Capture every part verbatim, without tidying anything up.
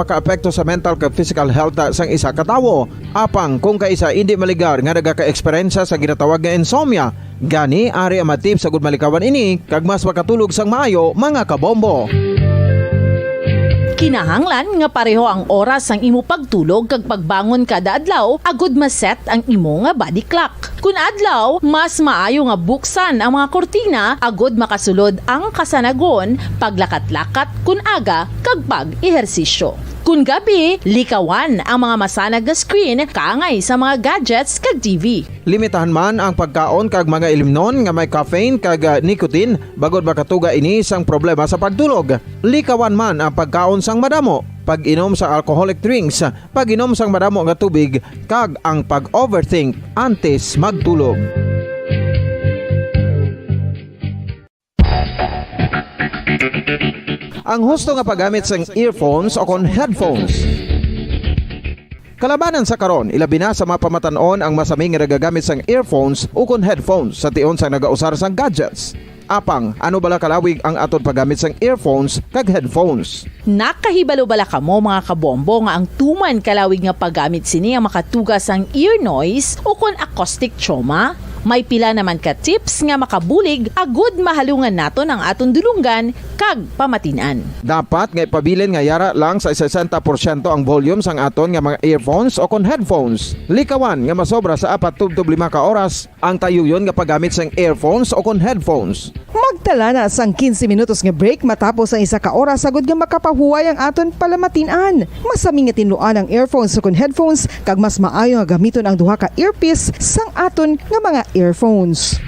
makaapekto sa mental kag physical health sang isa ka tawo. Apang kung kaisa indi maligar nga nagaka-eksperyensya sa ginatawag nga insomnia, gani ari ang mga tips agud malikawan ini kag mas makatulog sang maayo, mga kabombo. Kinahanglan nga pareho ang oras sang imo pagtulog kag pagbangon kada adlaw agud ma-set ang imo nga body clock. Kun adlaw, mas maayo nga buksan ang mga kurtina agud makasulod ang kasanagon, paglakat-lakat kun aga, kag pag-ehersisyo. Kun gabi, likawan ang mga masanag nga screen kaangay sa mga gadgets kag T V. Limitahan man ang pagkaon kag mga ilimnon nga may caffeine kag, ah, nicotine, bangod makatuga ini sang problema sa pagtulog. Likawan man ang pagkaon sang madamo, pag-inom sa alcoholic drinks, pag-inom sang madamo nga tubig, kag ang pag-overthink antes magtulog. Ang husto nga paggamit sang earphones o kon headphones. Kalabanan sa karon, ilabi na sa mga pamatan-on ang masami nga nagagamit sang earphones o kon headphones sa tion sang nagausar sang gadgets. Apang, ano bala kalawig ang aton paggamit sang earphones kag headphones? Nakahibalo bala kamo, mga kabombo, nga ang tuman kalawig nga paggamit sini ang makatuga sang ear noise o kon acoustic trauma? May pila naman ka tips nga makabulig agud mahalungan naton ang aton dulonggan kag pamatin-an. Dapat nga ipabilin nga yara lang sa sesenta porsyento ang volume sang aton nga mga earphones o kon headphones. Likawan nga masobra sa apat tubtob lima ka oras ang tayuyon nga paggamit sang earphones o kon headphones. Magtala na sang quince minutos nga break matapos ang isa ka oras, agud nga makapahuway ang aton palamatin-an. Masami nga tinluan ang earphones o kon headphones, kag mas maayo nga gamiton ang duha ka earpiece sang aton nga mga earphones.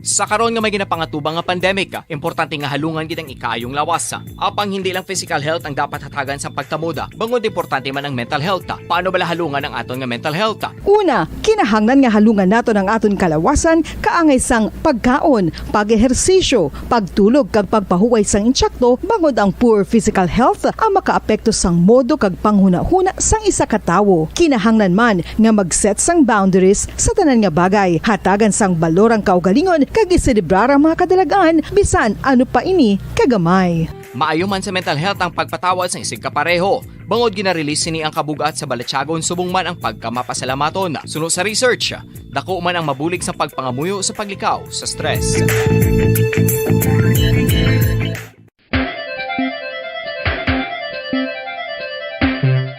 Sa karon nga may ginapangatubang nga pandemic, importante nga halungan gid ang ikaayong lawas. Apang hindi lang physical health ang dapat hatagan sa pagtamuda, bangod importante man ang mental health. Paano bala halungan ang aton nga mental health? Una, kinahanglan nga halungan naton ang aton kalawasan kaangay sang pagkaon, pag-ehersisyo, pagtulog kag pagpahuway sang insakto, bangod ang poor physical health ang makaapekto sang modo kag panghunahuna sang isa ka tawo. Kinahanglan man nga mag-set sang boundaries sa tanan nga bagay, hatagan sang balor ang kaugalingon kag iselebrar ang mga kadalag-an, bisan ano pa ini kagamay. Maayo man sa mental health ang pagpatawad sang isigkapareho, bangod gina-release sini ang kabug-at sa balatyagon subong man ang pagkamapasalamaton. Suno sa research, dako man ang mabulig sa pagpangamuyo sa paglikaw sa stress.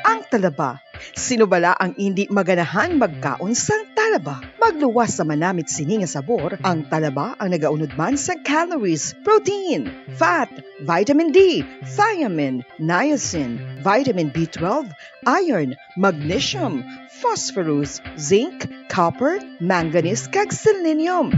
Ang talaba. Sino bala ang indi maganahan magkaon sang talaba? Magluwas sa manamit sini nga sabor, ang talaba ang nagaunod man sang calories, protein, fat, vitamin D, thiamine, niacin, vitamin B twelve, iron, magnesium, phosphorus, zinc, copper, manganese, kag selenium.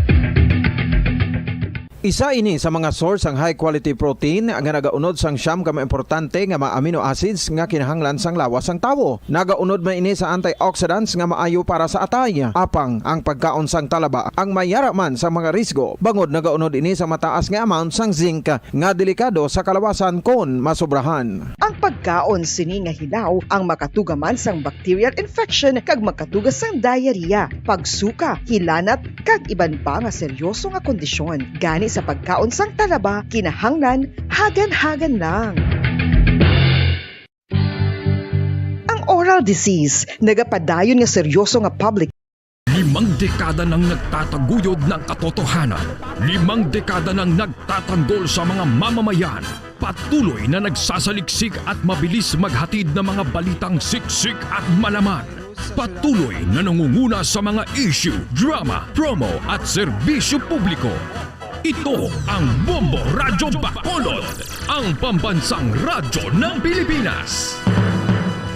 Isa ini sa mga source sang high quality protein nga nagaunod sang siyam ka mga importante nga mga amino acids nga kinahanglan sang lawas sang tawo. Nagaunod man ini sa antioxidants nga maayo para sa atay. Apang ang pagkaon sang talaba ang may yara man sa mga risgo, bangod nagaunod ini sa mataas nga amount sang zinc nga delikado sa kalawasan kon masobrahan. Ang pagkaon sini nga hilaw ang makatuga man sang bacterial infection kag makatuga sang diarrhea, pagsuka, hilanat, kag iban pa nga seryoso nga kondisyon. Gani sa pagkaon sang talaba, kinahanglan hagan-hagan lang. Ang oral disease nagapadayon nga seryoso nga public Limang dekada nang nagtataguyod ng katotohanan. Limang dekada nang nagtatanggol sa mga mamamayan. Patuloy na nagsasaliksik at mabilis maghatid ng mga balitang siksik at malaman. Patuloy na nangunguna sa mga issue, drama, promo at serbisyo publiko. Ito ang Bombo Radyo Bacolod, ang pambansang radyo ng Pilipinas.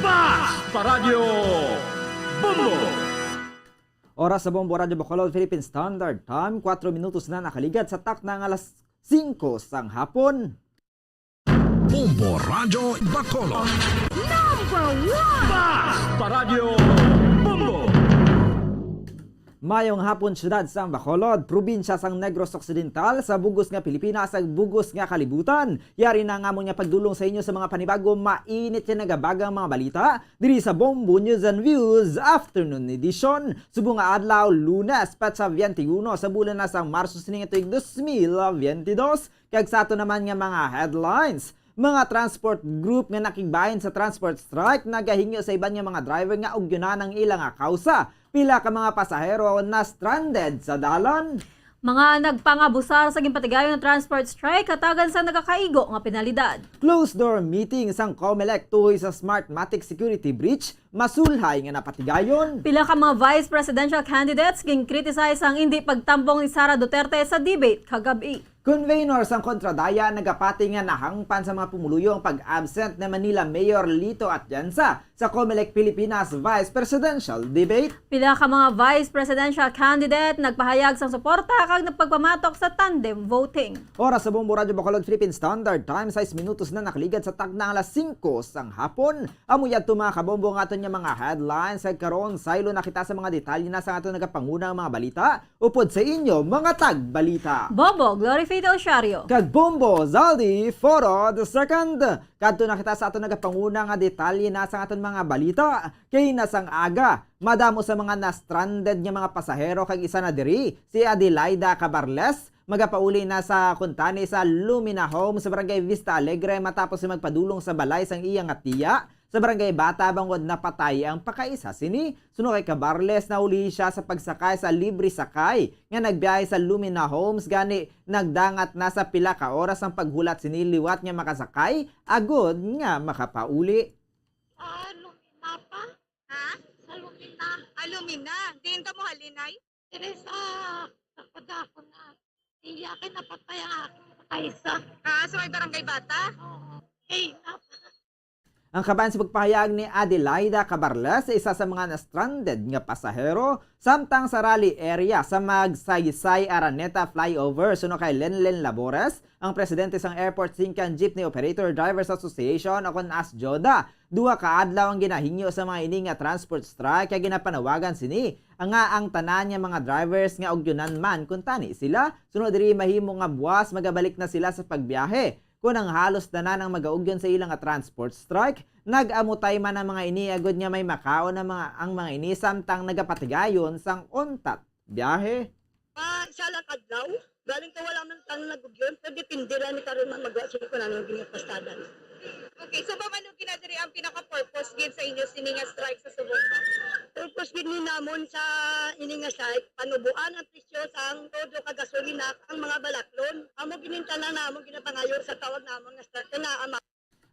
Fast Paradyo Bombo! Oras sa Bombo Radyo Bacolod, Philippine Standard Time, kwatro minutos na nakaligad sa takna nga alas singko sang hapon. Bombo Radyo Bacolod. Number one! Fast Paradyo Bombo! Mayong hapon, siyudad sang Bacolod, probinsya sang Negros Occidental, sa bugos nga Pilipinas, sa bugos nga kalibutan. Yari na ang amon nga pagdulong sa inyo sa mga panibago, mainit nga nagabagang mga balita diri sa Bombo News and Views Afternoon Edition. Subong nga adlaw, Lunes, petsa twenty-one sa bulan na sang Marso sining tuig dos mil twenty-dos. Kag sa ato naman nga mga headlines, mga transport group nga nakigbahin sa transport strike nagahingyo sa iban nga mga driver nga ugyonan ang ila nga kausa. Pila ka mga pasahero na stranded sa dalan. Mga nagpangabusar sa ginpatigayon nga transport strike hatagan sa nagakaigo nga penalidad. Closed door meeting sang Comelec tuhoy sa Smartmatic security breach, masulhay nga napatigayon. Pila ka mga vice presidential candidates gin-criticize ang indi pagtambong ni Sara Duterte sa debate kagab-i. Convenor sang Kontradaya nagapati nga nahangpan sa mga pumuluyo ang pag-absent ni Manila Mayor Lito Atienza sa Comelec Pilipinas Vice Presidential Debate. Pila ka mga vice presidential candidate nagpahayag sang suporta kag nagpagpamatok sa tandem voting. Oras sa Bombo Radyo Bacolod, Philippine Standard Time, sais minutos na nakaligad sa takna alas singko sang hapon. Amo yadto, mga kabombo, ang aton nga mga headlines. Kag karon, saylo na kita sa mga detalye na sa aton nagapangunang mga balita. Upod sa inyo, mga tagbalita. Bombo, Glory Faith Osiario. Kag Bombo, Zaldi Foro the second. Kadto na kita sa aton nagapanguna nga detalye na sa aton mga balita. Kay na sang aga, madamo sa mga na-stranded nga mga pasahero kag isa na diri, si Adelaida Cabarles, magapauli na sa kuntani sa Lumina Home sa Barangay Vista Alegre matapos si magpadulong sa balay sang iya nga tiya sa Barangay Bata bangod napatay ang pakaisa sini. Suno kay Cabarles, nauli siya sa pagsakay sa libre sakay nga nagbiyahe sa Lumina Homes, gani nagdangat na sa pila ka oras ang paghulat sini liwat nga makasakay agud nga makapauli. Ah, Lumina pa? Ha? Sa Lumina. Ah, Lumina. Diin ka mo halin, ay? Diri sa, sa Padako na. Iya kay napatay ang akong kaisa. Ah, sa may Barangay Bata? Oo. Kay nap- Ang kaban sa pagpahayag ni Adelaida Cabarles, isa sa mga na-stranded nga pasahero, samtang sa rally area sa Magsaysay Araneta Flyover, suno kay Lenlen Labores, ang presidente sang Airport Singkan Jeepney Operator Drivers Association, o kon ASJODA. Duha ka adlaw ang ginahingyo sa mga ini nga transport strike, kay ginapanawagan sini nga ang tanan nga mga drivers nga ugyonan man kuntani sila. Suno diri, mahimo nga buwas magabalik na sila sa pagbiyahe. Kon ang halos tanan ang magaugyon sa ila nga transport strike, nag-amutay man ang mga ini agud nga may makaon ang mga, ang mga ini samtang nagapatigayon sang untat biyahe. Ah, isa lang adlaw. Galing ka, wala man tang nagugyon, pero depende lang ni karon man magawa sila kung ano ang ginapastada na. Okay, so ma'am, ano gina diri ang pinaka-purpose gid sa inyo sini nga strike sa subong, ma'am? Purpose gid ni namon sa ini nga strike, panubuan ang presyo sang todo ka gasolina, ang mga balaklon. Amo ginintanan namon, ginapangayo sa tawag namon nga strike nga ama.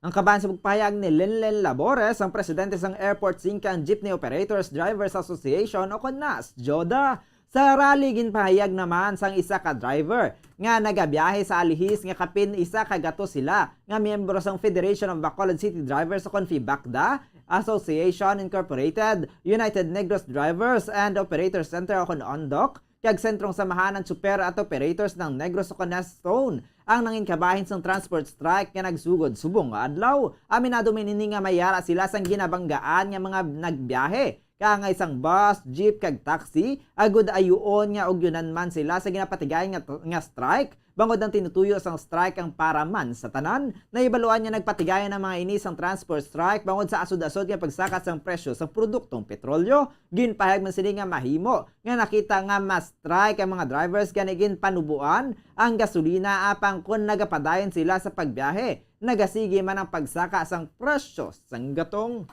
Ang kaban sa pagpahayag ni Lenlen Labores, ang presidente sang Airport Singkan Jeepney Operators Drivers Association, o kon ASJODA. Sa rally, ginpahayag naman sang isa ka driver nga nagabiyahe sa Alihis nga kapin isa ka gatos sila nga miyembro sang Federation of Bacolod City Drivers o kon FEBACDA, Association Incorporated, United Negros Drivers and Operators Center o kon ONDOC, kag Sentrong Samahan ng Super at Operators ng Negros o kon NESTONE ang nangin kabahin sang transport strike nga nagsugod subong nga adlaw. Aminado man ini nga may yara sila sang ginabanggaan nga mga nagbiyahe, kaangay sang bus, jeep, kag taxi, agud ayuon nga ugyonan man sila sa ginapatigayon nga, nga strike. Bangod ang tinutuyo sang strike ang para man sa tanan, nahibaluan nga nagpatigayon ang mga ini sang transport strike bangod sa asod-asod nga pagsaka sang presyo sang produktong petrolyo. Ginpahayag man sini nga mahimo nga nakita nga ma-strike ang mga drivers gani ginpanubuan ang gasolina, apang kon nagapadayon sila sa pagbiyahe, nagasigi man ang pagsaka sang presyo sang gatong.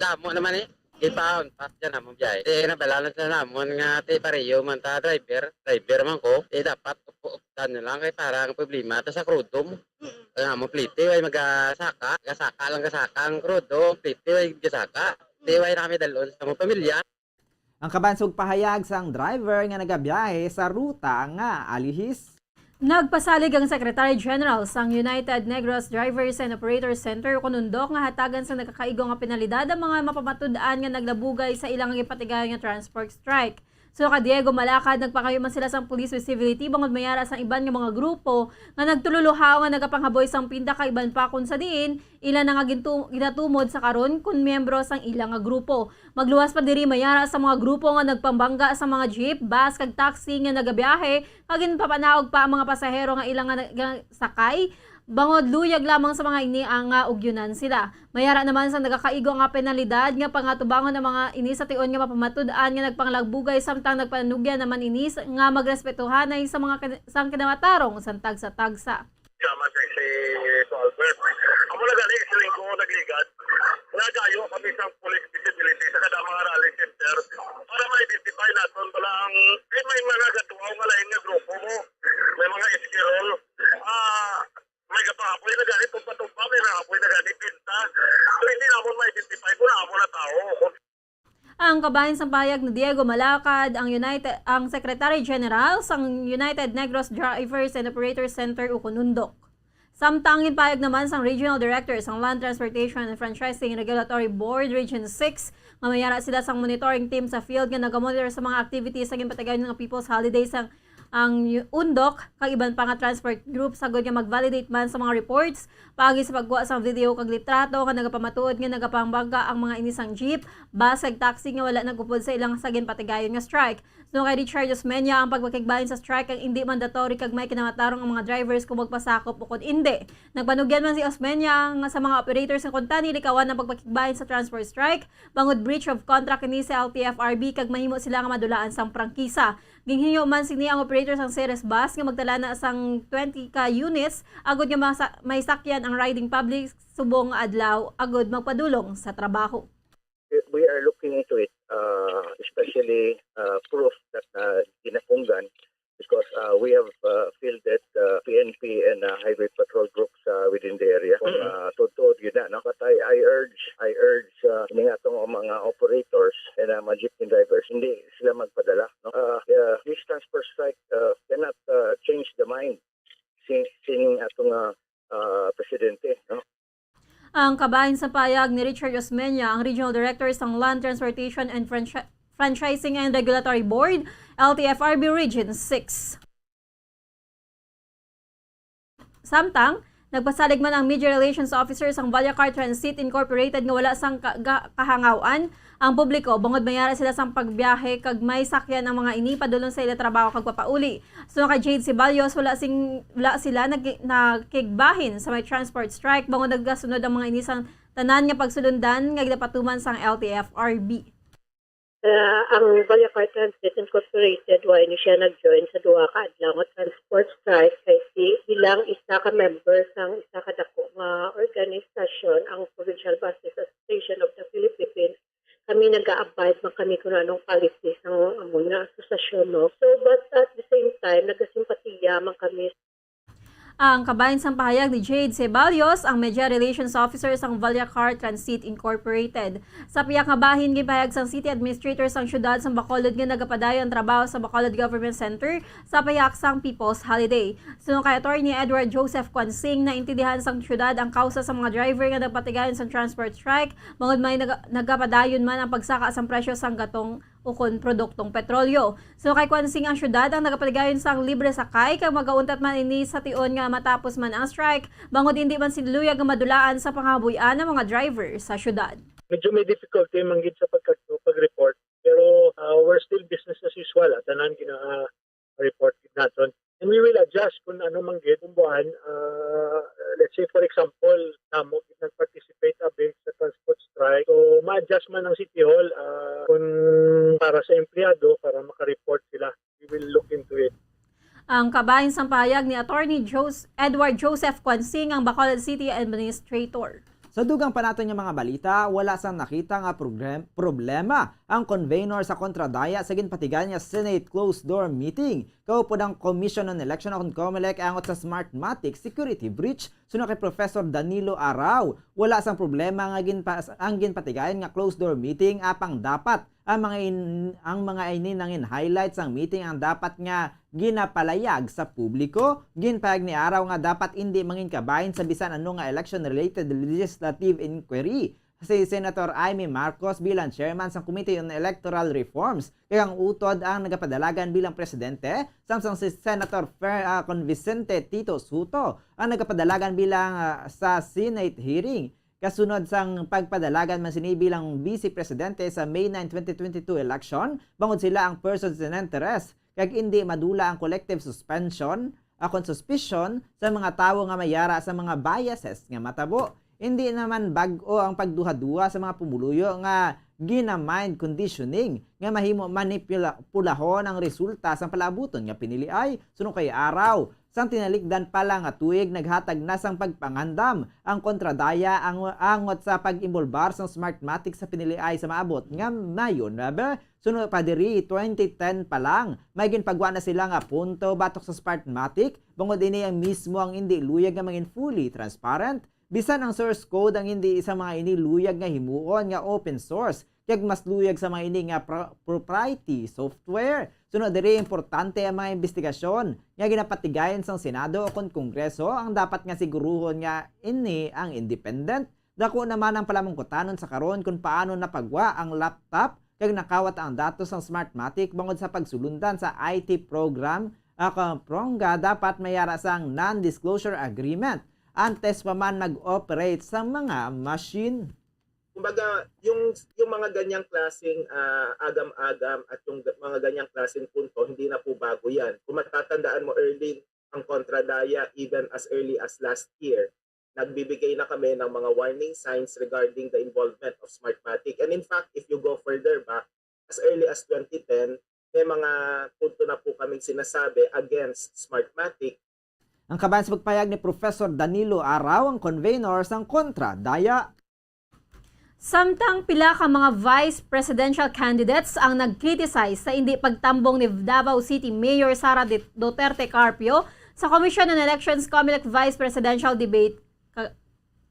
Damo naman eh. Ipaon pa dyan namon biyahe. Eh, nabalalan sa namon nga ti pareho man ta driver. Driver man ko. Eh, dapat upo-, updan nyo lang kay para ang problema ta sa krudo. Ang amo plite, way magasaka. Gasaka lang gasaka ang krudo. Plite, way gasaka. Di, way na kami dalon sa among pamilya. Ang kaban sa pagpahayag sang driver nga nagabiyahe sa ruta nga Alihis. Nagpasalig ang Secretary General sang United Negros Drivers and Operators Center o kon UNDOC nga hatagan sa nagakaigo nga penalidad ang mga mapamatud-an nga naglabugay sa ilang gipatigayon nga transport strike. So, kay Diego Malacad, nagpangayo man sila sang police visibility bangod may ara sang iban nga mga grupo nga nagtululuhaw nga nagapanghaboy sang pinda kag iban pa, kon sa diin ila na nga gintu-, ginatumod sa karon kon miyembro sang ila nga grupo. Magluwas pa diri, may ara sa mga grupo nga nagpambangga sa mga jeep, bus kag taxi nga nagabiyahe kag ginpapanaog pa ang mga pasahero nga ila nga, nga sakay. Bangod luyag lamang sa mga ini ang nga ugyonan sila. May ara naman sa nagakaigo nga penalidad nga pangatubangon ang mga ini sa tion nga mapamatud-an nga nagpanglagbugay, samtang nagpanugyan naman ini sa, nga magrespetuhanay sa mga kin-, sang kinamatarong sang tagsa-tagsa. Sama kay si Albert. Amo na gani, si Linggo nagligad. Nagayo kami sang police visibility sa kada mga rally center para ma-identify naton bala ang, eh, may mga gatuaw nga lain nga grupo mo. May mga esquirol. Ah, may gapahapoy na gani, tumba-tumba, may nahapoy na gani, pinta. So, hindi namon ma-identify kung amo na tao. Ang kabahin sang pahayag ni Diego Malacad, ang United, ang Secretary General sang United Negros Drivers and Operators Center ukon UNDOC. Samtang ginpahayag naman sang Regional Director sang Land Transportation and Franchising Regulatory Board Region six nga may ara sila sang monitoring team sa field nga nagamonitor sa mga activities sa ginpatigayon nga People's Holiday sang ang UNDOC kag iban pa nga transport groups, agod nga mag-validate man sa mga reports paagi sa pagkuha sang video kag litrato nga nagapamatuod nga nagapambangga ang mga ini sang jeep, bus kag taxi nga wala nag-upod sa ilang sa ginpatigayon nga strike. Suno kay Richard Osmeña, ang pagpakigbahin sa strike ang indi mandatory kag may kinamatarong ang mga drivers kung magpasakop o kon indi. Nagpanugyan man si Osmeña nga sa mga operators nga kuntani likawan ang pagpakigbahin sa transport strike bangod breach of contract ini sa L T F R B kag mahimo sila nga madulaan sang prangkisa. Ginhingyo man sini ang operator sang Ceres Bus nga magtala na sang twenty ka units agod nga masa-, may sakyan ang riding public subong nga adlaw agod magpadulong sa trabaho. We are looking into it, uh, especially, uh, proof that, uh, ginapunggan because, uh, we have, uh, fielded, uh, P N P and, uh, highway patrol groups, uh, within the area. Mm. Uh, tuod-tuod yun na, no? But I, I urge, I urge, uh, ini nga atong mga operators and, uh, mga jeepney drivers, hindi sila magpadala, no? Uh, uh, this transport strike, uh, cannot, uh, change the mind si, sining atong, uh, uh, presidente, no? Ang kabahin sa payag ni Richard Osmeña, ang Regional Director sang Land Transportation and Franchi-, Franchising and Regulatory Board, L T F R B Region six. Samtang, nagpasalig man ang Media Relations Officer sang Vallecar Transit Incorporated nga wala sang ka-, ga-, kahangaw-an ang publiko bangod may ara sila sang pagbiyahe kag may sakyan ang mga ini padulong sa ila trabaho kag papauli. Suno kay Jade Ceballos, wala sing, wala sila nag-, nakigbahin sa may transport strike bangod nagasunod ang mga ini sang tanan nga pagsulundan nga ginapatuman sang L T F R B. Ah, ang Vallecar Transit Incorporated, wala ini siya nag-join sa duha ka adlaw nga transport strike kay si, bilang isa ka member sang isa ka dako nga organisasyon, ang Provincial Buses Association of the Philippines, kami nag-a-abide man kami kung anong policy sang amo nga asosasyon, no? So, but at the same time, nagasimpatiya man kami. Ang kabahin sang pahayag ni Jade Ceballos, ang Media Relations Officer sang Vallecar Transit Incorporated. Sa pihak nga bahin, ginpahayag sang City Administrator sang siyudad sang Bacolod nga nagapadayon ang trabaho sa Bacolod Government Center sa pihak sang People's Holiday. Suno kay Attorney Edward Joseph Quansing, naintindihan sang siyudad ang kausa sa mga driver nga nagpatigayon sang transport strike, bangod may naga-, nagapadayon man ang pagsaka sang presyo sang gatong ukon produktong petrolyo. Suno kay Quansing, ang siyudad ang nagapatigayon sang libre sakay kag magauntat man ini sa tion nga matapos man ang strike, bangod indi man sila luyag nga madulaan sa pangahaboy-an ang mga driver sa siyudad. Medyo may difficulty man gid sa pagkadto, pag-report, pero, ah, we're still business as usual, ah. Tanan gina-report gid naton. And we will adjust kung ano man gid, kung buwan, ah, let's say, for example, namo gid nag-participate abi sa transport strike. So, ma-adjust man ang City Hall, ah, kung para sa empleyado, para maka-report sila. We will look into it. Ang kabahin sang pahayag ni Attorney Jos-, Edward Joseph Quansing, ang Bacolod City Administrator. Sa dugang pa naton nga mga balita, wala sang nakita nga progrem-, problema ang convenor sa Kontra Daya sa ginpatigayon nga Senate closed door meeting kaupod ang Commission on Election o kon COMELEC angot sa Smartmatic security breach. Suno kay Professor Danilo Arao, wala sang problema nga ginpa-, ang ginpatigayon nga closed door meeting, apang dapat ang mga in-, ang mga ini nangin highlight sang meeting ang dapat nga ginapalayag sa publiko. Ginpahayag ni Arao nga dapat indi mangin kabahin sa bisan ano nga election-related legislative inquiry. si Senator Imee Marcos bilang chairman sang Committee on Electoral Reforms, kag ang utod ang nagapadalagan bilang presidente, samtang si Senator Fer-, ah, Convincente Tito Soto ang nagapadalagan bilang, ah, sa Senate hearing. Kasunod sang pagpadalagan man sini bilang vice presidente sa May nine, twenty twenty-two election, bangod sila ang persons in interest, kag indi madula ang collective suspension, akon suspicion sa mga tawo nga may yara sa mga biases nga matabo. Hindi naman bag-o ang pagduha-duha sa mga pumuluyo nga gina-mind conditioning nga mahimo manipula-, pulahon ang resulta sang palaabuton nga piniliay suno kay araw. Sang tinalikdan pa lang nga tuig, naghatag na sang pagpangandam ang Kontra Daya ang, angot sa pag-imbolbar sang Smartmatic sa piniliay sa maabot nga Mayo nuebe. Suno pa diri, twenty ten pa lang, may ginpagwa na sila nga punto batok sa Smartmatic, bangod ini ang mismo ang indi luyag nga mangin fully transparent. Bisan ang source code ang indi sa mga ini luyag nga himuon nga open source, kag mas luyag sa mga ini nga pro-, propriety software. Suno diri, importante ang mga imbestigasyon nga ginapatigayon sang Senado ukon Kongreso ang dapat nga siguruhon nga ini ang independent. Dako naman ang palamungkutanon sa karon kung paano napagwa ang laptop kag nakawat ang datos sang Smartmatic bangod sa pagsulundan sa I T program, ah, ka prongga dapat may ara sang non-disclosure agreement antes pa man mag-operate sang mga machine. Kumbaga, yung, yung mga ganyang klaseng, ah, agam-agam at yung ga-, mga ganyang klaseng punto, hindi na po bago yan. Kung matatandaan mo, Erlyn, ang Kontra Daya, even as early as last year, nagbibigay na kami ng mga warning signs regarding the involvement of Smartmatic. And in fact, if you go further back, as early as twenty ten, may mga punto na po kaming sinasabi against Smartmatic. Ang kabahin sa pagpahayag ni Professor Danilo Arao, ang convener sang Kontra Daya. Samtang pila ka mga vice presidential candidates ang nag-criticize sa indi pagtambong ni Davao City Mayor Sara Dut-, Duterte Carpio sa Commission on Elections Comelec vice presidential debate ka-,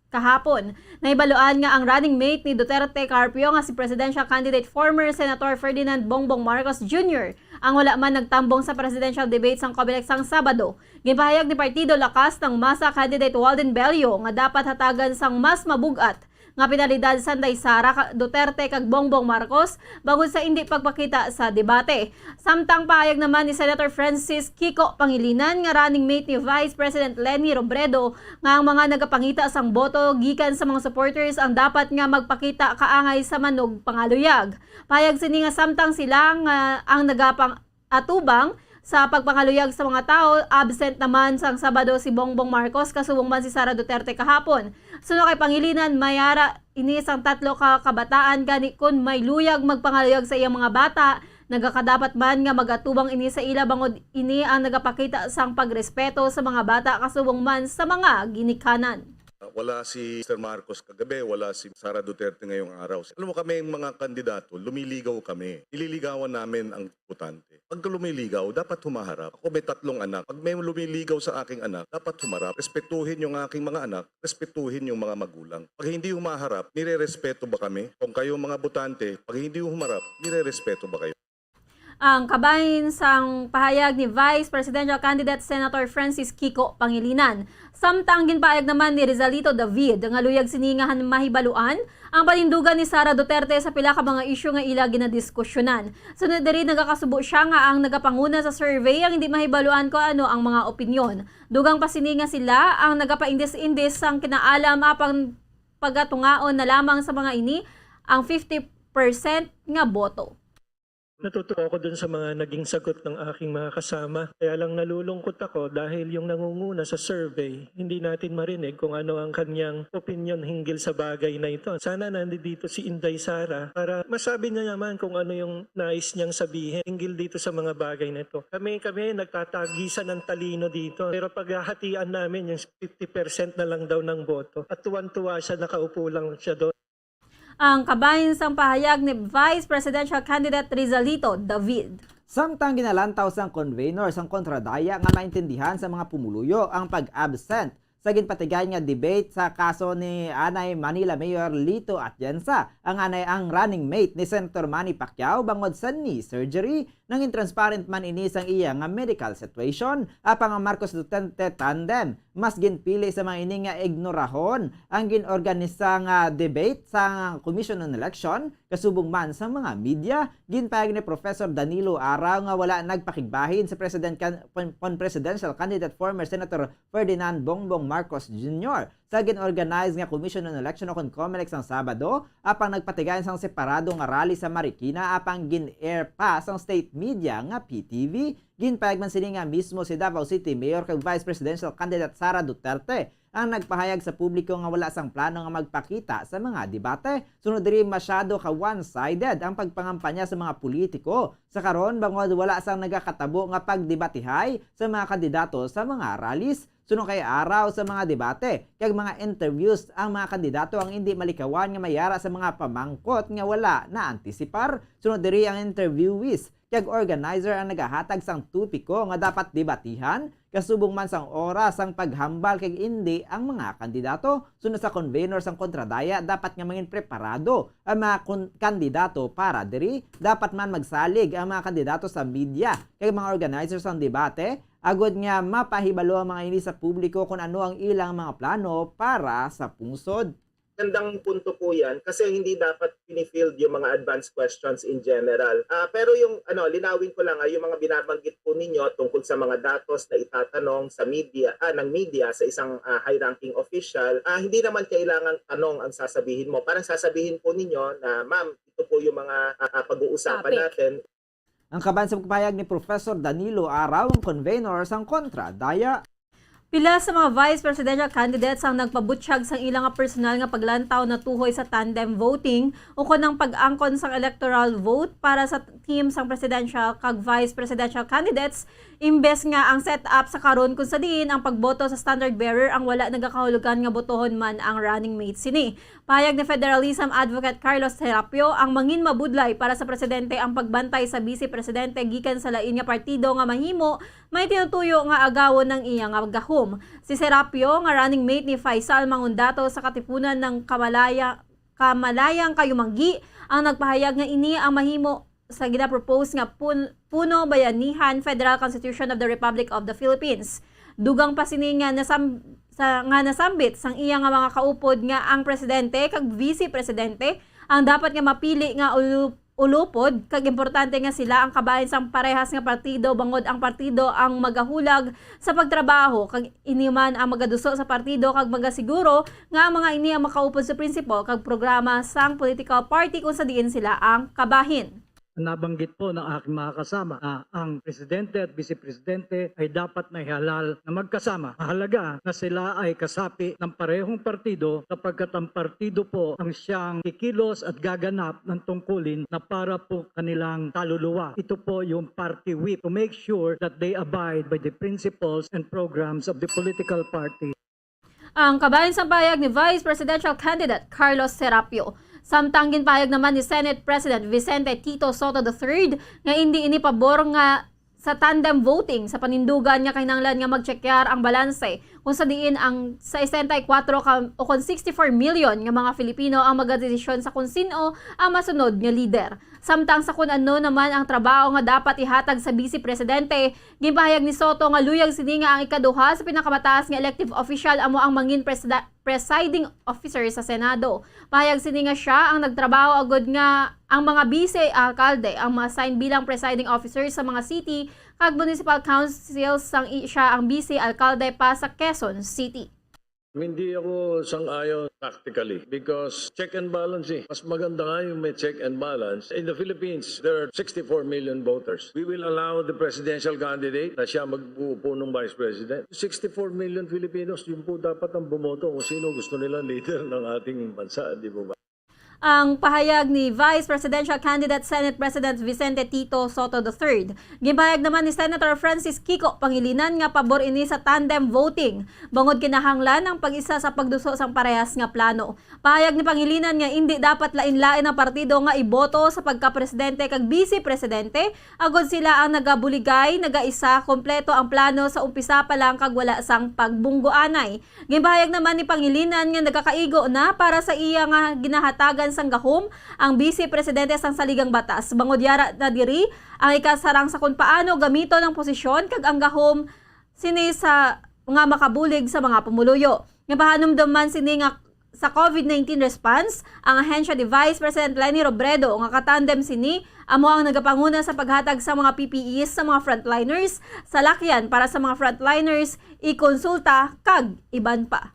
kahapon, nahibaluan nga ang running mate ni Duterte Carpio nga si presidential candidate former Senator Ferdinand Bongbong Marcos Junior ang wala man nagtambong sa presidential debate sang Comelec sang Sabado. Ginpahayag ni Partido Lakas ng Masa candidate Walden Bello nga dapat hatagan sang mas mabug-at nga penalidad si Inday Sara ka-, Duterte kag Bongbong Marcos bangod sa indi pagpakita sa debate. Samtang pahayag naman ni Senator Francis Kiko Pangilinan nga running mate ni Vice President Leni Robredo nga ang mga nagapangita sang boto gikan sa mga supporters ang dapat nga magpakita kaangay sa manugpangaluyag. Pahayag sini nga samtang sila nga ang nagapang-, atubang sa pagpangaluyag sa mga tawo, absent naman sang Sabado si Bongbong Marcos, kasubong man si Sara Duterte kahapon. Suno kay Pangilinan, may ara ini sang tatlo ka kabataan, gani kun may luyag magpangaluyag sa iyang mga bata, nagakadapat man nga magatubang ini sa ila bangod ini ang nagapakita sang pagrespeto sa mga bata kasubong man sa mga ginikanan. Wala si Mister Marcos kagabi, wala si Sara Duterte ngayong araw. Alam mo, kami, mga kandidato, lumiligaw kami. Nililigawan namin ang botante. Pag lumiligaw, dapat humaharap. Ako may tatlong anak. Pag may lumiligaw sa aking anak, dapat humarap. Respetuhin yung aking mga anak, respetuhin yung mga magulang. Pag hindi humaharap, nirerespeto ba kami? Kung kayo, mga botante, pag hindi humarap, nirerespeto ba kayo? Ang kabahin sang pahayag ni Vice Presidential Candidate Senator Francis Kiko Pangilinan. Samtang ginpahayag naman ni Rizalito David nga luyag sini nga han-, mahibaluan ang panindugan ni Sara Duterte sa pila ka mga isyu nga ila ginadiskusyonan. Sunod diri, nagakasubo siya nga ang nagapanguna sa survey ang hindi mahibaluan kung ano ang mga opinyon. Dugang pa sini nga sila ang nagapaindis-indis sang kinaalam apang pagatungaon na lamang sa mga ini ang fifty percent nga boto. Natutuwa ako dun sa mga naging sagot ng aking mga kasama. Kaya lang nalulungkot ako dahil yung nangunguna sa survey, hindi natin marinig kung ano ang kanyang opinyon hinggil sa bagay na ito. Sana nandito si Inday Sara para masabi niya naman kung ano yung nais niyang sabihin hinggil dito sa mga bagay na ito. Kami, kami nagtatagisan ng talino dito. Pero paghahatian namin yung fifty percent na lang daw ng boto. At tuwan-tuwa siya, nakaupo lang siya doon. Ang kabahin sang pahayag ni Vice Presidential Candidate Rizalito David. Samtang ginalantaw sang convener sang Kontra Daya nga maintindihan sa mga pumuluyo ang pag-absent sa ginpatigay nga debate sa kaso ni anay Manila Mayor Lito Atienza, ang anay ang running mate ni Senator Manny Pacquiao bangod sa knee surgery. Nangin transparent man ini sang iya nga medical situation, apang ang Marcos Duterte tandem Mas ginpili sa mga ini nga ignorahon ang ginorganisa nga debate sa Commission on Election, kasubong man sa mga media. Ginpahayag ni Professor Danilo Araw nga wala nagpakigbahin sa president kan-, pon-, pon-, presidential candidate, former Senator Ferdinand Bongbong Marcos Junior, sa gin-organize nga Commission on Election o kon COMELEC sang Sabado, apang nagpatigayon sang separado nga rally sa Marikina, apang gin-air pa sang state media nga P T V. Ginpahayag man sini nga mismo si Davao City Mayor kag Vice Presidential Candidate Sara Duterte ang nagpahayag sa publiko nga wala sang plano nga magpakita sa mga debate. Sunod diri, masyado ka one-sided ang pagpangampanya sa mga politiko sa karon, bangod wala sang nagakatabo nga pagdebatihay sa mga kandidato sa mga rallies. Suno kay araw sa mga debate kag mga interviews, ang mga kandidato ang indi malikawan nga mayara sa mga pamangkot nga wala naantisipar. Suno diri, ang interviewees kag organizer ang nagahatag sang topiko nga dapat debatihan, kasubong man sang oras sang paghambal kag indi ang mga kandidato. Suno sa convener sang Kontradaya, dapat nga mangin preparado ang mga kun-, kandidato para diri. Dapat man magsalig ang mga kandidato sa media kag mga organizer sang debate, agod nga mapahibalo ang mga ini sa publiko kon ano ang ilang mga plano para sa pungsod. Magandang punto po yan kasi hindi dapat pinifield yung mga advance questions in general. Ah, pero yung, ano, linawin ko lang, ah, yung mga binabanggit po ninyo tungkol sa mga datos na itatanong sa media, ah, ng media sa isang, ah, high-ranking official, ah, hindi naman kailangan tanong ang sasabihin mo. Parang sasabihin po ninyo na, "Ma'am, ito po yung mga, ah, ah, pag-uusapan Topic. natin." Ang kaban sa pagpahayag ni Professor Danilo Araw, ang convener sang Kontradaya. Pila sa mga vice presidential candidates ang nagpabutyag sang ila nga personal nga paglantaw natuhoy sa tandem voting ukon ang pag-angkon sang electoral vote para sa team sang presidential kag vice presidential candidates, imbes nga ang setup sa karon, kung sa diin ang pagboto sa standard bearer ang wala nagakahulugan nga botohon man ang running mate sini. Pahayag ni federalism advocate Carlos Serapio, ang mangin mabudlay para sa presidente ang pagbantay sa vice presidente gikan sa lain nga partido nga mahimo may tinutuyo nga agawon ang iya nga gahom. Si Serapio, nga running mate ni Faisal Mangundato sa Katipunan ng Kamalaya-, Kamalayang Kayumanggi, ang nagpahayag nga ini ang mahimo sa ginapropose nga pun-, Puno Bayanihan Federal Constitution of the Republic of the Philippines. Dugang pa sini nga nasam-, sa, nga nasambit sang iya nga mga kaupod nga ang presidente kag vice presidente ang dapat nga mapili nga ulu-, ulupod, kag importante nga sila ang kabahin sang parehas nga partido, bangod ang partido ang magahulag sa pagtrabaho, kag ini man ang magaduso sa partido kag magasiguro nga ang mga ini ang makaupod sa prinsipyo kag programa sang political party kung sa diin sila ang kabahin. Nabanggit po ng aking mga kasama na ang presidente at vice presidente ay dapat na ihalal na magkasama. Mahalaga na sila ay kasapi ng parehong partido, sapagkat ang partido po ang siyang kikilos at gaganap ng tungkulin na para po kanilang kaluluwa. Ito po yung party whip to make sure that they abide by the principles and programs of the political party. Ang kabahin sang pahayag ni Vice Presidential Candidate Carlos Serapio. Samtang ginpahayag naman ni Senate President Vicente Tito Sotto the third nga indi ini pabor nga sa tandem voting sa panindugan nga kinahanglan nga magtsekyar ang balanse kung sa diin ang sesenta y kuwatro ka, o kon sixty-four million nga mga Filipino ang magadesisyon sa kung sin-o ang masunod nga lider. Samtang sa kun ano naman ang trabaho nga dapat ihatag sa Vice Presidente, ginpahayag ni Sotto nga luyag sini nga ang ikaduha sa pinakamataas nga elective official amo ang mangin presida-, presiding officer sa Senado. Pahayag sini nga siya ang nagtrabaho agud nga ang mga vice alkalde ang ma-assign bilang presiding officer sa mga city kag municipal councils sang i-, siya ang vice alkalde pa sa Quezon City. Hindi ako sang-ayon tactically because check and balance eh. Mas maganda nga yung may check and balance. In the Philippines, there are sixty-four million voters. We will allow the presidential candidate na siya mag-uupo ng vice president. Sixty-four million Filipinos, yun po dapat ang bumoto kung sino gusto nilang leader ng ating bansa, di po ba? Ang pahayag ni Vice Presidential Candidate Senate President Vicente Tito Sotto the third. Ginpahayag naman ni Senator Francis Kiko Pangilinan nga pabor ini sa tandem voting, bangod kinahanglan ang pag-isa sa pagduso sang parehas nga plano. Pahayag ni Pangilinan nga indi dapat lain-lain ang partido nga iboto sa pagka-presidente kag bise-presidente, agud sila ang nagabuligay, nagaisa, kompleto ang plano sa umpisa pa lang kag wala sang pagbunggoanay. Ginpahayag naman ni Pangilinan nga nagakaigo na para sa iya nga ginahatagan sang gahom ang Bise Presidente sang Saligang Batas. Bangod yara na diri ang ikasarang sa kon paano gamiton ang posisyon kag ang gahom sini sa nga makabulig sa mga pumuluyo. Napahanumdom man sini nga sa COVID nineteen response, ang ahensya ni Vice President Leni Robredo nga katandem sini amo ang nagapanguna sa paghatag sa mga P P Es sa mga frontliners, salakyan para sa mga frontliners, e-consulta, kag iban pa.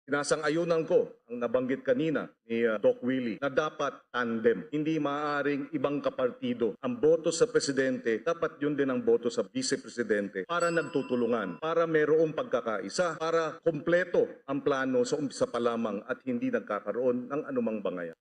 Sinasang-ayunan ko ang nabanggit kanina ni uh, Doc Willie na dapat tandem. Hindi maaaring ibang kapartido. Ang boto sa presidente, dapat yun din ang boto sa vice presidente para nagtutulungan, para merong pagkakaisa, para kompleto ang plano sa umpisa pa lamang at hindi nagkakaroon ng anumang bangayan.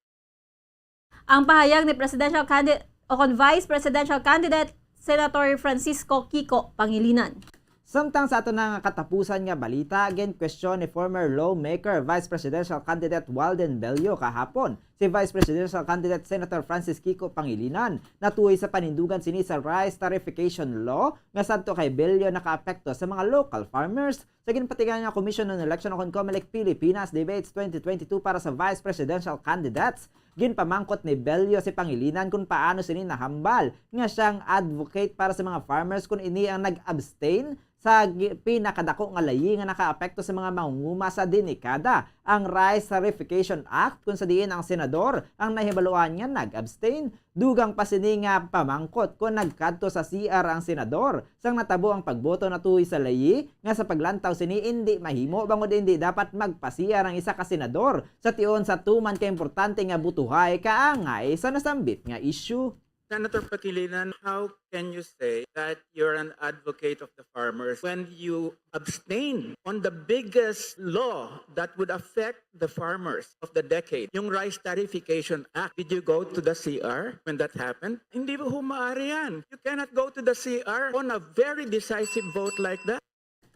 Ang pahayag ni Presidential Candidate o kon Vice Presidential Candidate Senator Francisco Kiko Pangilinan. Samtang sa ato na nga katapusan nga balita, ginkwestiyon ni former lawmaker Vice Presidential Candidate Walden Bello kahapon si Vice Presidential Candidate Senator Francis Kiko Pangilinan natuoy sa panindugan sini sa rice tarification law nga sadto kay Bello nakaapekto sa mga local farmers. Sa ginpatigayon nga Commission on Election o kon Comelec Pilipinas Debates twenty twenty-two para sa Vice Presidential Candidates, ginpamangkot ni Bello si Pangilinan kung paano sini nahambal nga siyang advocate para sa mga farmers kung ini ang nag-abstain sa pinakadako nga layi nga nakaapekto sa mga mangunguma sa denikada, ang Rice Tarification Act, kung sa diin ang senador ang nahibaluan nga nag-abstain. Dugang pa sini nga pamangkot kon nagkadto sa C R ang senador sang natabo ang pagboto natuhoy sa layi nga sa paglantaw sini indi mahimo bangod indi dapat magpa-C R ang isa ka senador sa tion sa tuman ka importante nga butuhay kaangay sa nasambit nga isyu. Senator Pangilinan, how can you say that you're an advocate of the farmers when you abstain on the biggest law that would affect the farmers of the decade, yung Rice Tarification Act? Did you go to the C R when that happened? Hindi ba humari yan? You cannot go to the C R on a very decisive vote like that.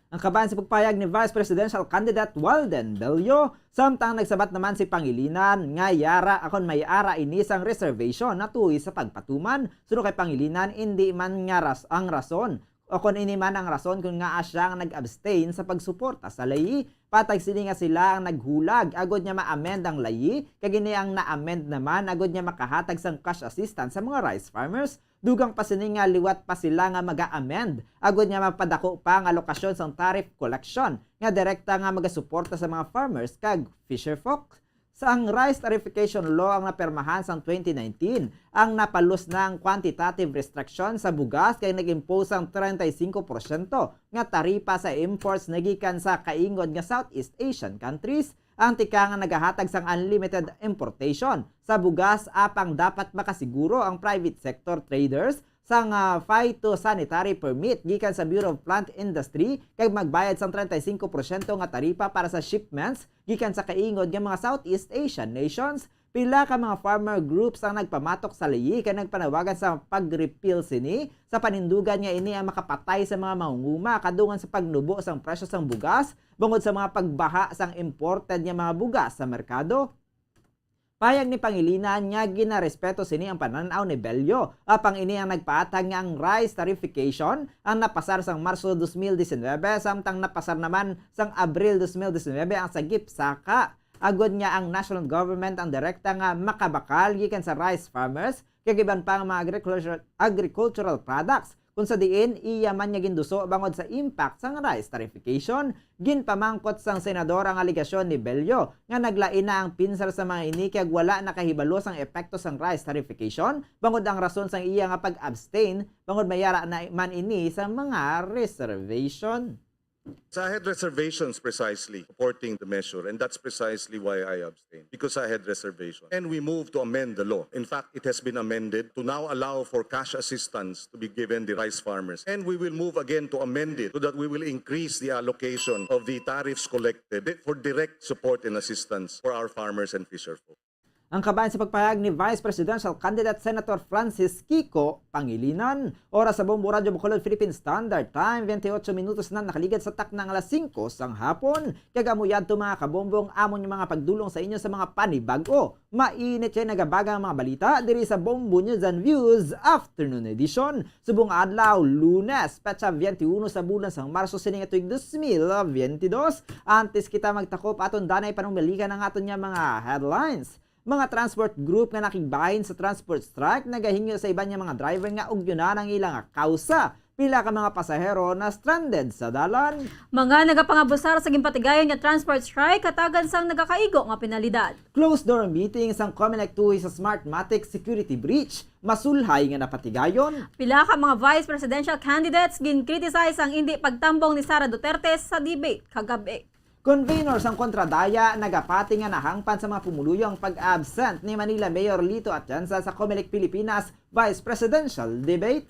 Ang kabahin sa pagpayag ni Vice Presidential Candidate Walden Bello, samtang nagsabat naman si Pangilinan nga yara akon may ara ini sang reservation natuhoy sa pagpatuman. Suno kay Pangilinan, indi man nga ras ang rason o kon ini man ang rason kung ngaa siya nga nag-abstain sa pagsuporta sa layi. Patag sini nga sila ang naghulag agod nga ma-amend ang layi, kag ini ang na-amend naman agod nga makahatag sang cash assistance sa mga rice farmers. Dugang pa sini nga liwat pa sila nga maga-amend agod nga mapadako pa nga lokasyon sang tariff collection nga direkta nga magasuporta sa mga farmers kag fisherfolk. Sa ang Rice Tarification Law ang napermahan sang twenty nineteen, ang napalus na ang quantitative restriction sa bugas kay nag-impose sang treinta y cinco porsyento nga taripa sa imports nagikan sa kaingod nga Southeast Asian countries. Ang tikang nga nagahatag sang unlimited importation sa bugas apang dapat makasiguro ang private sector traders sang ah, phytosanitary permit gikan sa Bureau of Plant Industry kag magbayad sang treinta y cinco porsyento nga taripa para sa shipments gikan sa kaingod nga mga Southeast Asian nations. Pila ka mga farmer groups ang nagpamatok sa layi kag nagpanawagan sa pag-repeal sini sa panindugan nga ini ang makapatay sa mga mangunguma kadungan sa pagnubo sang presyo sang bugas bangod sa mga pagbaha sang imported nga mga bugas sa merkado. Pahayag ni Pangilinan nga ginarespeto sini ang panan-aw ni Bello, apang ini ang nagpahatag nga ang rice tarification ang napasar sang Marso dos mil disinwebe, samtang napasar naman sang Abril dos mil disinwebe ang sagip saka, agod nga ang national government ang direkta nga makabakal gikan sa rice farmers kag iban pa nga mga agriculture, agricultural products, kung sa diin iya man nga ginduso bangod sa impact sang rice tarification. Ginpamangkot sang senador ang alegasyon ni Bello nga naglain na ang pinsar sa mga ini kag wala nakahibalo sang epekto sang rice tarification, bangod ang rason sang iya nga pag-abstain bangod may ara na man ini sa mga reservation. So I had reservations precisely supporting the measure, and that's precisely why I abstained, because I had reservations. And we moved to amend the law. In fact, it has been amended to now allow for cash assistance to be given the rice farmers. And we will move again to amend it so that we will increase the allocation of the tariffs collected for direct support and assistance for our farmers and fisherfolk. Ang kabahin sa pagpahayag ni Vice Presidential Candidate Senator Francis Kiko Pangilinan. Oras sa Bombo Radyo Bacolod, Philippine Standard Time, twenty-eight minutos na nakaligad sa takna nga alas singko sang hapon. Kag amo yadto, mga kabombo, ang amon nga mga pagdulong sa inyo sa mga panibag-o, mainit kay nagabaga nga mga balita diri sa Bombo News and Views Afternoon Edition. Subong adlaw, Lunes, petsa twenty-one sa bulan sang Marso sining tuig dos mil twenty-dos. Antes kita magtakop, aton danay panumbalikan ang aton nga mga headlines. Mga transport group nga nakigbahin sa transport strike nagahingyo sa iban nga mga driver nga ugyonan ang ila nga kausa Pila ka mga pasahero na stranded sa dalan. Mga nagapangabusar sa ginpatigayon nga transport strike hatagan sang nagakaigo nga penalidad. Closed door meeting sang Comelec Tuhoy sa Smartmatic security breach, masulhay nga napatigayon. Pila ka mga vice presidential candidates gin-criticize ang indi pagtambong ni Sara Duterte sa debate kagabi. Convenor sang Kontradaya nagapati nga nahangpan sa mga pumuluyo ang pag-absent ni Manila Mayor Lito Atienza sa Comelec Pilipinas Vice Presidential Debate.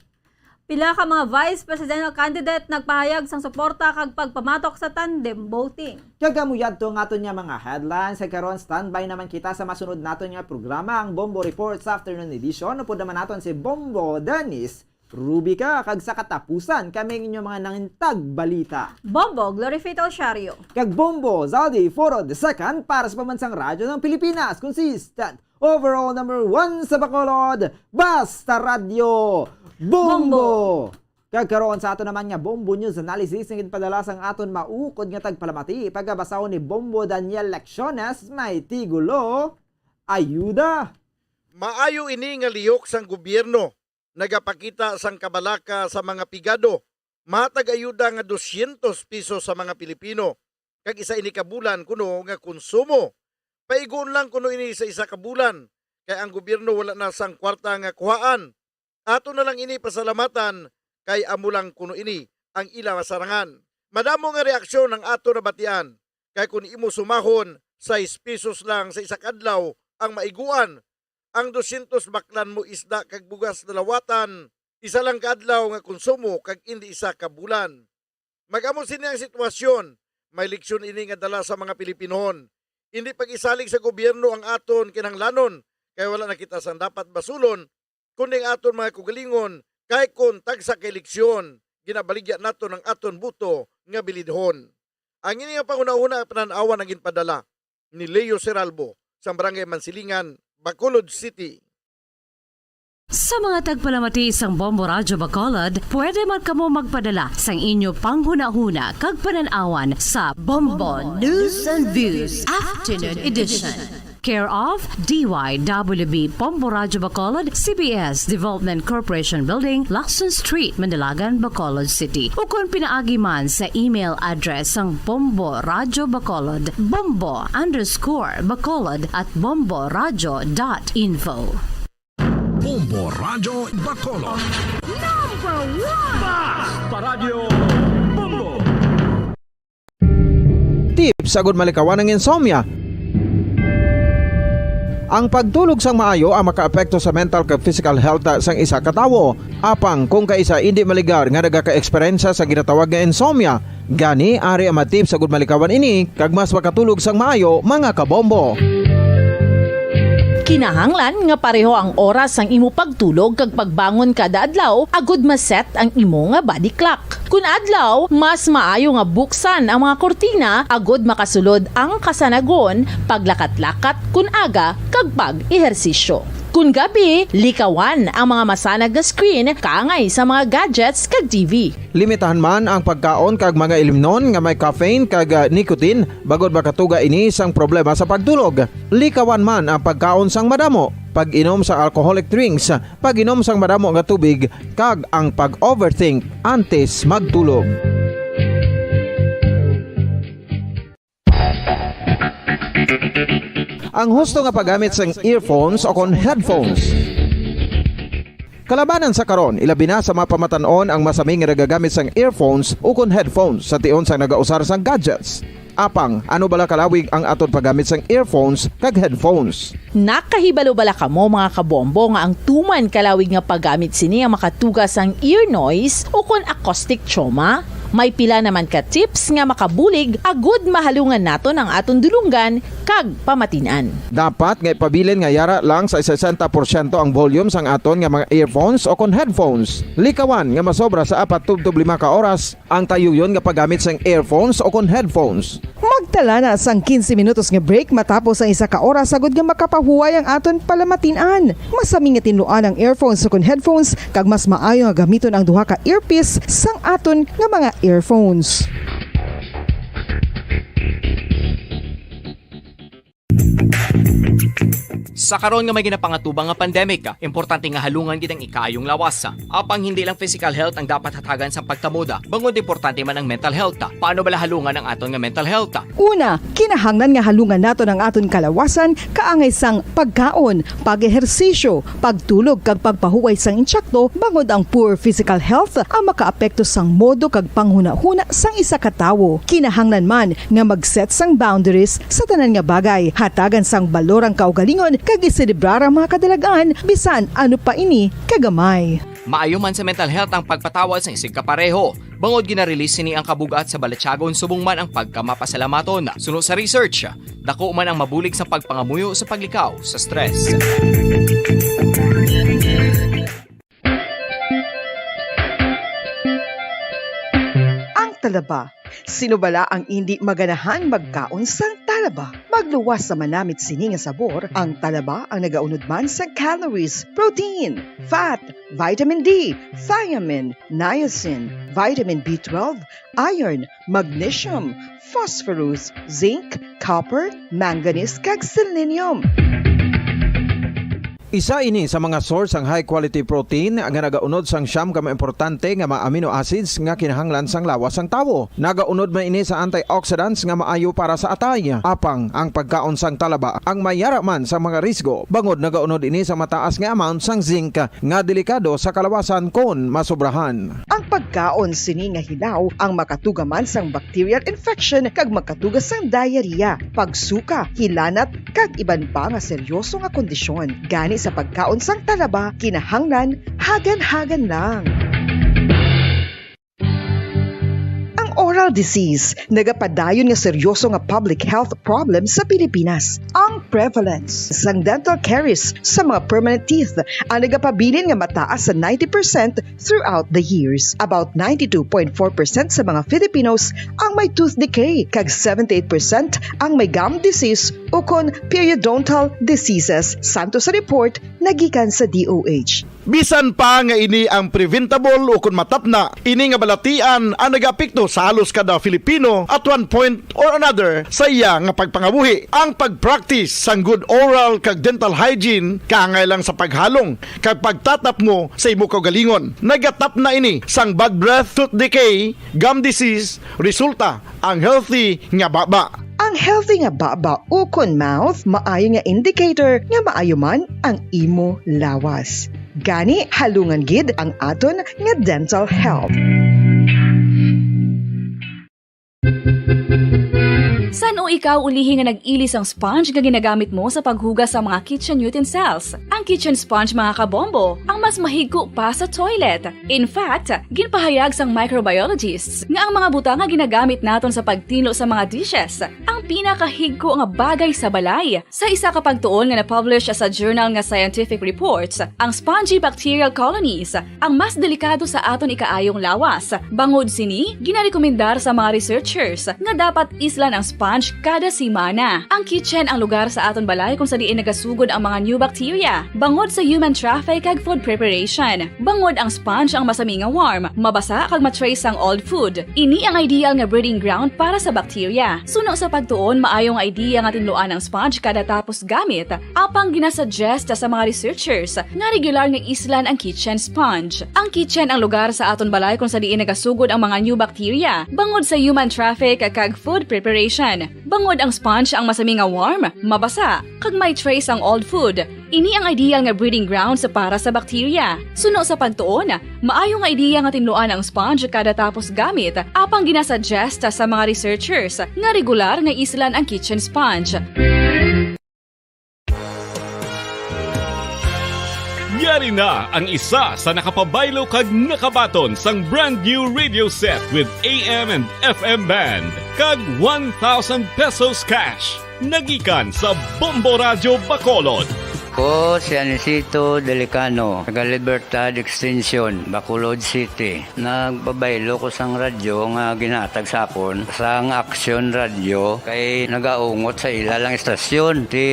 Pila ka mga vice presidential candidate nagpahayag sang suporta kag pagpamatok sa tandem voting. Kag amo yadto ang aton nga mga headlines. Kag karon, standby naman kita sa masunod naton nga programa, ang Bombo Reports Afternoon Edition. Upod naman naton si Bombo Dennis Rubica, kag sa katapusan, kami ang inyong mga nangintag balita, Bombo Glorifito Siario. Kag Bombo Zaldi Foro the second para sa Pambansang Radyo ng Pilipinas, consistent overall number one sa Bacolod, basta radyo, Bombo! Bombo! Kag karon sa ato naman nga Bombo News Analysis nga ginpadala sang aton maukod nga tagpalamati, pagabasahon ni Bombo Daniel Lecciones, may tigulo, Ayuda. Maayo ini nga lihok sang gobyerno nagapakita sang kabalaka sa mga pigado, mahatag ayuda nga dosyentos piso sa mga Pilipino, kag isa ini ka bulan kuno nga konsumo. Paiguon lang kuno ini sa isa ka bulan, kay ang gobyerno wala na sang kwarta nga kuhaan. Ato na lang ini pasalamatan, kay amo lang kuno ini ang ila masarangan. Madamo nga reaksyon ang ato nabatian, kay kun imo sumahon, sais pesos lang sa isa ka adlaw ang maiguan. Ang dosyentos baklan mo isda kag bugas na lawatan, isa lang ka adlaw nga konsumo kag indi isa ka bulan. Mag-amo sini ang sitwasyon, may leksyon ini nga dala sa mga Pilipinohon. Indi pag-isalig sa gobyerno ang aton kinahanglanon, kay wala na kita sang dapat basulon, kundi ang aton mga kaugalingon, kay kun tagsa ka eleksyon, ginabaligya naton ang aton boto nga bilidhon. Ang ini nga panghunahuna panan-awan ang ginpadala ni Leo Seralbo sa Barangay Mansilingan, Bacolod City. Sa mga tagpalamati sang Bombo Radyo Bacolod, pwede man kamo magpadala sang inyo panghunahuna kag panan-awan sa Bombo News and Views Afternoon Edition. Care of D Y W B Bombo Radyo Bacolod, C B S Development Corporation Building, Lacson Street, Mandalagan, Bacolod City. Ukon pinaagi man sa email address sang Bombo Radyo Bacolod, bombo underscore bacolod at bomboradyo dot info. Bombo Radyo Bacolod. Number one! Basta Radyo Bombo! Tips agud malikawan ang insomnia. Ang pagtulog sang maayo ang makaapekto sa mental kag physical health sang isa ka tawo. Apang kung kaisa indi maligar nga nagaka-eksperyensya sa ginatawag nga insomnia, gani ari ang mga tips agud malikawan ini kag mas makatulog sang maayo, mga kabombo. Kinahanglan nga pareho ang oras sang imo pagtulog kag pagbangon kada adlaw agud ma-set ang imo nga body clock. Kun adlaw, mas maayo nga buksan ang mga kurtina agud makasulod ang kasanagon, paglakat-lakat kun aga, kag pag-ehersisyo. Kun gabi, likawan ang mga masanag nga screen kaangay sa mga gadgets kag T V. Limitahan man ang pagkaon kag mga ilimnon nga may caffeine kag, ah, nicotine, bangod makatuga ini sang problema sa pagtulog. Likawan man ang pagkaon sang madamo, pag-inom sa alcoholic drinks, pag-inom sang madamo nga tubig, kag ang pag-overthink antes magtulog. Ang husto nga paggamit sang earphones o kon headphones. Kalabanan sa karon, ilabi na sa mga pamatan-on ang masami nga nagagamit sang earphones o kon headphones sa tion sang nagausar sang gadgets. Apang, ano bala kalawig ang aton paggamit sang earphones kag headphones? Nakahibalo bala kamo, mga kabombo, nga ang tuman kalawig nga paggamit sini ang makatuga sang ear noise o kon acoustic trauma? May pila naman ka tips nga makabulig agud mahalungan naton ang aton dulonggan kag pamatin-an. Dapat nga ipabilin nga yara lang sa sesenta porsyento ang volume sang aton nga mga earphones o kon headphones. Likawan nga masobra sa apat tubtob lima ka oras ang tayuyon nga paggamit sang earphones o kon headphones. Magtala na sang quince minutos nga break matapos ang isa ka oras, agud nga makapahuway ang aton palamatin-an. Masami nga tinluan ang earphones o kon headphones, kag mas maayo nga gamiton ang duha ka earpiece sang aton nga mga earphones. Sa karon nga may ginapangatubang nga pandemic, importante nga halungan gid ang ikaayong lawas. Apang hindi lang physical health ang dapat hatagan sang pagtamuda, bangod importante man ang mental health. Paano bala halungan ang aton nga mental health? Una, kinahanglan nga halungan naton ang aton kalawasan kaangay sang pagkaon, pag-ehersisyo, pagtulog kag pagpahuway sang insakto, bangod ang poor physical health ang makaapekto sang modo kag panghunahuna sang isa ka tawo. Kinahanglan man nga mag-set sang boundaries sa tanan nga bagay, hatagan sang balor ang kaugalingon kag iselebrar ang mga kadalag-an, bisan ano pa ini kagamay. Maayo man sa mental health ang pagpatawad sang isigkapareho, bangod gina-release sini ang kabug-at sa balatyagon subong man ang pagkamapasalamaton. Suno sa research, dako man ang mabulig sa pagpangamuyo sa paglikaw sa stress. Ang talaba. Sino bala ang indi maganahan magkaon sang talaba? Magluwas sa manamit sini nga sabor, ang talaba ang nagaunod man sang calories, protein, fat, vitamin D, thiamine, niacin, vitamin B twelve, iron, magnesium, phosphorus, zinc, copper, manganese, kag selenium. Isa ini sa mga source sang high quality protein nga nagaunod sang siyam ka mga importante nga mga amino acids nga kinahanglan sang lawas sang tawo. Nagaunod man ini sa antioxidants nga maayo para sa atay. Apang ang pagkaon sang talaba ang may yara man sa mga risgo, bangod nagaunod ini sa mataas nga amount sang zinc nga delikado sa kalawasan kon masobrahan. Ang pagkaon sini nga hilaw ang makatuga man sang bacterial infection kag makatuga sang diarrhea, pagsuka, hilanat, kag iban pa nga seryoso nga kondisyon. Gani sa pagkaon sang talaba, kinahanglan hagan-hagan lang. Ang oral disease nagapadayon nga seryoso nga public health problem sa Pilipinas. Ang prevalence sang dental caries sa mga permanent teeth ang nagapabilin nga mataas sa ninety percent throughout the years. About ninety-two point four percent sa mga Filipinos ang may tooth decay, kag seventy-eight percent ang may gum disease ukon periodontal diseases, santo sa report nga gikan sa D O H. Bisan pa nga ini ang preventable ukon matapna, ini nga balatian ang nagaapekto sa halos kada Filipino at one point or another sa iya nga pagpangabuhi. Ang pag-practice sang good oral kag dental hygiene kaangay lang sa paghalong kag pagtatapmo sa imo kaugalingon. Nagatapna ini sang bad breath, tooth decay, gum disease, resulta ang healthy nga baba. Ang healthy nga baba ukon mouth maayo nga indicator nga maayo man ang imo lawas. Gani, halungan gid ang aton nga dental health. San-o ikaw ulihi nga nag-ili sang sponge nga ginagamit mo sa paghugas sa mga kitchen utensils? Ang kitchen sponge, mga kabombo, ang mas mahigko pa sa toilet. In fact, ginpahayag sang microbiologists nga ang mga butang nga ginagamit naton sa pagtinlo sa mga dishes ang pinakahigko nga bagay sa balay. Sa isa ka pagtuon nga na-publish sa journal nga Scientific Reports, ang spongy bacterial colonies ang mas delikado sa aton ikaayong lawas. Bangod sini, ginarekomendar sa mga researchers nga dapat islan ang sponge kada semana. Ang kitchen ang lugar sa aton balay kung sa diin nagasugod ang mga new bacteria, bangod sa human traffic kag food preparation. Bangod ang sponge ang masami nga warm, mabasa kag ma-trace sang old food. Ini ang ideal nga breeding ground para sa bacteria. Suno sa pagtuon, maayo nga idea nga tinluan ang sponge kada tapos gamit. Apang ginasuggest sa mga researchers nga regular nga islan ang kitchen sponge. Ang kitchen ang lugar sa aton balay kung sa diin nagasugod ang mga new bacteria, bangod sa human traffic kag food preparation. Bangod ang sponge ang masami nga warm, mabasa, kag may trace ang old food. Ini ang ideal nga breeding grounds para sa bacteria. Suno sa pagtuon, maayo nga idea nga tinluan ang sponge kada tapos gamit, apang ginasuggest sa mga researchers nga regular nga islan ang kitchen sponge. Yari na ang isa sa nakapabaylo kag nakabaton sang brand new radio set with A M and F M band kag one thousand pesos cash. Nagikan sa Bombo Radyo Bacolod. Ko si Anisito Delicano, taga Libertad Extension, Bacolod City. Nagpabaylo ko sang radyo nga ginhatag sa akon sang Action Radio kay nagaungot sa ila lang istasyon. Ti,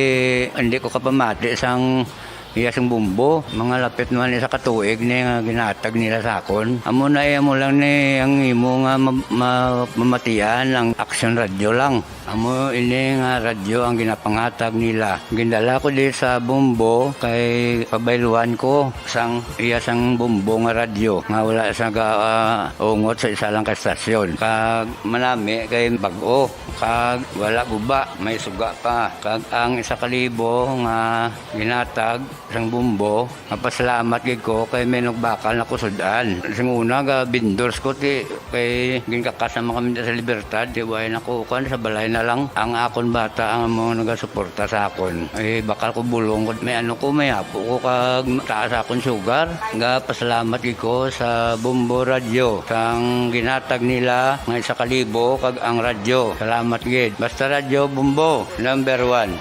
hindi ko kapamati sang Iya sang Bombo, mga lapit man isa ka tuig ni nga ginahatag nila sa akon. Amo na, iya mo lang ni ang imo nga ma-, ma-, mamatian ang Aksyon Radyo lang. Amo ini nga radyo ang ginapanghatag nila. Gindala ko di sa Bombo kay pabayluan ko sang iya sang Bombo nga radyo nga wala sa ga-, ah, ungot sa isa lang ka estasyon. Kag manami kay bag-o, kag wala guba, may suga pa. Kag ang isa ka libo nga ginatag sang Bombo, mapasalamat gid ko kay may nagbakal na ko sud-an. Sing una, ga-vendors ko, ti, kay ginkakas naman kami sa Libertad, ti, way na ko, kuwan, sa balay na lang. Ang akon bata ang mga nagasuporta sa akon. Eh, bakal ko bulong ko, may ano ko, may apo ko, kag taas akon sugar. Ga-pasalamat gid ko sa Bombo Radyo, sang ginatag nila nga isa ka libo, kag ang radyo. Salamat gid. Basta Radyo Bombo, number one.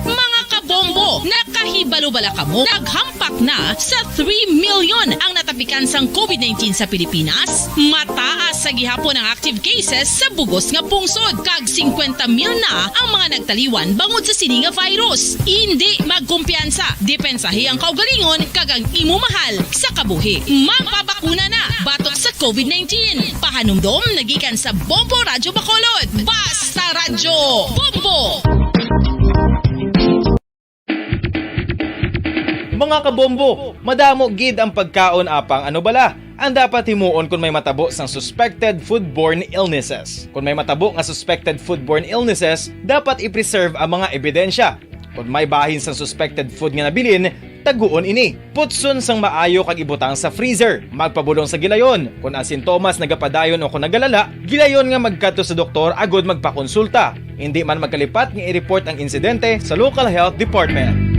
Mga kabombo, nakahibalo bala kamo? Naghampak na sa three million ang natapikan sang covid nineteen sa Pilipinas. Mataas sa gihapon ang active cases sa bugos nga pungsod, kag singkwenta mil na ang mga nagtaliwan bangod sa sini nga virus. Indi magkumpiyansa, depensahi ang kaugalingon kag ang imo mahal sa kabuhi. Magpabakuna na batok sa covid nineteen. Pahanumdom na gikan sa Bombo Radyo Bacolod. Basta Radyo Bombo! Mga kabombo, madamo gid ang pagkaon, apang ano bala ang dapat himuon kon may matabo sang suspected foodborne illnesses? Kon may matabo nga suspected foodborne illnesses, dapat i-preserve ang mga ebidensya. Kon may bahin sang suspected food nga nabilin, taguon ini. Putson sang maayo kag ibutang sa freezer. Magpabulong sa gilayon. Kon ang sintomas nagapadayon o kon nagalala, gilayon nga magkadto sa doktor agud magpakonsulta. Indi man magkalipat nga i-report ang insidente sa local health department.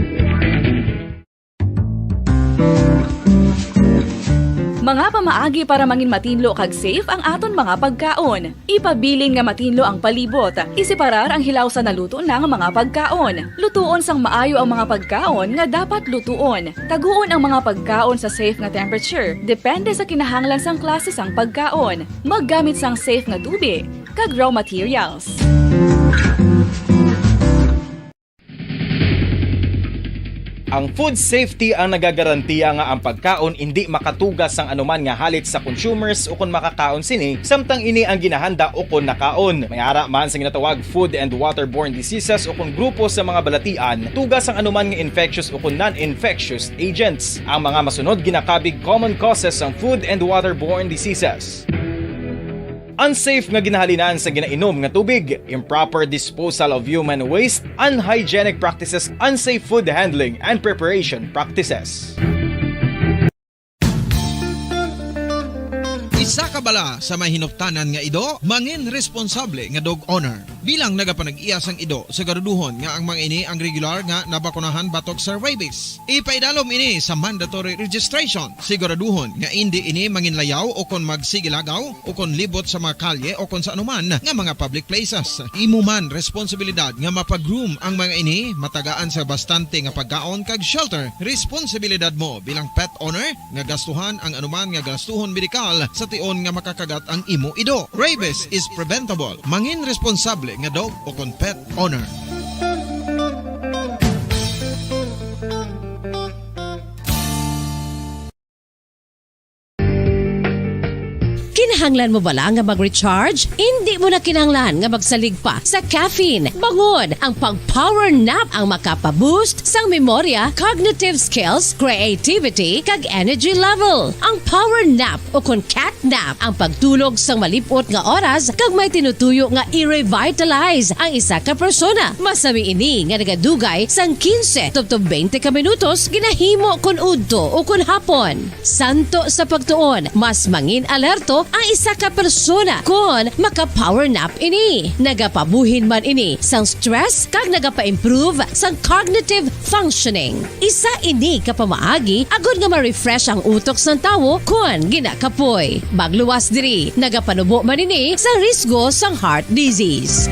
Mga pamaagi para mangin matinlo kag safe ang aton mga pagkaon. Ipabilin nga matinlo ang palibot. Iseparar ang hilaw sa naluto na nga mga pagkaon. Lutuon sang maayo ang mga pagkaon nga dapat lutuon. Taguon ang mga pagkaon sa safe nga temperature, depende sa kinahanglan sang klase sang pagkaon. Maggamit sang safe nga tubig kag raw materials. Ang food safety ang nagagarantiya nga ang pagkaon indi makatuga sang anuman nga halit sa consumers ukon makakaon sini, samtang ini ang ginahanda ukon nakaon. May ara man sa ginatawag food and waterborne diseases ukon grupo sa mga balatian, tuga sang anuman nga infectious ukon non-infectious agents. Ang mga masunod ginakabig common causes sang food and waterborne diseases. Unsafe nga ginahalinan sa ginainom nga tubig, improper disposal of human waste, unhygienic practices, unsafe food handling and preparation practices. Isa ka bala sa may hinuptanan nga ido, mangin responsable nga dog owner. Bilang nagapanag-iya sang ido, siguraduhon nga ang mga ini ang regular nga nabakunahan batok sa rabies. Ipaidalom ini sa mandatory registration. Siguraduhon nga indi ini manginlayaw o kon magsigilagaw o kon libot sa mga kalye o kon sa anuman nga mga public places. Imo man responsibilidad nga mapa-groom ang mga ini, matagaan sa bastante nga pagkaon kag shelter. Responsibilidad mo bilang pet owner nga gastuhan ang anuman nga gastuhon medikal sa tion nga makakagat ang imo ido. Rabies is preventable. Mangin responsable nga dog o kon pet owner. Kinahanglan mo bala nga mag-recharge? Indi mo na kinahanglan nga magsalig pa sa caffeine. Bangon, ang pag-power nap ang makapa-boost sang memorya, cognitive skills, creativity, kag energy level. Ang power nap o kon cat nap ang pagtulog sang malip-ot nga oras kag may tinutuyo nga i-revitalize ang isa ka persona. Masami ini nga nagadugay sang quince tubtob twenty ka minutos, ginahimo kon udto o kon hapon. Santo sa pagtuon, mas mangin alerto ang isa ka persona kon maka-power nap ini. Nagapabuhin man ini sang stress kag nagapa-improve sang cognitive functioning. Isa ini ka pamaagi agod nga ma-refresh ang utok sang tawo kon ginakapoy. Magluwas diri, nagapanubo man ini sa risgo sang heart disease.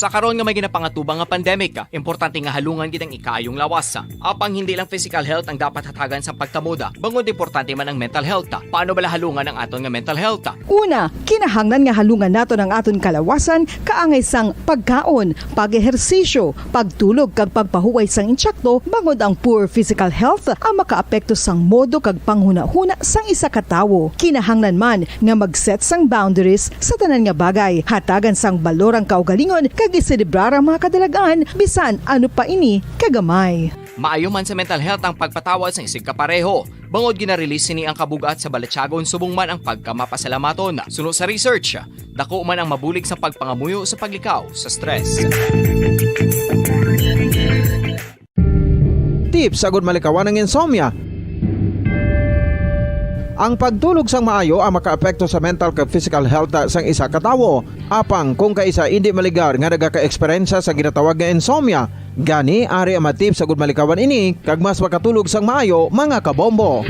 Sa karon nga may ginapangatubang nga pandemic, importante nga halungan gid ang ikaayong lawas. Apang hindi lang physical health ang dapat hatagan sa pagkamoda, bangod importante man ang mental health. Paano bala halungan ang aton nga mental health? Una, kinahanglan nga halungan naton ang aton kalawasan kaangay sang pagkaon, pag-ehersisyo, pagtulog kag pagpahuway sang insakto, bangod ang poor physical health ang makaapekto sang modo kag panghunahuna sang isa ka tawo. Kinahanglan man nga mag-set sang boundaries sa tanan nga bagay, hatagan sang balor ang kaugalingon kag iselebrar ang mga kadalag-an bisan ano pa ini kagamay. Maayo man sa mental health ang pagpatawad sang isigkapareho, bangod gina-release sini ang kabug-at sa balatyagon subong man ang pagkamapasalamaton. Suno sa research, dako man ang mabulig sa pagpangamuyo sa paglikaw sa stress. Tips agud malikawan ang insomnia. Ang pagtulog sang maayo ang makaapekto sa mental kag physical health sang isa ka tawo. Apang kung kaisa indi maligar nga nagaka-eksperyensya sa ginatawag nga insomnia, gani ari ang mga tips agud malikawan ini kag mas makatulog sang maayo, mga kabombo.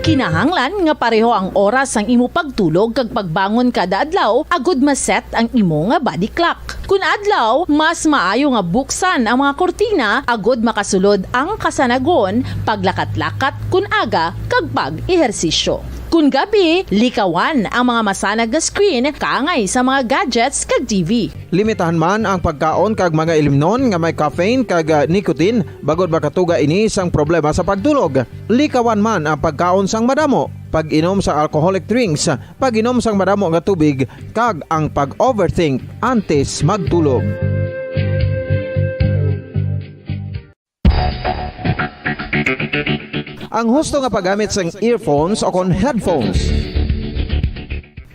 Kinahanglan nga pareho ang oras sang imo pagtulog kag pagbangon kada adlaw agud ma-set ang imo nga body clock. Kun adlaw, mas maayo nga buksan ang mga kurtina agud makasulod ang kasanagon, paglakat-lakat kun aga, kag pag-ehersisyo. Kun gabi, likawan ang mga masanag nga screen kaangay sa mga gadgets kag T V. Limitahan man ang pagkaon kag mga ilimnon nga may caffeine kag, ah, nicotine, bangod makatuga ini sang problema sa pagtulog. Likawan man ang pagkaon sang madamo, pag-inom sa alcoholic drinks, pag-inom sang madamo nga tubig, kag ang pag-overthink antes magtulog. Ang husto nga paggamit sang earphones o kon headphones.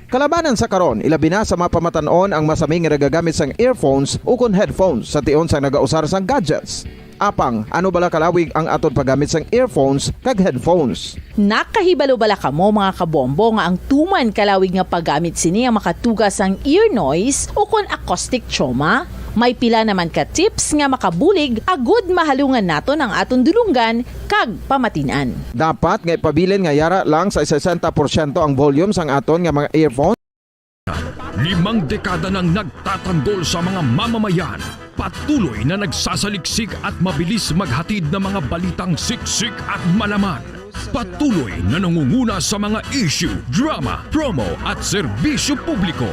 Kalabanan sa karon, ilabi na sa mga pamatan-on ang masami nga nagagamit sang earphones o kon headphones sa tion sang nagausar sang gadgets. Apang, ano bala kalawig ang aton paggamit sang earphones kag headphones? Nakahibalo bala kamo, mga kabombo, nga ang tuman kalawig nga paggamit sini ang makatuga sang ear noise o kon acoustic trauma? May pila naman ka tips nga makabulig agud mahalungan naton ang aton dulonggan kag pamatin-an. Dapat nga ipabilin nga yara lang sa sesenta porsyento ang volume sang aton nga mga earphones. Limang dekada nang nagtatanggol sa mga mamamayan, patuloy na nagsasaliksik at mabilis maghatid ng mga balitang siksik at malaman. Patuloy na nangunguna sa mga issue, drama, promo at serbisyo publiko.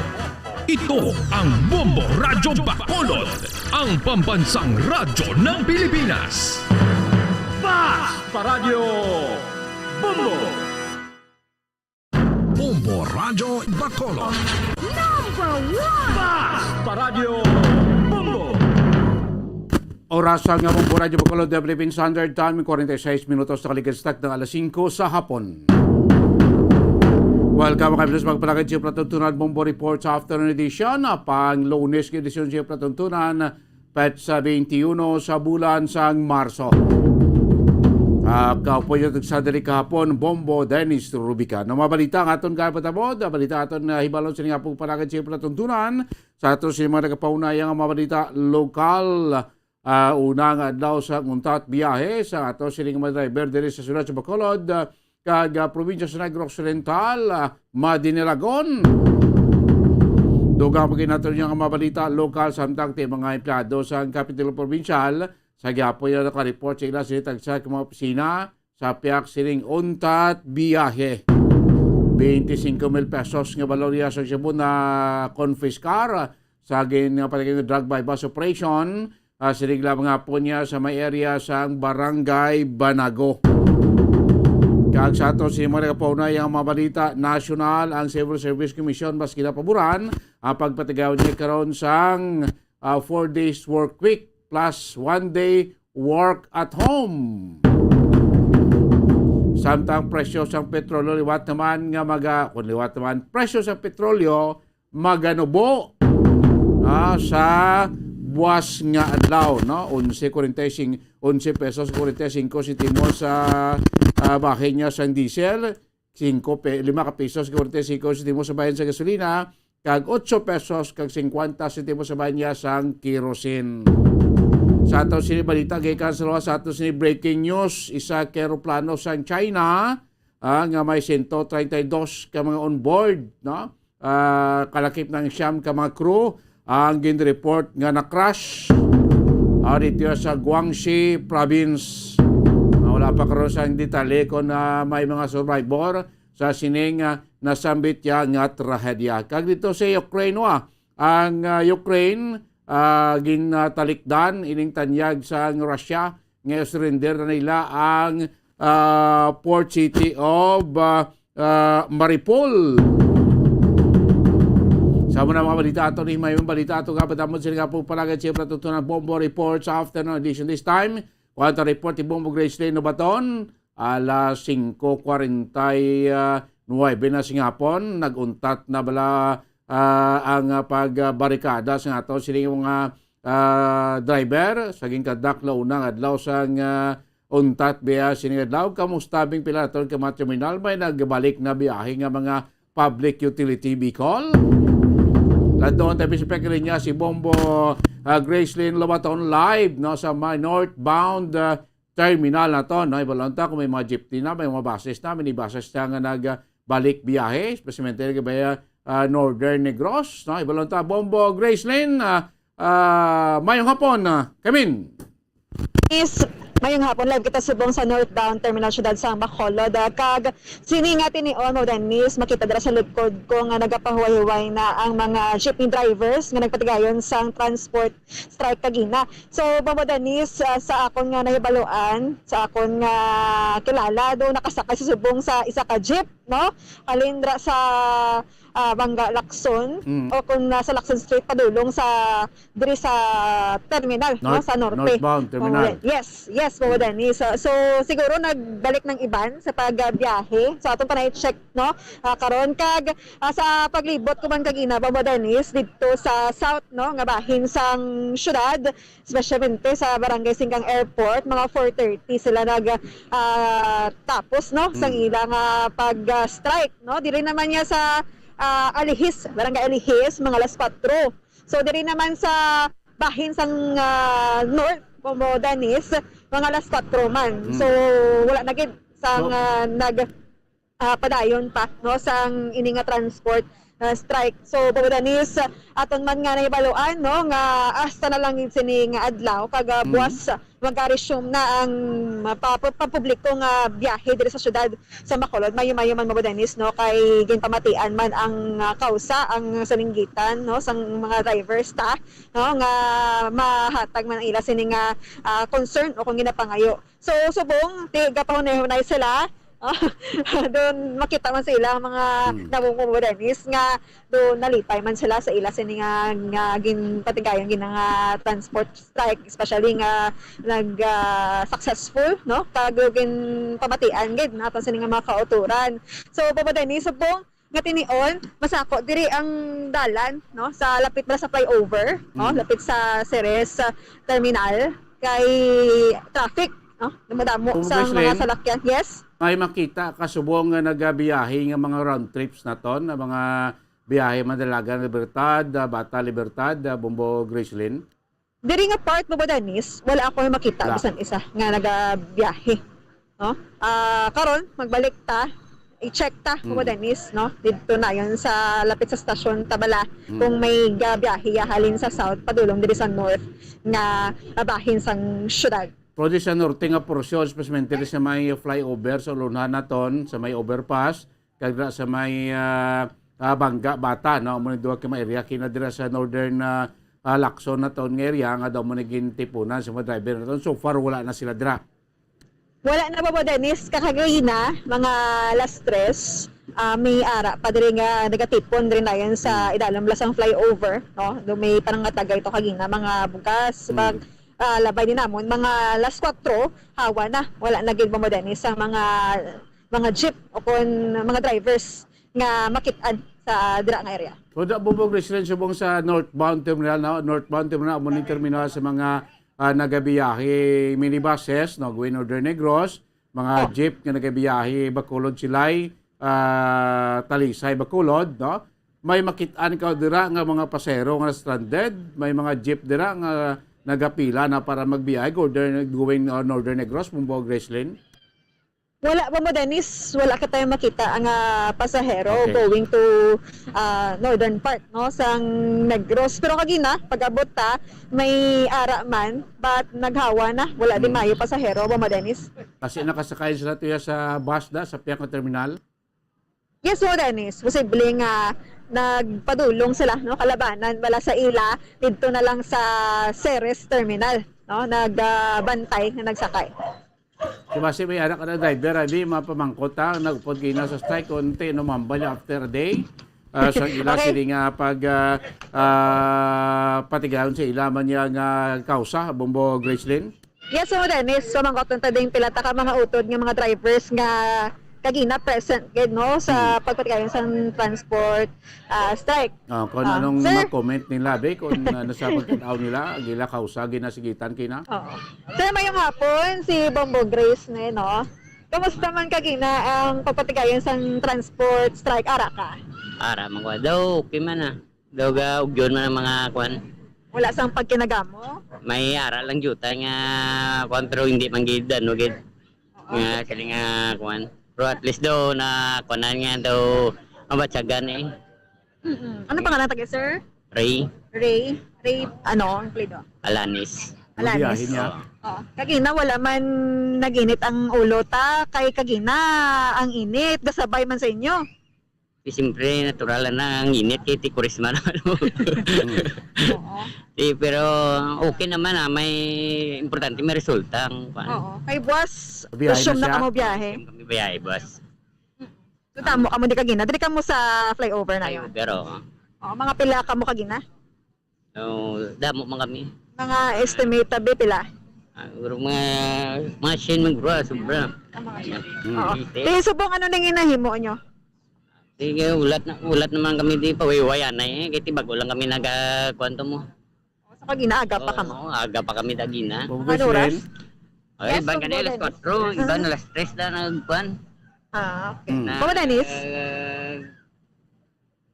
Ito ang Bombo Radyo Bacolod, ang pambansang radyo ng Pilipinas. Fast Paradyo Bombo! Bombo Radyo Bacolod. Number one! Fast Paradyo Bombo! Oras nga Bombo Radyo Bacolod, the Philippine Standard Time, forty-six minutos na kaligid sa takna nga alas singko sa hapon. Welcome, mga Pilipinos, magpalakad sa palatuntunan, Bombo Report sa Afternoon Edition, ah, pang Lunes nga edisyon sa palatuntunan, petsa twenty-one sa bulan sang Marso. Ah, kaupo niyo sa diri kahapon, Bombo Dennis Rubica. No, mabalita ang aton kapatabot, mabalita aton, ah, hibalon sa nga pong palakad sa palatuntunan, sa ato sa mga nagapaunaya nga mabalita lokal, ah, una nga adlaw sa untat biyahe sa ato sining mga driver diri sa siyudad sa Bacolod, ah, kag, ah, probinsya sa Negros Oriental, ah, Madinilagon. Dugang pa gid naton nga mga balita lokal, samtang ti mga empleyado sa Kapitolyo Probinsyal sa gihapon nga nakareport sa ila sa tagsa ka mga opisina sa piyak sining untat biyahe. Twenty-cinco mil pesos nga balor ya sa Cebu na konfiskar sa gin-, nga pati drug buy-bust operation, ah, sining lamang nga po niya sa may area sang Barangay Banago. Kag sa ato si mga nagapaunay ang mga balita, nasyonal ang Civil Service Commission mas ginapaboran ang pagpatigayon niya karon sang, ah, four days work week plus one day work at home. Samtang presyo sang petrolyo liwat naman nga maga-, kung liwat naman, presyo sang petrolyo maganubo, ah, sa buwas nga adlaw, no? Onse kuwarenta y cinco, onse pesos kuwarenta y cinco sentimos sa, ah, bahin niya sang diesel, singko pe-, lima ka pesos kuwarenta y cinco sentimos sa bahin sa gasolina, kag otso pesos kag singkwenta sentimos sa bahin niya sang kerosene. Sa ato sini balita gikan sa luwas, sa ato sini breaking news, isa ka eroplano sang China, ah, nga may sento treinta y dos ka mga on board, no? Ah, kalakip ng siyam ka mga crew, ang ginreport nga na-crash, ah, dito sa Guangxi Province. Ah, wala pa karon sang detalye kung, ah, may mga survivor sa sining, ah, nasambit ya nga trahedya. Kag dito sa Ukraine, wa, ang, ah, Ukraine, ah, ginatalikdan ining tanyag sang Russia nga surrender na nila ang, ah, port city of, ah, ah, Mariupol. Sa mga mga balita ato ni may mga balita ato nga padamot sila nga po palagad siya patutunan Bombo Report sa afternoon edition. This time, kuwanta report ni Bombo Gracelyn Nobaton, alas singko kwarenta y nuwebe na sing hapon, nag-untat na bala, ah, ang, ah, pagbarikada sa ato sining mga, ah, driver sa ginkadakla unang adlaw sang, ah, untat biya sining adlaw. Kamusta bing pila naton ka mga terminal may nagbalik na biyahe nga mga public utility vehicle? Ladto ang tabi sa pagkalinya si Bombo, ah, Gracelyn Lobaton live, no, sa may northbound, ah, terminal na to, no? Ibalon ta kung may mga jeepney na, may mga buses na, minibuses na nga nagbalik biyahe, especially ka ba, ah, Northern Negros, no? Ibalon ta, Bombo Gracelyn, ah, ah, mayong hapon, ah, Kamin. Is mayong hapon, live kita subong sa northbound terminal syudad sa Bacolod. Ah, kag sini nga tinion mo, Dennis, makita dira sa likod ko nga nagapahuway-huway na ang mga jeepney drivers nga nagpatigayon sang transport strike kagina. So, Bombo Dennis, ah, sa akon nga nahibaluan, sa akon nga kilala, do nakasakay sa subong sa isa ka jeep, no? Halin ra sa, ah, Banga Lacson, Mm. o kung nasa Lacson Street padulong sa, diri sa terminal, no? North, Sa norte. Northbound terminal. Yes, yes, Bombo Dennis. So, so, siguro nagbalik ng iban sa pagbiyahe. So, atong pa na-check, no? Ah, karon kag, ah, sa paglibot ko man kagina, Bombo Dennis, dito sa south, no, nga bahin sang syudad, especially sa Barangay Singkang Airport, mga four thirty sila nag, ah, tapos, no, sang Mm. ilang, ah, pag, ah, strike, no? Diri naman niya sa, ah, Alihis, Barangay Alihis, mga alas kwatro. So, diri naman sa bahin sang, ah, North, Bombo Dennis, mga alas kwatro man. Mm. So, wala na gid sang, So, ah, nag, ah, padayon pa, no, sang ini nga transport, ah, strike. So, Bombo Dennis, aton man nga nahibaluan, no, nga hasta na lang gid sini nga adlaw, kag, ah, Mm. buwas, ah, mag-resume na ang, ah, pa-, pa-, pampubliko nga biyahe diri sa syudad sa Bacolod. Mayo-mayo man, Bombo Dennis, no, kay ginpamatian man ang, ah, kausa, ang salinggitan, no, sang mga drivers ta, no, nga mahatag man ang ila sini nga, ah, concern o kung ginapangayo. So, subong, ti-, gapahunay-hunay sila. Doon makita man sa ila ang mga Hmm. namumumodernis nga doon nalipay man sila sa ila sini nga, nga ginpatigayon gina nga transport strike, especially nga nag, ah, successful, no? Kag ginpamatian gid naton sini nga mga kauturan. So, Bombo Dennis, subong nga tinion, masako diri ang dalan, no, sa lapit na sa flyover, no, Mm. lapit sa Ceres, ah, terminal, kay traffic, no, damo-damo Kung sa Miss mga Lynn, salakyan. Yes? May makita ka subong nga nagabiyahe nga mga round trips na to, na mga biyahe Madalagan Libertad, ah, Bata Libertad, ah, Bombo Gracelyn? Diri nga part, Bobo Dennis, wala ako makita Wala. bisan isa nga nagabiyahe. No? Ah, karon, magbalik ta, i-check ta, Bobo Hmm. Dennis, no? Didto na yon sa lapit sa stasyon Tabala, Hmm. kung may gabiyahe ya halin sa south, padulong diri sa north, nga bahin sang syudad. Pero di sa norte nga porsyon, especially diri sa may flyover sa Ulunhan naton, sa may overpass, kag dira sa may, ah, ah, Bangga, Bata, no? Amo ni duha ka mga area, kina dira sa northern, ah, ah, Lacson naton nga area, nga daw mo naging tipunan sa mga driver naton. So far, wala na sila dira. Wala na, Bobo Dennis, kakagay na, mga alas tres, ah, may ara pa diri nga nagatipon diri na yan sa Hmm. idalom lasang flyover, no? Do may panangatagay to kagina, mga bugas, Hmm. bag, ah, labay ni namon, mga alas kwatro, hawa na, wala na gid, Bobo Dennis, ang mga, mga jeep o kon mga drivers nga makit-an sa dira nga area. So, da, Bobo Gracelyn, subong sa northbound terminal, no? Northbound terminal, amo ni terminal sa mga, ah, nagabiyahe minibuses, no? Going Northern Negros, mga Oh. jeep nga nagabiyahe Bacolod, Silay, ah, Talisay, Bacolod, no? May makit-an ka dira nga mga pasahero nga stranded, may mga jeep dira nga nagapila na para magbiyahe go Northern, going, uh, Northern Negros, Bombo Gracelyn? Wala pa mo, Dennis, wala ka tayo makita ang ah, pasahero Okay. going to ah, northern part, no, sang Negros. Pero kagina, pag-abot ta, may ara man, but naghawa na. Wala din Hmm. mayo pasahero, ba mo, Dennis? Kasi nakasakay sila tuya sa bus da, sa pihak nga terminal? Yes, mo, Dennis. Posible nga nagpadulong sila, no, kalabanan, wala sa ila, didto na lang sa Ceres Terminal, no, nagbantay nga nagsakay. Di ba, si may anak na driver, abi, mapamangkot ta, nagupod gina sa strike, kung ti, no, mambal after a day. Ah, sa ila Okay. sini nga pag ah, ah, patigayon sa ila man niya nga kausa, Bombo Gracelyn? Yes, so, Dennis, so, mangkot ta din pila ta ka mga utod nga mga drivers nga kagina present gid, no, sa Hmm. pagpatigayon sa transport ah, strike. Ah, kung Ah, anong sir? mga comment nila, be, kung ano sa pagkatao nila, gila kausa, ginasigitan kina. Oo. Sir, mayong hapon, si Bombo Grace na, no? Kamusta man kagina ang pagpatigayon sang transport strike, ara ka? Ara man ko. Daw, okay man ah. Daw ga, ugyon man ang mga kwan. Wala sang pagkinagamo? May ara lang juta nga kwan, pero hindi man gid, ano gid. Oo. Nga, sila nga kwan. Pero at least daw, na kwan na nga daw, mabatyagan eh. Mm-mm. Ano pangalan tagay, sir? Ray. Ray? Ray, ano, ang apelyido? Alanis. Alanis. Biyahe niya. Oo. Kagina, wala man naginit ang ulo ta, kay kagina, ang init, gasabay man sa inyo. Eh, siyempre, natural na ang init, kay ti Kurisma naman. Oo. Eh, pero okay naman ah, may importante, may resulta ang kwan. Oo. Kay buwas, Biyahe na resume na siya? kamo biyahe. Kami biyahe, boss. So, damo kamo di kagina. Diri kamo sa flyover na yun. Flyover, oo. Oo, mga pila kamo kagina? No, damo man kami. Mga estimate, tabi, pila? Ah, siguro mga, mga siyam man, bro, sobra. Ang mga siyam. Mm. Oo. Ite. Di, subong ano ning inahimo nyo? Sige, ulat na, ulat naman kami di pawiwayan na eh. Kaya ti bago lang kami naga, kwanto mo. Sa kagina, aga pa kamo? Oo, aga pa kami dagina. Mga Congressman? Oras? Ay, Yes, iban kani alas Congressman. Kwatro, iban alas tres na nagkuan. Ah, okay. Hmm. Na, Mama Dennis? eh,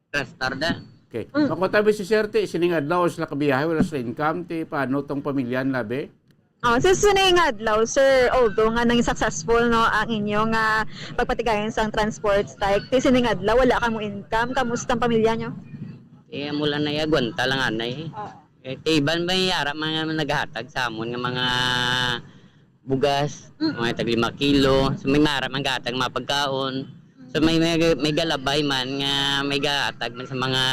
Tres tarda. Okay. Mm. Makuha tabi si Sir, ti, sining adlaw sila kabiyahe, wala sila income, ti, paano tong pamilya nila, be? Ah, sa sining adlaw, sir, although nga nang successful, no, ang inyo nga pagpatigayon sang transport strike, ti sining adlaw, wala kamo income, kamusta ang pamilya nyo? Eh, mula na iya, gwanta lang anay. Oo. Eh, ti iban may ara mga naghatag sa amon nga mga bugas, Mm. mga tag lima kilo. So, may mara man gahatag mga pagkaon. So, may, may, may galabay man nga may gahatag man sa mga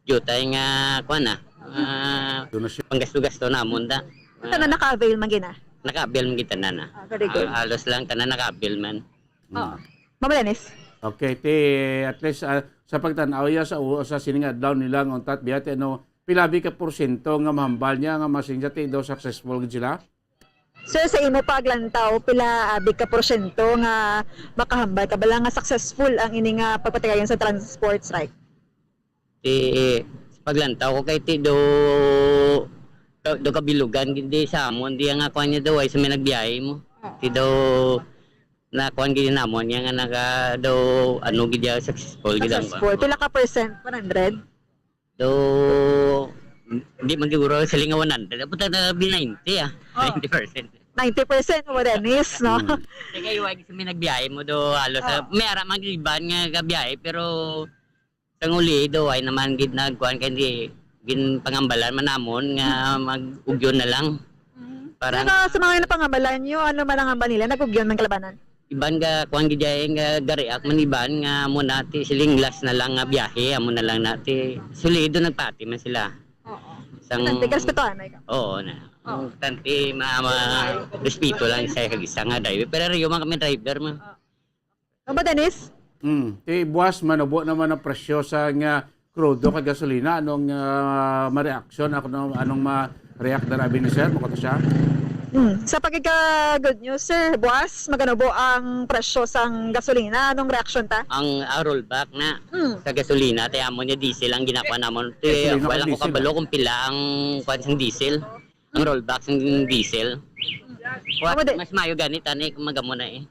jutay nga, kuwan na, ah, Donasyon. panggasto-gasto namon da. Tanan naka-avail man gina? Naka-avail man gid tanan na. Ah, very good. Ah, halos lang tanan naka-avail man. Mm. Oo. Mama Dennis? Okay, ti, at least, ah, sa pagtan-aw ya sa, u-, sa sining adlaw nila nga untat biya, ti, ano, pila bi ka porsyento nga mahambal niya nga masing siya, ti, daw successful gid sila? Sir, sa imo paglantaw, pila, ah, bi ka porsyento nga makahambal ka bala nga successful ang ini nga pagpatigayon sa transport strike? Ti, sa paglantaw ko kay ti do, ka-, do kabilugan gid di sa amon, di nga kuwan niya daw, ay sa may nagbiyahe mo. Oo. Ti daw, na kuwan gid namon, niya nga naka, daw, ano gid ya, successful gid ang Successful. Pila ka percent? One hundred? Do, di man siguro siling nga one hundred. Abot na, na, ninety, ah. Oh. Ninety percent. Ninety percent mo, Dennis, no? Hmm. Kaya kayo, ay, sa may nagbiyahe mo do, halos, ah, Oh. may ara man gid iban nga kabiyahe, pero Sang uli, do, ay naman gid nagkuan kay di, ginpangambalan man namon nga mag-ugyon na lang. Mm. Parang Pero sa mga napangambalan nyo, ano man ang hambal nila? Nag-ugyon man kalabanan? Iban nga kuan gid ay nga gariak man iban nga amo na ti siling last na lang nga biyahe, amo na lang na ti solido nagpati man sila. Oo. Sang Importante, karespetuhan na ikaw. Oo na. Oo. Importante ma, ma, respeto lang sa isa nga driver. Pero reyo man kami driver man. Oo. Ano ba, Dennis? Mm. Ti buwas, manubo naman ang presyo sa nga krudo kag gasolina. Anong, ah, mareaksyon? Ako na, anong ma-react na abi ni sir? Makuha siya? Mm. Sa pagka-good news, sir, buwas, maganubo ang presyo sang gasolina. Anong reaksyon ta? Ang, ah, rollback na Mm. sa gasolina, ti amo niya diesel ang ginapa namon. Ti, Gasolina wala kag ko diesel, kabalo ah. kung pila ang kwan sang diesel. Ang Mm. rollback sang diesel. Wa-, Amo di- mas mayo gani, tani, kung magamo na eh.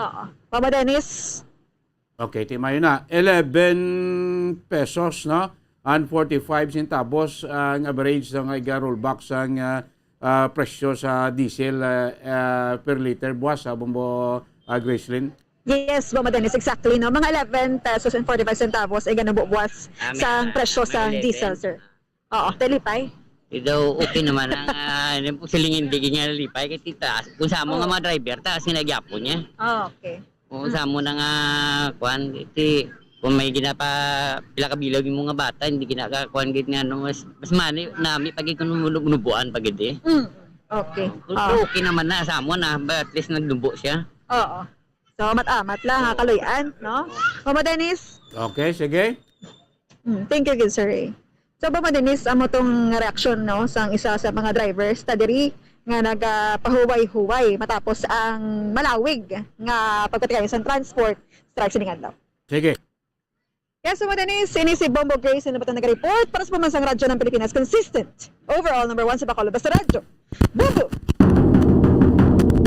Oo. Mama Dennis? Okay, ti mayo na. Eleven pesos, no? And forty-five centavos ang average sa nga iga-rollback sa nga, ah, presyo sa diesel, ah, ah, per liter buwas sa Bombo ah, Gracelyn? Yes, Bombo Dennis, exactly, no? Mga eleven pesos and forty-five centavos ay ganubo buwas Ami, sang ah, presyo mga sang eleven. Diesel, sir. Oo, talipay. Di daw okay naman ang, ah, ano po, siling hindi nga lipay kay titaas. Kung sa amo nga Oo. mga driver, taas nga nagyapon niya. Ah, okay. Kung Mm. sa amo na nga, kuwan, iti, kung may ginapa, pila ka bilog yung mga bata, hindi ginaka, kuwan, gid nga, no, mas, mas mani, nami, pag ikon nubuan, pag hindi. Mm. Okay. Kung Ah. okay naman na, sa amo na, ba, at least nagnubo siya. Oo. So, amat-amat lang, ha, kaluy-an, no? Mama Dennis? Okay, sige. Mm, thank you, good sir, eh. So, Mama Dennis, amo tong reaksyon, no, sang isa sa mga drivers ta diri nga nagapahuway-huway matapos ang malawig nga pagpatikayon sang transport strike sining adlaw. Sige. Yes, Mama Dennis, ini si Bombo Grace na naga-report para sa Pambansang Radyo ng Pilipinas, consistent, overall number one sa Bacolod. Basta Radyo, Bombo!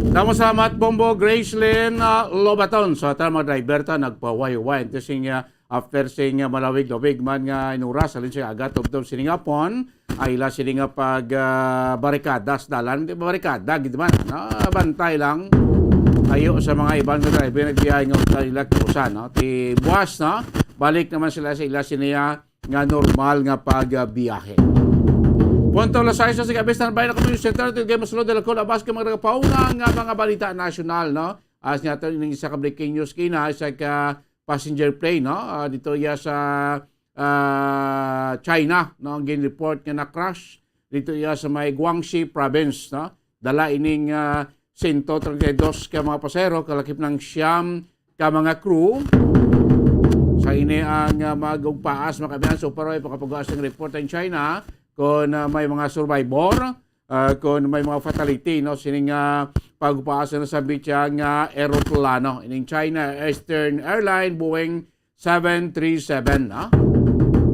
Damo salamat, Bombo Gracelyn, ah, Lobaton. Sa tama, driver ta, nagpahuway-huway. Ito sing, ah, after sing, ah, malawig-lawig man nga inuras, halin sa aga, tubtob sining hapon, ay ila sini nga pag, ah, barikada sa dalan. Di ba barikada, gid man, no? Bantay lang. Ayo sa mga iban nga driver, nagbiyahe nga unta nila kausan, no? Ti buwas, no? Balik naman sila sa ila sini, ah, nga normal nga pagbiyahe. Punto alas sais sa gabi, standby na kami sa center. Ito yung mas load, Dalacol, Abas, kay mga nagpauna nga mga balita nasyonal, no? As nga ito, yung isa ka breaking news kina, isa ka passenger plane, no? Ah, dito iya sa, ah, China, no? Ang gin-report nga na-crash. Dito iya sa may Guangxi province, no? Dala ining, ah, sento treinta y dos ka mga pasahero, kalakip ng siyam ka mga crew. Sa ini ang, ah, magugpaas, mga kabayan. So, pero ay pakapugaas ng report ang China kung, ah, may mga survivor, ah, kung may mga fatality, no? Sining, ah, pagpaas na sa bitya nga eroplano. Ining China Eastern Airline Boeing seven three seven, no?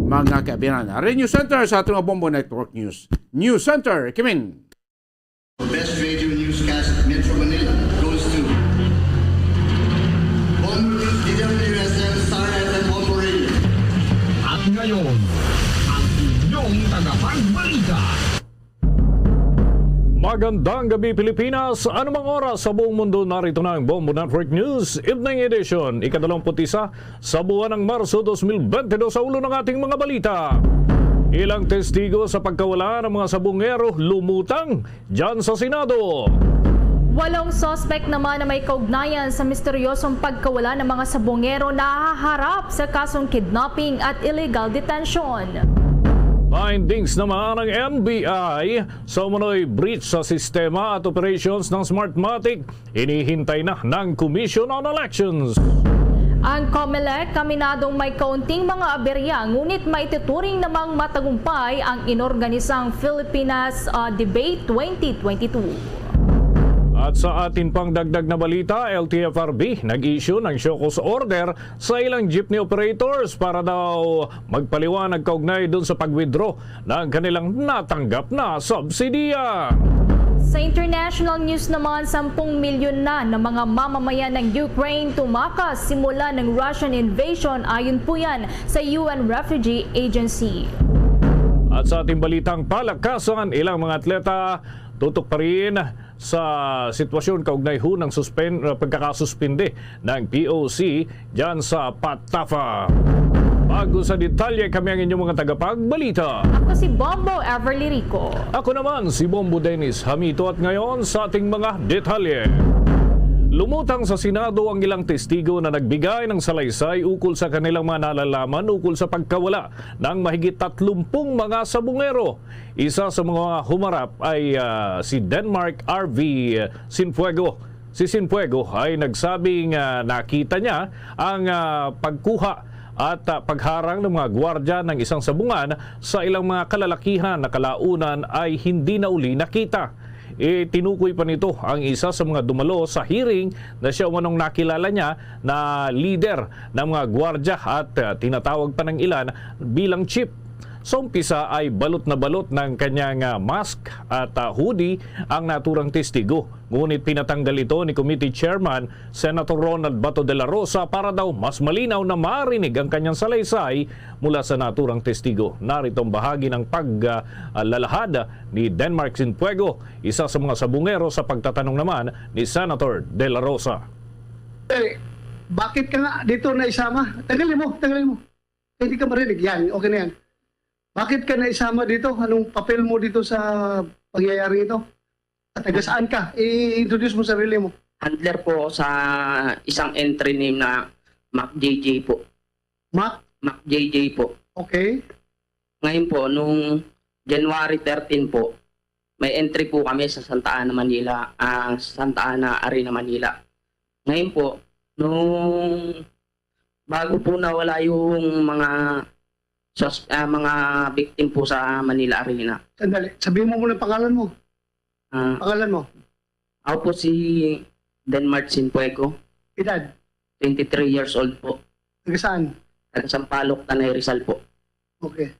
Mga kabayan. Rin News Center sa atong Bombo Network News. News Center, Kimin. Best radio newscast Metro Manila goes to Bombo News, D W S M, Star F M, Bombo Radio. At ngayon, ang inyong tagapagbalita. Magandang gabi, Pilipinas. Anumang oras sa buong mundo, narito na ang Bombo Network News Evening Edition, ikadalawamput-isa sa buwan ng Marso dos mil bentidus. Sa ulo ng ating mga balita, ilang testigo sa pagkawala ng mga sabungero lumutang dyan sa Senado. Walong suspect naman na may kaugnayan sa misteryosong pagkawala ng mga sabungero nahaharap sa kasong kidnapping at illegal detention. Findings naman ng N B I sa umano'y breach sa sistema at operations ng Smartmatic, hinihintay na ng Commission on Elections. Ang Comelec, kaminadong may kaunting mga aberya, ngunit maituturing namang matagumpay ang inorganisang Filipinas, ah, Debate twenty twenty-two. At sa atin pang dagdag na balita, L T F R B nag-issue ng show cause order sa ilang jeepney operators para daw magpaliwanag kaugnay dun sa pag-withdraw ng kanilang natanggap na subsidiya. Sa international news naman, sampung milyon na ng mga mamamayan ng Ukraine tumakas simula ng Russian invasion, ayon po yan sa U N Refugee Agency. At sa ating balitang palakasan, ilang mga atleta tutok pa rin sa sitwasyon kaugnay ho ng suspen-, uh, pagkakasuspindi ng P O C dyan sa Patafa. Bago sa detalye, kami ang inyong mga tagapagbalita. Ako si Bombo Everly Rico. Ako naman si Bombo Dennis Hamito, at ngayon sa ating mga detalye. Lumutang sa Senado ang ilang testigo na nagbigay ng salaysay ukol sa kanilang mga nalalaman ukol sa pagkawala ng mahigit tatlumpung mga sabungero. Isa sa mga humarap ay, ah, si Denmark R V Sinfuego. Si Sinfuego ay nagsabing, ah, nakita niya ang, ah, pagkuha at, ah, pagharang ng mga gwardya ng isang sabungan sa ilang mga kalalakihan na kalaunan ay hindi na uli nakita. Itinukoy pa nito ang isa sa mga dumalo sa hearing na siya umanong nakilala niya na lider ng mga gwardya at, ah, tinatawag pa ng ilan bilang chief. Sa umpisa ay balot na balot ng kanyang, ah, mask at, ah, hoodie ang naturang testigo. Ngunit pinatanggal ito ni Committee Chairman Senator Ronald Bato de la Rosa para daw mas malinaw na marinig ang kanyang salaysay mula sa naturang testigo. Narito ang bahagi ng pag, ah, lalahad ni Denmark Sinfuego, isa sa mga sabungero, sa pagtatanong naman ni Senator de la Rosa. Eh, bakit ka nga dito naisama? Tagalin mo, tagalin mo. Hindi ka marinig. Yan, okay na yan. Bakit ka naisama dito? Anong papel mo dito sa pangyayaring ito? At taga saan ka? I-introduce mo sarili mo. Handler po ako sa isang entry name na Mac J J po. Mac? Mac J J po. Okay. Ngayon po, nung January thirteen po, may entry po kami sa Santa Ana, Manila, ah, Santa Ana Arena, Manila. Ngayon po, nung bago po nawala yung mga sus- ah, mga victim po sa Manila Arena. Sandali. Sabihin mo muna ang pangalan mo. Ah, Pangalan mo. Ako po si Denmark Sinpuego, Edad. twenty-three years old po. Taga saan? Taga Sampaloc, Tanay, Rizal po. Okay.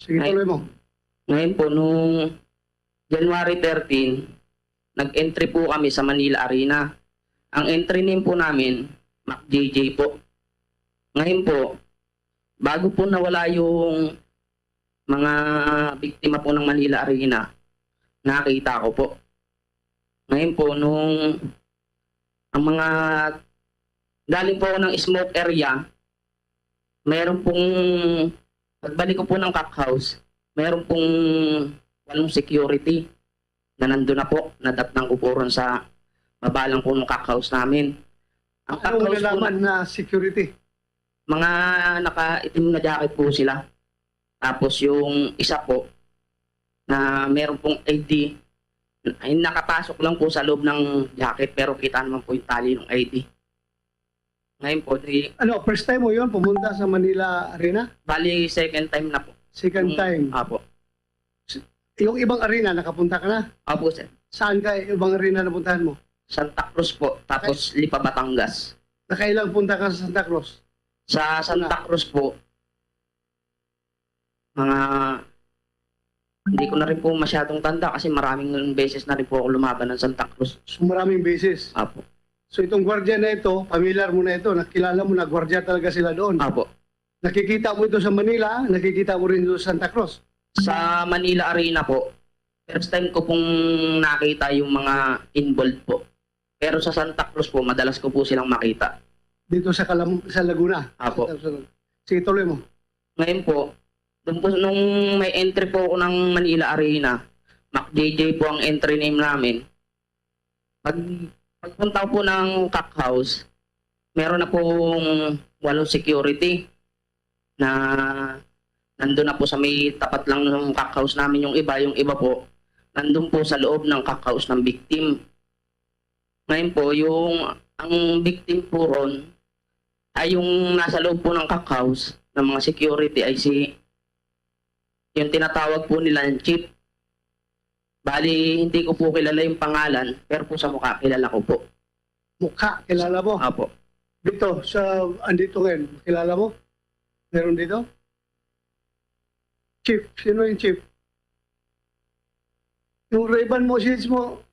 Sige, Ay. Tuloy mo. Ngayon po, nung January thirteen, nag-entry po kami sa Manila Arena. Ang entry name po namin, Mac J J po. Ngayon po, bago po nawala yung mga biktima po ng Manila Arena, nakita ko po. Ngayon po, nung ang mga galing po ako ng smoke area, meron pong, pagbalik ko po ng cock house, meron pong walong security na nandun na po, nadatnan ko po ron sa baba lang po ng cock house namin. Ang cock Anong house po nalaman na security? mga nakaitim na jacket po sila. Tapos yung isa po na meron pong I D, ay nakapasok lang po sa loob ng jacket pero kita naman po yung tali ng I D. Ngayon po, di, Ano, first time mo yun pumunta sa Manila Arena? Bali second time na po. Second Yung- time. Apo. Yung ibang arena, nakapunta ka na? Apo, sir. Saan ka ibang arena napuntahan mo? Santa Cruz po, tapos Lipa, Batangas. Nakailang punta ka sa Santa Cruz? Sa Santa Cruz po, mga, hindi ko na rin po masyadong tanda kasi maraming beses na rin po ako lumaban ng Santa Cruz. So, maraming beses. Apo. So, itong gwardiya na ito, familiar mo na ito, nakilala mo na gwardiya talaga sila doon. Apo. Nakikita mo ito sa Manila, nakikita mo rin ito sa Santa Cruz. Sa Manila Arena po, first time ko pong nakita yung mga involved po. Pero sa Santa Cruz po, madalas ko po silang makita. Dito sa Kalam sa Laguna. Apo. Sige, tuloy mo. Ngayon po, doon po nung may entry po ako ng Manila Arena, Mac J J po ang entry name namin. Pag, pagpunta ko po ng cock house, meron na pong walong security na nandun na po sa may tapat lang ng cock house namin yung iba, yung iba po, nandun po sa loob ng cock house ng victim. Ngayon po, yung, ang victim po ron, ay yung nasa loob po ng cock house ng mga security ay si, yung tinatawag po nila yung chief. Bali, hindi ko po kilala yung pangalan, pero po sa mukha, kilala ko po. Mukha, kilala mo? Apo. Dito, sa, andito ngayon, kilala mo? Meron dito? Chief, sino yung chief? Yung Ray-Ban mo, shades mo.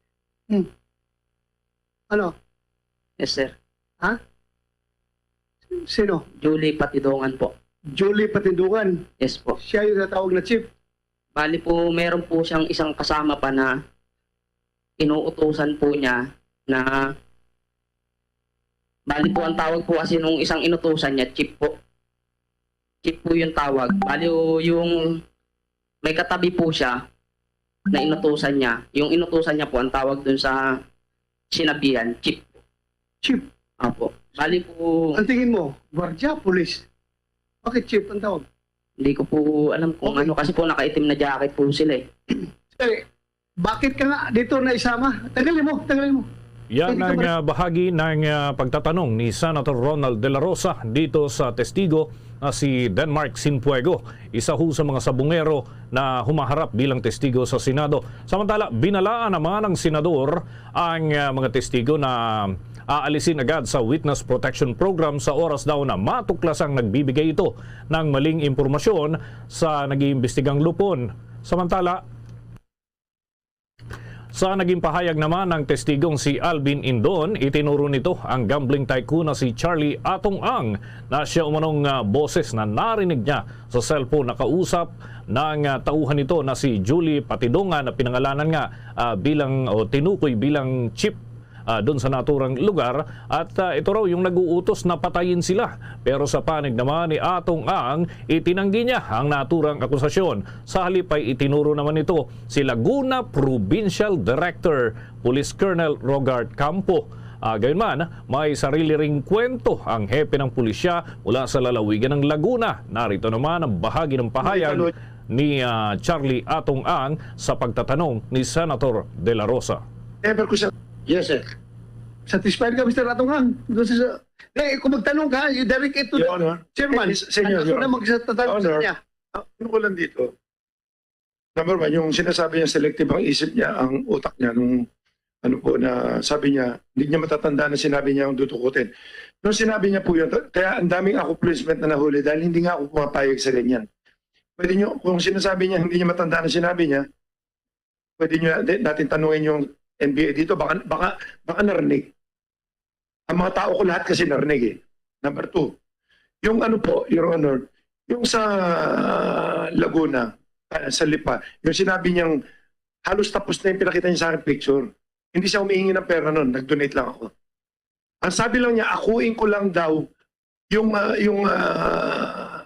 Hmm. Ano? Yes, sir. Sino? Julie Patidongan po. Julie Patidongan. Yes po. Siya yung natawag na chief. Bali po, meron po siyang isang kasama pa na inuutusan po niya na, bali po, ang tawag po kasi nung isang inutusan niya, chief po. Chief po yung tawag. Bali, o, yung may katabi po siya na inutusan niya. Yung inutusan niya po, ang tawag dun sa sinabihan, chief. Chief. Apo. Bali po, Ang tingin mo, gwardiya, pulis? Bakit chief ang tawag? Hindi ko po alam kung Okay. ano kasi po nakaitim na jacket po sila eh. Eh, bakit ka nga dito naisama? Tagalin mo, tagalin mo. Yan Pwede ka ang ba- ah, bahagi ng ah, pagtatanong ni Senator Ronald De La Rosa dito sa testigo na si Denmark Sinpuego, isa ho sa mga sabungero na humaharap bilang testigo sa Senado. Samantala, binalaan naman ng senador ang ah, mga testigo na aalisin agad sa Witness Protection Program sa oras daw na matuklasang nagbibigay ito ng maling impormasyon sa nag-iimbestigang lupon. Samantala, sa naging pahayag naman ng testigong si Alvin Indon, itinuro nito ang gambling tycoon na si Charlie Atong Ang na siya umanong ah, boses na narinig niya sa cellphone na kausap ng ah, tauhan nito na si Julie Patidongan na pinangalanan nga ah, bilang o tinukoy bilang chief ah, dun sa naturang lugar at, ah, ito raw yung nag-uutos na patayin sila. Pero sa panig naman ni Atong Ang, itinanggi niya ang naturang akusasyon. Sa halip ay itinuro naman nito si Laguna Provincial Director Police Colonel Rogart Campo. Ah, gayunman, may sarili ring kwento ang hepe ng pulisya mula sa lalawigan ng Laguna. Narito naman ang bahagi ng pahayag ni, ah, Charlie Atong Ang sa pagtatanong ni Senator De La Rosa. Never ko siya Yes, sir. Satisfied ka, Mister Atong Ang? Doon sa, eh, kung magtanong ka, you direct it to Your the Honor. Chairman. Eh, Senior, ano Your na Honor. Magsatanong sa Honor. Kanya? Ah, ano ko lang dito? Number one, yung sinasabi niya, selective ang isip niya, ang utak niya, nung ano po na sabi niya, hindi niya matatanda na sinabi niya ang dudukutin. Nung sinabi niya po yun, kaya ang daming accomplishment na nahuli dahil hindi nga ako pumapayag sa ganyan. Pwede niyo, kung sinasabi niya, hindi niya matanda na sinabi niya, pwede niyo na-, natin tanungin yung N B I dito, baka, baka, baka narinig. Ang mga tao ko lahat kasi narinig eh. Number two, yung ano po, Your Honor, yung sa Laguna, ah, sa Lipa, yung sinabi niyang halos tapos na yung pinakita niya sa akin picture. Hindi siya humihingi ng pera nun, nag-donate lang ako. Ang sabi lang niya, akuin ko lang daw yung, ah, yung, ah,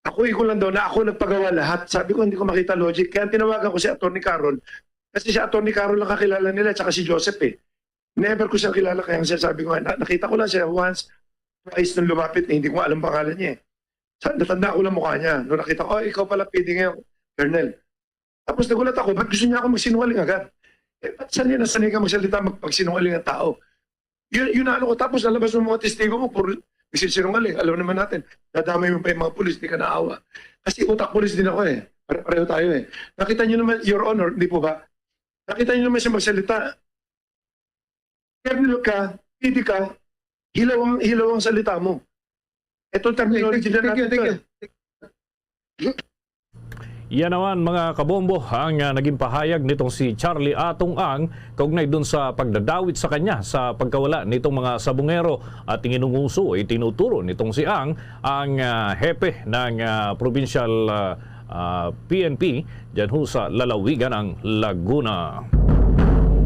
akuin ko lang daw na ako nagpagawa lahat. Sabi ko, hindi ko makita logic. Kaya tinawagan ko si Attorney Carol. Kasi si Attorney Carol ang kakilala nila, tsaka si Joseph eh. Never ko siya kilala, kaya siya sabi ko, "Na-, nakita ko lang siya once, twice nung lumapit, eh, hindi ko alam pangalan niya eh." Sa, natanda ko lang mukha niya. Nung nakita ko, "Oh, ikaw pala, P D ngayon, Colonel." Tapos nagulat ako, ba't gusto niya ako magsinungaling agad? Eh, ba't sanay na sanay ka magsalita, mag-, magsinungaling ang tao? Yun, yun na ano ko. Tapos nalabas ng mga testigo mo, puro nagsisinungaling. Alam naman natin, nadamay mo pa yung mga pulis, di ka naawa. Kasi utak pulis din ako eh. Pare-pareho tayo eh. Nakita niyo naman, Your Honor, di po ba? Nakita niyo naman siya magsalita. Colonel ka, P D ka, hilaw ang, hilaw ang salita mo. Ito ang terminology na natin. Thank you, thank you. Yan naman, mga kabombo, ang, ah, naging pahayag nitong si Charlie Atong Ang kaugnay dun sa pagdadawit sa kanya sa pagkawala nitong mga sabungero at tinginunguso, itinuturo nitong si Ang ang, ah, hepe ng, ah, provincial, ah, ah, P N P dyan ho sa lalawigan ng Laguna.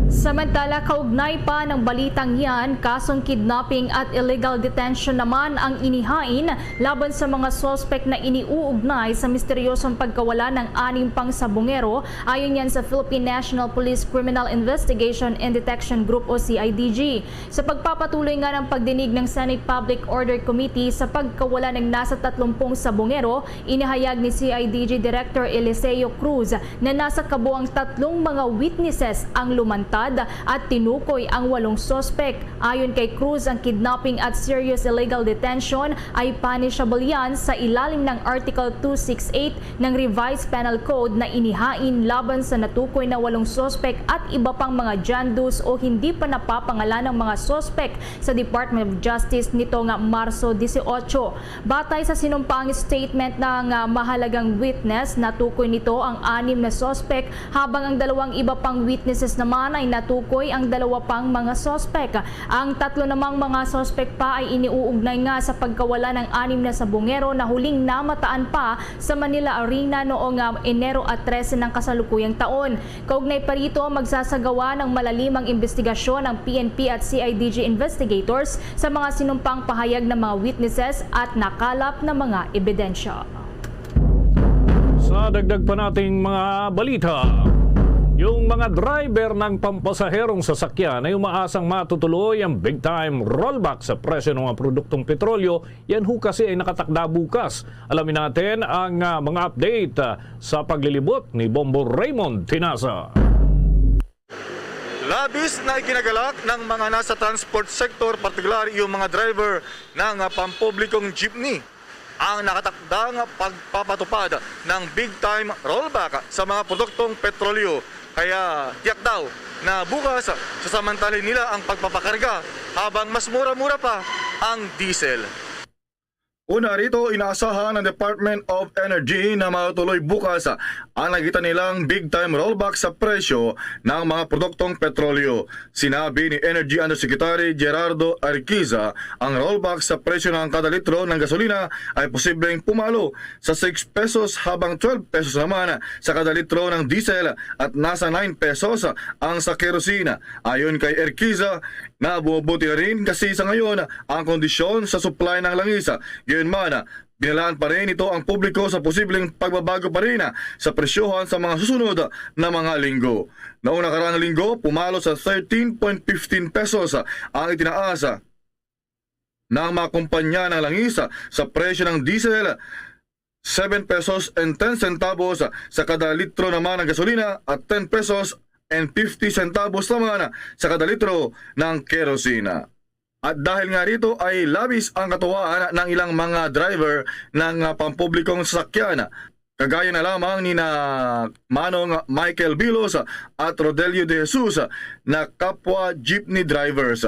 Samantala, kaugnay pa ng balitang yan, kasong kidnapping at illegal detention naman ang inihain laban sa mga suspek na iniuugnay sa misteryosong pagkawala ng anim pang sabungero, ayon yan sa Philippine National Police Criminal Investigation and Detection Group o C I D G. Sa pagpapatuloy nga ng pagdinig ng Senate Public Order Committee sa pagkawala ng nasa tatlumpung sabungero, inihayag ni C I D G Director Eliseo Cruz na nasa kabuang tatlong mga witnesses ang lumantad at tinukoy ang walong suspek. Ayon kay Cruz, ang kidnapping at serious illegal detention ay punishable yan sa ilalim ng Article two six eight ng Revised Penal Code na inihain laban sa natukoy na walong suspek at iba pang mga John Does o hindi pa napapangalan ng mga suspek sa Department of Justice nito nga Marso dieciocho. Batay sa sinumpaang statement ng, ah, mahalagang witness, natukoy nito ang anim na suspek, habang ang dalawang iba pang witnesses naman ay natukoy ang dalawa pang mga suspek. Ang tatlo namang mga suspek pa ay iniuugnay nga sa pagkawala ng anim na sabungero na huling namataan pa sa Manila Arena noong, ah, Enero at trese ng kasalukuyang taon. Kaugnay pa rito, magsasagawa ng malalimang imbestigasyon ang P N P at C I D G investigators sa mga sinumpang pahayag ng mga witnesses at nakalap na mga ebidensya. Sa dagdag pa nating mga balita, yung mga driver ng pampasaherong sasakyan ay umaasang matutuloy ang big time rollback sa presyo ng mga produktong petrolyo. Yan ho kasi ay nakatakda bukas. Alamin natin ang, ah, mga update, ah, sa paglilibot ni Bombo Raymond Tinasa. Labis na ikinagalak ng mga nasa transport sector, partikular yung mga driver ng, ah, pampublikong jeepney, ang nakatakdang pagpapatupad ng big time rollback sa mga produktong petrolyo. Kaya tiyak daw na bukas, sasamantalin nila ang pagpapakarga habang mas mura-mura pa ang diesel. Una rito, inaasahan ng Department of Energy na matuloy bukas ang nakita nilang big-time rollback sa presyo ng mga produktong petrolyo. Sinabi ni Energy Undersecretary Gerardo Arquiza, ang rollback sa presyo ng kada litro ng gasolina ay posibleng pumalo sa six pesos, habang twelve pesos naman sa kada litro ng diesel at nasa nine pesos ang sa kerosene. Ayon kay Arquiza, na bumubuti na rin kasi sa ngayon ang kondisyon sa supply ng langis. Gayunman, binalaan pa rin ito ang publiko sa posibleng pagbabago pa rin sa presyohan sa mga susunod na mga linggo. Noong nakaraang linggo, pumalo sa thirteen point fifteen pesos ang itinaas ng mga kumpanya ng langis sa presyo ng diesel, seven pesos and ten centavos sa kada litro naman ng gasolina at ten pesos and fifty centavos naman sa kada litro ng kerosene. At dahil nga rito ay labis ang katuwaan ng ilang mga driver ng, ah, pampublikong sasakyan, kagaya na lamang ni na Manong Michael Bilos at Rodelio De Jesus na kapwa jeepney drivers.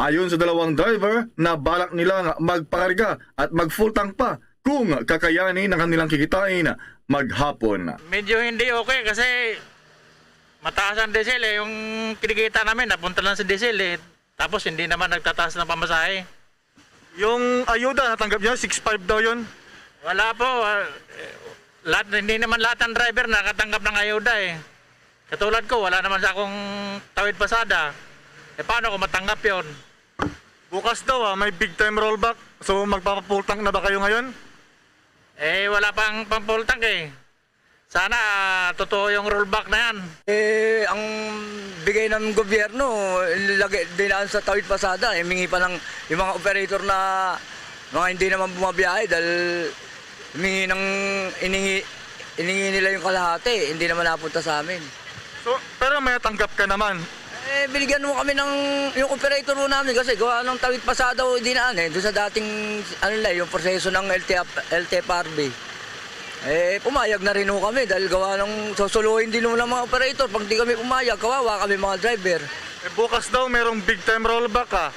Ayon sa dalawang driver, na balak nilang magpakarga at mag-full tank pa kung kakayanin ang kanilang kikitain maghapon. Medyo hindi okay kasi mataas ang diesel eh. Yung kinikita namin napunta lang sa diesel eh. Tapos hindi naman nagtataas ng pamasahe. Yung ayuda, natanggap niyo, six five daw yun? Wala po. Ah, eh, lahat, hindi naman lahat ng driver nakatanggap ng ayuda eh. Katulad ko, wala naman sa akong tawid pasada. Eh, paano ko matanggap yon? Bukas daw, ah, may big time rollback. So, magpapa-full tank na ba kayo ngayon? Eh, wala pang pang-full tank eh. Sana, ah, totoo yung rollback na yan. Eh, ang bigay ng gobyerno, lagi dinaan sa tawid pasada. Eh, mingi pa ng, yung mga operator na mga hindi naman bumabiyahe dahil humingi ng, iningi, iningi nila yung kalahati, hindi naman napunta sa amin. So, pero may natanggap ka naman? Eh, binigyan mo kami ng, yung operator mo namin kasi gawa ng tawid pasada o dinaan eh, doon sa dating, ano nila, yung proseso ng L T F, L T F R B. Eh, pumayag na rin ho kami dahil gawa ng susuluhin din ho ng mga operator. Pag di kami pumayag, kawawa kami mga driver. Eh, bukas daw merong big time rollback ah.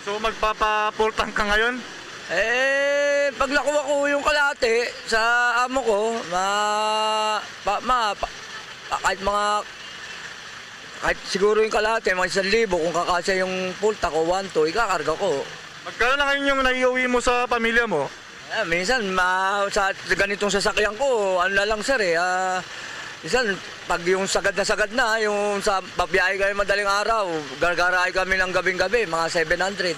So, magpapa-full tank ka ngayon? Eh, pag nakuha ko yung kalahati sa amo ko, ma, pa, ma, pa, pa- kahit mga, kahit siguro yung kalahati, mga isang libo, kung kakasya yung full tank o one two, ikakarga ko. Magkano na ngayon yung naiuwi mo sa pamilya mo? Ah, minsan, ma, sa ganitong sasakyan ko, ano na lang, sir, eh, ah, minsan, pag yung sagad na sagad na, yung sa pabiyahe kami madaling araw, gargaray kami ng gabing-gabi, mga seven hundred.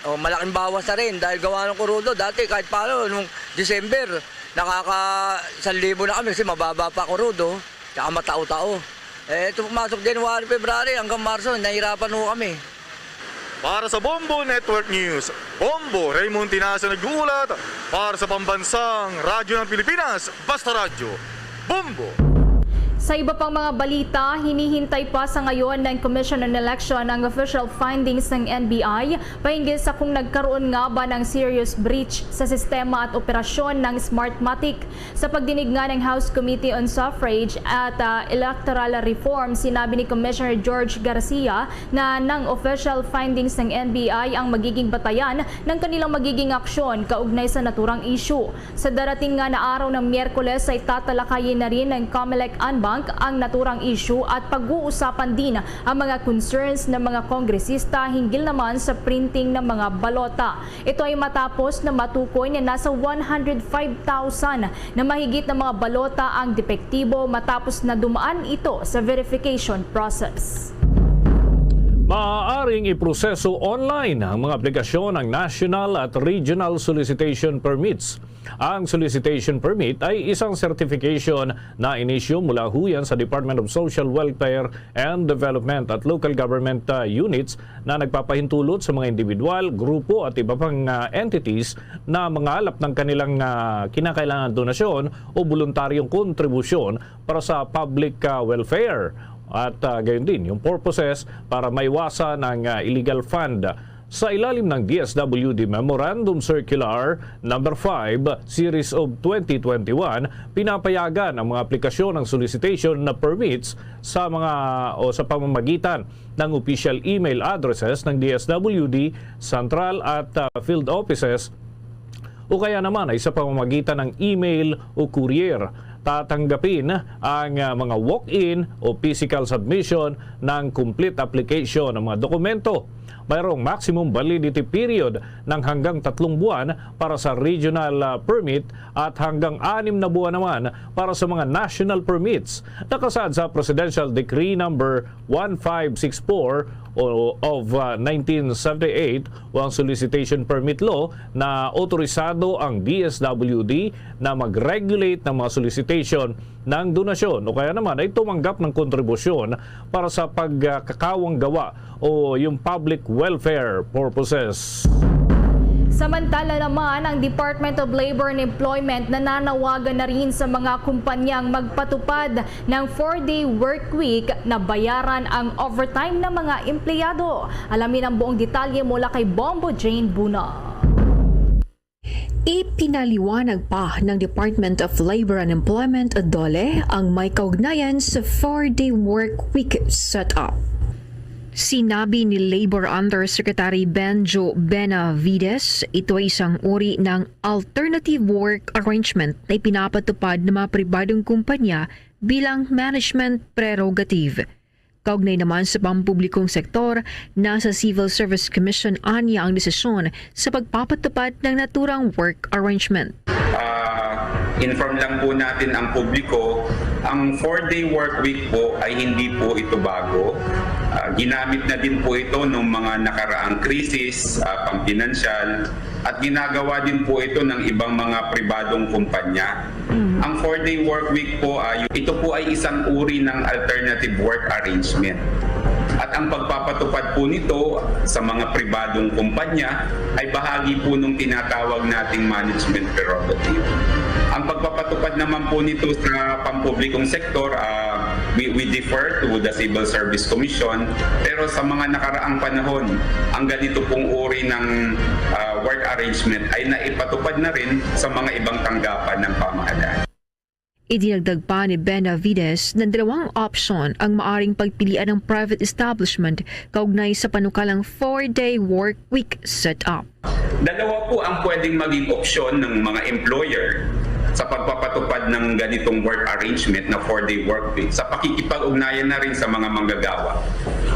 O, malaking bawas na rin dahil gawa ng kurudo. Dati, kahit paano, nung December, nakaka isang libo na kami kasi mababa pa kurudo, tsaka matao-tao. Eh, ito pumasok January, February, hanggang Marso, nahirapan ho kami. Para sa Bombo Network News, Bombo Raymond Tinaso nag-uulat. Para sa Pambansang Radyo ng Pilipinas, Basta Radyo, Bombo. Sa iba pang mga balita, hinihintay pa sa ngayon ng Commission on Election ang official findings ng N B I pahinggil sa kung nagkaroon nga ba ng serious breach sa sistema at operasyon ng Smartmatic. Sa pagdinig nga ng House Committee on Suffrage at, ah, Electoral Reform, sinabi ni Commissioner George Garcia na nang official findings ng N B I ang magiging batayan ng kanilang magiging aksyon kaugnay sa naturang issue. Sa darating nga na araw ng Miyerkules ay tatalakayin na rin ng Comelec en banc ang naturang issue at pag-uusapan din ang mga concerns ng mga kongresista hinggil naman sa printing ng mga balota. Ito ay matapos na matukoy na nasa one hundred five thousand na mahigit na mga balota ang depektibo matapos na dumaan ito sa verification process. Maaaring iproseso online ang mga aplikasyon ng national at regional solicitation permits. Ang solicitation permit ay isang certification na inisyu mula huyan sa Department of Social Welfare and Development at local government, uh, units na nagpapahintulot sa mga individual, grupo at iba pang, uh, entities na mangalap ng kanilang, uh, kinakailangan donasyon o voluntaryong kontribusyon para sa public, uh, welfare. At, uh, gayon din, yung purposes para maiwasan ang, uh, illegal fund. Sa ilalim ng D S W D Memorandum Circular Number five, Series of twenty twenty-one, pinapayagan ang mga aplikasyon ng solicitation na permits sa mga o sa pamamagitan ng official email addresses ng D S W D, central at, ah, field offices o kaya naman ay sa pamamagitan ng email o courier. Tatanggapin ang, ah, mga walk-in o physical submission ng complete application ng mga dokumento. Mayroong maximum validity period ng hanggang tatlong buwan para sa regional, ah, permit at hanggang anim na buwan naman para sa mga national permits. Nakasaad sa Presidential Decree Number one five six four o, of, ah, nineteen seventy-eight o ang Solicitation Permit Law, na otorisado ang D S W D na mag-regulate ng mga solicitation ng donasyon o kaya naman ay tumanggap ng kontribusyon para sa pagkakawang gawa o yung public welfare purposes. Samantala naman, ang Department of Labor and Employment nananawagan na rin sa mga kumpanyang magpatupad ng four-day work week na bayaran ang overtime ng mga empleyado. Alamin ang buong detalye mula kay Bombo Jane Buna. Ipinaliwanag pa ng Department of Labor and Employment, DOLE, ang may kaugnayan sa four-day work week setup. Sinabi ni Labor Undersecretary Benjo Benavides, ito ay isang uri ng alternative work arrangement na ipinapatupad ng mga pribadong kumpanya bilang management prerogative. Kaugnay naman sa pampublikong sektor, nasa Civil Service Commission anya ang desisyon sa pagpapatupad ng naturang work arrangement. Ah, inform lang po natin ang publiko, ang four-day work week po ay hindi po ito bago. Ah, ginamit na din po ito ng mga nakaraang krisis, ah, pampinansyal, at ginagawa din po ito ng ibang mga pribadong kumpanya. Ang four-day work week po, ah, ito po ay isang uri ng alternative work arrangement. At ang pagpapatupad po nito sa mga pribadong kumpanya ay bahagi po ng tinatawag nating management prerogative. Ang pagpapatupad naman po nito sa pampublikong sektor, ah, we, we defer to the Civil Service Commission, pero sa mga nakaraang panahon, ang ganito pong uri ng, ah, work arrangement ay naipatupad na rin sa mga ibang tanggapan ng pamahalaan. Idinagdag pa ni Benavides na dalawang opsyon ang maaring pagpilian ng private establishment kaugnay sa panukalang four-day work week setup. Dalawa po ang pwedeng maging opsyon ng mga employer sa pagpapatupad ng ganitong work arrangement na four-day work week sa pakikipag-ugnayan na rin sa mga manggagawa.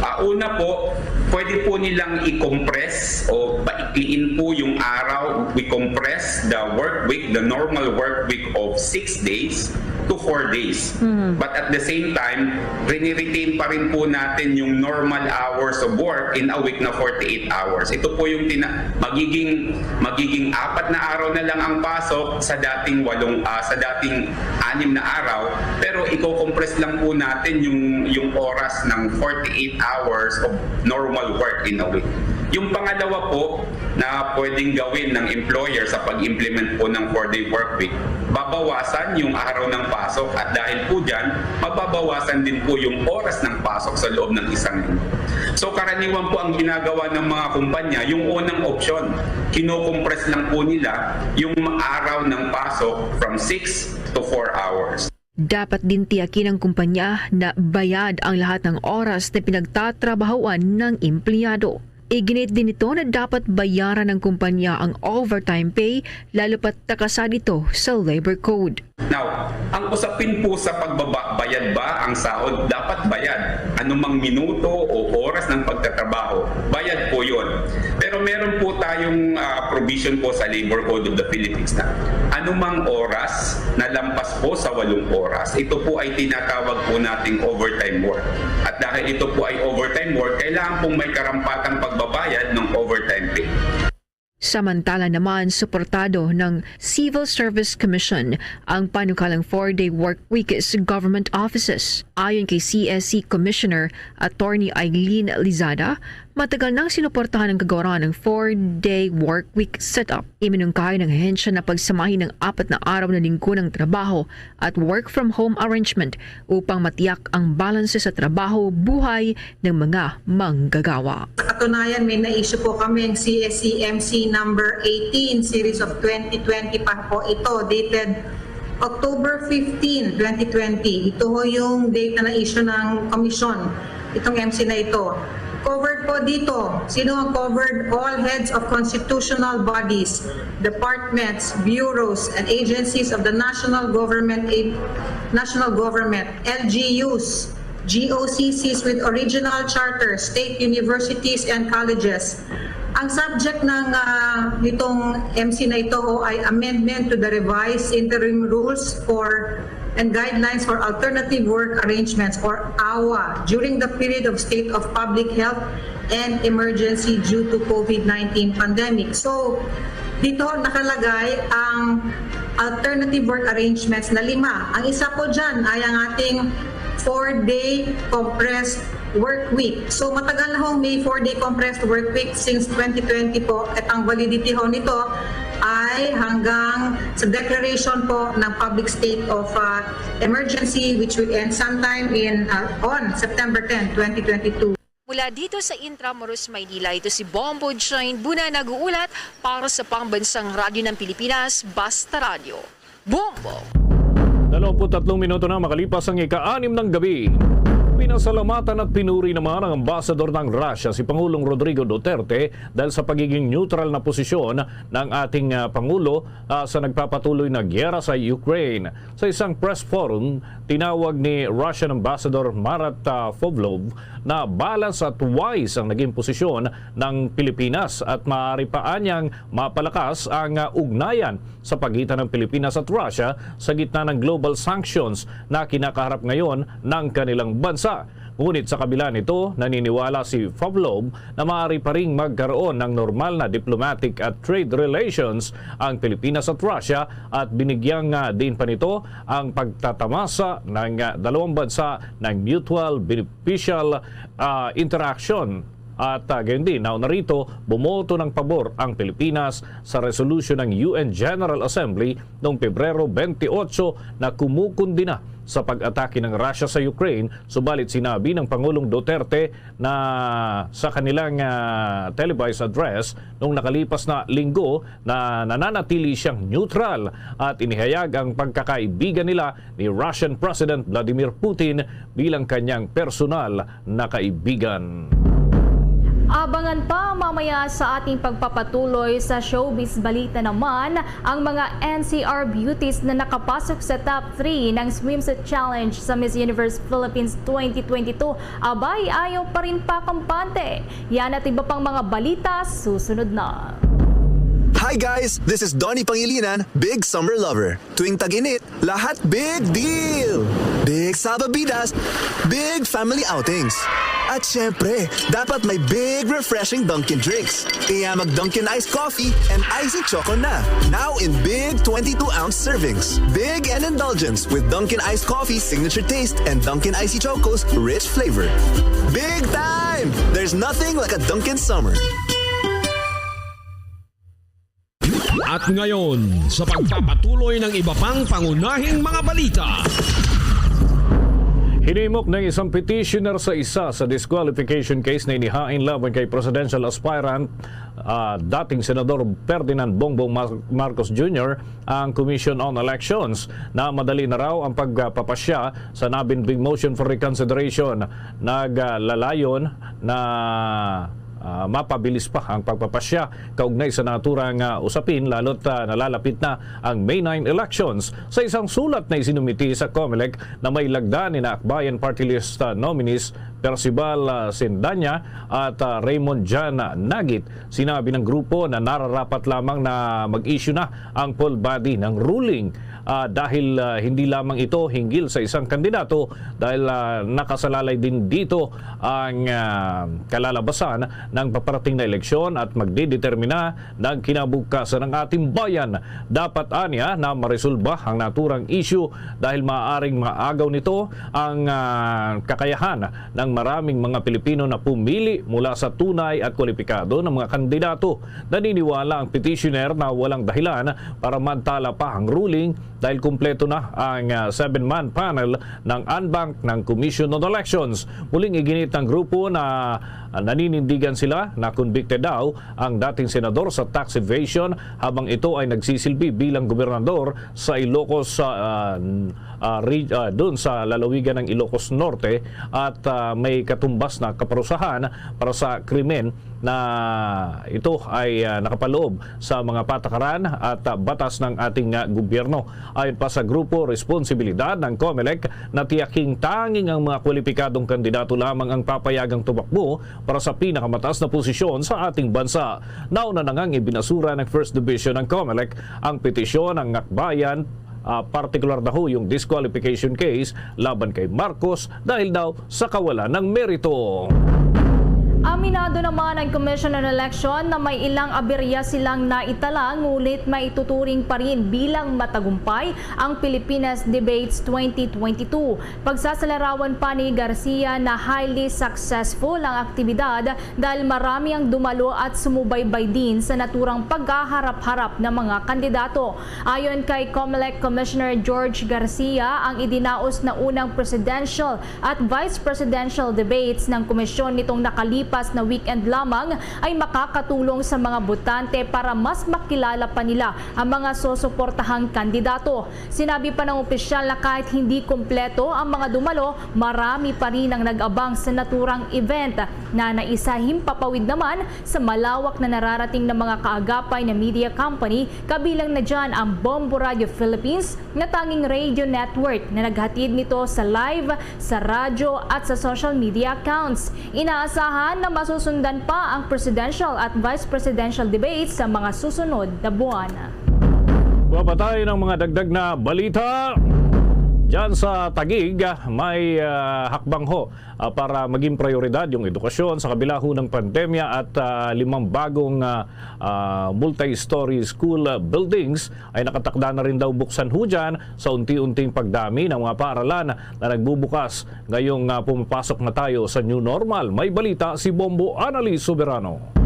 Ah, una po, pwede po nilang i-compress o paikliin po yung araw. We compress the work week, the normal work week of six days to four days. But at the same time, riniretain pa rin po natin yung normal hours of work in a week na forty-eight hours. Ito po yung tina- magiging magiging apat na araw na lang ang pasok sa dating walong ah, sa dating anim na araw, pero i-compress lang po natin yung yung oras ng forty-eight hours of normal work in a week. Yung pangalawa po na pwedeng gawin ng employer sa pag-implement po ng four-day work week, babawasan yung araw ng pasok at dahil po dyan, mababawasan din po yung oras ng pasok sa loob ng isang linggo. So karaniwan po ang ginagawa ng mga kumpanya, yung unang opsyon, kinocompress lang po nila yung araw ng pasok from six to four hours. Dapat din tiyakin ng kumpanya na bayad ang lahat ng oras na pinagtatrabahoan ng empleyado. Iginit din ito na dapat bayaran ng kumpanya ang overtime pay, lalo pat nakasaad ito sa labor code. Now, ang usapin po sa pagbabayad ba ang sahod, dapat bayad. Anumang minuto o oras ng pagtatrabaho, bayad po yun. Pero meron po tayong ah, provision po sa Labor Code of the Philippines na anumang oras na lampas po sa walong oras, ito po ay tinatawag po nating overtime work. At dahil ito po ay overtime work, kailangan pong may karampatang pagbabayad ng overtime pay. Samantala naman, suportado ng Civil Service Commission ang panukalang four-day work week sa government offices. Ayon kay C S C Commissioner Attorney Eileen Lizada, matagal nang sinuportahan ng Kagawaran ang four-day work week setup. Iminungkahi ng ahensya na pagsamahin ang apat na araw na linggo ng trabaho at work from home arrangement upang matiyak ang balanse sa trabaho-buhay ng mga manggagawa. Sa katunayan, may na-issue po kami ang C S C M C number eighteen, series of twenty twenty pa po ito, dated October fifteen, twenty twenty. Ito ho yung date na na-issue ng komisyon, itong M C na ito. Covered po dito. Sino ang covered? All heads of constitutional bodies, departments, bureaus, and agencies of the national government, national government, L G Us, G O C Cs with original charter, state universities and colleges. Ang subject ng ah, nitong M C na ito ho ay amendment to the revised interim rules for and guidelines for alternative work arrangements or awa during the period of state of public health and emergency due to COVID nineteen pandemic. So, dito nakalagay ang alternative work arrangements na lima. Ang isa po dyan ay ang ating four-day compressed work week. So matagal na hong may four-day compressed work week since twenty twenty po. At ang validity ho nito ay hanggang sa declaration po ng public state of uh, emergency, which will end sometime in uh, on September ten, twenty twenty-two. Mula dito sa Intramuros, Maynila, ito si Bombo Jane Buna nag-uulat para sa Pambansang Radyo ng Pilipinas, Basta Radyo. Bombo! Dalawampu't tatlong minuto na makalipas ang ika-anim ng gabi. Pinasalamatan at pinuri naman ang ambasador ng Russia, si Pangulong Rodrigo Duterte, dahil sa pagiging neutral na posisyon ng ating ah, Pangulo ah, sa nagpapatuloy na giyera sa Ukraine. Sa isang press forum, tinawag ni Russian Ambassador Marat ah, Pavlov na balanced at wise ang naging posisyon ng Pilipinas at maaari pa anyang mapalakas ang ah, ugnayan sa pagitan ng Pilipinas at Russia sa gitna ng global sanctions na kinakaharap ngayon ng kanilang bansa. Ngunit sa kabila nito, naniniwala si Pavlov na maaari pa ring magkaroon ng normal na diplomatic at trade relations ang Pilipinas at Russia at binigyang ah, diin pa nito ang pagtatamasa ng ah, dalawang bansa ng mutual beneficial ah, interaction. At ah, gayon din, nauna rito, bumoto ng pabor ang Pilipinas sa resolusyon ng U N General Assembly noong Pebrero twenty-eight na kumukundina sa pag-atake ng Russia sa Ukraine, subalit sinabi ng Pangulong Duterte na sa kanilang ah, televised address noong nakalipas na linggo na nananatili siyang neutral at inihayag ang pagkakaibigan nila ni Russian President Vladimir Putin bilang kanyang personal na kaibigan. Abangan pa mamaya sa ating pagpapatuloy sa showbiz balita naman ang mga N C R beauties na nakapasok sa top three ng swimsuit challenge sa Miss Universe Philippines twenty twenty-two. Abay, ayaw pa rin pakampante. Yan at iba pang mga balita susunod na. Hi guys! This is Donnie Pangilinan, big summer lover. Tuwing tag-init, lahat big deal! Big salbabidas, big family outings. At syempre, dapat may big refreshing Dunkin' drinks. Kaya mag Dunkin' Ice Coffee and Icy Choco na. Now in big twenty-two ounce servings. Big and indulgence with Dunkin' Ice Coffee signature taste and Dunkin' Icy Choco's rich flavor. Big time! There's nothing like a Dunkin' Summer. At ngayon, sa pagpapatuloy ng iba pang pangunahing mga balita. Hinimok ng isang petitioner sa isa sa disqualification case na inihain laban kay presidential aspirant ah, dating Senador Ferdinand Bongbong Mar- Marcos Junior ang Commission on Elections na madali na raw ang pagpapasya sa nabinbing motion for reconsideration. Naglalayon na ah, mapabilis pa ang pagpapasya kaugnay sa naturang ah, usapin, lalo't ah, nalalapit na ang May nine elections. Sa isang sulat na isinumiti sa Comelec na may lagda ni Akbayan Party List ah, nominees Percival ah, Sindanya at ah, Raymond John Nagit, sinabi ng grupo na nararapat lamang na mag-issue na ang full body ng ruling ah, dahil ah, hindi lamang ito hinggil sa isang kandidato dahil ah, nakasalalay din dito ang ah, kalalabasan ng paparating na eleksyon at magdidetermina ng kinabukasan ng ating bayan. Dapat anya na maresolba ang naturang issue dahil maaaring maagaw nito ang ah, kakayahan ng maraming mga Pilipino na pumili mula sa tunay at kwalipikado na mga kandidato. Naniniwala ang petitioner na walang dahilan para mantala pa ang ruling dahil kumpleto na ang ah, seven-man panel ng en banc ng Commission on Elections. Muling iginit ng grupo na ah, naninindigan sila na convicted daw ang dating senador sa tax evasion habang ito ay nagsisilbi bilang gobernador sa Ilocos ah, ah, ah, re- ah, doon sa lalawigan ng Ilocos Norte at ah, may katumbas na kaparusahan para sa krimen na ito ay, ah, nakapaloob sa mga patakaran at, ah, batas ng ating, ah, gobyerno. Ayon pa sa grupo, responsibilidad ng COMELEC na tiyaking tanging ang mga kwalipikadong kandidato lamang ang papayagang tumakbo para sa pinakamataas na posisyon sa ating bansa. Nauna na ngang ibinasura ng First Division ng COMELEC ang petisyon ng Akbayan, ah, partikular na ho yung disqualification case laban kay Marcos dahil daw sa kawalan ng merito. Aminado naman ang Commission on Election na may ilang aberya silang naitala, ngunit maituturing pa rin bilang matagumpay ang Pilipinas Debates twenty twenty-two. Pagsasalarawan pa ni Garcia na highly successful ang aktibidad dahil marami ang dumalo at sumubaybay din sa naturang pagkaharap-harap ng mga kandidato. Ayon kay COMELEC Commissioner George Garcia, ang idinaos na unang presidential at vice presidential debates ng komisyon nitong nakalipas na weekend lamang ay makakatulong sa mga botante para mas makilala pa nila ang mga susuportahang kandidato. Sinabi pa ng opisyal na kahit hindi kumpleto ang mga dumalo, marami pa rin ang nag-abang sa naturang event na naisahimpapawid naman sa malawak na nararating na mga kaagapay na media company, kabilang na dyan ang Bombo Radio Philippines, na tanging radio network na naghatid nito sa live, sa radyo at sa social media accounts. Inaasahan na masusundan pa ang presidential at vice presidential debates sa mga susunod na buwan. Buha pa tayo ng mga dagdag na balita. Diyan sa Taguig, ah, may, ah, hakbang ho, ah, para maging prioridad yung edukasyon sa kabila ho ng pandemya at, ah, limang bagong, ah, ah, multi-story school, ah, buildings ay nakatakda na rin daw buksan ho dyan sa unti-unting pagdami ng mga paaralan na nagbubukas ngayong, ah, pumapasok na tayo sa new normal. May balita si Bombo Annalise Soberano.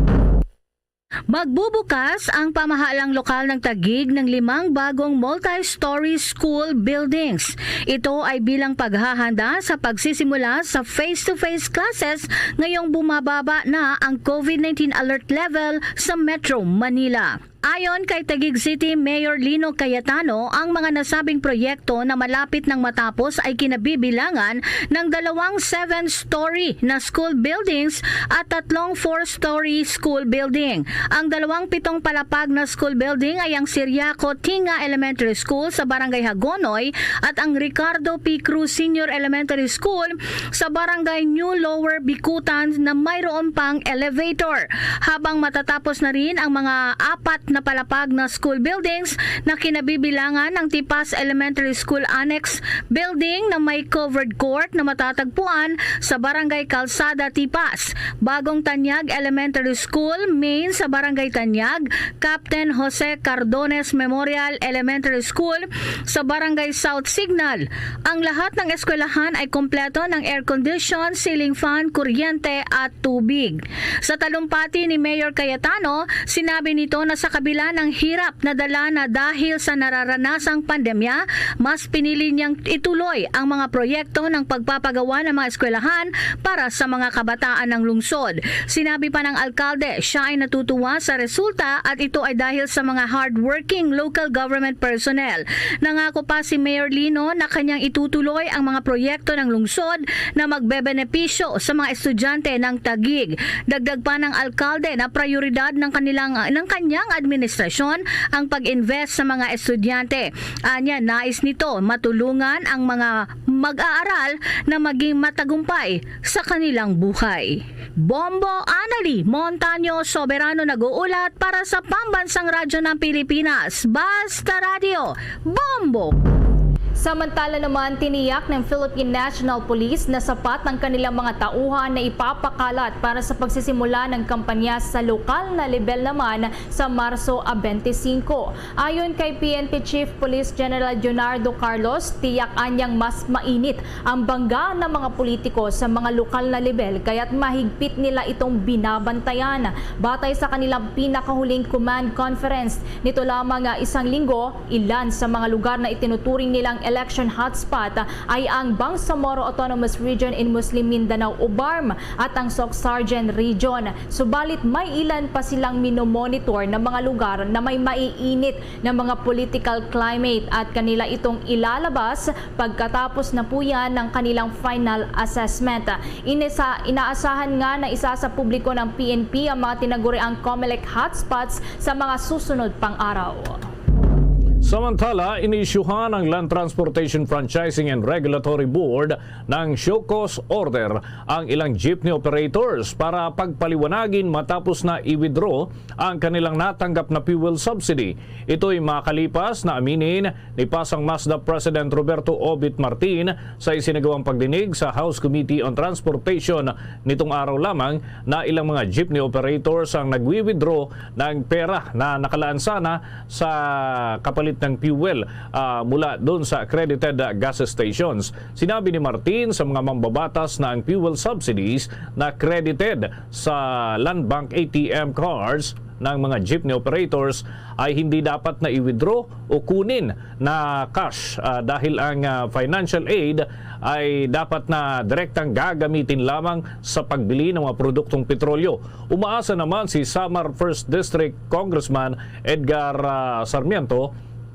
Magbubukas ang pamahalang lokal ng Taguig ng limang bagong multi-story school buildings. Ito ay bilang paghahanda sa pagsisimula sa face-to-face classes ngayong bumababa na ang COVID nineteen alert level sa Metro Manila. Ayon kay Taguig City Mayor Lino Cayetano, ang mga nasabing proyekto na malapit nang matapos ay kinabibilangan ng dalawang seven-story na school buildings at tatlong four-story school building. Ang dalawang pitong palapag na school building ay ang Siriaco Tinga Elementary School sa Barangay Hagonoy at ang Ricardo P. Cruz Senior Elementary School sa Barangay New Lower Bicutan na mayroon pang elevator. Habang matatapos na rin ang mga apat na palapag na school buildings na kinabibilangan ng Tipas Elementary School Annex Building na may covered court na matatagpuan sa Barangay Calzada, Tipas, Bagong Tanyag Elementary School, main sa Barangay Tanyag, Captain Jose Cardones Memorial Elementary School sa Barangay South Signal. Ang lahat ng eskwelahan ay kompleto ng air condition, ceiling fan, kuryente at tubig. Sa talumpati ni Mayor Cayetano, sinabi nito na sa kabila ng hirap na dala na dahil sa nararanasang pandemya, mas pinili niyang ituloy ang mga proyekto ng pagpapagawa ng mga eskwelahan para sa mga kabataan ng lungsod. Sinabi pa ng alkalde, siya ay natutuwa sa resulta at ito ay dahil sa mga hardworking local government personnel. Nangako pa si Mayor Lino na kanyang itutuloy ang mga proyekto ng lungsod na magbebenepisyo sa mga estudyante ng Taguig. Dagdag pa ng alkalde na prioridad ng kanilang, ng kanyang administrasyon ang pag-invest sa mga estudyante. Anya, nais nito matulungan ang mga mag-aaral na maging matagumpay sa kanilang buhay. Bombo Anali Montaño Soberano nag-uulat para sa Pambansang Radyo ng Pilipinas, Basta Radyo, Bombo! Samantala naman, tiniyak ng Philippine National Police na sapat ang kanilang mga tauhan na ipapakalat para sa pagsisimula ng kampanya sa lokal na lebel naman sa Marso a twenty-five. Ayon kay P N P Chief Police General Leonardo Carlos, tiyak anyang mas mainit ang bangga ng mga politiko sa mga lokal na lebel, kaya't mahigpit nila itong binabantayan. Batay sa kanilang pinakahuling command conference nito lamang nga isang linggo, ilan sa mga lugar na itinuturing nilang election hotspot ay ang Bangsamoro Autonomous Region in Muslim Mindanao, ubarm, at ang Soccsksargen Region. Subalit may ilan pa silang minomonitor na mga lugar na may maiinit na mga political climate at kanila itong ilalabas pagkatapos na po yan ng kanilang final assessment. Inisa, inaasahan nga na isasapubliko ng P N P ang mga tinaguriang COMELEC hotspots sa mga susunod pang araw. Samantala, inisyuhan ng Land Transportation Franchising and Regulatory Board ng show cause order ang ilang jeepney operators para pagpaliwanagin matapos na i-withdraw ang kanilang natanggap na fuel subsidy. Ito'y makalipas na aminin ni Pasang Mazda President Roberto Obit Martin sa isinagawang pagdinig sa House Committee on Transportation nitong araw lamang na ilang mga jeepney operators ang nagwi-withdraw ng pera na nakalaan sana sa kapalit ng fuel, ah, mula doon sa accredited, ah, gas stations. Sinabi ni Martin sa mga mambabatas na ang fuel subsidies na credited sa Land Bank A T M cards ng mga jeepney operators ay hindi dapat na i-withdraw o kunin na cash, ah, dahil ang, ah, financial aid ay dapat na direktang gagamitin lamang sa pagbili ng mga produktong petrolyo. Umaasa naman si Samar First District Congressman Edgar, ah, Sarmiento,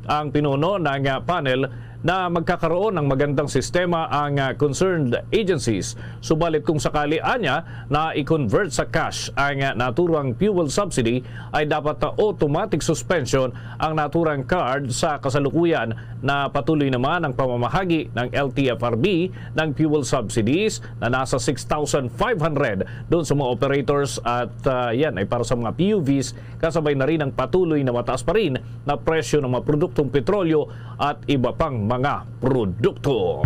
ang pinuno ng, ah, panel, na magkakaroon ng magandang sistema ang, ah, concerned agencies. Subalit kung sakali anya na i-convert sa cash ang, ah, naturang fuel subsidy, ay dapat na automatic suspension ang naturang card. Sa kasalukuyan, na patuloy naman ang pamamahagi ng L T F R B ng fuel subsidies na nasa six thousand five hundred doon sa mga operators at, ah, yan ay para sa mga P U Vs, kasabay na rin ang patuloy na mataas pa rin na presyo ng mga produktong petrolyo at iba pang mga produkto.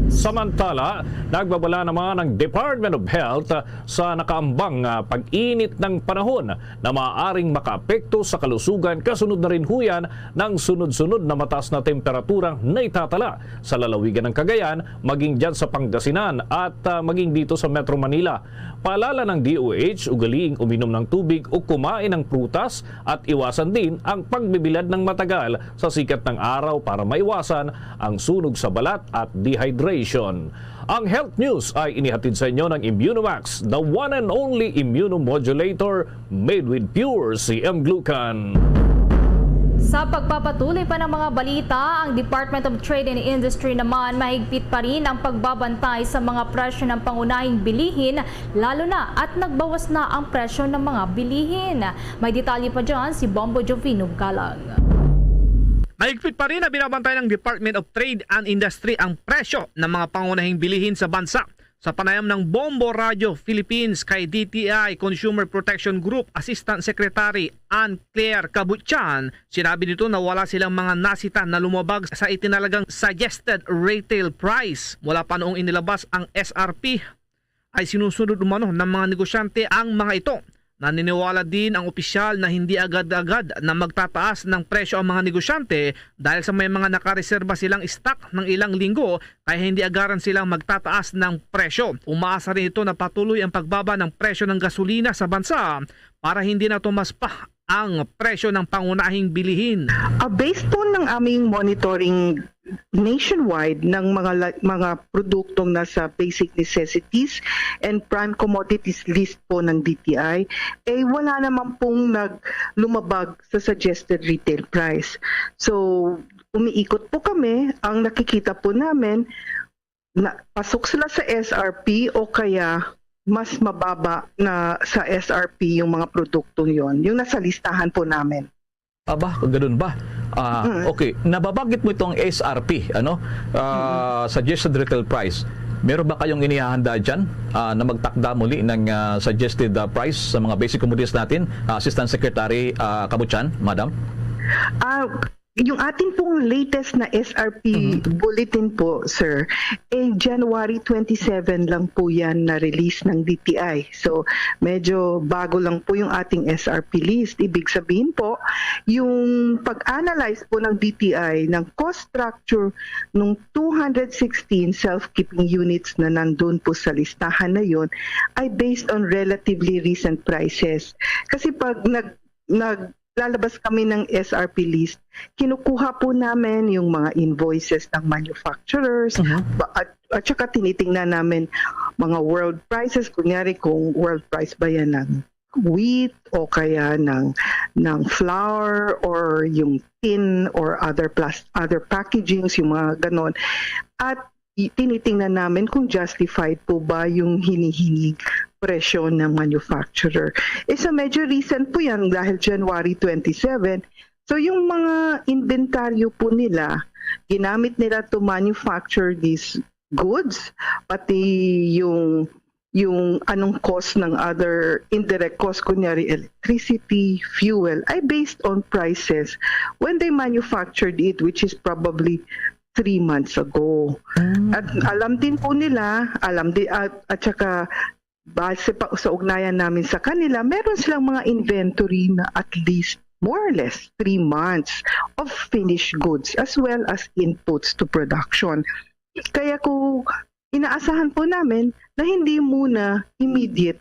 Samantala, nagbabala naman ang Department of Health sa nakaambang, ah, pag-init ng panahon na maaaring makaapekto sa kalusugan kasunod na rin ho yan ng sunod-sunod na mataas na temperaturang naitatala sa lalawigan ng Cagayan, maging dyan sa Pangasinan at, ah, maging dito sa Metro Manila. Paalala ng D O H, ugaliing uminom ng tubig o kumain ng prutas at iwasan din ang pagbibilad ng matagal sa sikat ng araw para maiwasan ang sunog sa balat at dehydration. Ang health news ay inihatid sa inyo ng Immunomax, the one and only immunomodulator made with pure C M glucan. Sa pagpapatuloy pa ng mga balita, ang Department of Trade and Industry naman mahigpit pa rin ang pagbabantay sa mga presyo ng pangunahing bilihin, lalo na at nagbawas na ang presyo ng mga bilihin. May detalye pa dyan si Bombo Jovino Galang. Mahigpit pa rin na binabantay ng Department of Trade and Industry ang presyo ng mga pangunahing bilihin sa bansa. Sa panayam ng Bombo Radio Philippines kay D T I Consumer Protection Group Assistant Secretary Ann Claire Cabutian, sinabi nito na wala silang mga nasita na lumabag sa itinalagang suggested retail price. Mula pa noong inilabas ang S R P, ay sinusunod umano ng mga negosyante ang mga ito. Naniniwala din ang opisyal na hindi agad-agad na magtataas ng presyo ang mga negosyante dahil sa may mga nakareserba silang stock ng ilang linggo kaya hindi agaran silang magtataas ng presyo. Umaasa rin ito na patuloy ang pagbaba ng presyo ng gasolina sa bansa para hindi na tumas pa ang presyo ng pangunahing bilihin. Ah, based po ng aming monitoring nationwide ng mga la- mga produktong nasa basic necessities and prime commodities list po ng D T I, eh wala naman pong nag lumabag sa suggested retail price. So, umiikot po kami, ang nakikita po namin na pasok sila sa S R P o kaya mas mababa na sa S R P yung mga produktong yon, yung nasa listahan po namin. Aba, ganun ba? Ah, okay, nababagit mo itong S R P, ano? Ah, suggested retail price. Meron ba kayong inihahanda dyan ah, na magtakda muli ng ah, suggested ah, price sa mga basic commodities natin, ah, Assistant Secretary ah, Kabuchan, Madam? Ah, yung ating pong latest na S R P bulletin po, sir, eh January twenty-seven lang po yan na release ng D T I. So, medyo bago lang po yung ating S R P list. Ibig sabihin po, yung pag-analyze po ng D T I ng cost structure ng two hundred sixteen self-keeping units na nandun po sa listahan na yon ay based on relatively recent prices. Kasi pag nag nag naglalabas kami ng S R P list, kinukuha po namin yung mga invoices ng manufacturers, Mhm. ba-, at, at saka tinitingnan namin mga world prices. Kunyari, kung world price ba yan ng wheat o kaya ng, ng flour or yung tin or other plas-, other packagings, yung mga ganon. At i-, tinitingnan namin kung justified po ba yung hinihinging presyo ng manufacturer. Eh, so medyo recent po yan dahil January twenty-seven. So yung mga inventaryo po nila, ginamit nila to manufacture these goods, pati yung, yung anong cost ng other indirect cost, kunyari electricity, fuel, ay based on prices when they manufactured it, which is probably three months ago. Mm. At alam din po nila, alam di-, at, at saka base pa sa ugnayan namin sa kanila, meron silang mga inventory na at least more or less three months of finished goods as well as inputs to production. Kaya ko, inaasahan po namin na hindi muna immediate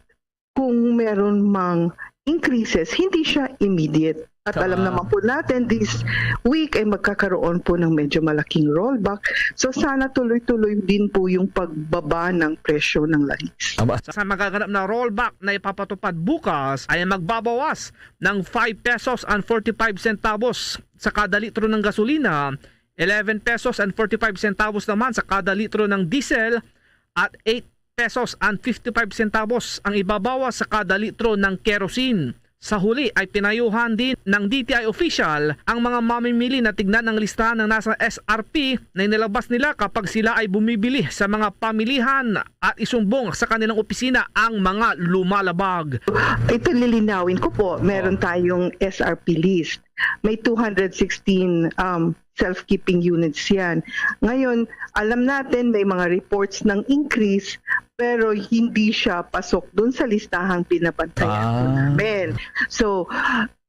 kung meron mang increases, hindi siya immediate. At alam Tama. naman po natin, this week ay magkakaroon po ng medyo malaking rollback. So sana tuloy-tuloy din po yung pagbaba ng presyo ng langis. Tama. Sa magaganap na rollback na ipapatupad bukas ay magbabawas ng five pesos and forty-five centavos sa kada litro ng gasolina, eleven pesos and forty-five centavos naman sa kada litro ng diesel, at eight pesos and fifty-five centavos ang ibabawas sa kada litro ng kerosene. Sa huli ay pinayuhan din ng D T I official ang mga mamimili na tignan ang listahan ng nasa S R P na inilabas nila kapag sila ay bumibili sa mga pamilihan at isumbong sa kanilang opisina ang mga lumalabag. Ito, lilinawin ko po, meron Oh. tayong S R P list. May two hundred sixteen, um, self-keeping units yan. Ngayon, alam natin may mga reports ng increase, pero hindi siya pasok dun sa listahang pinapantayan po Ah. namin. So,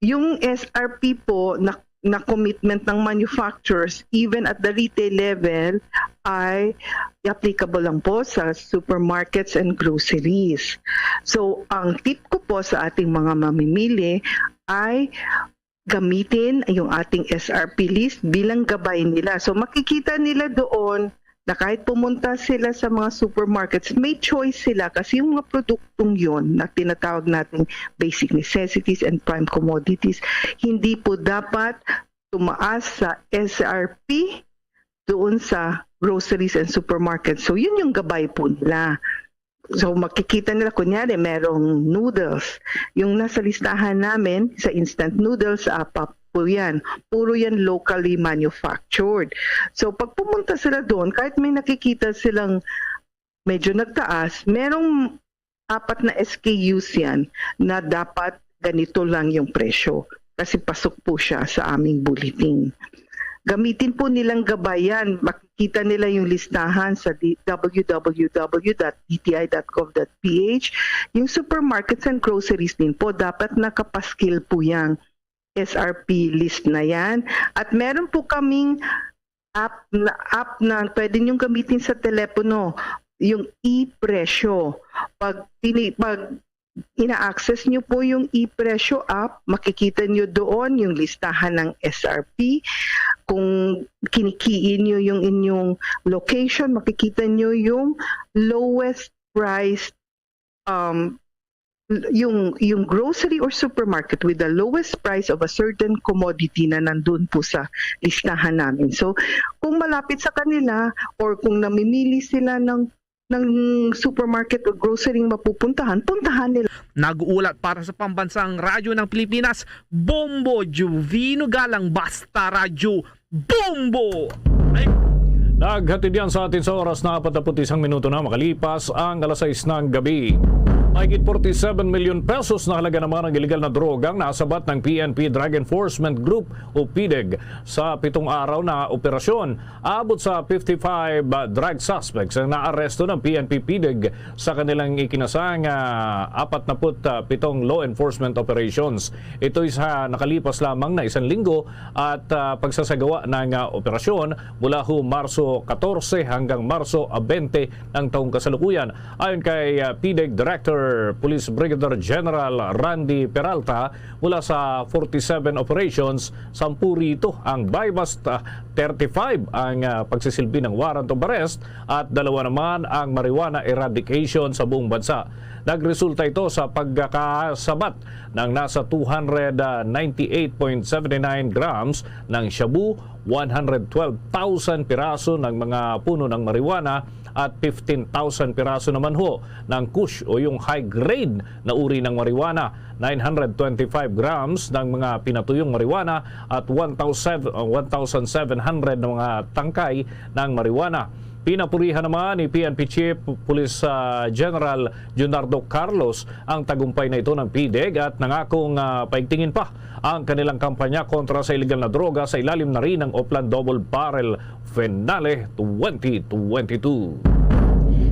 yung S R P po na, na commitment ng manufacturers, even at the retail level, ay applicable lang po sa supermarkets and groceries. So, ang tip ko po sa ating mga mamimili ay gamitin yung ating S R P list bilang gabay nila. So, makikita nila doon na kahit pumunta sila sa mga supermarkets, may choice sila kasi yung mga produktong yon na tinatawag nating basic necessities and prime commodities, hindi po dapat tumaas sa S R P doon sa groceries and supermarkets. So, yun yung gabay po nila. So, makikita nila, kunyari, merong noodles. Yung nasa listahan namin sa instant noodles, apat po yan. Puro yan locally manufactured. So, pag pumunta sila doon, kahit may nakikita silang medyo nagtaas, merong apat na S K Us yan na dapat ganito lang yung presyo kasi pasok po siya sa aming bulletin. Gamitin po nilang gabay yan. Makikita nila yung listahan sa D-, W W W dot D T I dot gov dot P H. Yung supermarkets and groceries din po, dapat nakapaskil po yung S R P list na yan. At meron po kaming app na, app na pwede niyong gamitin sa telepono, yung e-presyo. Pag tini-, pag ina-access niyo po yung e-presyo app, makikita niyo doon yung listahan ng S R P. Kung kinikiin niyo yung inyong location, makikita niyo yung lowest price, um, yung, yung grocery or supermarket with the lowest price of a certain commodity na nandun po sa listahan namin. So, kung malapit sa kanila or kung namimili sila ng, ng supermarket o grocery mapupuntahan, puntahan nila. Nag-uulat para sa Pambansang Radyo ng Pilipinas, Bombo Juvino Galang, Basta Radyo, Bombo! Ay, naghatid yan sa atin sa oras na apat na put isang minuto na makalipas ang alas sais ng gabi. Mahigit forty-seven million pesos na halaga naman ang iligal na droga ang nasabat ng P N P Drug Enforcement Group o PDEG sa pitong araw na operasyon. Aabot sa fifty-five, ah, drug suspects ang naaresto ng P N P PDEG sa kanilang ikinasang, ah, apat na put pitong law enforcement operations. Ito'y sa nakalipas lamang na isang linggo at, ah, pagsasagawa ng, ah, operasyon mula hu Marso katorse hanggang Marso bente ng taong kasalukuyan. Ayon kay, ah, PDEG Director Police Brigadier General Randy Peralta, mula sa forty-seven operations, sampu rito ang buy-bust, ah, thirty-five ang, ah, pagsisilbi ng warrant of arrest at dalawa naman ang marijuana eradication sa buong bansa. Nagresulta ito sa pagkakasabat ng nasa two hundred ninety-eight point seven nine grams ng shabu, one hundred twelve thousand piraso ng mga puno ng marijuana, at fifteen thousand piraso naman ho ng kush o yung high grade na uri ng marijuana, nine hundred twenty-five grams ng mga pinatuyong marijuana, at one thousand, uh, one thousand seven hundred na mga tangkay ng marijuana. Pinapurihan naman ni P N P Chief Police, uh, General Junardo Carlos ang tagumpay na ito ng PDEG at nangakong, uh, paigtingin pa ang kanilang kampanya kontra sa iligal na droga sa ilalim na rin ng Oplan Double Barrel Finale twenty twenty-two.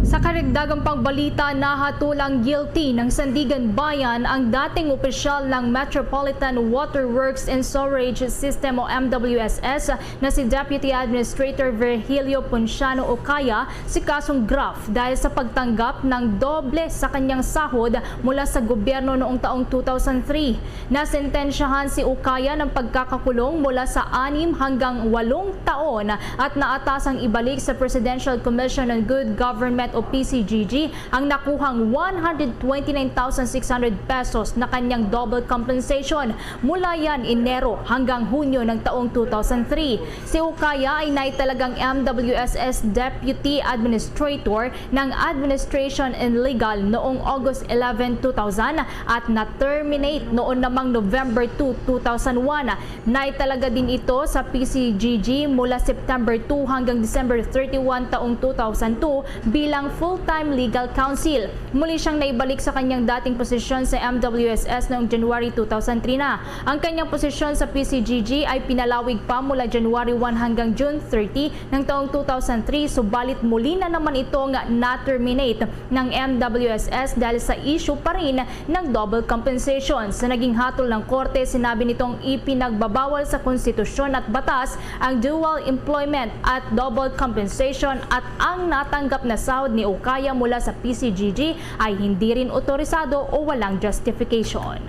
Sa karagdagang pangbalita, nahatulang guilty ng Sandiganbayan ang dating opisyal ng Metropolitan Water Works and Sewerage System o M W S S na si Deputy Administrator Virgilio Ponciano Ocaya sa kasong graft dahil sa pagtanggap ng doble sa kanyang sahod mula sa gobyerno noong taong two thousand three. Nasentensyahan si Ocaya ng pagkakakulong mula sa anim hanggang walong taon at naatasang ibalik sa Presidential Commission on Good Government o P C G G ang nakuhang one hundred twenty-nine thousand six hundred pesos na kanyang double compensation mula yan Enero hanggang Hunyo ng taong two thousand three. Si Ocaya ay naitalagang M W S S Deputy Administrator ng Administration and Legal noong August eleven, two thousand at na-terminate noon namang November two, two thousand one. Naitalaga din ito sa P C G G mula September two hanggang December thirty-one taong two thousand two bilang full-time legal counsel. Muli siyang naibalik sa kanyang dating posisyon sa M W S S noong January two thousand three na. Ang kanyang posisyon sa P C G G ay pinalawig pa mula January one hanggang June thirty ng taong two thousand three, subalit muli na naman itong na-terminate ng M W S S dahil sa issue pa rin ng double compensation. Sa naging hatol ng korte, sinabi nitong ipinagbabawal sa konstitusyon at batas ang dual employment at double compensation at ang natanggap na sahod ni Ocaya mula sa P C G G ay hindi rin otorisado o walang justification.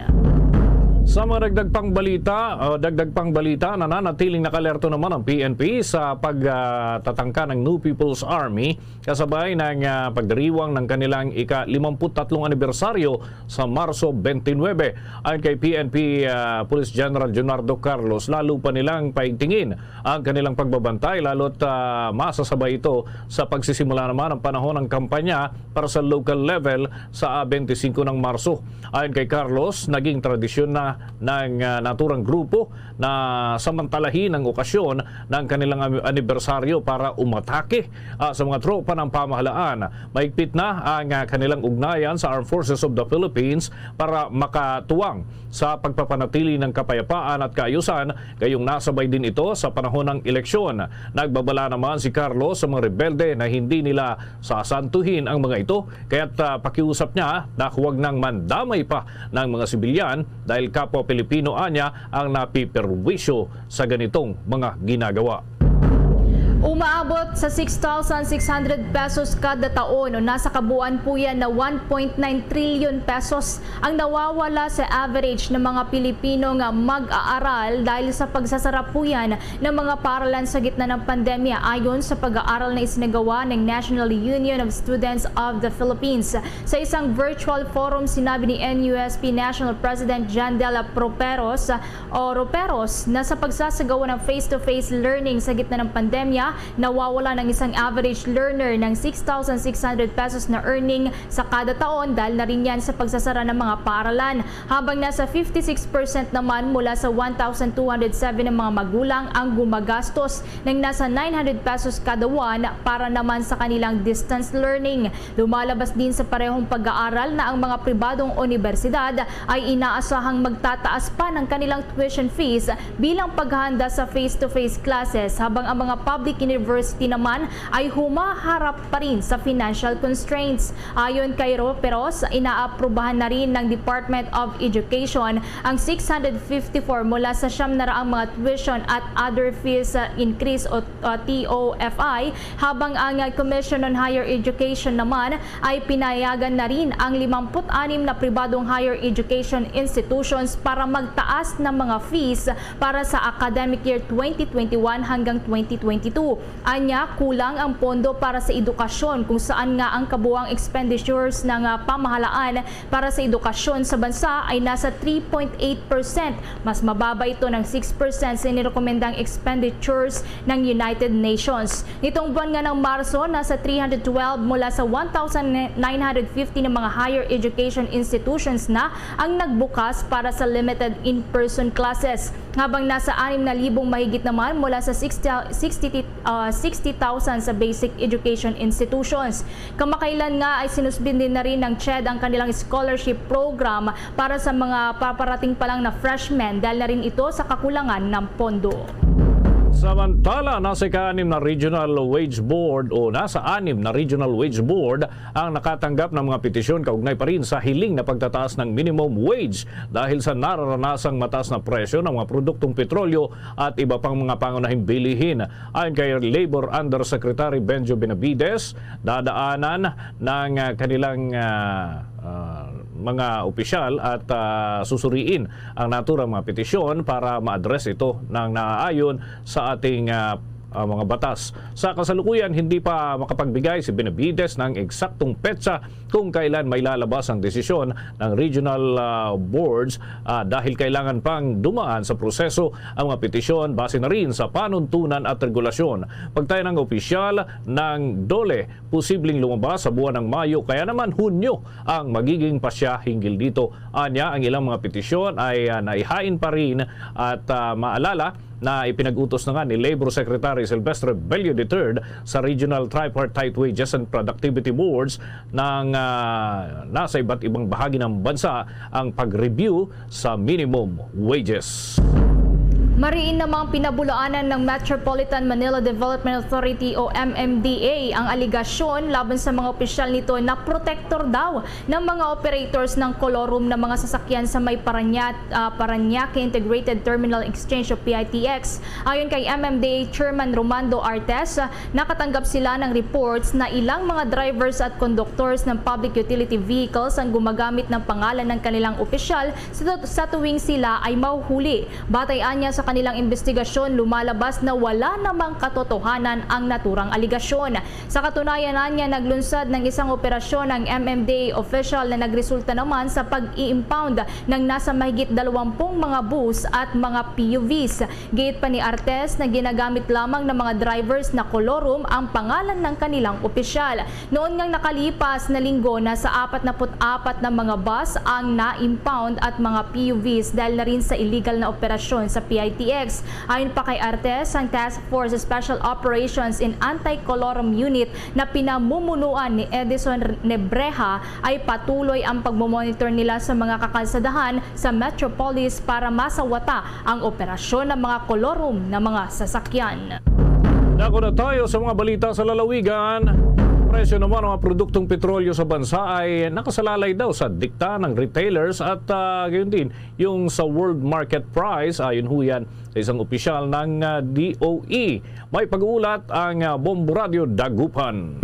Sa mga dagdag pang balita, uh, dagdag pang balita, nananatiling nakalerto naman ang P N P sa pagtatangka ng New People's Army kasabay ng, ah, pagdiriwang ng kanilang ika-limampu't-tatlong anibersaryo sa Marso twenty-nine. Ayon kay P N P, ah, Police General Junardo Carlos, lalo pa nilang paigtingin ang kanilang pagbabantay, lalo't, ah, masasabay ito sa pagsisimula naman ng panahon ng kampanya para sa local level sa, ah, twenty-singko ng Marso. Ayon kay Carlos, naging tradisyon na ng, ah, naturang grupo na samantalahin ang okasyon ng kanilang ami-, anibersaryo para umatake, ah, sa mga tropa ng pamahalaan. Mahigpit na ang, ah, kanilang ugnayan sa Armed Forces of the Philippines para makatuwang sa pagpapanatili ng kapayapaan at kaayusan, gayong nasabay din ito sa panahon ng eleksyon. Nagbabala naman si Carlos sa mga rebelde na hindi nila sasantuhin ang mga ito, kaya't, ah, pakiusap niya na huwag nang mandamay pa ng mga sibilyan dahil kapwa Pilipino anya ang napiperwisyo sa ganitong mga ginagawa. Umaabot sa six thousand six hundred pesos kada taon o nasa kabuuan po yan na one point nine trillion pesos ang nawawala sa average ng mga Pilipino nga mag-aaral dahil sa pagsasara po yan ng mga paralan sa gitna ng pandemya, ayon sa pag-aaral na isinagawa ng National Union of Students of the Philippines. Sa isang virtual forum, sinabi ni N U S P National President Jandela Properos o Roperos na sa pagsasagawa ng face-to-face learning sa gitna ng pandemya, nawawala ng isang average learner ng six thousand six hundred pesos na earning sa kada taon dahil na rin yan sa pagsasara ng mga paaralan. Habang nasa fifty-six percent naman mula sa one thousand two hundred seven na mga magulang ang gumagastos ng nasa nine hundred pesos kada buwan para naman sa kanilang distance learning. Lumalabas din sa parehong pag-aaral na ang mga pribadong unibersidad ay inaasahang magtataas pa ng kanilang tuition fees bilang paghahanda sa face-to-face classes, habang ang mga public University naman ay humaharap pa rin sa financial constraints. Ayon kay Roperos, inaaprubahan na rin ng Department of Education ang six hundred fifty-four mula sa siyam na raang mga tuition at other fees, uh, increase o, uh, T O F I, habang ang, uh, Commission on Higher Education naman ay pinayagan na rin ang limampu't anim na pribadong higher education institutions para magtaas ng mga fees para sa academic year twenty twenty-one hanggang twenty twenty-two. Anya, kulang ang pondo para sa edukasyon, kung saan nga ang kabuang expenditures ng, ah, pamahalaan para sa edukasyon sa bansa ay nasa three point eight percent. Mas mababa ito ng six percent sa inirekomendang expenditures ng United Nations. Nitong buwan nga ng Marso, nasa three hundred twelve mula sa one thousand nine hundred fifty na mga higher education institutions na ang nagbukas para sa limited in-person classes, habang nasa anim na libong mahigit naman mula sa sixty, sixty, ah, sixty thousand sa basic education institutions. Kamakailan nga ay sinuspindi na rin ng ched ang kanilang scholarship program para sa mga paparating pa lang na freshmen, dahil na rin ito sa kakulangan ng pondo. Samantala, nasa ika-anim na Regional Wage Board o nasa anim na Regional Wage Board ang nakatanggap ng mga petisyon kaugnay pa rin sa hiling na pagtataas ng minimum wage dahil sa nararanasang mataas na presyo ng mga produktong petrolyo at iba pang mga pangunahing bilihin. Ayon kay Labor Undersecretary Benjo Benavides, dadaanan ng, ah, kanilang, ah, ah, mga opisyal at, ah, susuriin ang naturang mga petisyon para ma-address ito ng naaayon sa ating, ah, ah, mga batas. Sa kasalukuyan, hindi pa makapagbigay si Benavides ng eksaktong petsa kung kailan may lalabas ang desisyon ng regional, ah, boards, ah, dahil kailangan pang dumaan sa proseso ang mga petisyon base na rin sa panuntunan at regulasyon. Pagtayo ng opisyal ng DOLE, posibleng lumabas sa buwan ng Mayo, kaya naman Hunyo ang magiging pasya hinggil dito. Anya, ang ilang mga petisyon ay, ah, naihain pa rin at, ah, maalala na ipinag-utos na nga ni Labor Secretary Silvestre Bello the third sa Regional Tripartite Wages and Productivity Boards ng, ah, nasa iba't ibang bahagi ng bansa ang pag-review sa minimum wages. Mariin namang pinabulaanan ng Metropolitan Manila Development Authority o M M D A ang aligasyon laban sa mga opisyal nito na protektor daw ng mga operators ng kolorum na mga sasakyan sa may Paranaque, ah, Paranaque Integrated Terminal Exchange o P I T X. Ayon kay M M D A Chairman Romando Artes, ah, nakatanggap sila ng reports na ilang mga drivers at conductors ng public utility vehicles ang gumagamit ng pangalan ng kanilang opisyal sa, sa tuwing sila ay mahuhuli. Batay anya sa kanilang investigasyon, lumalabas na wala namang katotohanan ang naturang aligasyon. Sa katunayan, anya, naglunsad ng isang operasyon ang M M D A official na nagresulta naman sa pag-i-impound ng nasa mahigit dalawampung mga bus at mga P U Vs. Giit pa ni Artes na ginagamit lamang ng mga drivers na kolorum ang pangalan ng kanilang opisyal. Noon ngang nakalipas na linggo, nasa apat na put apat na mga bus ang na-impound at mga P U Vs dahil na rin sa illegal na operasyon sa P I T X. Ayon pa kay Artes, ang Task Force Special Operations and Anti-Colorum Unit na pinamumunuan ni Edison Nebreja ay patuloy ang pagmomonitor nila sa mga kakalsadahan sa Metropolis para masawata ang operasyon ng mga kolorum na mga sasakyan. Dako na tayo sa mga balita sa lalawigan. Presyo naman ng mga produktong petrolyo sa bansa ay nakasalalay daw sa dikta ng retailers at, ah, gayon din yung sa world market price, ayon ho yan sa isang opisyal ng, ah, D O E. May pag-uulat ang, ah, Bombo Radyo Dagupan.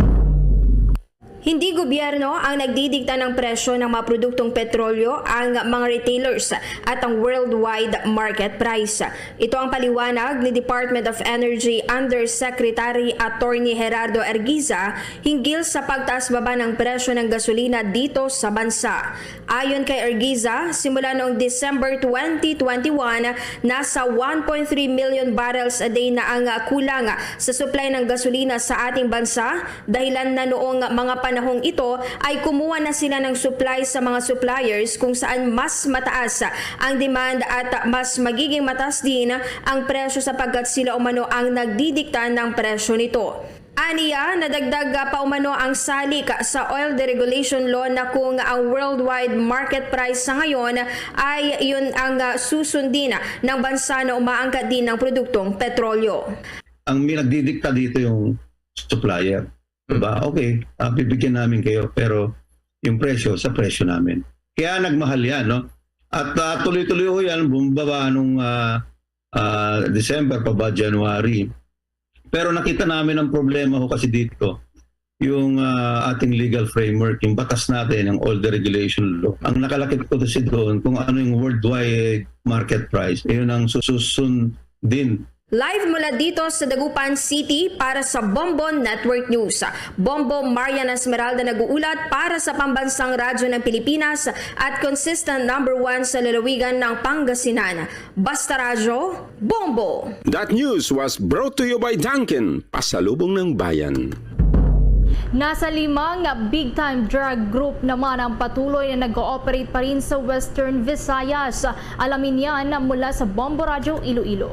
Hindi gobyerno ang nagdidikta ng presyo ng mga produktong petrolyo, ang mga retailers at ang worldwide market price. Ito ang paliwanag ni Department of Energy Undersecretary Attorney Gerardo Erguiza hinggil sa pagtaas-baba ng presyo ng gasolina dito sa bansa. Ayon kay Erguiza, simula noong December twenty twenty-one, nasa one point three million barrels a day na ang kulang sa supply ng gasolina sa ating bansa. Dahilan na noong mga panahong ito ay kumuha na sila ng supply sa mga suppliers kung saan mas mataas ang demand at mas magiging mataas din ang presyo sapagkat sila umano ang nagdidikta ng presyo nito. Aniya, nadagdag pa umano ang salik sa oil deregulation law na kung ang worldwide market price sa ngayon ay yun ang, ah, susundin ng bansa na umaangkat din ng produktong petrolyo. Ang may nagdidikta dito yung supplier. Diba? Okay, ah, bibigyan namin kayo, pero yung presyo, sa presyo namin. Kaya nagmahal yan, no? At, ah, tuloy-tuloy ho yan, bumaba nung, ah, ah, December pa ba, January. Pero nakita namin ang problema ho kasi dito, yung, ah, ating legal framework, yung batas natin, ang old deregulation law. Ang nakalakip ko kasi doon kung ano yung worldwide market price, yun ang sususun din. Live mula dito sa Dagupan City para sa Bombo Network News. Bombo Marian Esmeralda nag-uulat para sa Pambansang Radyo ng Pilipinas at consistent number one sa lalawigan ng Pangasinan. Basta Radyo, Bombo! That news was brought to you by Dunkin, pasalubong ng bayan. Nasa limang big-time drug group naman ang patuloy na nag-ooperate pa rin sa Western Visayas. Alamin yan mula sa Bombo Radyo Iloilo.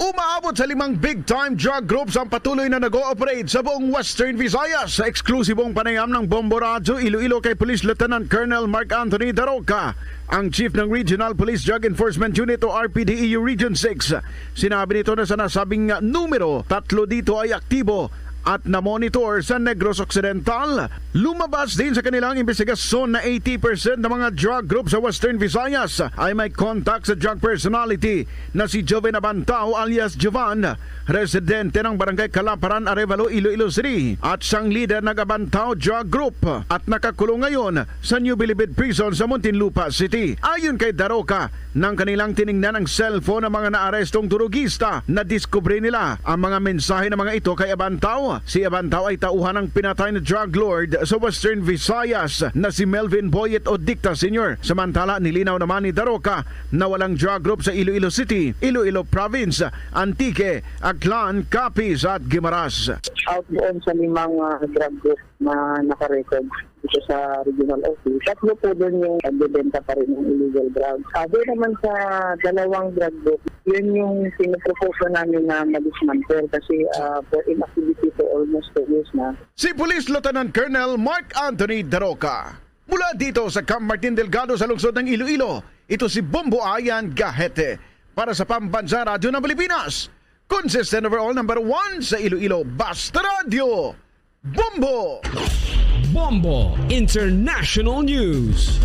Umaabot sa limang big-time drug groups ang patuloy na nag-ooperate sa buong Western Visayas. Sa eksklusibong panayam ng Bombo Radyo Iloilo kay Police Lieutenant Colonel Mark Anthony Daroca, ang Chief ng Regional Police Drug Enforcement Unit o R P D E U Region six. Sinabi nito na sa nasabing numero, tatlo dito ay aktibo at na-monitor sa Negros Occidental. Lumabas din sa kanilang imbestigasyon na eighty percent ng mga drug group sa Western Visayas ay may contact sa drug personality na si Joven Abantao alias Jovan, residente ng Barangay Kalaparan, Arevalo, Iloilo City, at siyang leader ng Abantao Drug Group at nakakulong ngayon sa New Bilibid Prison sa Muntinlupa City. Ayon kay Daroca, nang kanilang tiningnan ang cellphone ng mga naarestong durugista, nadiskubre nila ang mga mensahe ng mga ito kay Abantao. Si Abantao ay tauhan ng pinatay na drug lord sa Western Visayas na si Melvin Boyet Odicta Senior. Samantala, nilinaw naman ni Daroca na walang drug group sa Iloilo City, Iloilo Province, Antique, Aklan, Capiz at Guimaras. Out doon sa limang, ah, drug group na naka-record dito sa regional office. Tatlo po doon yung nagbebenta pa rin ng illegal drugs. Ah, doon naman sa dalawang drug group, yun yung pinapropose namin na ma-dismantle kasi, ah, for inactivity for almost two years na. Si Police Lieutenant Colonel Mark Anthony Daroca. Mula dito sa Camp Martin Delgado sa lungsod ng Iloilo, ito si Bombo Ayan Gahete para sa Pambansang Radyo ng Pilipinas. Consistent overall number one sa Iloilo, Basta Radyo. Bombo! Bombo International News.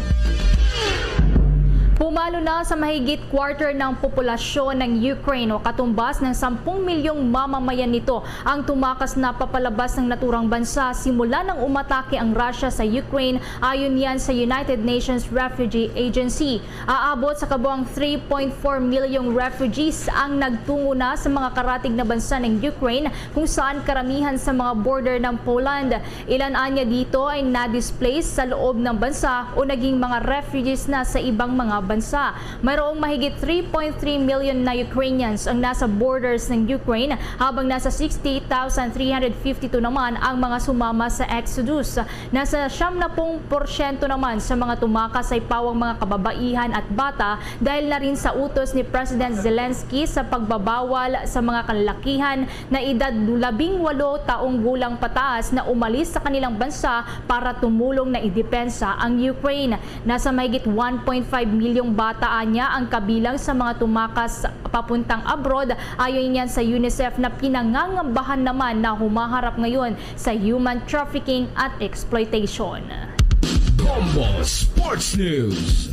Pumalo na sa mahigit quarter ng populasyon ng Ukraine o katumbas ng sampung milyong mamamayan nito ang tumakas na papalabas ng naturang bansa simula nang umatake ang Russia sa Ukraine, ayon yan sa United Nations Refugee Agency. Aabot sa kabuang three point four milyong refugees ang nagtungo na sa mga karatig na bansa ng Ukraine, kung saan karamihan sa mga border ng Poland. Ilan anya dito ay na-displace sa loob ng bansa o naging mga refugees na sa ibang mga bansa. Mayroong mahigit three point three million na Ukrainians ang nasa borders ng Ukraine, habang nasa sixty-eight thousand three hundred fifty-two naman ang mga sumama sa exodus. Nasa siyam na pung porsyento naman sa mga tumakas ay pawang mga kababaihan at bata, dahil na rin sa utos ni President Zelensky sa pagbabawal sa mga kalalakihan na edad labing walo taong gulang pataas na umalis sa kanilang bansa para tumulong na idepensa ang Ukraine. Nasa mahigit one point five milyong bata anya ang kabilang sa mga tumakas papuntang abroad, ayon yan sa UNICEF, na pinangangambahan naman na humaharap ngayon sa human trafficking at exploitation. Bombo Sports News.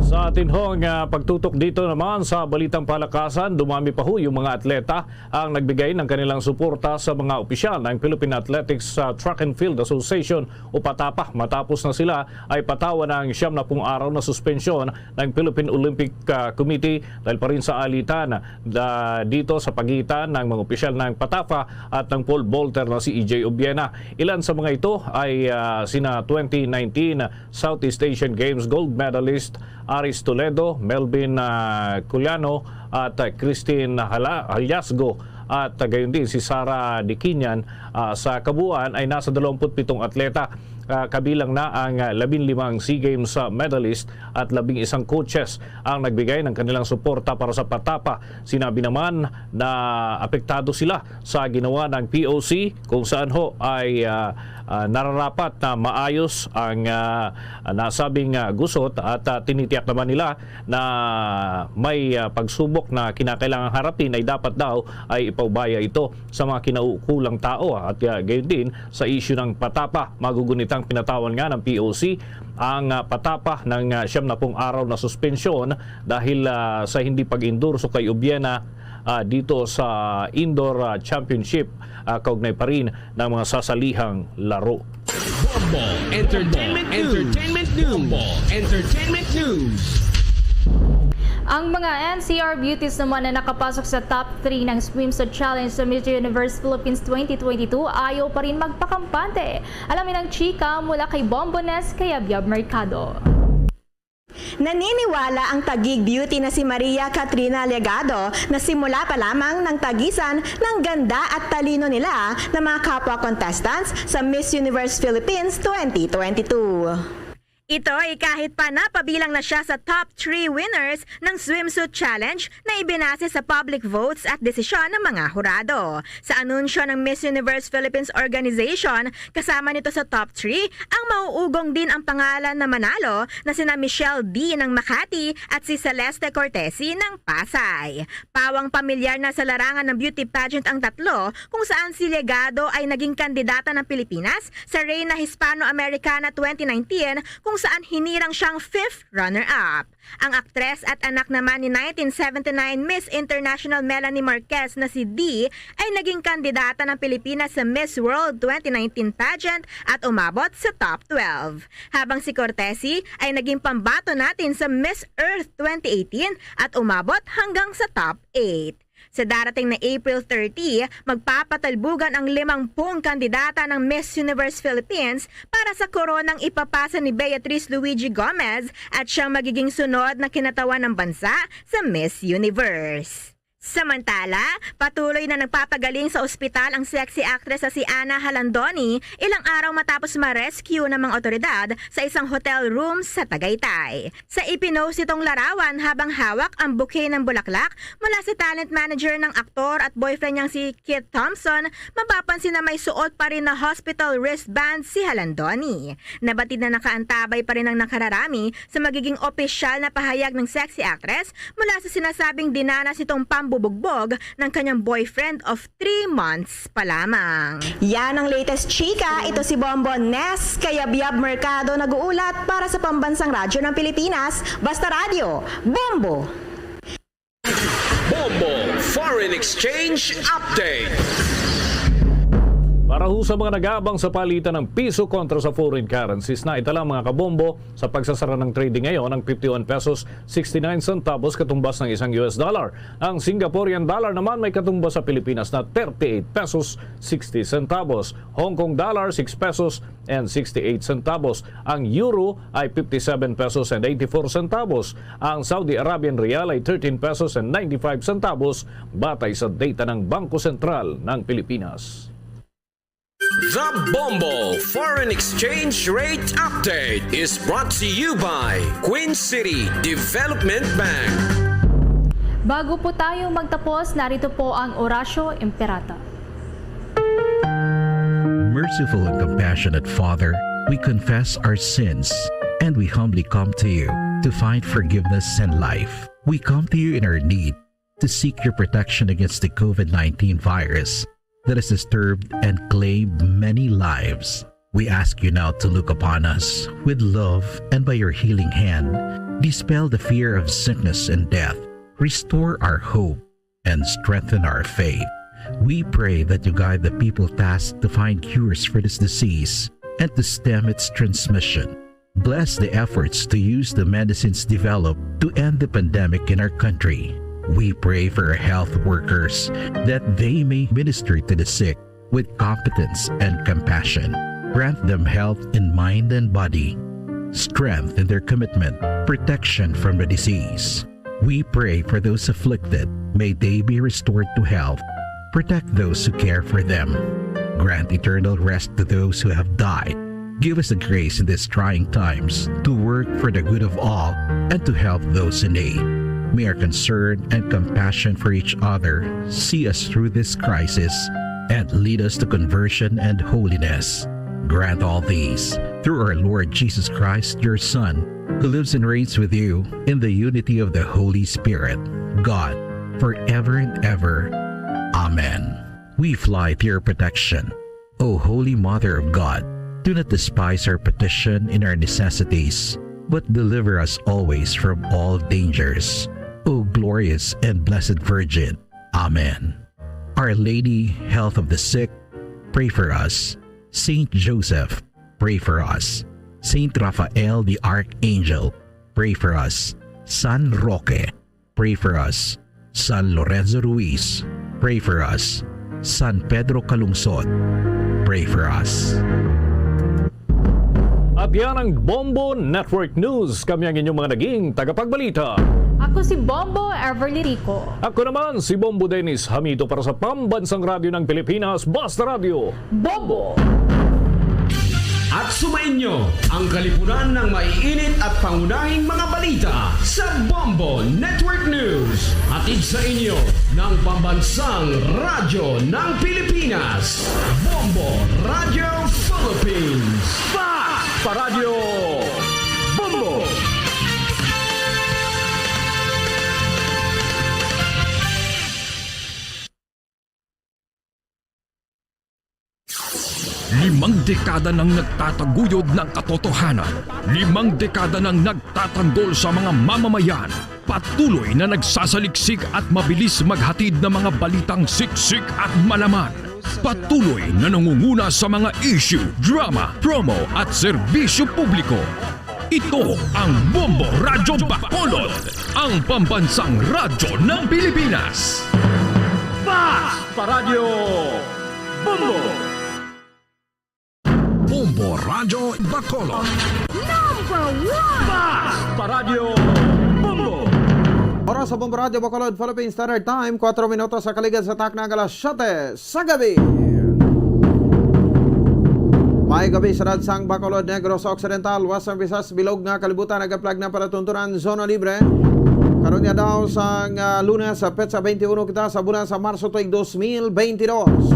Sa atinhong, ah, pagtutok dito naman sa balitang palakasan, dumami pa ho yung mga atleta ang nagbigay ng kanilang suporta sa mga opisyal ng Philippine Athletics, ah, Track and Field Association o PATAPA, matapos na sila ay patawan ng siyam na pung araw na suspensyon ng Philippine Olympic, ah, Committee dahil pa rin sa alitan, ah, dito sa pagitan ng mga opisyal ng PATAPA at ng pole vaulter na si E J Obiena. Ilan sa mga ito ay, ah, sina twenty nineteen Southeast Asian Games gold medalist Aris Toledo, Melvin, ah, Culiano, at, ah, Christine Hala-, Hallazgo, at, ah, gayon din si Sara Diquinyan. Ah, sa kabuuan ay nasa dalawampu't pitong atleta Ka-, kabilang na ang, ah, labing limang SEA Games, ah, medalist at labing isang coaches ang nagbigay ng kanilang suporta para sa Patapa. Sinabi naman na apektado sila sa ginawa ng P O C, kung saan ho ay, ah, ah, nararapat na maayos ang, ah, nasabing, ah, gusot at, ah, tinitiyak naman nila na may, ah, pagsubok na kinakailangang harapin ay dapat daw ay ipaubaya ito sa mga kinaukulang tao at, ah, gayon din sa isyu ng Patapa. Magugunitang pinatawan nga ng P O C ang, ah, Patapa ng, ah, siyam na pung araw na suspensyon dahil, ah, sa hindi pag-endorso kay Ubiena, ah, dito sa indoor, ah, championship, ah, kaugnay pa rin ng mga sasalihang laro. Bombo Entertainment News. Entertainment News. Bombo Entertainment News. Ang mga N C R beauties naman na nakapasok sa top three ng swimsuit challenge sa Miss Universe Philippines twenty twenty-two ayaw pa rin magpakampante. Alamin ang chika mula kay Bombo Nes kay Abiab Mercado. Naniniwala ang Taguig beauty na si Maria Katrina Legado na simula pa lamang ng tagisan ng ganda at talino nila ng mga kapwa contestants sa Miss Universe Philippines twenty twenty-two. Ito ay kahit pa napabilang na siya sa top three winners ng swimsuit challenge na ibinase sa public votes at desisyon ng mga hurado. Sa anunsyo ng Miss Universe Philippines Organization, kasama nito sa top three ang mauugong din ang pangalan na manalo na sina Michelle D ng Makati at si Celeste Cortesi ng Pasay. Pawang pamilyar na sa larangan ng beauty pageant ang tatlo, kung saan si Legado ay naging kandidata ng Pilipinas sa Reyna Hispano-Americana twenty nineteen, kung saan hinirang siyang fifth runner-up. Ang aktres at anak naman ni nineteen seventy-nine Miss International Melanie Marquez na si Dee ay naging kandidata ng Pilipinas sa Miss World twenty nineteen pageant at umabot sa top twelve. Habang si Cortesi ay naging pambato natin sa Miss Earth twenty eighteen at umabot hanggang sa top eight. Sa darating na April thirty, magpapatalbugan ang limangpung kandidata ng Miss Universe Philippines para sa koronang ipapasa ni Beatrice Luigi Gomez at siyang magiging sunod na kinatawan ng bansa sa Miss Universe. Samantala, patuloy na nagpapagaling sa ospital ang sexy actress na si Ana Halandoni, ilang araw matapos ma-rescue ng mga otoridad sa isang hotel room sa Tagaytay. Sa ipinost nitong larawan habang hawak ang bouquet ng bulaklak mula sa talent manager ng aktor at boyfriend niyang si Keith Thompson, mapapansin na may suot pa rin na hospital wristband si Halandoni. Nabatid na nakaantabay pa rin ang nakararami sa magiging opisyal na pahayag ng sexy actress mula sa sinasabing dinanas nitong pambubugbog ng kanyang boyfriend of three months pa lamang. Yan ang latest chika. Ito si Bombo Nes, kay Abiab Mercado nag-uulat para sa Pambansang Radyo ng Pilipinas, Basta Radyo, Bombo! Bombo Foreign Exchange Update. Para ho sa mga nag-aabang sa palitan ng piso kontra sa foreign currencies, naitala, mga kabombo, sa pagsasara ng trading ngayon ang fifty-one pesos sixty-nine centavos katumbas ng isang U S dollar. Ang Singaporean dollar naman may katumbas sa Pilipinas na thirty-eight pesos sixty centavos, Hong Kong dollar six pesos and sixty-eight centavos, ang euro ay fifty-seven pesos and eighty-four centavos, ang Saudi Arabian rial ay thirteen pesos and ninety-five centavos, batay sa data ng Bangko Sentral ng Pilipinas. The Bombo Foreign Exchange Rate Update is brought to you by Queen City Development Bank. Bago po tayo magtapos, narito po ang Oratio Imperata. Merciful and compassionate Father, we confess our sins and we humbly come to you to find forgiveness and life. We come to you in our need to seek your protection against the COVID nineteen virus that has disturbed and claimed many lives. We ask you now to look upon us with love and by your healing hand, dispel the fear of sickness and death, restore our hope, and strengthen our faith. We pray that you guide the people tasked to find cures for this disease and to stem its transmission. Bless the efforts to use the medicines developed to end the pandemic in our country. We pray for our health workers that they may minister to the sick with competence and compassion. Grant them health in mind and body, strength in their commitment, protection from the disease. We pray for those afflicted. May they be restored to health. Protect those who care for them. Grant eternal rest to those who have died. Give us the grace in these trying times to work for the good of all and to help those in need. May our concern and compassion for each other see us through this crisis and lead us to conversion and holiness. Grant all these through our Lord Jesus Christ, your Son, who lives and reigns with you in the unity of the Holy Spirit, God, forever and ever. Amen. We fly to your protection, O Holy Mother of God. Do not despise our petition in our necessities, but deliver us always from all dangers, O glorious and blessed Virgin. Amen. Our Lady, Health of the Sick, pray for us. Saint Joseph, pray for us. Saint Raphael the Archangel, pray for us. San Roque, pray for us. San Lorenzo Ruiz, pray for us. San Pedro Calungsod, pray for us. At yan ang Bombo Network News. Kami ang inyong mga naging tagapagbalita. Ako si Bombo Everly Rico. Ako naman si Bombo Dennis Hamito para sa Pambansang Radyo ng Pilipinas, Basta Radyo. Bombo! At sumainyo ang kalipunan ng maiinit at pangunahing mga balita sa Bombo Network News. Hatid sa inyo ng Pambansang Radyo ng Pilipinas, Bombo Radyo Philippines. Fast Paradyo Bombo! Limang dekada nang nagtataguyod ng katotohanan. Limang dekada nang nagtatanggol sa mga mamamayan. Patuloy na nagsasaliksik at mabilis maghatid ng mga balitang siksik at malaman. Patuloy na nangunguna sa mga issue, drama, promo at serbisyo publiko. Ito ang Bombo Radyo Bacolod, ang pambansang radyo ng Pilipinas. Fast Paradyo Bombo! Bombo Radyo Bacolod. Number one! Fast Paradyo Bombo! Oras sa Bombo Radyo Bacolod, Philippine Standard Time, kuwatro minutos sa kaligad sa takna nga alas siyete sa gabi. May gabi sa Dadsang Bacolod, Negros Occidental, Western Visayas, bilog nga kalibutan, nagaplag na palatuntunan, zona libre. Karon nga daw sang, ah, Lunes, sa petsa twenty-one kita sa bulan sa Marso tuig dos mil veintidós.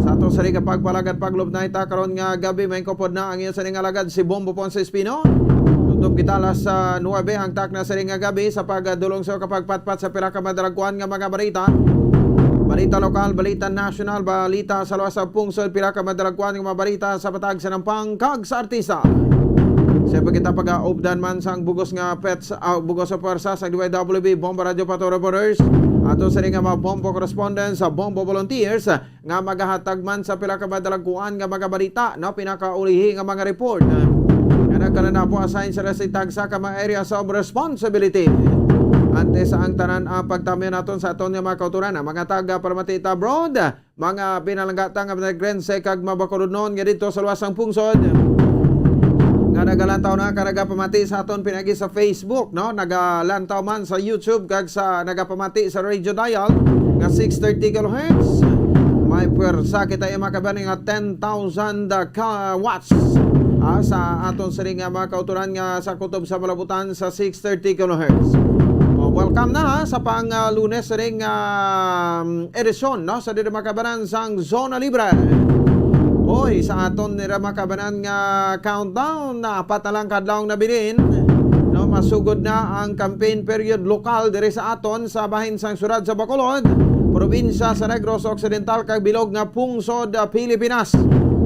Sa ato sa rin nga pagpalagad paglubnay ta karon nga gabi, may kupod na ang iya sa ning alagad si Bombo Ponce Espino. Tutob kita alas, ah, nuebe ang takna sa rin nga gabi sa pagdulong sa kapagpatpat sa pila ka madalagkuan nga mga balita. Balita lokal, balita nasyonal, balita sa luwas sa pungsod, pila ka madalagkuan nga mga balita sa Bataan, Sinampang, kag sa artista. Sa pagkita pag-aupdan man sang bugos nga pets, ah, bugos sa pwersa sa D Y W B, Bombo Radyo Pato Reporters, ato sa rin nga mga Bombo correspondents, sa Bombo volunteers, nga magahatag man sa pila ka madalagkuan nga mga balita, no, pinakaulihi nga mga report, ah, nga nagkalanapo, assign sila sa tagsa ka mga areas of responsibility. Antes sa ang tanan ang pagtamyo naton sa aton nga mga kauturan, ang mga taga palamati ta abroad, mga pinalangga ta nga nagrense kag mabakulodnon nga didto sa luwas sang pungsod, nga nagalantaw na ka nagapamati sa aton pinagi sa Facebook, no? Nagalantaw man sa YouTube kag sa nagapamati sa radio dial nga six thirty kilohertz. May pwersa kita, iya mga kabani, nga ten thousand ka watts, ah, sa aton siring nga mga kauturan nga sa kutob sa malabutan sa six thirty kilohertz. Oh, welcome na, ha, sa pang, ah, Lunes ring, ah, edisyon, no, sa diri makabanan sang Zona Libre. Oy, sa aton nira makabanan nga countdown, na apat na lang kadlaw ang nabilin, no, masugod na ang campaign period lokal diri sa aton sa bahin sang siyudad sa Bacolod, probinsya sa Negros Occidental, kag bilog nga pungsod, ah, Pilipinas.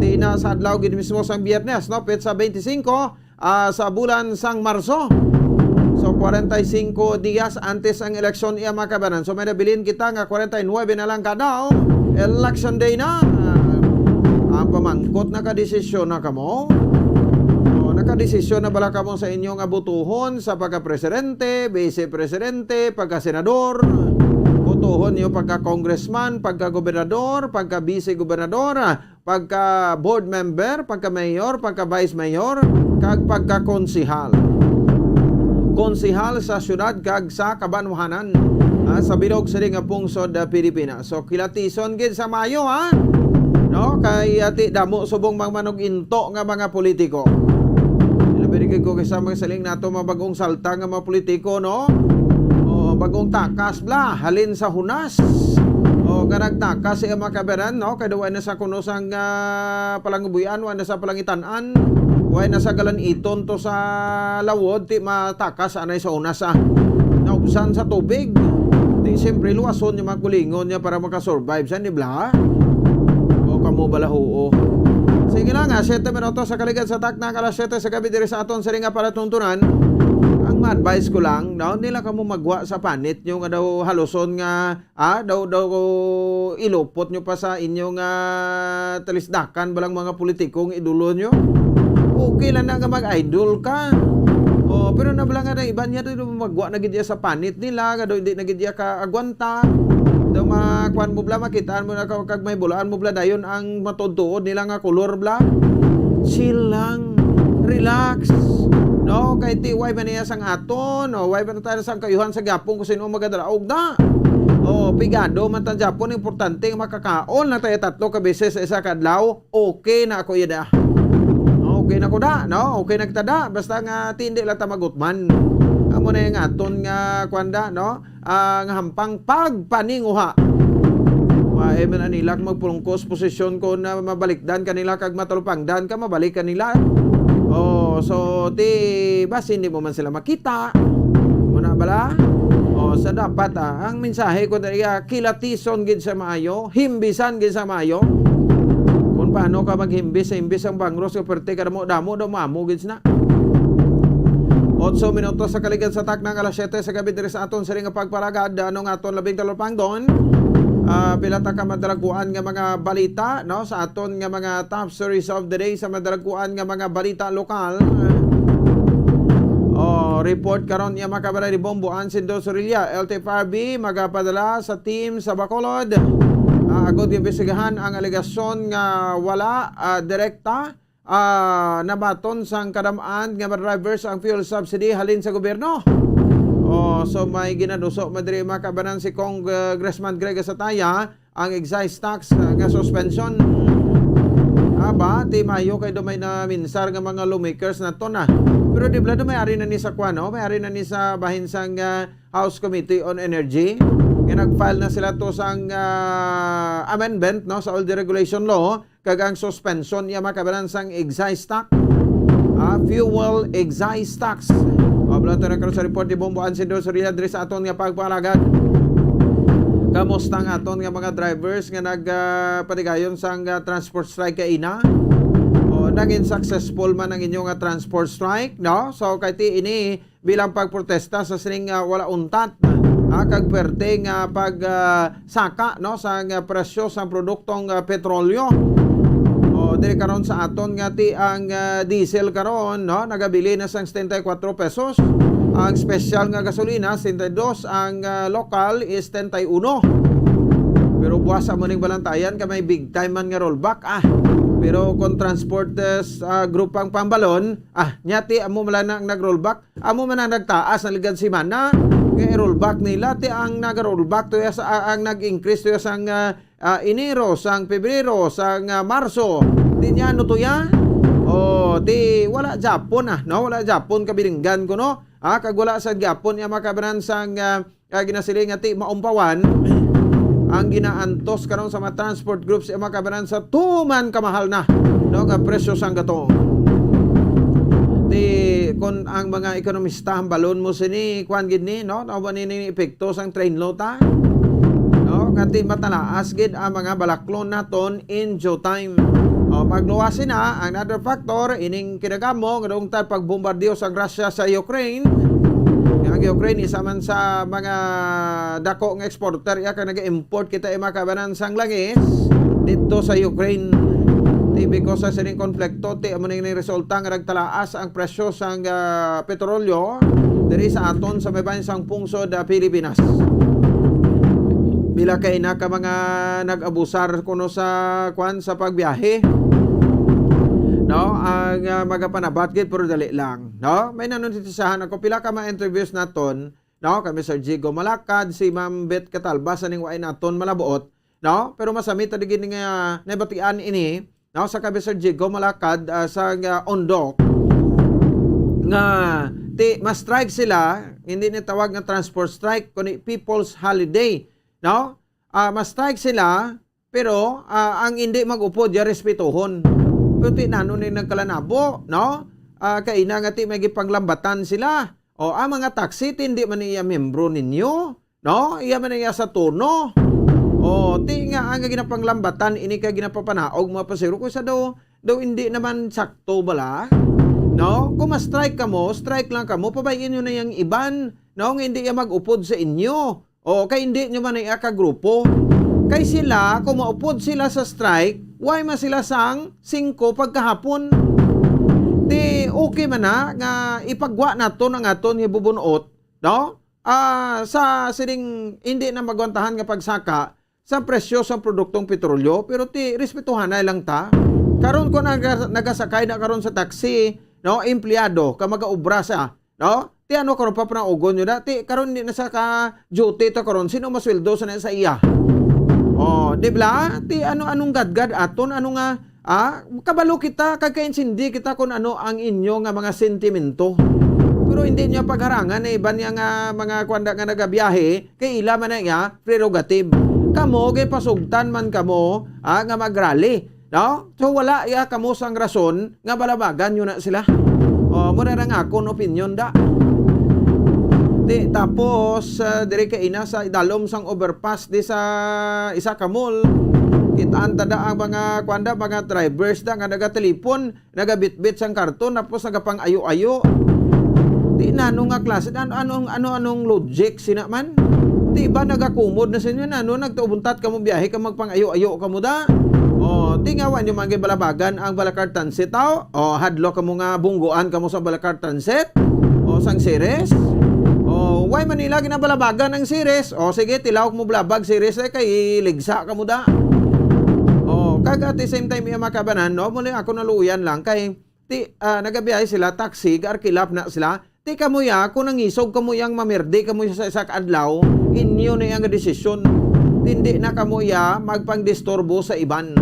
Ti na sa adlaw gid mismo sang Biyernes, no, petsa twenty-five, ah, sa bulan sang Marso. So, kwarenta y singko dias antes ang eleksyon, iya, mga kabanan. So, may nabilin kita nga kwarenta y nuebe na lang ka daw, election day na. Ah, ang pamangkot, nakadesisyon na kamo? O, nakadesisyon na bala kamo sa inyo nga butuhon sa pagka-presidente, vice-presidente, pagka-senador? Butuhon niyo pagka-congressman, pagka-gobernador, pagka-vice-gobernador, pagka board member, pagka mayor, pagka vice mayor, kag pagka konsehal. Konsehal sa siyudad kag sa kabanwahanan, ah, sa bilog sini nga pungsod, ah, Pilipinas. So, kilatison gid sa maayo, ha? no? Kay, ah, ti damo subong mga manug-into nga mga politiko. Labi na gid ko kay sa mga siling nato mga bag-ong salta nga mga politiko, no? O, bag-ong takas bala, halin sa hunas. O, nga nagtakas sa iyang mga kabanan, no? Kay daw na sa kuno sang, ah, palangibuy-an, wa na sa palangitan-an, wa na sa galan-iton to sa lawod, ti matakas anay sa hunas, ah. Naubsan sa tubig. Ti siyempre, luwason niya mga kulingon niya para makasurvive siya, di bala? O kamo bala, huo. Sige lang, ah, siyete minutos sa kaligad sa takna, alas siyete sa gabi diri sa aton siring nga palatuntunan. Ang ma-advise ko lang, no, dili lang kamo magwa sa panit nyo nga daw haluson nga, ah, daw, daw ilupot nyo pa sa inyo nga talisdakan balang mga politikong idolo nyo. Okay lang na nga mag-idol ka. Oh, pero na bala nga na iba niya daw magwa na gid iya sa panit nila, nga daw hindi na gid iya kaagwanta. Daw makuan mo bala, makitaan mo na ka-, kag mahibulaan mo bala dayon ang matuod-tuod nila nga kolor bala. Chill lang. Relax. No, kay ti why man niya sang aton, no, why man tayo sang kayuhan sa gyapon kung sino ang magadalaog na. Oh, pigado man ta gyapon, importante nga makakaon lang tayo tatlo ka beses sa isa ka adlaw. Okay na ako iya da. Okay na ko da, no? Okay na kita da. Basta nga ti hindi lang ta magutman. Amo na yung aton nga kwanda, no? Ang hampang pagpaninguha. Wa, eh, man anila kung magpulungkos posisyon ko na mabalikdan kanila kag matalupangdan ka, mabalik kanila. Oh, so, ti, basi hindi mo man sila makita. Muna bala? Oh, sa dapat, ah, ang mensahe ko dali, ah, kilatison gid sa maayo, himbisan gid sa maayo. Kung paano ka maghimbis sa himbis ang bangros, ka perte ka damo-damo, daw mamo gid na. Otso minutos sa kaligad sa takna nga alas siyete sa gabi diri sa aton siring nga pagpalagad, ano nga aton labing talupangdon. Ah, pila ta ka madalaguan nga mga balita, no, sa aton nga mga top stories of the day sa madalaguan nga mga balita lokal. Oh, report karon niya mga kabaray ni Bombo Ansindo Sorilla, L T F R B, magapadala sa team sa Bacolod. Ah, agod imbestigahan ang alegasyon nga wala, ah, direkta, ah, nabaton sang kadam-an nga ma-reverse ang fuel subsidy halin sa gobyerno. Oh, so may ginaduso madiri makabanan si Congressman Greg Sataya ang excise tax, ah, nga suspension. Aba, ti mayo kay do may naminsar nga mga lawmakers na to na. Pero di bala do may ari na ni sa kwan, no? May ari na ni sa bahin sang, ah, House Committee on Energy nga nag-file na sila to sang, ah, amendment, no, sa old deregulation law kag ang suspension niya makabanan sang excise tax, ah, fuel excise tax. Mabalato na karon sa report ni Bombo Ansindo Sorilla diri sa aton nga pagpalagad. Kamusta ang aton nga mga drivers nga nag, ah, patigayon sang, ah, transport strike kaina? O, naging successful man ang inyo nga transport strike, no? So, kay ti ini bilang pagprotesta sa sining, ah, wala untat, ah, kag perte nga pag, ah, saka, no, sa nga presyo sa produktong, ah, petrolyo. O, diri karon sa aton nga ti ang, ah, diesel karon, no, nagabili na sang setenta y cuatro pesos. Ang special nga gasolina, setenta y dos, ang, ah, lokal is setenta y uno. Pero buwas sa muning balantayan ka may big time man nga rollback, ah. Pero kung transporters, ah, group ang pambalon, ah, nyati amo mala na ang nag-rollback, amo man ang nagtaas na ligad semana nga i-rollback nila, ti ang nag-rollback to sa, ang nag-increase to sang, ah, ah, Enero, sang Pebrero, sang, ah, Marso. Di niya ano to ya? Oh, ti wala Japon, ah, no? Wala Japon kabilinggan ko, no? Ah, kag wala sa Japon ya makabanan sang, ah, ah, ginasiling nga ti maumpawan ang ginaantos karon sa mga transport groups, eh, makabanan sa tuman kamahal na, no, nga presyo sang gatong. Ti, kun ang mga ekonomista hambalon mo sini, kuan gid ni, no, no, ba ni, ni epekto sang train law ta? No, nga ti matalaas gid ang mga balaklon naton in due time. O, pagluwas na, another factor, ining kinagamo nga doon ta pagbombardiyo sa Russia sa Ukraine. Nga ang Ukraine, isa man sa mga dako nga exporter, iya ka nag-import kita, eh, makabanan sang langis dito sa Ukraine. Ti, because sa sining konflikto, ti, amo ning resulta nga nagtalaas ang presyo sang, ah, petrolyo diri sa aton sa may bayan sang pungsod, ah, Pilipinas. Pila kay na ka mga nag-abusar kuno sa, kwan, sa pagbiyahe. No, ang, ah, magapanabat gid, pero dali lang, no? May nanonitisahan ako, pila ka mga interviews naton, no? Kami Sir Jigo Malakad, si Ma'am Beth Catalba, sa ning wain naton malabuot, no? Pero masami ta gid nga nabatian ini, no, sa kay Mister Jigo Malakad, ah, sa, ah, Ondoc, nga ti ma-strike sila, hindi ni tawag nga transport strike, kundi people's holiday, no? Ah, ma-strike sila, pero, ah, ang hindi mag-upod ya respetuhon. Pero ti nano ni nagkalanabo, no? Ah, kay ina nga ti may gipanglambatan sila. O, ang mga taxi, ti hindi man iya membro ninyo, no? Iya man iya sa turno. O, ti nga ang ginapanglambatan, ini kay ginapapanaog mga pasahero ko sa daw, daw hindi naman sakto bala. No? Kung ma-strike kamo, strike lang kamo, pabayin nyo na yang iban, no? Nga hindi iya mag-upod sa inyo. O, kay hindi nyo man iya ka grupo. Kay sila, kung maupod sila sa strike, why man sila sang singko pagkahapon? Di okay man na nga ipagwa naton ang aton nga bubunot, no? Ah, sa sining hindi na magwantahan nga pagsaka sa presyo sa produktong petrolyo, pero ti respetuhanay lang ta. Karon ko naga-, nagasakay na karon sa taxi, no, empleyado ka magaobra sa, no? Ti ano karon pa panaugon nyo na? Ti karon di na sa ka duty to karon, sino masweldo sa na sa iya? Oh, di ba? Ti ano, anong gadgad aton, ano nga, ah, kabalo kita kag kaintindi kita kung ano ang inyo nga mga sentimento. Pero hindi niya pagharangan na iban niya nga mga kwanda nga nagabiyahe, kay ila man na iya prerogative. Kamo gay pasugtan man kamo, ah, nga magrally, no? So wala iya kamo sang rason nga balabagan nyo na sila. Oh, mura lang akon opinion da. Di, tapos, ah, diri kay ina sa idalom sang overpass di sa isa ka mall, kitaan ta da ang mga kwanda, mga drivers da nga nagatelepon, nagabitbit sang karton, tapos nagapang-ayo-ayo. Di nano nga klase, ano, anong, ano, anong logic sina man? Di ba nagakumod na sa inyo? Nano, nagtuubuntat ka mo biyahe ka magpang-ayo-ayo ka mo da? O, di nga, wa nyo man gibalabagan ang Balakar Transit, tao? O, hadlok ka mo nga bungguan ka mo sa Balakar Transit? O, sang Ceres? O, why Manila ginabalabagan ang Ceres? O, sige, tilaw mo balabag Ceres, eh, kay ligsa ka mo da. O, kag at the same time, iya makabanan, no? Muli ako naluyan lang kay ti, ah, nagabiyahe sila, taxi, gaarkilap na sila. Ti kamo ya, kung nangisog kamo yang mamirdi kamo sa isa ka adlaw, inyo na yang desisyon. Hindi na kamo ya magpangdisturbo sa iban.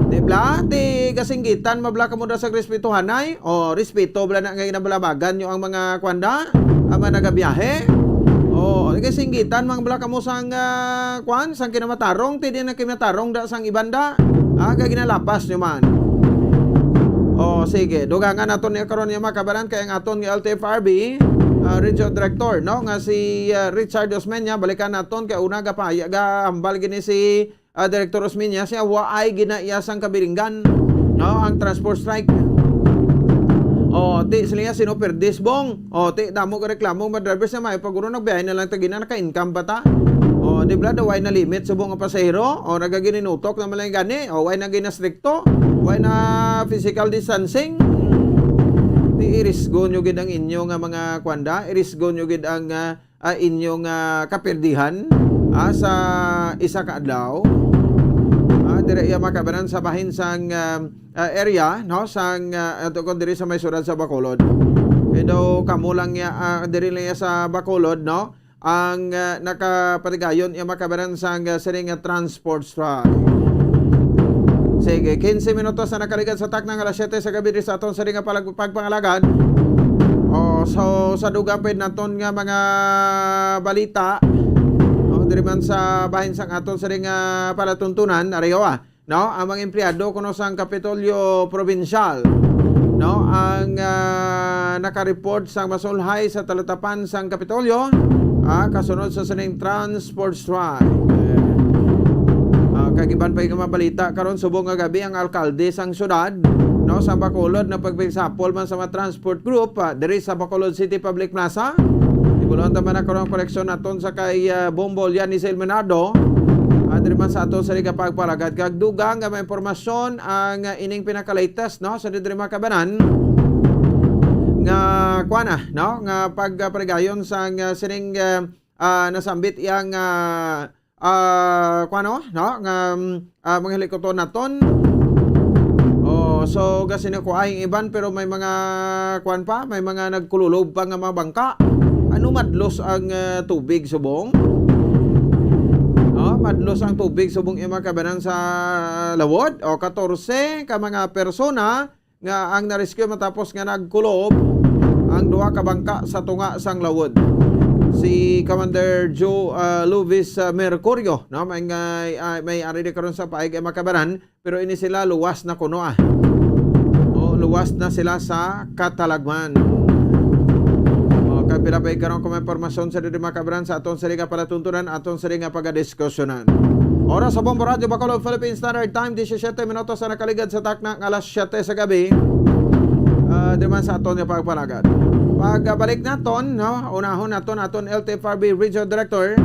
Di bla? Ti gasinggitan, mabla kamo da sa respetuhanay. O, respeto bla na nga ginabalabagan nyo ang mga kwanda, ang mga nagabiyahe. O, gasinggitan, mang bla kamo sang, ah, kwan, sang kinamatarong, ti di na kinatarong da sang iban da. Ah, kay ginalapas nyo man. O, sige. Dugangan naton niya karon niya makabaran kay ang aton nga L T F R B, ah, Regional Director, no, nga si, ah, Richard Osmeña, balikan naton kay una gapahaya, gahambal gini si, ah, Director Osmeña, siya waay ginaiya sang kabilinggan, no, ang transport strike. O, ti sila sino perdis bong. O, ti damo ka reklamo mga drivers na may paguro nagbiyahe na lang tagina naka-income pa ta. O, di bla daw way na limit subong ang pasahero? O, nagagininutok na man lang gani. O, way na ginastrikto. Way na physical distancing. Ti irisgo nyo gid ang inyo nga mga kwanda, irisgo nyo gid ang, ah, ah, inyo nga kapirdihan, ah, sa isa ka adlaw. Ah, dire iya makabanan sa bahin sang, ah, ah, area, no, sang, ah, ato ko diri sa may syudad sa Bacolod. Kay daw kamo lang ya, ah, diri lang ya sa Bacolod, no, ang, ah, nakapatigayon iya makabaran sang, ah, sining nga transport strike. Sige, quince minutos na nakaligad sa takna nga alas siyete sa gabi diri sa aton sining nga palag-, pagpangalagad. O, so, sa dugang pa naton nga mga balita, o, diri man sa bahin sang aton sining nga palatuntunan, ariyo, ah, no, ang mga empleyado kuno sang Kapitolyo Provincial, no, ang, ah, nakareport sang masulhay sa talatapan sang Kapitolyo, ah, kasunod sa sining transport strike. Ah, kag iban pa nga mga balita karon, subong nga gabi ang alkalde sang syudad, no, sa Bacolod na pagpagsapol man sa mga transport group, ah, diri sa Bacolod City Public Plaza. Ibulon ta man ang karon koleksyon naton sa kay, ah, Bombo Lianis Ilmenado. Ah, diri man sa ato sa Liga Pagpalagad kag dugang nga may impormasyon ang, ah, ining pinaka-latest, no, sa diri makabanan nga kuan na, no, nga pagparigayon sa, ah, sining, ah, ah, nasambit yang, ah, ah, kuan, no, no, nga, mm, ah, mga hilikuton naton. Oh, so, kasi na kuha ang iban, pero may mga kuan pa, may mga nagkululob pa nga mga bangka. Ano madlos ang, ah, tubig subong? No? Madlos ang tubig subong iya, mga kabanan, sa lawod, o katorse ka mga persona nga ang na-rescue matapos nga nagkulob ang duha ka bangka sa tunga sang lawod. Si Commander Joe, ah, Luvis, ah, Mercurio, no, may, ah, may ari di karon sa paig, mga kabanan, pero ini sila luwas na kuno, ah. O, luwas na sila sa katalagman. O, kag pila pa karon kung may impormasyon sa diri, mga kabanan, sa aton sini nga palatuntunan, aton sini nga pagadiskusyonan. Oras sa Bombo Radyo Bacolod, Philippine Standard Time, disisyete minutos ang nakaligad sa takna nga alas siyete sa gabi. Ah, di man sa aton nga pagpalagad. Pagbalik naton, no, unahon naton aton L T F R B Regional Director,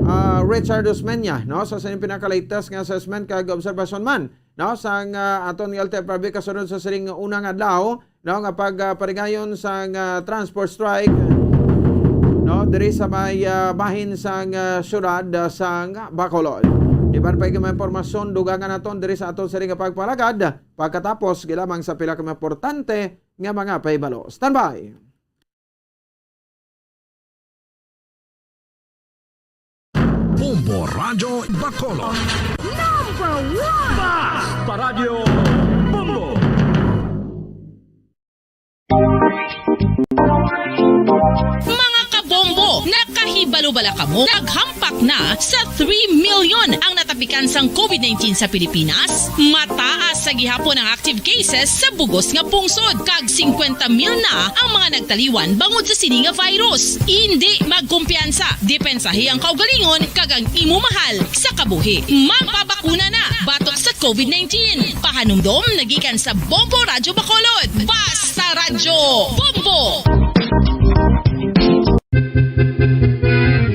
ah, Richard Osmeña, no, sa sining pinakalatest nga assessment kag obserbasyon man, no, sang, ah, aton L T F R B kasunod sa sining una nga adlaw, no, nga pag, ah, parigayon sang, ah, transport strike, no, diri sa may, ah, bahin sang, ah, siyudad, ah, sang Bacolod. Iban pa nga mga impormasyon, dugangan naton diri sa aton sini nga pagpalagad, pagkatapos gilamang sa pila ka mga importante nga mga pahibalo. Standby! Bombo Radyo Bacolod. Number one! Basta Radyo Bombo! Mga kabombo, nakahibalo bala kamo? Naghampak na sa three million ang natapikan sang covid nineteen sa Pilipinas. Mataas sa gihapon ang active cases sa bugos nga pungsod, kag singkwenta mil na ang mga nagtaliwan bangod sa sini nga virus. Indi magkumpiyansa, depensahi ang kaugalingon kag ang imo mahal sa kabuhi. Magpabakuna na batok sa covid nineteen. Pahanumdom nagikan sa Bombo Radyo Bacolod. Basta Radyo Bombo!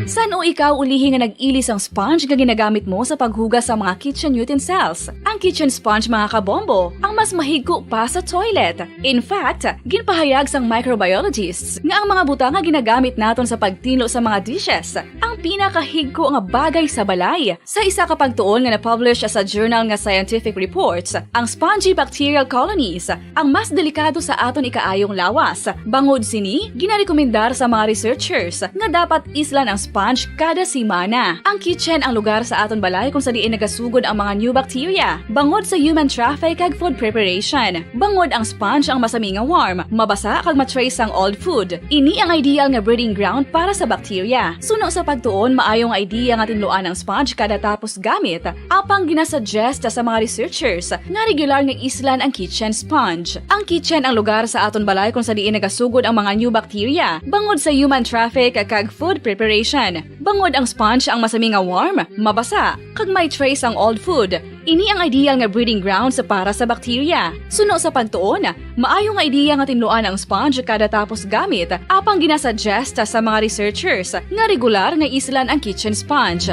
San-o ikaw ulihi nga nag-ili sang sponge nga ginagamit mo sa paghugas sa mga kitchen utensils? Ang kitchen sponge, mga kabombo, ang mas mahigko pa sa toilet. In fact, ginpahayag sang microbiologists nga ang mga butang nga ginagamit naton sa pagtinlo sa mga dishes ang pinakahigko nga bagay sa balay. Sa isa ka pagtuon nga na-publish sa journal nga Scientific Reports, ang spongy bacterial colonies ang mas delikado sa aton ikaayong lawas. Bangod sini, ginarekomendar sa mga researchers nga dapat islan ang sponge kada semana. Ang kitchen ang lugar sa aton balay kung sa diin nagasugod ang mga new bacteria, bangod sa human traffic kag food preparation. Bangod ang sponge ang masami nga warm, mabasa kag ma-trace sang old food. Ini ang ideal nga breeding ground para sa bacteria. Suno sa pagtuon, maayo nga idea nga tinluan ang sponge kada tapos gamit, apang ginasuggest sa mga researchers nga regular nga islan ang kitchen sponge. Ang kitchen ang lugar sa aton balay kung sa diin nagasugod ang mga new bacteria, bangod sa human traffic kag food preparation. Bangod ang sponge ang masami nga warm, mabasa, kag may trace ang old food. Ini ang ideal nga breeding grounds para sa bacteria. Suno sa pagtuon, maayo nga ideya nga tinluan ang sponge kada tapos gamit, apang ginasuggest sa mga researchers nga regular nga islan ang kitchen sponge.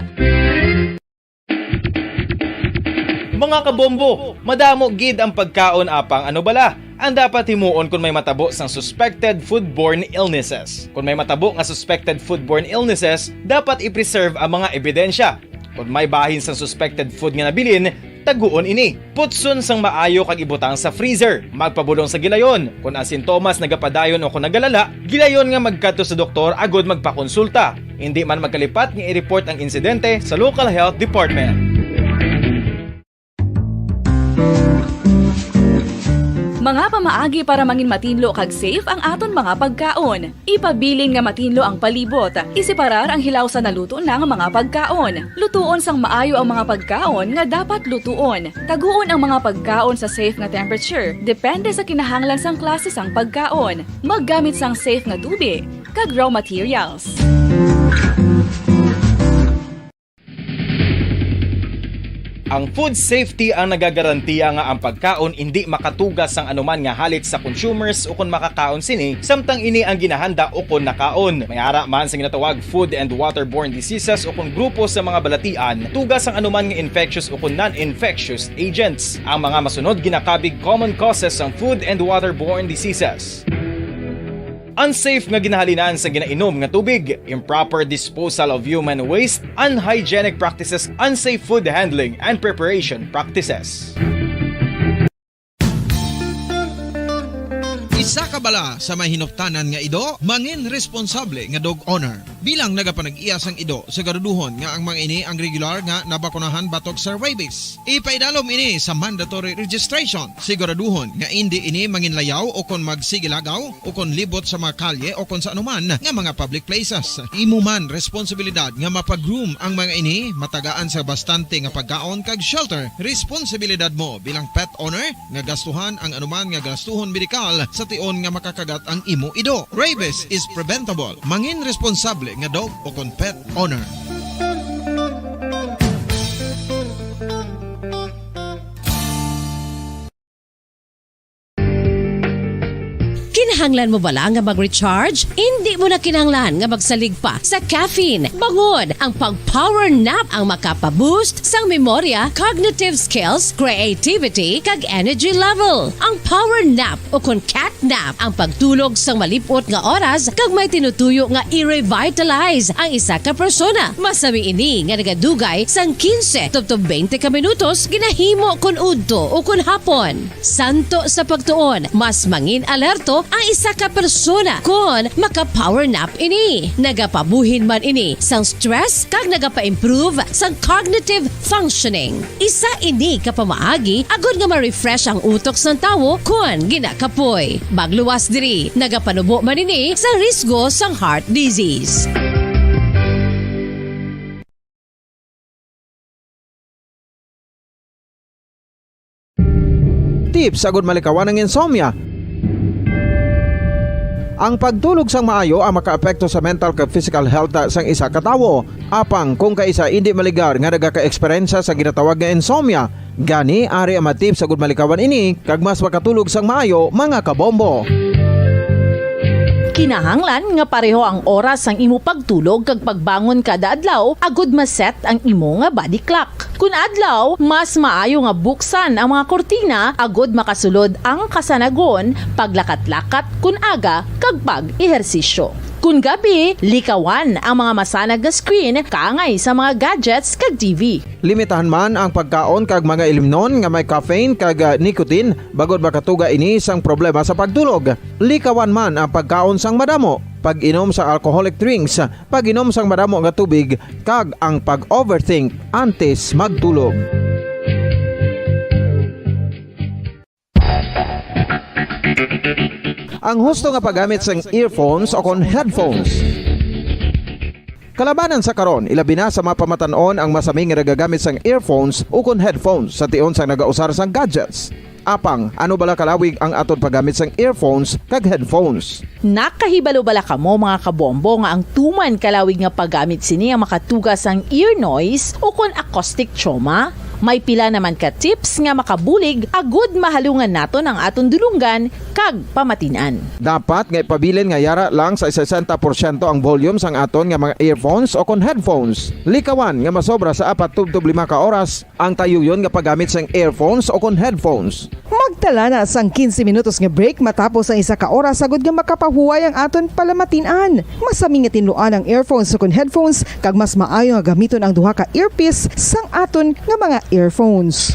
Mga kabombo, madamo gid ang pagkaon apang ano bala ang dapat himuon kon may matabo sang suspected foodborne illnesses. Kon may matabo nga suspected foodborne illnesses, dapat i-preserve ang mga ebidensya. Kon may bahin sang suspected food nga nabilin, taguon ini. Putson sang maayo kag ibutang sa freezer. Magpabulong sa gilayon. Kon ang sintomas nagapadayon o kon nagalala, gilayon nga magkadto sa doktor agud magpakonsulta. Indi man magkalipat nga i-report ang insidente sa local health department. Mga pamaagi para mangin matinlo kag safe ang aton mga pagkaon. Ipabilin nga matinlo ang palibot. Iseparar ang hilaw sa naluto na nga mga pagkaon. Lutuon sang maayo ang mga pagkaon nga dapat lutuon. Taguon ang mga pagkaon sa safe nga temperature, depende sa kinahanglan sang klase sang pagkaon. Maggamit sang safe nga tubig kag raw materials. Ang food safety ang nagagarantiya nga ang pagkaon indi makatuga sang anuman nga halit sa consumers ukon makakaon sini, samtang ini ang ginahanda ukon nakaon. May ara man sa ginatawag food and waterborne diseases ukon grupo sa mga balatian, tuga sang anuman nga infectious ukon non-infectious agents. Ang mga masunod ginakabig common causes sang food and waterborne diseases. Unsafe nga ginahalinan sa ginainom nga tubig, improper disposal of human waste, unhygienic practices, unsafe food handling and preparation practices. Sa kabala sa may hinuptanan nga ido, mangin responsable nga dog owner. Bilang nagapanag-iya sang ido, siguraduhon nga ang mga ini ang regular nga nabakunahan batok sa rabies. Ipaidalom ini sa mandatory registration. Siguraduhon nga indi ini manginlayaw o kon magsigilagaw o kon libot sa mga kalye o kon sa anuman nga mga public places. Imo man responsibilidad nga mapag-groom ang mga ini, matagaan sa bastante nga pagkaon kag shelter. Responsibilidad mo bilang pet owner nga gastuhan ang anuman nga gastuhon medikal sa tion nga makakagat ang imo ido. Rabies is preventable. Mangin responsable nga dog o kon pet owner. Kinahanglan mo bala nga mag-recharge? Indi mo na kinahanglan nga magsalig pa sa caffeine. Bangod ang pag-power nap ang makapa-boost sang memorya, cognitive skills, creativity, kag energy level. Ang power nap o kon cat nap ang pagtulog sang malip-ot nga oras kag may tinutuyo nga i-revitalize ang isa ka persona. Masami ini nga nagadugay sang quince tubtob twenty ka minutos ginahimo kon udto o kon hapon. Santo sa pagtuon, mas mangin-alerto ang isa ka persona kon maka-power nap ini. Nagapabuhin man ini sang stress kag nagapa-improve sang cognitive functioning. Isa ini ka pamaagi agod nga ma-refresh ang utok sang tawo kon ginakapoy. Magluwas diri, nagapanubo man ini sang risgo sang heart disease. Tips agud malikawan ang insomnia. Ang pagtulog sang maayo ang makaapekto sa mental kag physical health sa isa ka tawo. Apang kung kaisa indi maligar nga nagaka-eksperyensya sa ginatawag nga insomnia, gani ari ang mga tips agud malikawan ini kag mas makatulog sang maayo, mga kabombo. Kinahanglan nga pareho ang oras sang imo pagtulog kag pagbangon kada adlaw agud ma-set ang imo nga body clock. Kun adlaw, mas maayo nga buksan ang mga kurtina agud makasulod ang kasanagon, paglakat-lakat kun aga, kag pag-ehersisyo. Kun gabi, likawan ang mga masanag nga screen kaangay sa mga gadgets kag T V. Limitahan man ang pagkaon kag mga ilimnon nga may caffeine kag, ah, nicotine, bangod makatuga ini sang problema sa pagtulog. Likawan man ang pagkaon sang madamo, pag-inom sa alcoholic drinks, pag-inom sang madamo nga tubig, kag ang pag-overthink antes magtulog. Ang husto nga paggamit sang earphones o kon headphones. Kalabanan sa karon, ilabi na sa mga pamatan-on ang masami nga nagagamit sang earphones o kon headphones sa tion sang nagausar sang gadgets. Apang, ano bala kalawig ang aton paggamit sang earphones kag headphones? Nakahibalo bala kamo, mga kabombo, nga ang tuman kalawig nga paggamit sini ang makatuga sang ear noise o kon acoustic trauma? May pila naman ka tips nga makabulig agud mahalungan naton ang aton dulonggan kag pamatin-an. Dapat nga ipabilin nga yara lang sa sesenta porsyento ang volume sang aton nga mga earphones o kon headphones. Likawan nga masobra sa apat tubtob lima ka oras ang tayuyon nga paggamit sang earphones o kon headphones. Magtala na sang quince minutos nga break matapos ang isa ka oras, agud nga makapahuway ang aton palamatin-an. Masami nga tinluan ang earphones o kon headphones, kag mas maayo nga gamiton ang duha ka earpiece sang aton nga mga earphones.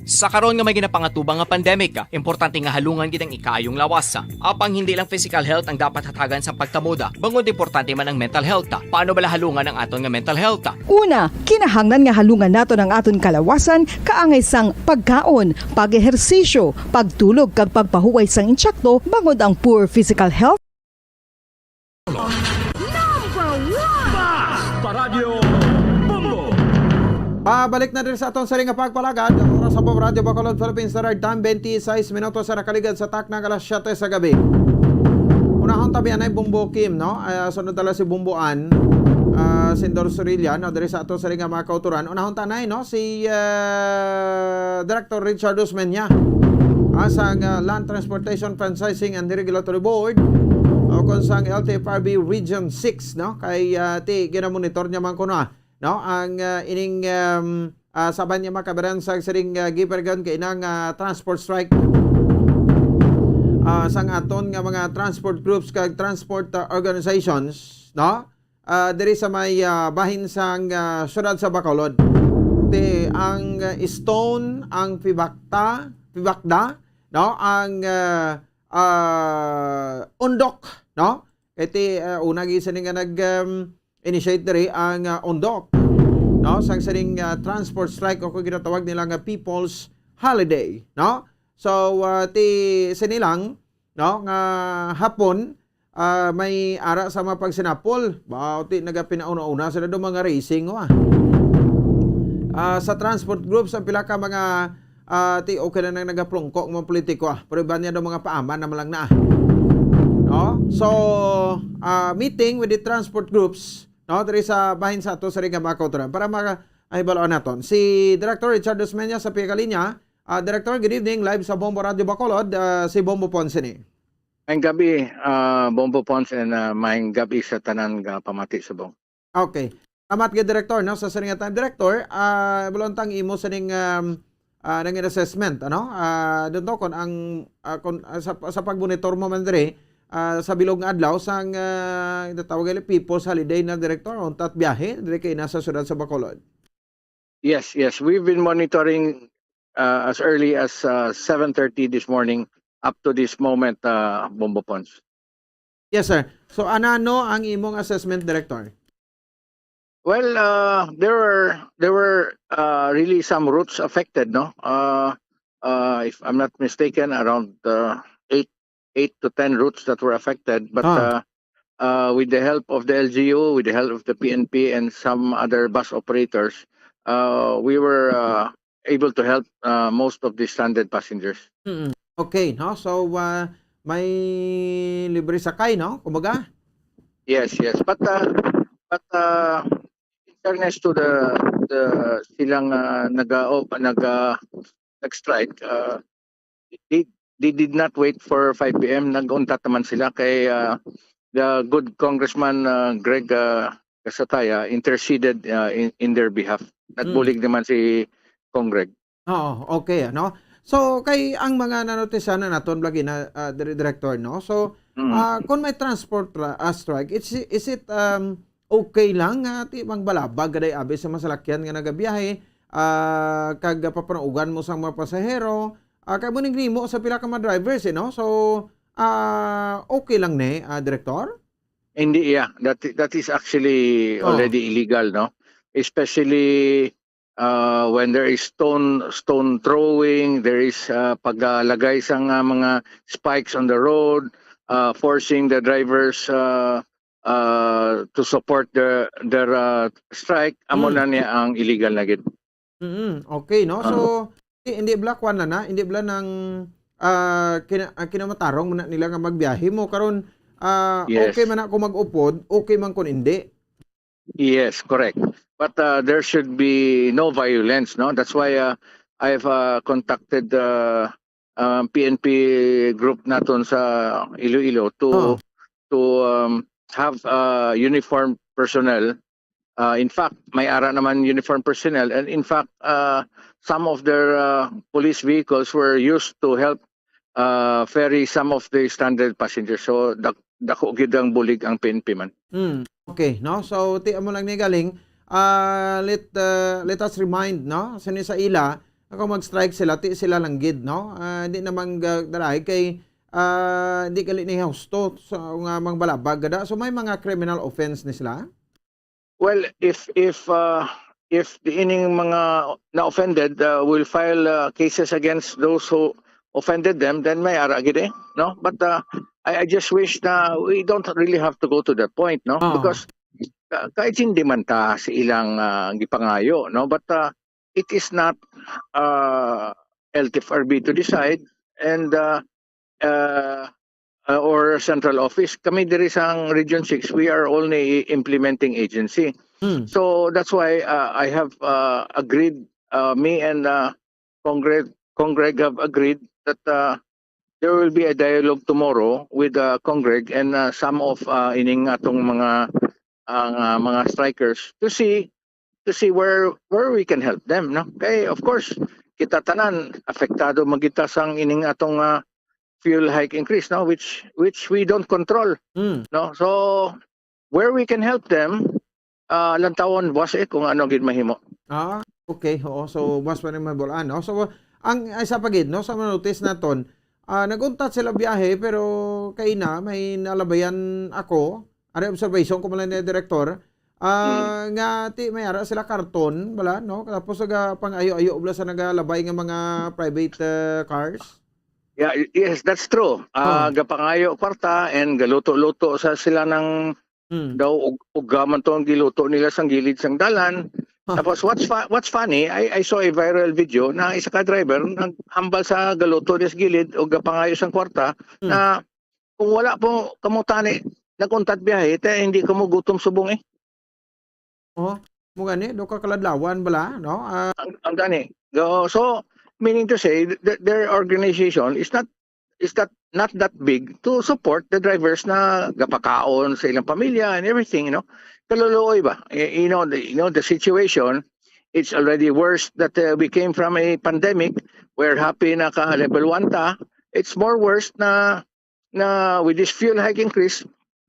Sa karon nga may ginapangatubang nga pandemic, importante nga halungan gid ang ikaayong lawas. Apang hindi lang physical health ang dapat hatagan sa pagtamod, bangod importante man ang mental health. Paano bala halungan ang aton nga mental health? Una, kinahanglan nga halungan naton ang aton kalawasan kaangay sang pagkaon, pag-ehersisyo, pagtulog, kag pagpahuway sang insakto, bangod ang poor physical health Number one! Basta Radyo Bombo! Pabalik na diri sa aton siring nga pagpalagad. Ang oras sa Bombo Radyo Bacolod, Philippines Standard Time, twenty-six minutos sa nakaligad sa takna nga alas siyete sa gabi. Unahon ta, bianay, Bombo Kim, no? Ah, sunod tala si Bombo Ann, ah, Sendor Sorilla, no? Diri sa aton siring nga mga kauturan. Unahon ta, nay, no? Si, ah, Director Richard Usmeña, ah, sang, ah, Land Transportation Franchising and Regulatory Board, o kon sang L T F R B Region six, no? Kay, ah, ti, ginamonitor niya man kuno, ah, no? Ang, ah, ining, um, ah, saban niya makabaran sa siring, ah, gipergan kay inang, ah, transport strike, ah, sang aton nga mga transport groups kag transport, ah, organizations, no? Ah, diri sa may, ah, bahin sang, ah, siyudad sa Bacolod. Ti ang, uh, stone, ang pibakta, pibakda, no? Ang, uh, uh, undok, no? Iti, uh, una gid sini nga nag, um, initiate diri ang, uh, undok, no? Sang sining, uh, transport strike o kung ginatawag nila nga people's holiday, no? So, uh, ti sini lang, no, nga hapon, ah, may ara sa mga pagsinapol. Bauti nagapinauna-una sila do mga racing, wa. Ah, sa transport groups, ang pila ka mga, ah, ti okay na nang nagaplungko ang mga politiko, ah. Pero iban niya do mga paaman naman lang na. No? So, ah, meeting with the transport groups, no, diri sa bahin sa ato sa Riga Bacotran para ma-, ay, balon naton. Si Director Richard Osmeña sa pia ka linya. Ah, Director, good evening. Live sa Bombo Radio Bacolod, ah, si Bombo Ponce ni. Maayong gabi, ah, Bombo Pons, and, ah, maayong gabi sa tanan nga pamati subong. Okay. Salamat gid, Director, no, sa sining nga time. Director, ah, balon tang imo sining, um, ah, nangin assessment, ano? Ah, dunto kon ang, ah, kon, ah, sa, sa pagmonitor mo man diri, ah, sa bilog nga adlaw sang, ah, ginatawag nila People's Holiday na, Director, untat biyahe diri kay na sa siyudad sa Bacolod. Yes, yes. We've been monitoring, uh, as early as, uh, seven thirty this morning up to this moment, uh, Bombo Pons. Yes, sir. So, ano, ano ang imong assessment, Director? Well, uh, there were, there were, uh, really some routes affected, no? Uh, uh, if I'm not mistaken, around, uh, eight, eight to ten routes that were affected. But, Ah. uh, uh, with the help of the L G U, with the help of the P N P and some other bus operators, uh, we were, uh, able to help, uh, most of the stranded passengers. Mm. Okay, no? So, uh, may libre sakay, no? Kumbaga? Yes, yes. But, uh, but, uh, in fairness to the, the, silang, uh, naga-, o, naga-, nag-strike, uh, they, they did not wait for five P M. Nag-untat naman sila kay, uh, the good Congressman, uh, Greg, uh, Casataya interceded, uh, in, in their behalf. Mm. Nagbulig naman si Cong Greg. Oo, okay, ano? So, kay ang mga nanotisyanan naton lagi na, ah, dire-, Director, no? So, Mm. ah, kung may transport ra-, ah, strike, it's, is it, um, okay lang nga ti mangbalabag gaday abi sa mga salakyan nga nagabiyahe, ah, kag papanuugan mo sang mga pasahero, ah, kay mo ning nimo sa pila ka mga drivers, eh, no? So, ah, okay lang ni, ah, Director? Hindi, yeah. That, that is actually Oh. already illegal, no? Especially, uh, when there is stone, stone throwing, there is, uh, paglalagay sang, uh, mga spikes on the road, uh, forcing the drivers, uh, uh, to support their, their, uh, strike, amo Hmm. na niya ang illegal na gid. Mm, okay, no? Ah. So, di-, hindi bala kuwan na na, hindi bala nang, ah, kina-, ah, kinamatarong man na nila nga magbiyahe mo. Karon, ah, Yes. okay man na kung mag-upod, okay man kung hindi. Yes, correct. But, uh, there should be no violence, no? That's why, uh, I've, uh, contacted, uh, um, P N P group naton sa Iloilo to, Oh. to, um, have, uh, uniform personnel. Uh, in fact, may ara naman uniform personnel. And in fact, uh, some of their, uh, police vehicles were used to help, uh, ferry some of the stranded passengers. So, dak-, dako gid ang bulig ang P N P man. Hmm, okay, no? So, ti amo lang ni galing, ah, let, ah, let us remind, no? Sini sa ila, kung mag-strike sila, ti sila lang gid, no? Ah, di naman ga-, dalahay kay, ah, di gali ni husto sa nga mangbalabag gada. So, may mga criminal offense ni sila? Well, if, if, ah, if the ining mga na-offended, ah, will file, ah, cases against those who offended them, then may ara gid, eh, no? But, ah, I, I just wish na we don't really have to go to that point, no? Oo. Because, ah, kahit hindi man ta sa ilang, ah, gipangayo, no? But, ah, it is not, ah, L T F R B to decide, and, ah, ah, ah, or central office. Kami diri sa Region Six, we are only implementing agency. Hmm. So that's why, ah, I have, ah, agreed, ah, me and, ah, Congreg, Congreg have agreed that, ah, there will be a dialogue tomorrow with, ah, Congreg and, ah, some of, ah, ining atong mga, ang, ah, mga strikers to see, to see where, where we can help them, no? Kay, of course, kita tanan apektado man kita sang ining atong, ah, fuel hike increase, no? Which, which we don't control, Mm. no? So, where we can help them, ah, lantawon, boss, eh, kung ano gid mahimo. Ah, Okay, oo. So, buwas pa ni mahibaluan, no? So, ang, ang isa pa gid, no, sa ma-notice naton, ah, nag-untat sila biyahe, pero kaina may nalabayan ako, ari observation ko man lang ni Direktor, ah, Mm. nga ti may ara sila karton, bala, no? Tapos naga-, pang-ayo-ayo bala sa nagalabay nga mga private, ah, cars. Yeah, y-, yes, that's true. Ah, Oh. gapangayo kwarta and galuto-luto sa sila ng Mm. daw ug-, uga man to ang giluto nila sang gilid sang dalan. Huh. Tapos what's fa-, what's funny, I, I saw a viral video na isa ka driver naghambal sa galuto niya sa gilid o gapangayo sang kwarta Mm. na kung wala po kamo tani nag-untat biyahe, te, hindi kamo gutom subong eh. Oh, mo gani, do ka kaladlawan bala, no? Ah, Ang, ang gani. Go. So, meaning to say, th-, their organization is not, is that, not that big to support the drivers na gapakaon sa ilang pamilya and everything, you know? Kaluluoy ba? Y-, you know, the, you know, the situation, it's already worse that, uh, we came from a pandemic where happy na ka level one ta. It's more worse na, na with this fuel hike increase,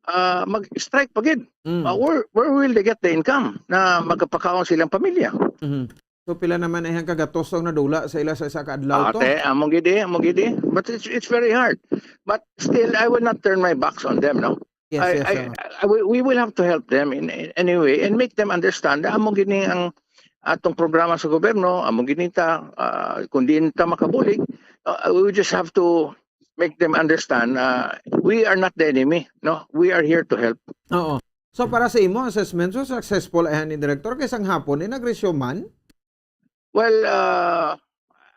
ah, mag-strike pa gid. Mm. Ah, where, where will they get the income na magapakaon sa ilang pamilya? Mhm. So, pila naman ay ang kagatos ang nadula sa ila sa isa ka adlaw to? Ate, amo gid eh, amo gid eh. But it's, it's very hard. But still, I will not turn my backs on them, no? Yes, I, yes, I, oo. I, we, we will have to help them in, in any way and make them understand na amo gid ni ang atong programa sa gobyerno, amo gid ni ta, ah, kung di ta makabulig, ah, we just have to make them understand, ah, we are not the enemy, no? We are here to help. Oo. So, para sa imo assessment, so successful ay ni Director kay sang hapon ni nag-resume man? Well, uh,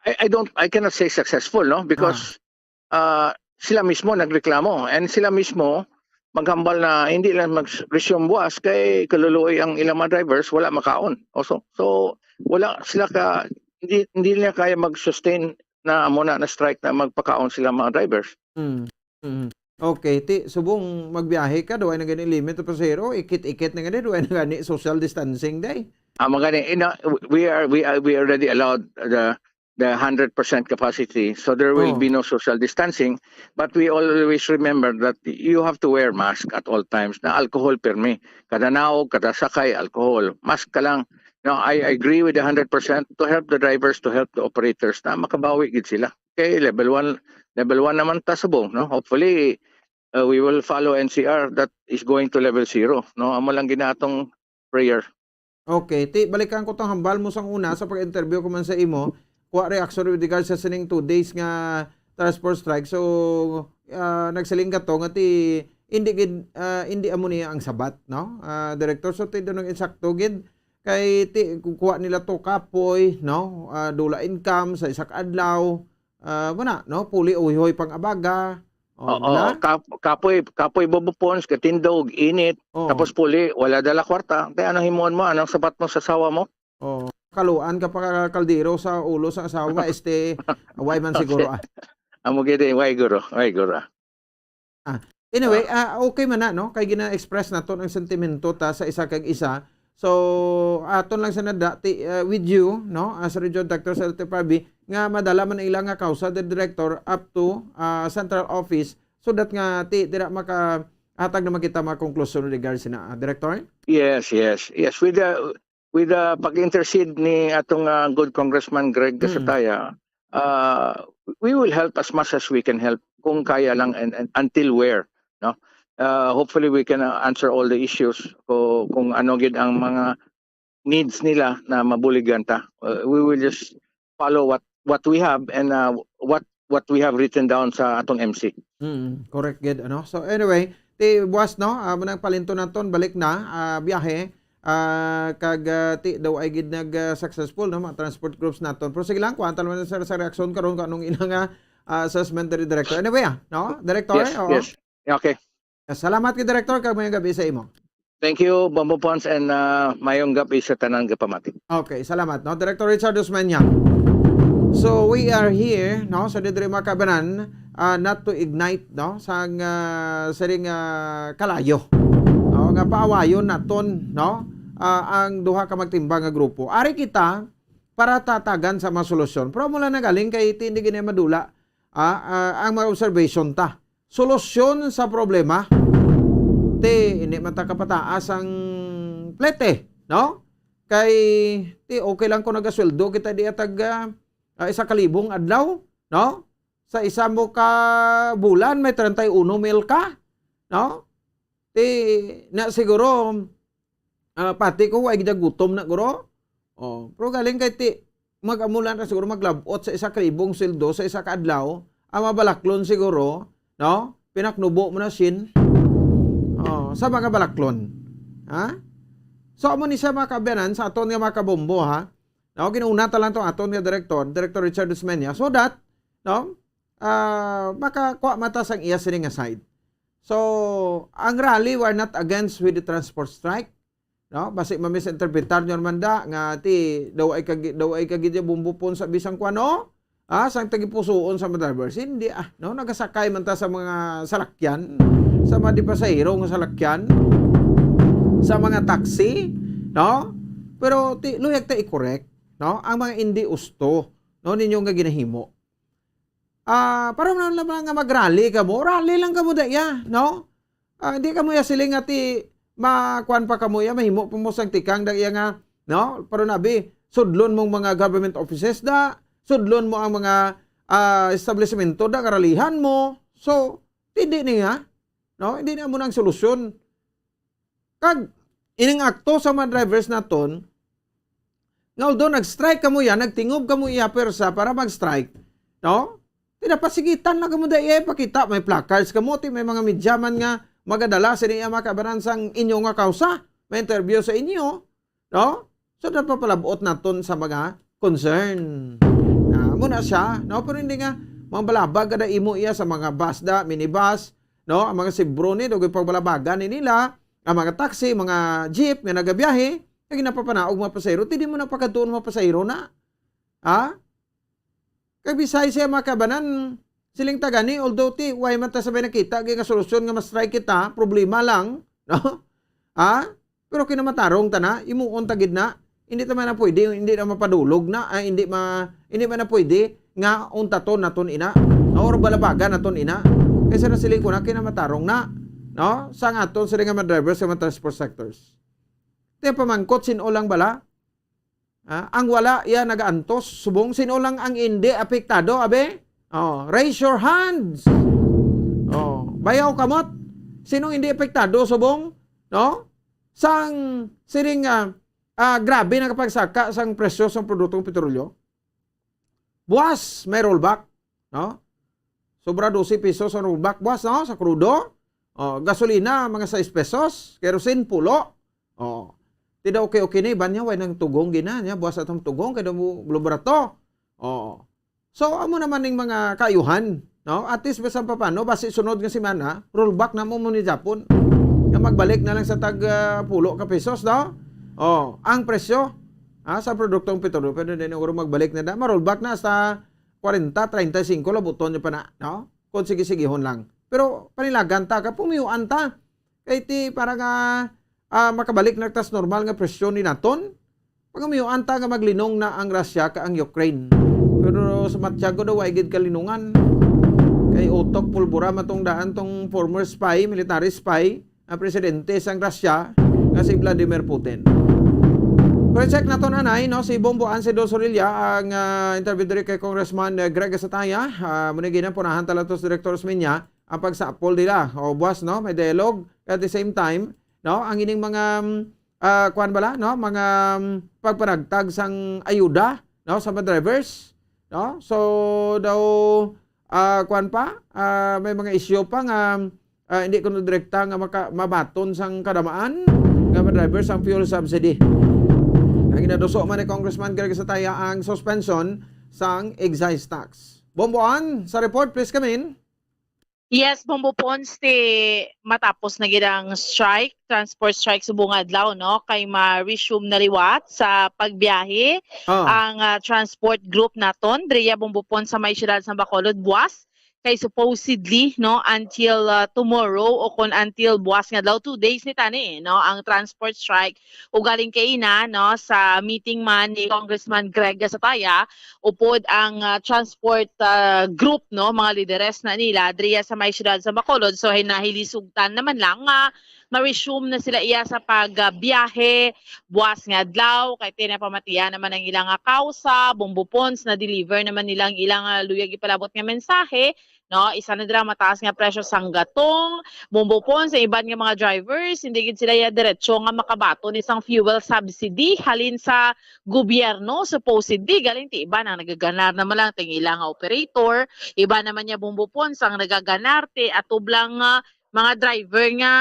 I, I don't, I cannot say successful, no? Because, Ah. uh, sila mismo nagreklamo and sila mismo maghambal na hindi lang mag-resume buwas kay kaluluoy ang ilang mga drivers, wala makaon. Also, so, wala sila ka, hindi, hindi nila kaya mag-sustain na amo na, na strike na magpakaon sila mga drivers. Mm. Mm. Okay, ti, subong magbiyahe ka, daw ay na gani limit ang pasahero, ikit-ikit na gani, daw ay na gani social distancing, day. Ah, magani, ina, we are, we are, we already allowed the, the hundred percent capacity, so there will Oh. be no social distancing, but we always remember that you have to wear mask at all times, na alcohol permi. Kada naog, kada sakay, alcohol. Mask ka lang. No, I agree with the hundred percent to help the drivers, to help the operators, na makabawi gid sila. Okay, level one, level one naman ta subong, no? Hopefully, uh, we will follow N C R that is going to level zero, no? Amo lang gid na atong prayer. Okay, ti, balikan ko tong hambal mo sang una sa pag-interview ko man sa imo. Kuha reaction with regard sa sining two days nga transport strike. So, ah, nagsiling ka to nga ti, hindi gid, ah, hindi amo niya ang sabat, no? Ah, Director, so ti, dunong insakto gid kay ti, kuha nila to kapoy, no? Ah, dula income sa isa ka adlaw. Ah, muna, no? Puli uyhoy pang abaga. Oh, Oo, wala? kap-, kapoy, kapoy bubupons, katindog, init, Oo. tapos puli, wala dala kwarta. Kaya anong himuon mo? Anong sabat mo sa asawa mo? Oh, kaluan ka pa ka kaldero sa ulo sa asawa, este, away man siguro, ah. Amo gid eh, way guro, way guro. Ah, anyway, Ah. ah, okay man na, no? Kay gina-express naton ang sentimento ta sa isa kag isa. So, aton lang sa nada, ti-, ah, with you, no? As Region Director sa L T F R B, nga madala man ang ila nga kausa, the director, up to, ah, central office, so that nga ti-, dira makahatag naman kita mga konklusyon regards na, ah, Director? Yes, yes, yes. With the, with the pag-intercede ni atong, ah, good Congressman Greg Mm. Gasataya, ah, we will help as much as we can help kung kaya lang and, and until where, no? Ah, hopefully we can, ah, answer all the issues ko-, kung ano gid ang mga needs nila na mabuligan ta. Uh, we will just follow what, what we have and, uh, what, what we have written down sa atong M C. Mm, correct gid, ano? So anyway, ti buwas, no, ah, muna ang palinto naton, balik na, ah, biyahe, ah, kag, ah, ti daw ay gid nag, ah, successful, no, mga transport groups naton. Pero sige lang, kuha ta naman sa, sa reaksyon karon kung anong ila nga, ah, assessment diri, Director. Anyway, ah, no, Director, Yes, oo. yes. Okay. Salamat kay Director, kag mayong gabi sa imo. Thank you, Bombo Pons, and, ah, mayong gabi sa tanan gapamati. Okay, salamat, no? Director Richard Osmeña. So, we are here, no, sa diri mga kabanan, ah, not to ignite, no, sang, ah, siring, ah, kalayo. No, nga paawayon naton, no, ah, ang duha ka magtimbang nga grupo. Ari kita para tatagan sa mga solusyon. Pero mula nagaling kay ti hindi gini madula, ah, ah, ang mga observation ta. Solusyon sa problema. Ti, hindi man ta kapataas ang plete, no? Kay, ti, okay lang kung nagasweldo kita di atag, ah, ah, isa ka libong adlaw, no? Sa isa mo ka bulan, may treinta y uno mil ka, no? Ti, na siguro, ah, pati ko, way gid gutom na, guro. Oh, pero galing kay ti, mag-amo lang na siguro maglabot sa isa ka libong sweldo sa isa ka adlaw, ang mabalaklon siguro, no? Pinaknubo mo na sin, oh, sa mga balaklon. Ha? So, amo ni siya, mga kaabyanan, sa aton nga mga kabombo, ha? No, ginuna ta lang tong aton nga direktor, Director Richard Osmeña, so that, no, ah, makakuha mata sang iya sini nga side. So, ang rally, we're not against with the transport strike. No? Basi ma-misinterpretar nyo naman da nga ti daw ay kagi, daw ay kagi di bumbupon sa bisang kuano. Ah, sang tagipusuon sa mga drivers. Hindi, ah, no? Nagasakay man ta sa mga salakyan, sa mga di pasahero nga salakyan, sa mga taxi, no? Pero ti, luyag ta i-correct, no? Ang mga hindi usto, no, ninyo nga ginahimo. Ah, para man lang nga mag-rally kamo, rally lang kamo da iya, no? Ah, hindi kamo iya siling nga ti makuan pa kamo iya, mahimo pa mo sang tikang da iya nga, no? Pero nabi, sudlon mong mga government offices da, sudlon mo ang mga, ah, establishmento da nga ralihan mo. So, hindi niya, no? Hindi na mo nang solusyon. Kag ining akto sa mga drivers naton, nga although nag-strike kamo yan, nagtingob kamo iya pwersa para mag-strike, no? Pinapasigitan lang kamo da iya ipakita, may placards kamo, ti may mga media man nga magadala sa iya mga kabanan sang inyo nga kausa, may interview sa inyo, no? So, napapalabot naton sa mga concern. Na, amo na siya, no? Pero hindi nga, mga balabag kada imo iya sa mga bus da, minibus, no? Ang mga sibro ni, daw pagbalabag ni nila, ang mga taxi, mga jeep nga nagabiyahe, kay ginapapanaog mga pasahero, ti di mo na pagkadtuon mga pasahero na. Ha? Kay bisay siya mga kabanan, siling ta gani, although ti, way man ta sabay nakita, kay nga solusyon nga ma-strike kita, problema lang, no? Ha? Pero kinamatarong ta na, imuon ta gid na, hindi ta man na pwede, hindi na mapadulog na, ay, hindi ma-, hindi man na pwede nga untaton naton ina, or balabagan naton ina. Kay sa nasiling ko na, kinamatarong na, no? Sa nga aton, sa nga mga drivers, sa mga transport sectors. Ti pamangkot, sin-o lang bala? Ah, ang wala iya nagaantos, subong, sin-o lang ang indi apektado, abi? Oh, raise your hands. Oh, bayaw kamot. Sino hindi apektado, subong? No? Sang siring, ah, ah, grabe na kapagsaka sang presyo sang produktong petrolyo. Buwas, may rollback, no? Sobra dose pesos ang rollback, buwas, no? Sa krudo. Oh, gasolina, mga sais pesos. Kerosene, pulo. Oh. Ti daw okay, okay ni, iban niya, way nang tugong gina niya, buwas atong tugong, kay daw mo, barato. Oh. So, amo naman ning mga kaayuhan, no? At least, bisan pa paano, basi sunod nga semana, rollback na mo, mo ni Japon. Nga magbalik na lang sa tag, ah, pulo ka pesos, no? Oh, ang presyo, ah, sa produktong petrolyo, pero hindi na siguro magbalik na, na, ma-rollback na sa kwarenta, treinta y cinco, labuton niya pa na, no? Kung sige-sigihon lang. Pero panilagan ta, kapumiyuan ta. Kay ti, para nga, ah, makabalik na tas normal nga presyo ni naton, pagamiyoan ta nga maglinong na ang Russia ka ang Ukraine. Pero sa Santiago daw, ay gid kalinungan. Kay utok pulbura matong daan tong former spy, military spy, ang presidente sang Russia nga si Vladimir Putin. Pero check naton anay, no, si Bomboan Cedo Zorilla ang, ah, interview diri kay Congressman, eh, Greg Sataya. Ah, muna gina, punahan talatos Director Osmeña ang pagsapol nila. O, buwas, no, may dialogue. At the same time, no, ang ining mga, mm, ah, kuwan bala, no, mga, mm, pagpanagtag sang ayuda, no, sa mga drivers, no? So, daw, ah, kuwan pa, ah, may mga isyu pa nga, ah, hindi kuno direkta nga maka-, mabaton sang kadamaan nga mga drivers ang fuel subsidy. Ang ginaduso man ni Congressman Greg Sataya ang suspension sang excise tax. Bomboan, sa report, please come in. Yes, Bombo Pons, ti matapos na gid ang strike, transport strike subong adlaw, no? Kay ma-resume na liwat sa pagbiyahe Ah. ang, ah, transport group naton, diriya, Bombo Pons, sa may siyudad sa Bacolod, buwas. Kay supposedly, no, until, ah, tomorrow o kung until buwas nga adlaw, two days ni tani, no, ang transport strike. Ugaling kay ina, no, sa meeting man ni Congressman Greg Sataya, upod ang, ah, transport, ah, group, no, mga lideres na nila diriya sa may siyudad sa Bacolod. So, hinahilisugtan naman lang nga ma-resume na sila iya sa pag, ah, biyahe buwas nga adlaw, kay tinapamatian naman ang ilang, ah, kausa, Bombo Pons, na-deliver naman nila ang ilang, ah, luyag ipalabot nga mensahe, no? Isa na dira mataas nga presyo sang gatong, Bombo Pons, sa iban nga mga drivers, hindi gid sila iya diretso nga makabaton isang fuel subsidy halin sa gobyerno. Supposedly, galing ti iban ang nagaganar naman lang ting ilang operator, iba naman niya Bombo Pons ang nagaganar ti atublang, ah, mga driver nga,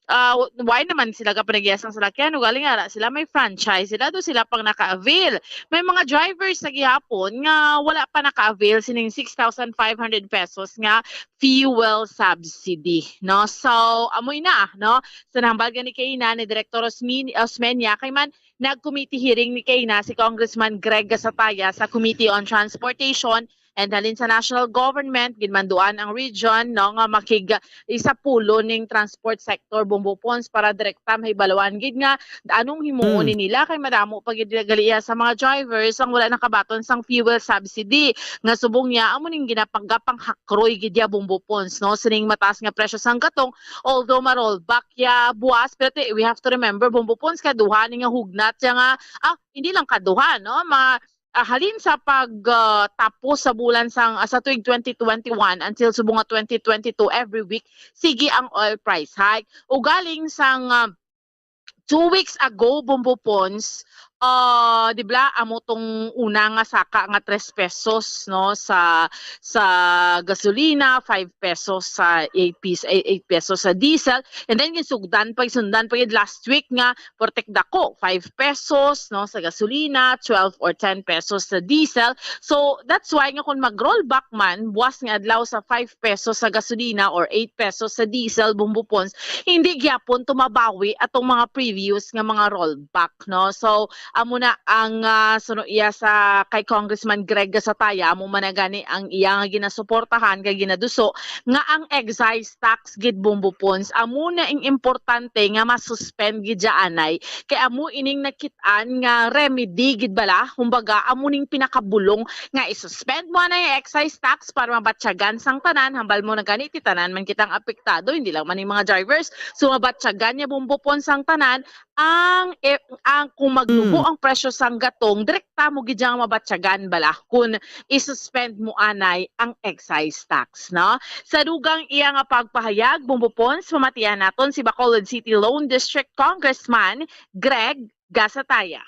ah, why naman sila ka panagiya sang salakyan? Ugaling ara sila may franchise, sila do sila pang naka-avail. May mga drivers sa gihapon nga wala pa naka-avail sining six thousand five hundred pesos nga fuel subsidy, no? So, amoy na, no? Sa nahambal gani kay ina ni Director Osmin-, Osmeña, kay man nag-committee hearing ni kay na si Congressman Greg Gasataya sa Committee on Transportation and halin sa national government, ginmanduan ang region, no, nga makig-, isa pulo ning transport sector, Bombo Pons, para direkta mahibaluan gid nga anong himuon Hmm. ni nila, kay madamo pa gid gali iya sa mga drivers ang wala nakabaton sang fuel subsidy, nga subong niya amo ning ginapagapanghakroy gid iya, Bombo Pons, no, sining mataas nga presyo sang gatong, although ma-rollback ya buwas, pero ti-, we have to remember, Bombo Pons, kay duha ni nga hugnat siya nga, ah, hindi lang kaduha, no, ma-, ah, halin sa pag, ah, tapos sa bulan sang, ah, sa tuig twenty twenty-one until subong nga twenty twenty-two, every week sige ang oil price hike. Ugaling sang, ah, two weeks ago, Bombo Pons, ah, di ba, amo tong una nga saka nga tres pesos, no, sa, sa gasolina, five pesos sa eight pis-, eh, eight pesos sa diesel, and then ginsugdan pa, gisundan pa gid last week nga portek dako, five pesos, no, sa gasolina, twelve or ten pesos sa diesel. So, that's why nga kung mag-rollback man, buwas nga adlaw sa five pesos sa gasolina or eight pesos sa diesel, Bombo Pons, hindi gyapon tumabawi atong mga previous nga mga rollback, no? So, amo na ang, ah, suno iya sa kay Congressman Greg Gasataya, amo man na gani ang iya nga ginasuportahan kay ginaduso nga ang excise tax gid, Bombo Pons, amo na ing importante nga ma-suspend gid dya anay, kay amo ining nakit-an nga remedy gid bala, kumbaga amo ning pinakabulong nga i-suspend mo anay ang excise tax para mabatyagan sang tanan, hambal mo na gani ti tanan man kitang apektado, hindi lang man yung mga drivers, so mabatyagan niya, Bombo Pons, sang tanan, ang, eh, ang kung magnubo Hmm. ang presyo sang gatong, direkta mo gid dya nga mabatyagan bala kung i-suspend mo anay ang excise tax, no? Sa dugang iya nga pagpahayag, Bombo Pons, pamatian naton si Bacolod City Lone District Congressman Greg Gasataya.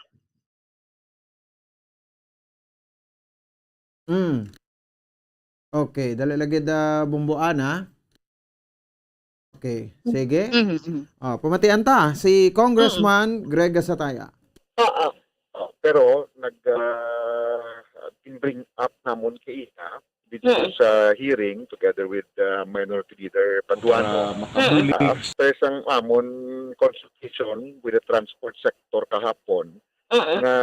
Mm. Okay, dali lagi da, Bombo, ana. Okay, sige. Mhm, mhm. Ah, pamatian ta si Congressman Mm. Greg Gasataya. Oo. Oh, pero nag, ah, bring up namon kay ina dito Mm. sa hearing together with, ah, Minority Leader Paduano. Para makabulig. Ah, after sang amon consultation with the transport sector kahapon, Mm. nga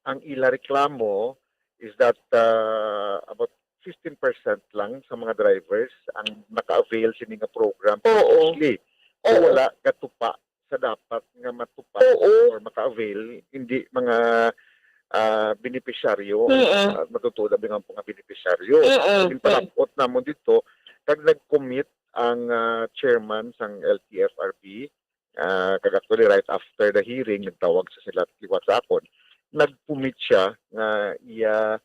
ang ila reklamo is that, ah, about fifteen percent lang sa mga drivers ang naka-avail sini nga program Oo. previously. So, Oo. wala gatupa sa dapat nga matupa Oo. or maka-avail, hindi mga, ah, benepisyaryo, Mm. ah, matutuod ang mga, mga benepisyaryo. Mm. Ang palapot namon dito, kag nag-commit ang, ah, chairman sang L T F R B, ah, kag actually right after the hearing, nagtawag sa sila liwat sa akon. Nag-commit siya nga iya,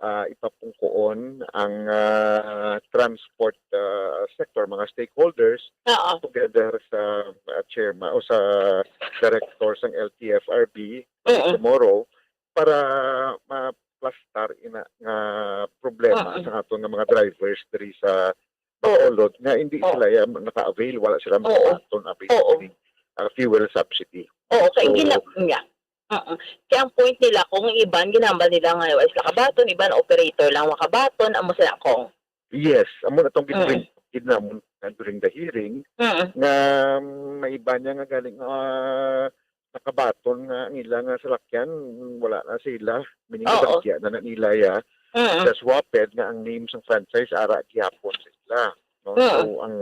ah, ipapungkoon ang, ah, transport, ah, sector, mga stakeholders, Oo. together sa, ah, chairman o sa director sang L T F R B Mm. tomorrow para maplastar ina nga problema Mm. sa aton nga mga drivers diri sa Oo. Bacolod nga hindi Oo. sila ya naka-avail, wala sila Oo. makabaton abi Oo. sa kining, ah, fuel subsidy. Oo, kay So, gina-, yeah. Oo. Kaya ang point nila, kung iban, ginambal nila nga wala sila kabaton, iban operator lang makabaton, amo sila kung Yes, amo na tong Mm. gid-, gid namon, ah, during the hearing, Mm. nga may iban niya nga galing, ah, nakabaton nga ang ila nga salakyan, wala na sila, meaning Oo. nabagya na na nila ya. Mm. Sa swapped nga ang name sang franchise ara gihapon sa ila, no? Mm. So, ang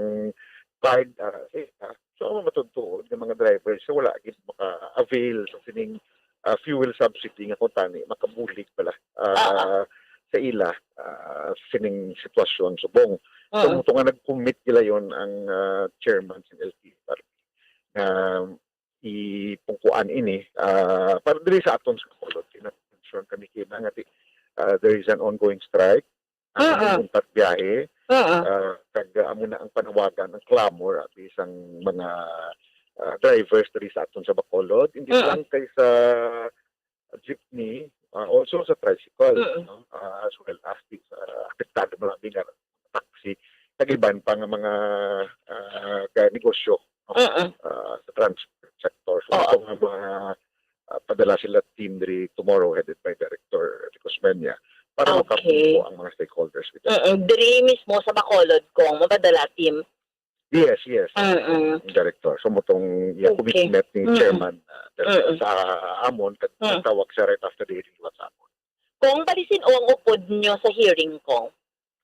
card ara sa ila. So, ang matutuod nga mga driver, so wala gid maka-avail sa sining, ah, fuel subsidy nga kung tani makabulig pala, ah, Oo. sa ila, ah, sining sitwasyon subong. So, Mm. muto nga nag-commit gila yon ang, ah, chairman sa L T F R B. nga ipungkuan ini, ah, para diri sa aton sa Bacolod. Kina-, mention kami kina nga ti-, ah, there is an ongoing strike, ah, Ah, ah. Untat biyahe, Ah, ah. ah, kag, ah, amo na ang panawagan, ang clamor, abi sang mga, ah, drivers diri sa aton sa Bacolod, hindi Ah, ah. lang kay sa jeepney, ah, also sa tricycle, Mm. no? Ah, as well as the, ah, apektado man abi nga taxi, kag iban pa nga mga, ah, ka-, negosyo, no? Mm. Ah, sa transport sector. So, Oo. ito nga mga, ah, padala sila team diri tomorrow headed by Director Rico Smeña para Okay. makapungko ang mga stakeholders with that. Mm, diri mismo sa Bacolod, Cong, mapadala team. Yes, yes. Mm-mm. Ang director. So, mo tong, yeah, Okay. commitment ni Mm-mm. Chairman, uh, Del-, Mm-mm. sa amon, kag Mm. nagtawag siya right after the hearing, liwat sa amon. Cong, bali sin-o ang upod nyo sa hearing, Cong?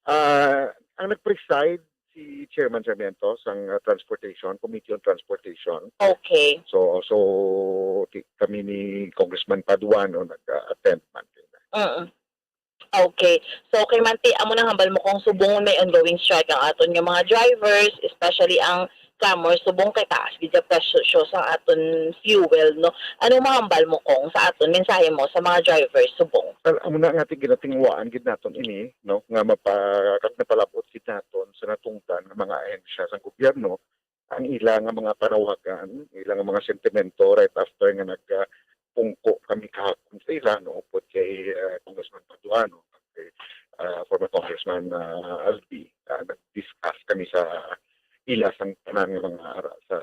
Ah, ang nag-preside si Chairman Sarmiento sang, uh, Transportation, Committee on Transportation. Okay. So, so, ti-, kami ni Congressman Paduano nag-attend man. Mm-mm. Okay. So, kay Manti, amo nang hambal mo, Cong, subong may ongoing strike ang aton nga mga drivers, especially ang clamor subong kay taas gid ang presyo sang aton fuel, no? Anong mahambal mo, Cong, sa aton, mensahe mo sa mga drivers subong? Well, amo na nga, ti-, ginatinguhaan gid naton ini, no, nga mapa-, kag napalab-ot gid naton sa natungdan nga mga ahensya sang gobyerno ang ila nga mga panawagan, ila nga mga sentimento right after nga nag, ah, pungko kami kahapon sa ila, no, upod kay, ah, Congressman Paduano, kay, ah, former Congressman, ah, Albi. Ah, nag-discuss kami sa ila sang tanan nga mga ara-, sa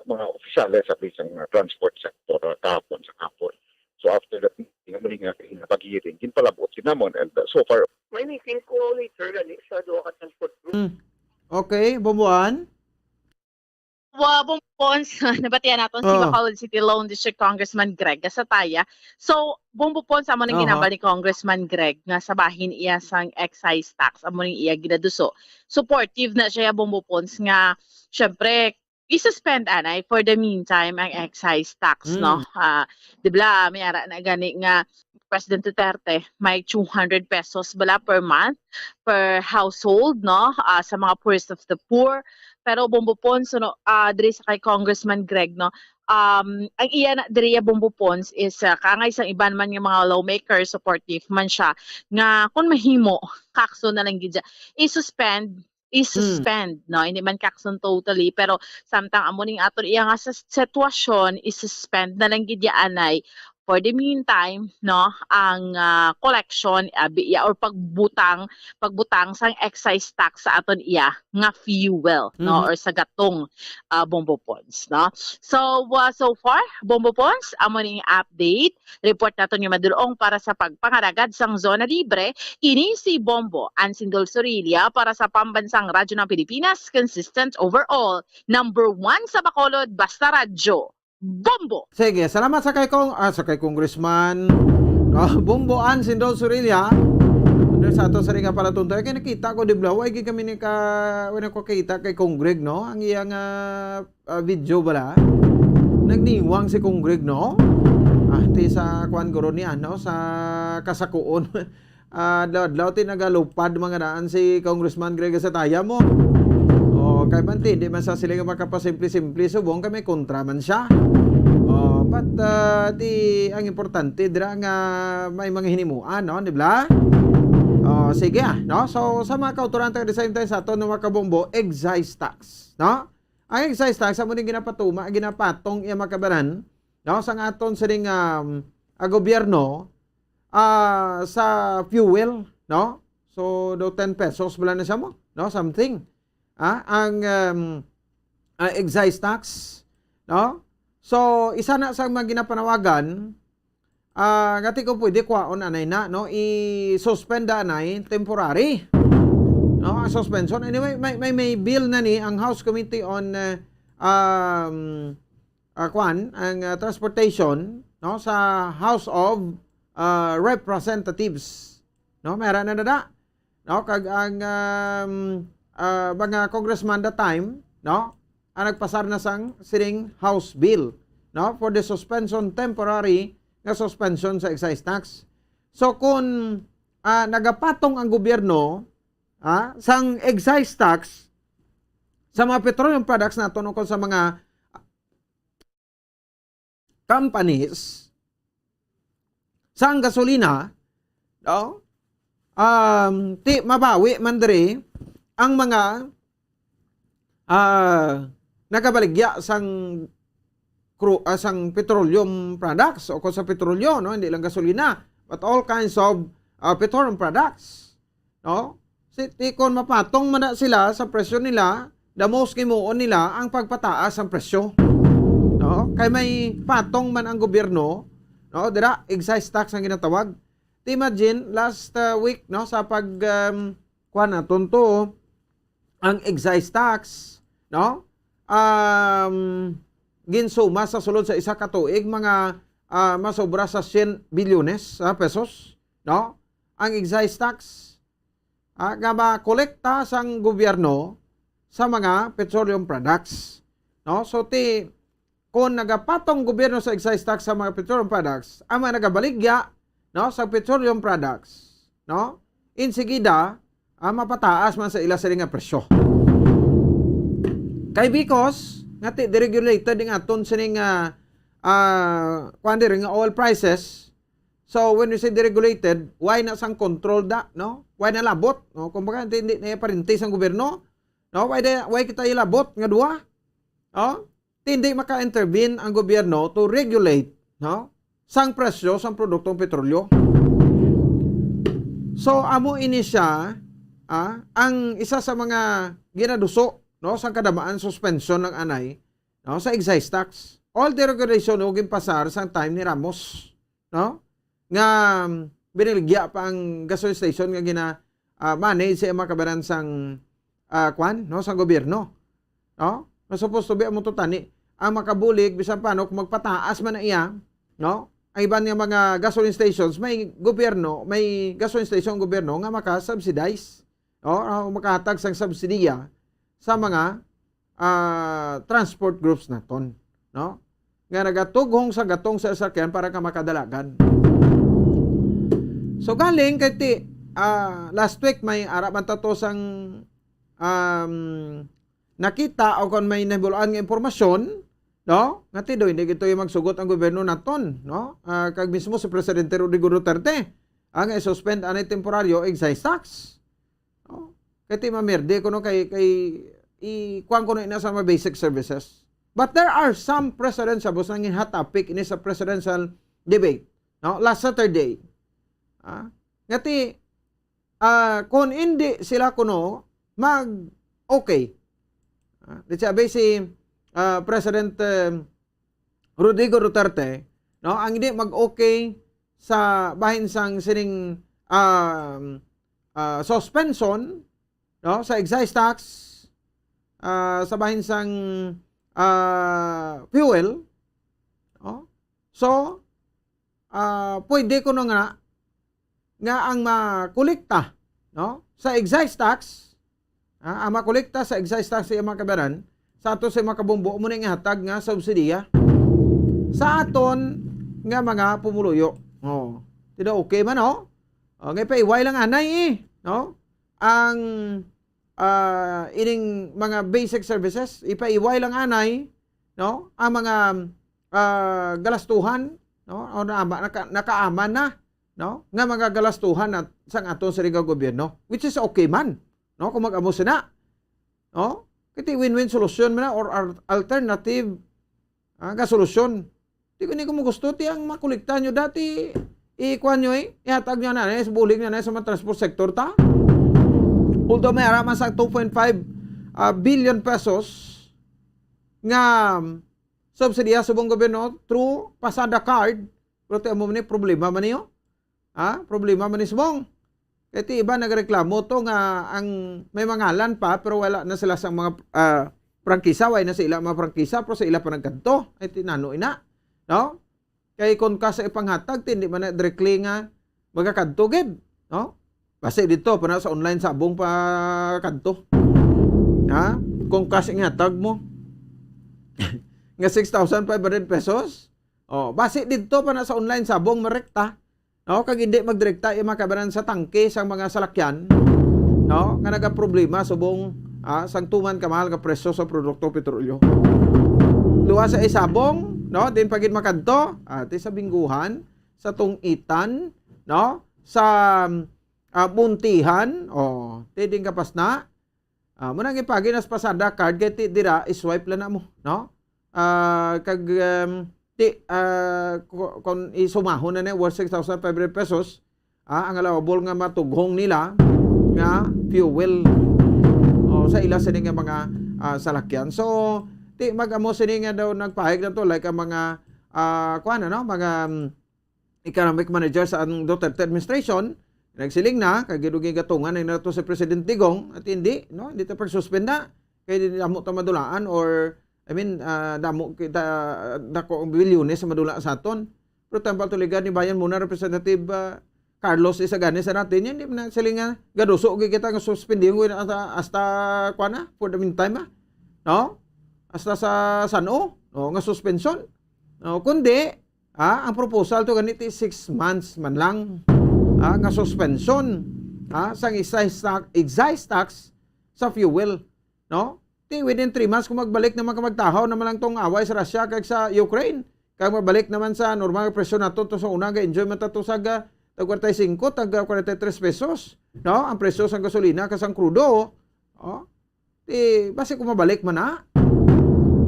mga opisyales sa sang, ah, transport sector, ah, kahapon sa hapon. So, after that meeting, amo ni nga pag-hearing, ginpalab-ot gid namon, and, ah, so far, May meeting ko later gani sa duha ka transport group. Hmm. Okay, Bombo Ann? Wa, Bombo Pons, nabatian naton si Oh. Bacolod City Lone District Congressman Greg Gasataya. So, Bombo Pons, amo nang Aha. ginambal ni Congressman Greg nga sa bahin iya sang excise tax, amo ning iya ginaduso. Supportive na siya, Bombo Pons, nga, syempre, i-suspend anay for the meantime ang excise tax, Mm. no? Ah, di ba, may ara na gani nga President Duterte, may two hundred pesos bala per month per household, no? Ah, sa mga poorest of the poor. Pero, Bombo Pons, no, ah, diri sa kay Congressman Greg, no, um, ang iya na diri, Bombo Pons, is, ah, kaangay sang iban man nga mga lawmakers, supportive man siya, nga kung mahimo, kakson na lang gid siya, i-suspend, i-suspend, Hmm. no? Hindi man kakson totally, pero samtang amo ning aton iya nga sa sitwasyon, i-suspend na lang gid ya anay for the meantime, no, ang, ah, collection, abi, iya, or pagbutang, pagbutang sang excise tax sa aton iya nga fuel, no, Mhm. or sa gatong, ah, Bombo Pons, no? So, ah, so far, Bombo Pons, amo ning update. Report naton nga madul-ong para sa pagpangalagad sang Zona Libre. Ini si Bombo Ansindol Sorilla para sa Pambansang Radyo ng Pilipinas, consistent overall, number one sa Bacolod, basta radyo. Bombo! Sige, salamat sa kay Cong-, ah, sa kay Congressman. Ah, Bombo Ann Sindol Surilla. Under sa ato sa ringa palatuntoy. Kay nakita ko, di ba, way gid kami ni ka, wala ko kita kay Cong Greg, no? Ang iyang, ah, ah, video bala. Nagniwang si Cong Greg, no? Ah, ti sa kuan guro ni, ano, sa kasakuon. Ah, adlaw-adlaw ti nagalupad mga daan si Congressman Greg Gasataya mo. Oh, kay Panti, di man sa sila nga makapasimple-simple subong kay may kontra man siya. Oh, but, ah, di, ang importante dira nga may mga hinimuan, no, di ba? Oh, sige, ah, no? So, sa mga kautoran, at the same time, sa aton nga mga kabombo, excise tax, no? Ang excise tax, amo ni ginapatuma, ginapatong iya makabanan, no? Sa aton sining, um, ah, gobyerno, ah, sa fuel, no? So, do ten pesos bala na siya mo, no? Something. Ah, ang, um, ah, excise tax, no? So, isa na sa mga ginapanawagan, ah, nga ti ko pwede kwaon anay na, no? I-suspend anay temporary. No, ang suspension. Anyway, may, may, may bill na ni ang House Committee on, uh, um, uh, kwan, ang, uh, transportation, no, sa House of, uh, Representatives. No, meron na dada. No, kag ang, um, uh, mga congressman that time, no, ang nagpasar na sang sining House bill, no, for the suspension, temporary nga suspension sa excise tax. So, kung, ah, nagapatong ang gobyerno, ah, sang excise tax sa mga petroleum products naton o kung sa mga companies sang gasolina, no? Um, ti mabawi man diri ang mga, ah, nagabaligya sang cru-, ah, sang petroleum products o kung sa petrolyo, no? Hindi lang gasolina, but all kinds of, ah, petroleum products, no? Si, ti kon mapatong man na sila sa presyo nila, the most himuon nila ang pagpataas ang presyo, no? Kay may patong man ang gobyerno, no? Dira, excise tax ang ginatawag. Ti imagine, last, uh, week, no, sa pag, um, kuwan naton to, ang excise tax, no? Um, ginsuma sa sulod sa isa ka tuig, mga, ah, masobra sa siyam bilyones, ah, pesos, no? Ang excise tax, ah, nga makolekta sang gobyerno sa mga petroleum products, no? So, ti, kung nagapatong gobyerno sa excise tax sa mga petroleum products, ang mga nagabaligya, no, sa petroleum products, no, insigida, ah, mapataas man sa ila sini nga presyo. Kay because nga ti deregulated ang aton sining, ah, ah, kuwan diri nga oil prices. So, when we say deregulated, way na sang control da, no? Way na labot, no? Kumbaga, hindi, hindi na parinti sang gobyerno, no? Way na, way kita ilabot nga duha, no? Hindi maka-intervene ang gobyerno to regulate, no, sang presyo sang produktong petrolyo. So, amo ini siya, ah, ang isa sa mga ginaduso, no, sang kadamaan suspension ng anay, no, sa excise tax. All the regulation, no, ginpasar sang time ni Ramos, no, nga, um, biniligya pa ang gasoline station nga gina, ah, manage sa mga kabaran sang, ah, kwan, no, sang gobyerno, no? Na supposed to be amo to tani ang makabulig bisan pa, no, kung magpataas man na iya, no? Ang iban nga mga gasoline stations, may gobyerno, may gasoline station ang gobyerno nga maka-subsidize, no? O makahatag sang subsidiya sa mga, ah, transport groups naton, no? Nga nagatughong sa gatong sa sasakyan para ka makadalagan. So, galing kay ti, ah, last week may ara man ta to sang, um, nakita o kon may nahibaluan nga impormasyon, no? Nga ti daw hindi gito yung magsugot ang gobyerno naton, no? Ah, kag mismo si Presidente Rodrigo Duterte, ang i-suspend anay temporaryo excise tax. No? Kay ti mamerde ko, no, kay, kay i-, kuwan ko, no, ina sa mga basic services. But there are some presidents, sa bus nangin hot topic ini sa presidential debate, no, last Saturday. Ah, nga ti, ah, kung hindi sila kuno mag-okay. Ah, di sabi si, ah, President, eh, Rodrigo Duterte, no, ang hindi mag-okay sa bahin sang sining, um, ah, suspension, no, sa excise tax, ah, sa bahin sang, ah, fuel, no? So, ah, pwede kuno nga, nga ang makolekta, no, sa excise tax, ah, ang makolekta sa excise tax sa iyang mga kabaran, sa ato sa mga kabumbo, mo na ihatag nga subsidiya sa aton nga mga pumuluyo. Oh, ti daw okay man, oh. Oh, nga ipaiway lang anay, eh, no? Ang, ah, ining mga basic services, ipaiway lang anay, no? Ang mga, ah, galastuhan, no? O naama, naka-, nakaama na, no? Nga mga galastuhan na sang aton sa ligaw gobyerno, which is okay man, no? Kung mag-amo sina, no? Kay ti win-win solution man na or al-, alternative, ah, nga solusyon. Ti ko ni ko mo gusto, ti ang makolekta nyo dati, ikuan nyo, eh, ihatag nyo na, eh, sa bulig nyo na sa mga transport sector ta. Although may ara man sa two point five, ah, billion pesos nga subsidiya subong gobyerno through Pasada card, pero ti amo man ni problema man niyo. Ha? Problema man ni subong. Kay ti iba nagreklamo to nga ang may mangalan pa pero wala na sila sa mga, ah, prangkisa, way na sa ila mga prangkisa pero sa ila pa nagkadto. Ay ti nano ina, no? Kay kung ka sa ipanghatag, ti hindi man na directly nga magakadto gid, no? Basi dito pa na sa online subong pa kadto. Ha? Kung cash ang hatag mo nga six thousand five hundred pesos, oh, basi dito pa na sa online subong marekta, no? Kag hindi magdirekta yung mga kabanan sa tangke sang mga salakyan, no, nga nagaproblema subong, ah, sang tuman kamahal nga presyo sa produkto petrolyo. Luwa sa isabong, no? Din pa gid makadto, ah, ti sa Bingguhan, sa Tong-itan, no? Sa, ah, Muntihan, oh, ti din kapas na. Ah, mo nang ipagi nas pasada card kay ti dira i-swipe lang na mo, no? Ah, kag, um, ti, ah, ku-, kung isumahon na ni worth six thousand five hundred pesos, ah, ang allowable nga matughong nila nga fuel, oh, sa ila sini nga mga, ah, salakyan. So, ti mag-amo sini nga daw nagpahayag na to, like ang mga, ah, kuwan, ano, mga, um, economic manager sa ang Duterte administration, nagsiling na, kay gidugi gatungan na nato si President Digong, at hindi, no? Hindi ta pagsuspenda. Kay di damo ta madulaan or, I mean, ah, damo kita, dako ang bilyones sa madula sa aton. Pero tambal tuligan ni Bayan muna, Representative, ah, Carlos Isagani sa natin, yan, di man na sila nga gaduso, gi kita nga suspendihon ko hasta, hasta, kuwan na, for the meantime, ah. No? Hasta sa sano, no? Nga suspension. No? Kundi, ah, ang proposal to ganit is six months man lang, ah, nga suspension, ah, sang excise tax, excise tax sa fuel, no? Ti within three months, kung magbalik naman ka magtahaw naman lang tong away sa Russia kag sa Ukraine, kag magbalik naman sa normal nga presyo nato to sa una, ga-enjoy man ta to sa ga-, tag forty-five, tag forty-three pesos, no? Ang presyo sang gasolina kag sang krudo, oh. Ti, basi kung mabalik man na,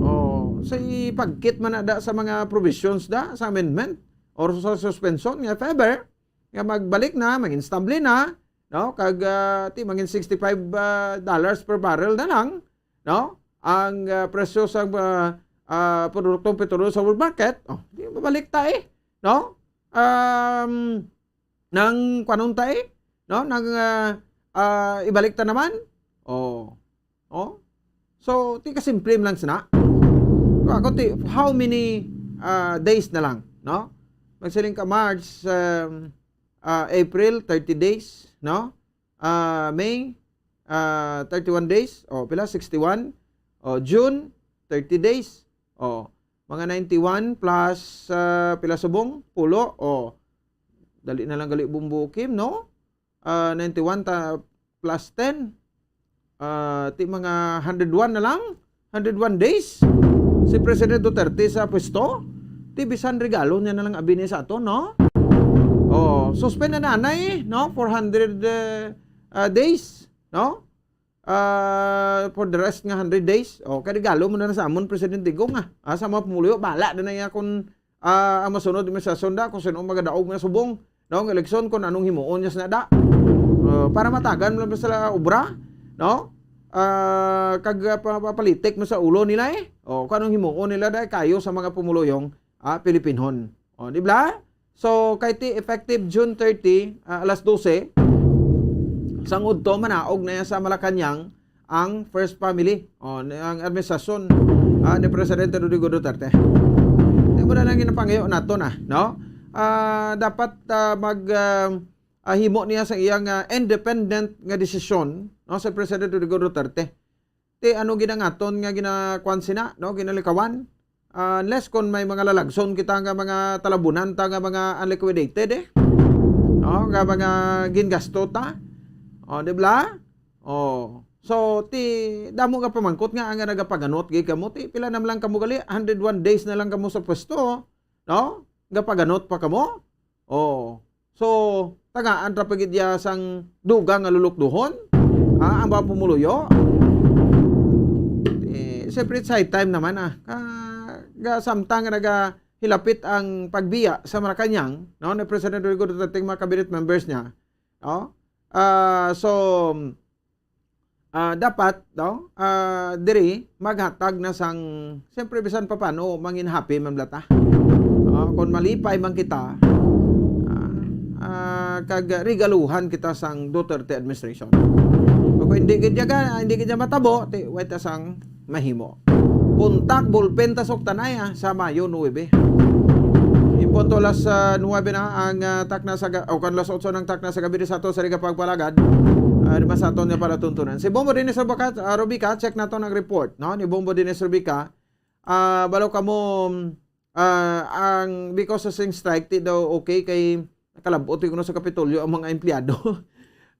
oh, sa ipagkit man na da sa mga provisions da sa amendment or sa suspension nga, if ever, nga magbalik na, mangin stable na, no? Kag, ah, ti, mangin sixty-five, ah, dollars per barrel na lang, no? Ang, ah, presyo sa, ah, ah, produktong petrolyo sa world market, oh, di mabalik ta, eh, no? Um, nang kwanon ta, eh, no? Nang, ah, ah, ibalik ta naman. Oh. Oh. So, ti kasimple lang sina. Ako ti, how many, ah, days na lang, no? Magsiling ka March, um, ah, April, thirty days, no? Ah, May, ah, thirty-one days. O, pila? Sixty-one. O, June, thirty days. O, mga ninety-one plus, ah, pila subong? Pulo. O, dali na lang gali bumbukim, no? Ah, ninety-one ta, plus ten. Ah, ti mga hundred one na lang. Hundred one days si President Duterte sa pwesto. Ti bisan regalo niya na lang abi ni sa ato, no? Oh, suspend na nanay, no? Four hundred, eh, ah, days, no? Ah, for the rest nga hundred days. Oh, kay regalo mo na, na sa amon, President Digong, ah. Ah, sa mga pumuluyo, bala na na iya kung, ah, ang masunod administrasyon da, kung sino ang magadaog nga subong, no, ang eleksyon, kung anong himuon niya sa nada. Ah, para matagan mo lang sila obra, no? Ah, kag, ah, pa-, papalitik mo sa ulo nila, eh. Oh, kung anong himuon nila, dahil kayo sa mga pumuluyong, ah, Pilipinhon. Oh, di ba? So, kay ti effective June thirty, ah, alas dose, sang udto, manaog na yan sa Malacañang ang first family, oh, ni, ang administrasyon, ah, ni Presidente Rodrigo Duterte. Di mo na lang ginapangayo nato na, no? Ah, dapat, ah, mag, ah, ah, himo niya sa iyang, ah, independent nga desisyon, no, sa Presidente Rodrigo Duterte. Ti ano ginangaton nga ginakuan sina, no, ginalikawan? Ah, unless kon may mga lalagson kita nga mga talabunan ta nga mga unliquidated, eh. No, nga mga gingasto ta. O, di ba? O. So, ti, damo nga pamangkot nga ang nagapaganot gid kamo. Ti, pila na lang kamo gali? Hundred one days na lang kamo sa pwesto, no? Gapaganot pa kamo? O. So, tagaan ra pa gid iya sang dugang nga lulukduhon, ah, ang mga pumuluyo. Eh, siyempre, it's high time naman, ah. Ka-, ga-, samtang nga nagahilapit ang pagbiya sa Malacañang, no, ni President Rodrigo Duterte, mga cabinet members niya, no? Ah, so, ah, dapat, no, ah, diri maghatag na sang, siyempre, bisan pa paano, mangin happy man bala ta. Ah, kung malipay man kita, ah, ah, kag regaluhan kita sang Duterte administration. Kung hindi gid ya ga-, hindi gid ya matabo, ti, wait ta sang mahimo. Puntak, ballpen ta suktanay, ah, sa Mayo nuebe. In punto alas, ah, nuebe na ang, ah, takna sa ga-, o kan alas otso ng takna sa gabi sa ato sa Liga Pagpalagad. Ah, di man sa aton nga palatuntunan. Si Bombo Dennis Rubica, ah, Rubica, check nato ang report, no? Ni Bombo Dennis Rubica. Ah, balo kamo, ah, ang because of sing strike, ti daw okay kay nakalabot kuno sa Kapitolyo ang mga empleyado.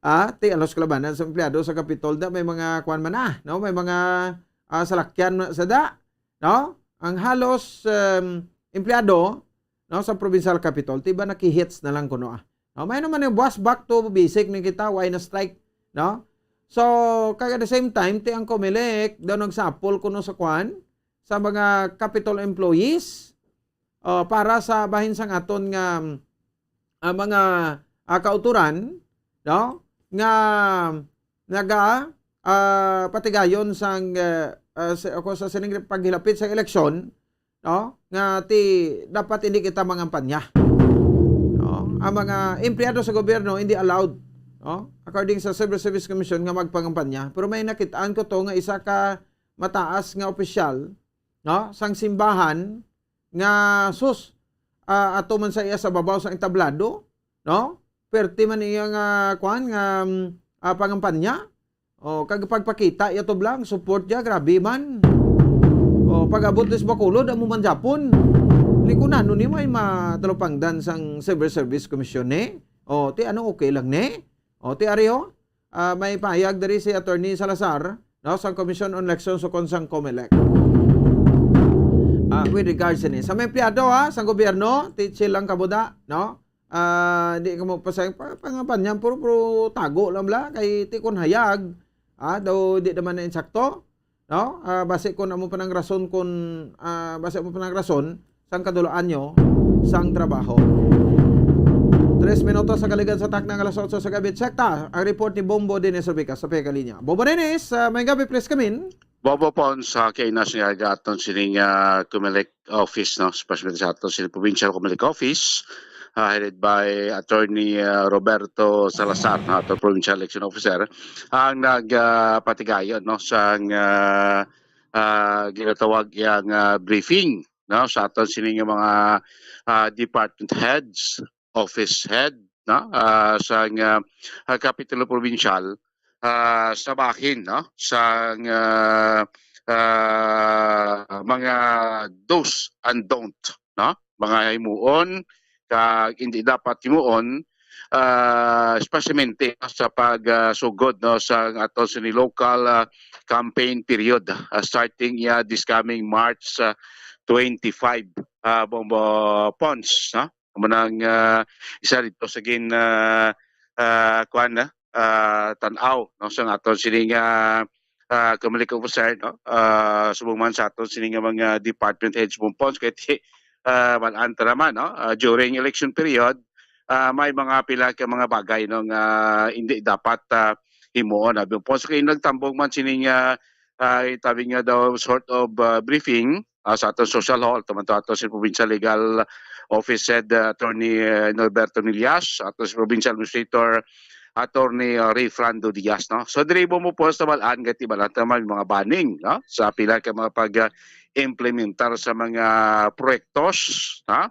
Ah, ti alos kalabanan sa empleyado sa Kapitol da, may mga kuan man na, no? May mga, ah, salakyan man sa da, no? ang halos, um, empleyado, no, sa provincial capitol, ti ba nakihits na lang kuno, ah. No, may naman yung buwas, back to basic ni kita, why na strike, no? So, kag at the same time, ti ang Comelec daw nagsapol kuno sa kwan, sa mga capitol employees, uh, para sa bahin sang aton nga, ah, mga, ah, kauturan, no, nga naga, ah, patigayon sang, eh, ah, sa, ako sa sining paghilapit sa eleksyon, no, nga ti dapat hindi kita mangampanya. No? Ang mga empleyado sa gobyerno hindi allowed, no, according sa Civil Service Commission, nga magpangampanya. Pero may nakitaan ko to nga isa ka mataas nga opisyal, no, sang simbahan nga, sus, ah, ato man sa iya sa babaw sa entablado, no? Perte man iya nga, kwan, nga, mm, ah, pangampanya. O, kag pagpakita iya tublang, support niya, grabe man. O, pag-abot sa Bacolod, amo man Japon. Likunanon ni may matalupangdan sang Civil Service Commission ni. O, ti ano, okay lang ni? O, ti ari, o, ah, may pahayag diri si Attorney Salazar, no, sang Commission on Elections ukon sang Comelec. Ah, with regards sini. Sa mga empleyado, ha, sang gobyerno, ti chill lang kabuda, no? Ah, di ka mo pasay, pa-, pangampanya, puro, puro tago lang bala, kay ti kon hayag, ah, daw di naman na insakto, no? Ah, basi kon amo pa nang rason, kon, ah, basi amo pa nang rason, sang kadulaan nyo sang trabaho. Tres minutos sa kaligan sa takna nga alas otso sa gabi. Check ta ang report ni Bombo Dennis Rubica sa Pekalinya. Bombo Dennis, ah, may gabi, please come in. Bobo Pons, sa kay nas nga aton sining, ah, Comelec office, no? Especially sa aton sining provincial Comelec office, ah, headed by Attorney, ah, Roberto Salazar, no? Aton provincial election officer, ang nag, ah, patigayon, no? Sang, ah, ah, ginatawag yang, ah, briefing, no, sa aton sini nga mga, ah, department heads, office head, no, ah, sa nga, ah, Kapitulo Provincial, ah, sa bahin, no, sa nga, ah, mga do's and don't, no, mga himuon kag hindi dapat himuon, ah, especially sa pag, ah, sugod, no, sa aton sini local, ah, campaign period, ah, starting, yeah, this coming March, ah, twenty-five, ah, Bombo Pons, no? Amo nang, ah, isa dito sa gin, ah, ah, kuan na, ah, tan-aw, no, sa aton sini nga, ah, Comelec officer, no? Ah, subong man sa aton sini nga mga department heads, Bombo Pons, kay ti-, ah, malan ta naman, no? Ah, during election period, ah, may mga pila ka mga bagay, no, nga hindi dapat, ah, himuon, abi po. So, kay nagtambong man sining, ah, ah, itabi nga daw sort of, ah, briefing, ah, sa aton social hall, tuman to ato si Provincial Legal Office Head, ah, Attorney, ah, Norberto Nillas, ato si Provincial Administrator, Attorney, ah, Ray Frando Diaz, no? So, diri mo mo po sa balaan, gati balaan ta may mga banning, no? Sa pila ka mga pag, ah, implementar sa mga proyektos, ha?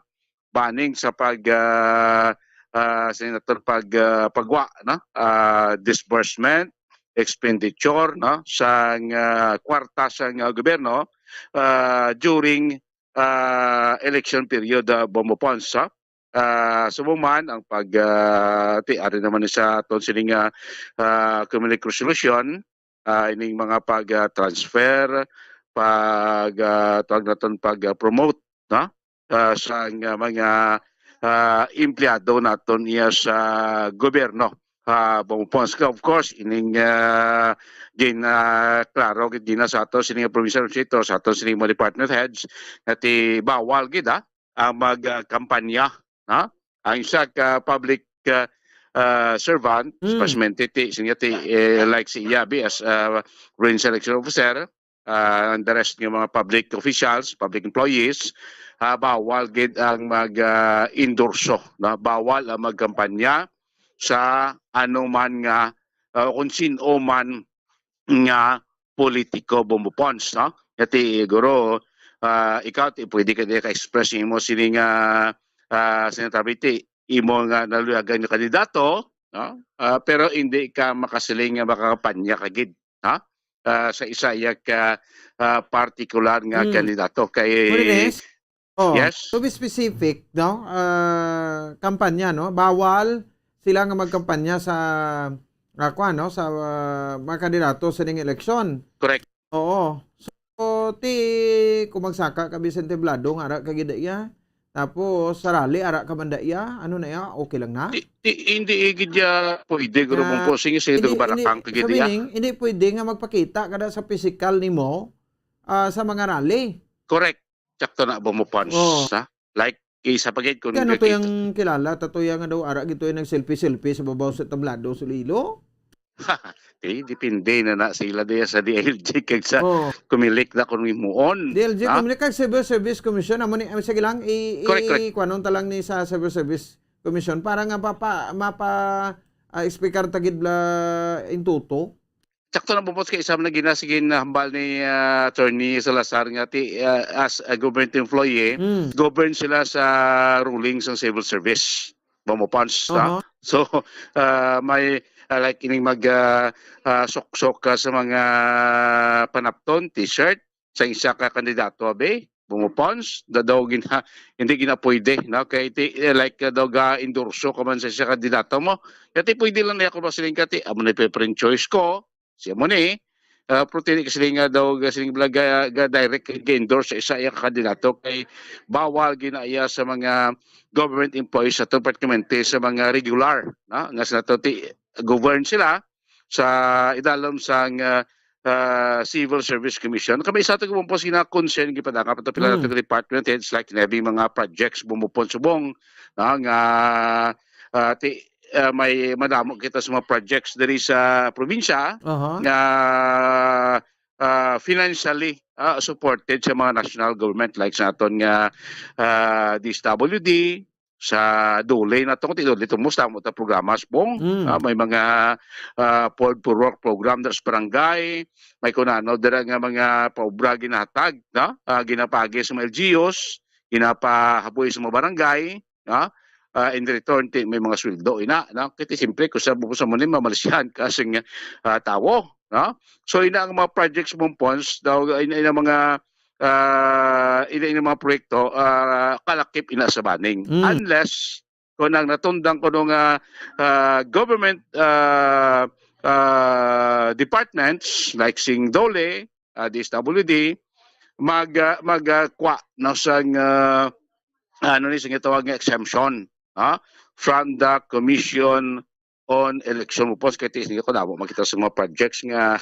Banning sa pag, ah, ah, sa naton pag, ah, pagwa, no? Ah, disbursement, expenditure, no? Sa, ah, kwarta sa, ah, gobyerno, ah, during, ah, election period, ah, Bombo Pons, ha? Ah, subong man ang pag, ah, ti-, ari naman ni sa aton sining, ah, ah, Comelec resolution, ah, ining mga pag, ah, transfer, pag, ah, tawag naton pag, ah, promote, no? Ah, sa nga mga, ah, empleyado naton iya sa gobyerno. Ah, Bombo Pons, of course, ining, ah, gin, ah, klaro gid gina sa ato sining provincial legislator, sa ato sining mga department heads, nga ti bawal gid, ah, ang mag, ah, kampanya, no? Ang isa ka public, ah, ah, servant, Mm. especially ti, siya ti, eh, like si Yabi as, ah, provincial election officer, ah, and the rest ng mga public officials, public employees, ah, bawal gid ang mag, ah, endorso, no? Bawal ang magkampanya sa anuman nga, ah, kung sino man nga politiko, Bombo Pons, no? Kati, guro, ah, ikaw, ti, pwede ka di ka-express imo sini nga, ah, sinasabi ti, imo nga naluyagan nga kandidato, no? Ah, pero hindi ka makasiling nga makakampanya ka gid, no? Ah, sa isa iya ka, ah, partikular nga Mm. kandidato kay Marines? Oh, Yes. to be specific, no? Ah, kampanya, no? Bawal sila nga magkampanya sa, ah, kuwan, no? Sa, ah, mga kandidato sa ning eleksyon. Correct. Oo. So, ti, Kung magsaka ka bisan templado nga ara ka gid iya. Tapos sa rally ara ka man da iya. Ano na iya? Okay lang na? Di, di, hindi gid ya pwede, guro, Nga, mong posing sa hindi, ito hindi, barakang ka sa gid iya. meaning, hindi pwede nga magpakita ka da sa physical nimo ah, sa mga rally. Correct. Sakto na, Bombo Pons, Oo. Ha? Like, isa pa gid kung Ano to kakita. Yung kilala, ta to yang daw, ara gito yung nag-selfie-selfie sa babaw sa tablado sa Iloilo? Eh, depende na na sila diya sa D I L G kag sa Oh, Comelec na kung himuon. D L G, Ha? Comelec kag Civil Service Commission, amo ni, ah, sige lang, i, Correct, correct. i, kuanon ta lang ni sa Civil Service Commission para nga papa, mapa, ah, explicar ta gid la intuto. Sakto na, Bombo Pons, kay isa man na gina, sige, nahambal ni ah, Attorney Salazar nga ti, ah, as a government employee, Mm. govern sila sa ruling sa civil service. Bombo Pons, ha? Aha. So, ah, may ah, like ining mag ah, ah, suksok ka sa mga panapton, t-shirt, sa isa ka kandidato, abi, Bombo Pons, da daw gina, hindi gina pwede, no? Kay ti, eh, like, ah, daw ga-endorso ka man sa isa ka kandidato mo. Kaya ti pwede lang niya kung masiling ka, ti, amo na preference choice ko, siya mo ni, ah, pero ti, kasi nga daw, kasi nga ga, ga direct ga-endorse sa isa iya ka kandidato, kay bawal gina iya sa mga government employees sa to, particularmente sa mga regular, no? Nga sila to, ti, govern sila sa idalom sang ah, ah, Civil Service Commission. Kami sa ato, Bombo Pons, gina-concern, gipadangap ato pila Mm. nato department heads, like, na mga projects, Bombo Pons, subong, no, nga ah, ti, ah, may madamo kita sa mga projects diri sa probinsya Aha. nga ah, financially ah, supported sa mga national government, like sa aton nga ah, D S W D, sa DOLE na to, ti DOLE, tumos tamo ta programa, subong. Mm. Ah, may mga ah, food for work program dira sa barangay, may kunano dira nga mga paobra ginahatag, no? Ah, ginapagi sa mga L G Us, ginapahaboy sa mga barangay, no? Ah, in return, ti, may mga sweldo ina, no? Kaya ti, siyempre, kung sa, kung sa mo ni, mamalisyahan ka sing ah, tawo, no? So, ina ang mga projects, Bombo Pons, daw, ina, ina mga ah, ina, ina mga proyekto, ah, kalakip ina sa banning. Mm. Unless kung ang natundang kuno nga ah, government ah, ah, departments like sing DOLE, ah, D S W D, mag ah, mag ah, kwa na sang ah, ano ni, sing tawag nga exemption, ha, from the Commission on Election, Bombo Pons, kay ti, sige ko, damo makita sa mga projects nga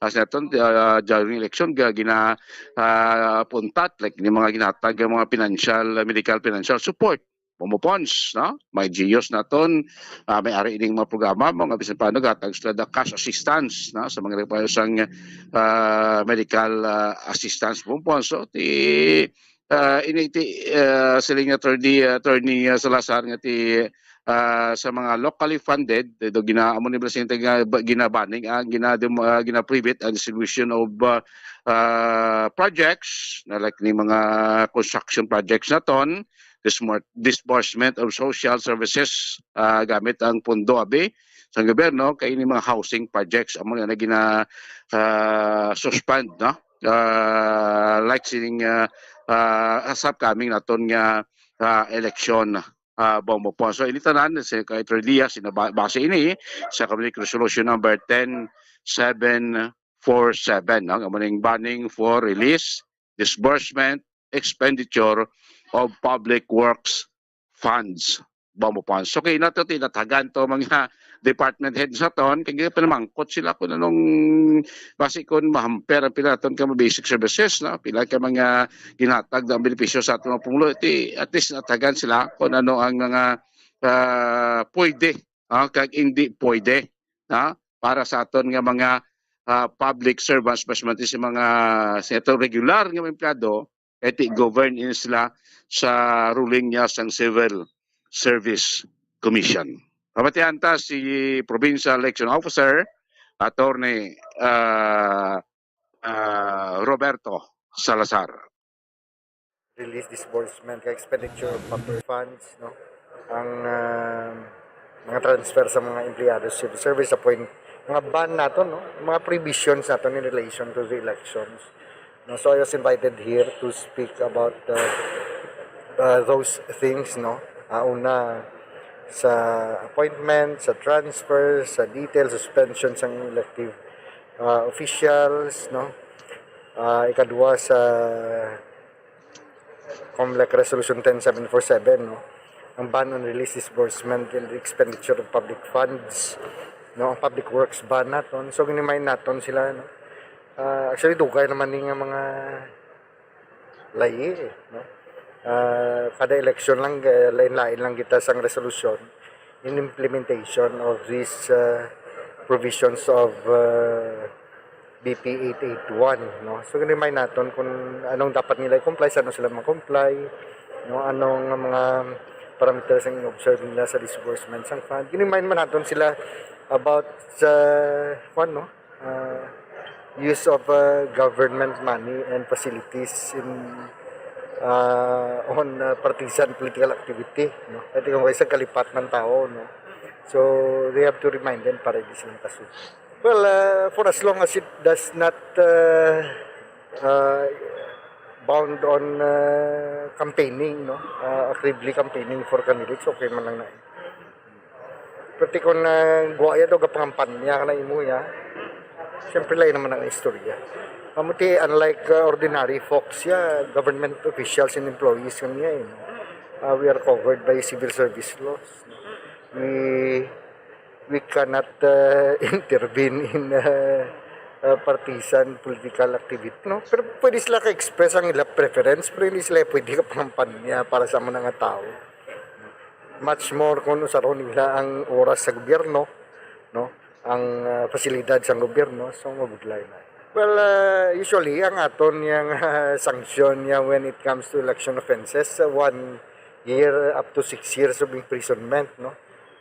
as naton ah, during election ga gina ah, puntat, like ni mga ginatag nga mga financial, medical financial support, Bombo Pons, no? May G Us naton, ah, may ari ining mga programa, mga bisan paano gatag sila the cash assistance, no, sa mga nagpayo sang ah, medical ah, assistance, Bombo Pons. So, ti ah, ini ti ah, siling Attorney, Attorney ah, Salazar nga ti ah, sa mga locally funded, do gina, amo ni presidente nga ba- ginabaning ang gina ah, ginaprivate ang distribution of ah, ah, projects na, like ni mga construction projects naton, dismor- disbursement of social services ah, gamit ang pondo, abi, sa gobyerno, kay ni mga housing projects amo na gina ah, suspend, no? Ah, like sining ah, ah, sa upcoming naton nga ah, election, ah, Bombo Pons. So, ini tanan, si Secretary Diaz, inaba- base ini sa Committee Resolution number ten seven four seven, no? Ang maning banning for release, disbursement, expenditure of public works funds, Bombo Pons. So, kay nato tinatagan to mga department heads naton, kay pinamangkot sila kung anong, basi kung mahamper ang pila naton ka mga basic services, no? Pila ka mga ginatag na benepisyo sa aton mga pumulo, ti, at least natagan sila kung ano ang mga ah, pwede, ah, kag hindi pwede, ah, para sa aton nga mga ah, public servants, mas man sa mga sa aton regular nga mga empleyado, kay ti govern ini sila sa ruling niya sang Civil Service Commission. Pamatian ta si Provincial Election Officer, Attorney ah, ah, Roberto Salazar. Release, disbursement, kag expenditure of public funds, no? Ang ah, mga transfer sa mga empleyado sa civil service, appoint, mga ban nato, no? Mga prohibitions nato in relation to the elections. No? So I was invited here to speak about uh, uh, those things, no? Ah, una, sa appointment, sa transfer, sa detail, suspension sang elective uh, officials, no? Ah, ikadua sa COMELEC Resolution ten seven four seven, no? Ang ban on release, disbursement, and expenditure of public funds, no? Ang public works ban naton. So, gini-mind naton sila, no? Ah, actually, dugay naman ni nga mga layi, eh, no? Ah, kada eleksyon lang, eh, lain-lain lang kita sang resolusyon in implementation of these, ah, provisions of, ah, B P eight eight one, no? So, gini-mind naton kung anong dapat nila i-comply, sa ano sila ma-comply, no? Anong mga parameters ang i-observe nila sa disbursement sang fund. Gini-mind man naton sila about sa, kwan, no? Ah, use of, ah, government money and facilities in, ah, on, ah, partisan political activity, no? Kaya kung isa kalipat ng tao, no? So, they have to remind them para hindi silang kaso. Well, uh, for as long as it does not, uh, uh, bound on, uh, campaigning, no? Uh, actively campaigning for candidates, okay man lang na. Pero kung, uh, guwaya daw, gapangampanya ka na imo ya, siyempre, lain naman ang istorya. Mamuti, unlike, uh, ordinary folks ya, government officials and employees kami ya, eh, no? Uh, we are covered by civil service laws. We we cannot, uh, intervene in, uh, uh, partisan political activity, no? Pero pwede sila ka-express ang ila preference, pero hindi sila pwede kapangampanya para sa mga nga tao. Much more kung usaron nila ang oras sa gobyerno, no? Ang, uh, pasilidad sa gobyerno, so mabudlay na. Well, uh, usually, ang aton yang, uh, sanction niya when it comes to election offenses, uh, one year up to six years of imprisonment, no?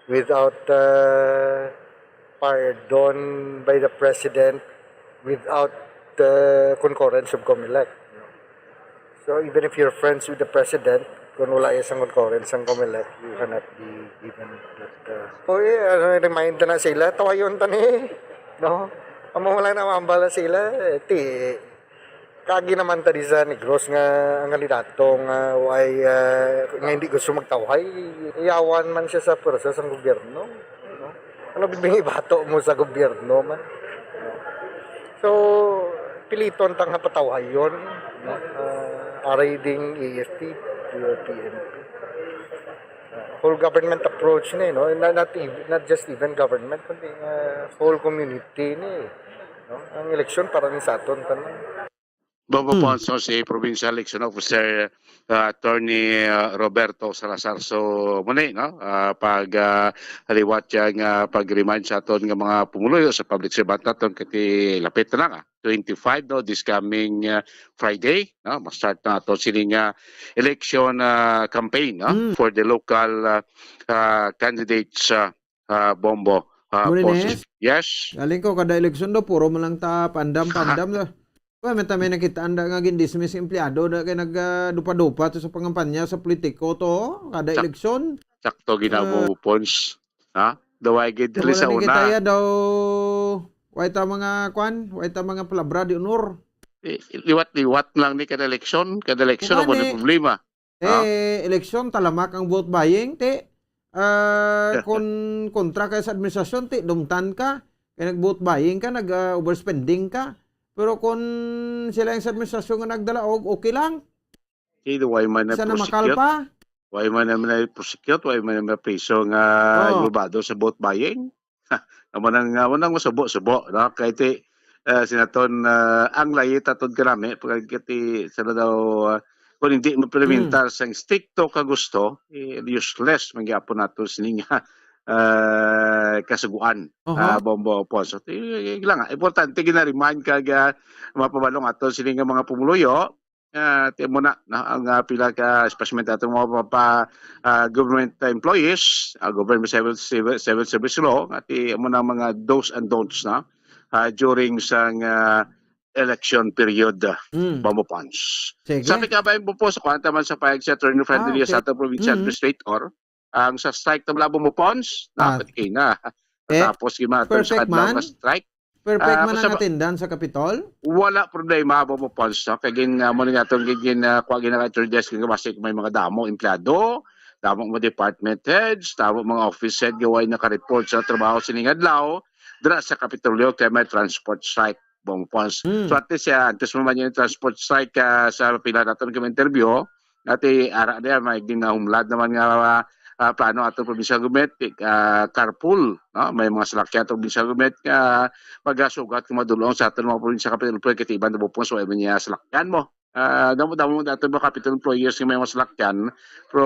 Without, uh, pardon by the president, without the concurrence of COMELEC. So even if you're friends with the president, kung wala iya sang concurrence sang COMELEC, you cannot be given that. Uh, oh, yeah, ano, remind na sila, tawayon ta ni, no? Amo lang na mambala sila, eh, ti, kagi naman ta di sa Negros nga ang kandidato nga way, ah, nga hindi gusto magtawhay, iyawan man siya sa pwersa sang gobyerno, no? Ano bibing ibato mo sa gobyerno man? So, piliton ta nga patawhayon, no? Ah, aray ding A F P, P N P. Ah, whole government approach ni, no? Not, not, ev- not just even government, kundi, ah, whole community ni, no? Ang eleksyon para ni sa aton tanan. Bobo Hmm. Ponso, si Provincial Election Officer, ah, Attorney, ah, Roberto Salazar. So, muna, no? Ah, pag, ah, liwat siya nga pag-remind sa aton nga mga pumuluyo, sa public servant naton, kati lapit na lang, ah, twenty-five, no? This coming, ah, Friday, no? Mag-start na ato sini nga election, ah, campaign, no? Hmm. For the local, ah, ah, candidates, ah, ah, Bombo, ah, Muna ni? Ponce. Yes? Galing ko, kada eleksyon daw, puro man lang ta pandam-pandam. Wa man ta may nakita anda nga gindismiss ang empleyado da kay nag, ah, dupa-dupa to sa pangampanya sa politiko to, kada Sak- eleksyon. Sakto, Ginabo Ah. Pons. Ha? Daway gid dali Wala sa ni una. Kita ya daw, way ta mga kwan, way ta mga palabra di honor. Eh, liwat-liwat lang ni kada eleksyon, kada eleksyon Wala mo ni ni. Problema. Ha? Eh, eleksyon, talamak ang vote buying, ti. Ah, kon kontra ka sa administrasyon, ti, dumtan ka. Kay nag-vote buying ka, nag, ah, overspending ka. Pero kon sila ang sa administrasyon nga nagdala, og okay lang. Kay do way man na Sa namakal prosecute, pa? Way man na, na prosecute, way man na priso nga Oh. Involvado sa vote buying. Amo nang, amo nang masubo-subo, no? Kay ti, eh, sinaton, eh, ang layit atod kanami, pagkati, sana daw, ah, kung hindi maimplementar Hmm. sa stricto ka gusto, eh, useless man gyapon nato sining, eh, kasuguan, Oho. ah, Bombo Ponce. Ti, lang, importante gina-remind kag, ah, mapabalong ato sining mga pumuluyo, ah, ti mo na, no, ang, ah, pila ka, especially atong mga pa, pa, ah, government employees, ah, government civil, civil, civil service law, at ti mo na mga do's and don'ts, no, ah, during sang, ah, election period, ah, Mm. Bombo Ponce. Sige. Sa pagkabay mo po, sa kwarta man sa payag si Attorney Friendly Ah, okay. Sa ato provincial Mm. administrator, ang sa strike na malabo mo, Ponce, Ah. Dapat kayo na. Eh, Tapos, yung mga terms perfect kadlaw man. Nga strike. Perfect Ah, man ang basta ba- attendance sa Kapitol? Wala problema, Bombo Ponce, no? Kaya gin, ah, mo na nga itong gin, gin, ah, kuha gin ang Attorney Desk, kung basta may mga damo, empleyado, damo mga department heads, damo mga office head, gaway naka-report sa trabaho sining adlaw, dira sa Kapitolyo, kay may transport strike. Bong Pons. Mm. So at least, ah, antes mo man yung transport strike, ah, sa pila naton kami interview, ati ara niya may ginahumlad naman nga, ah, ah, plano ato provincial government, ah, carpool, no? May mga salakyan ato provincial government nga magasugat kung madulong sa aton mga provincial capital employee, kay iban na Bong Pons, wala man niya salakyan mo. Ah, damo-damo mo dato mga capital employers nga may mga salakyan, pero,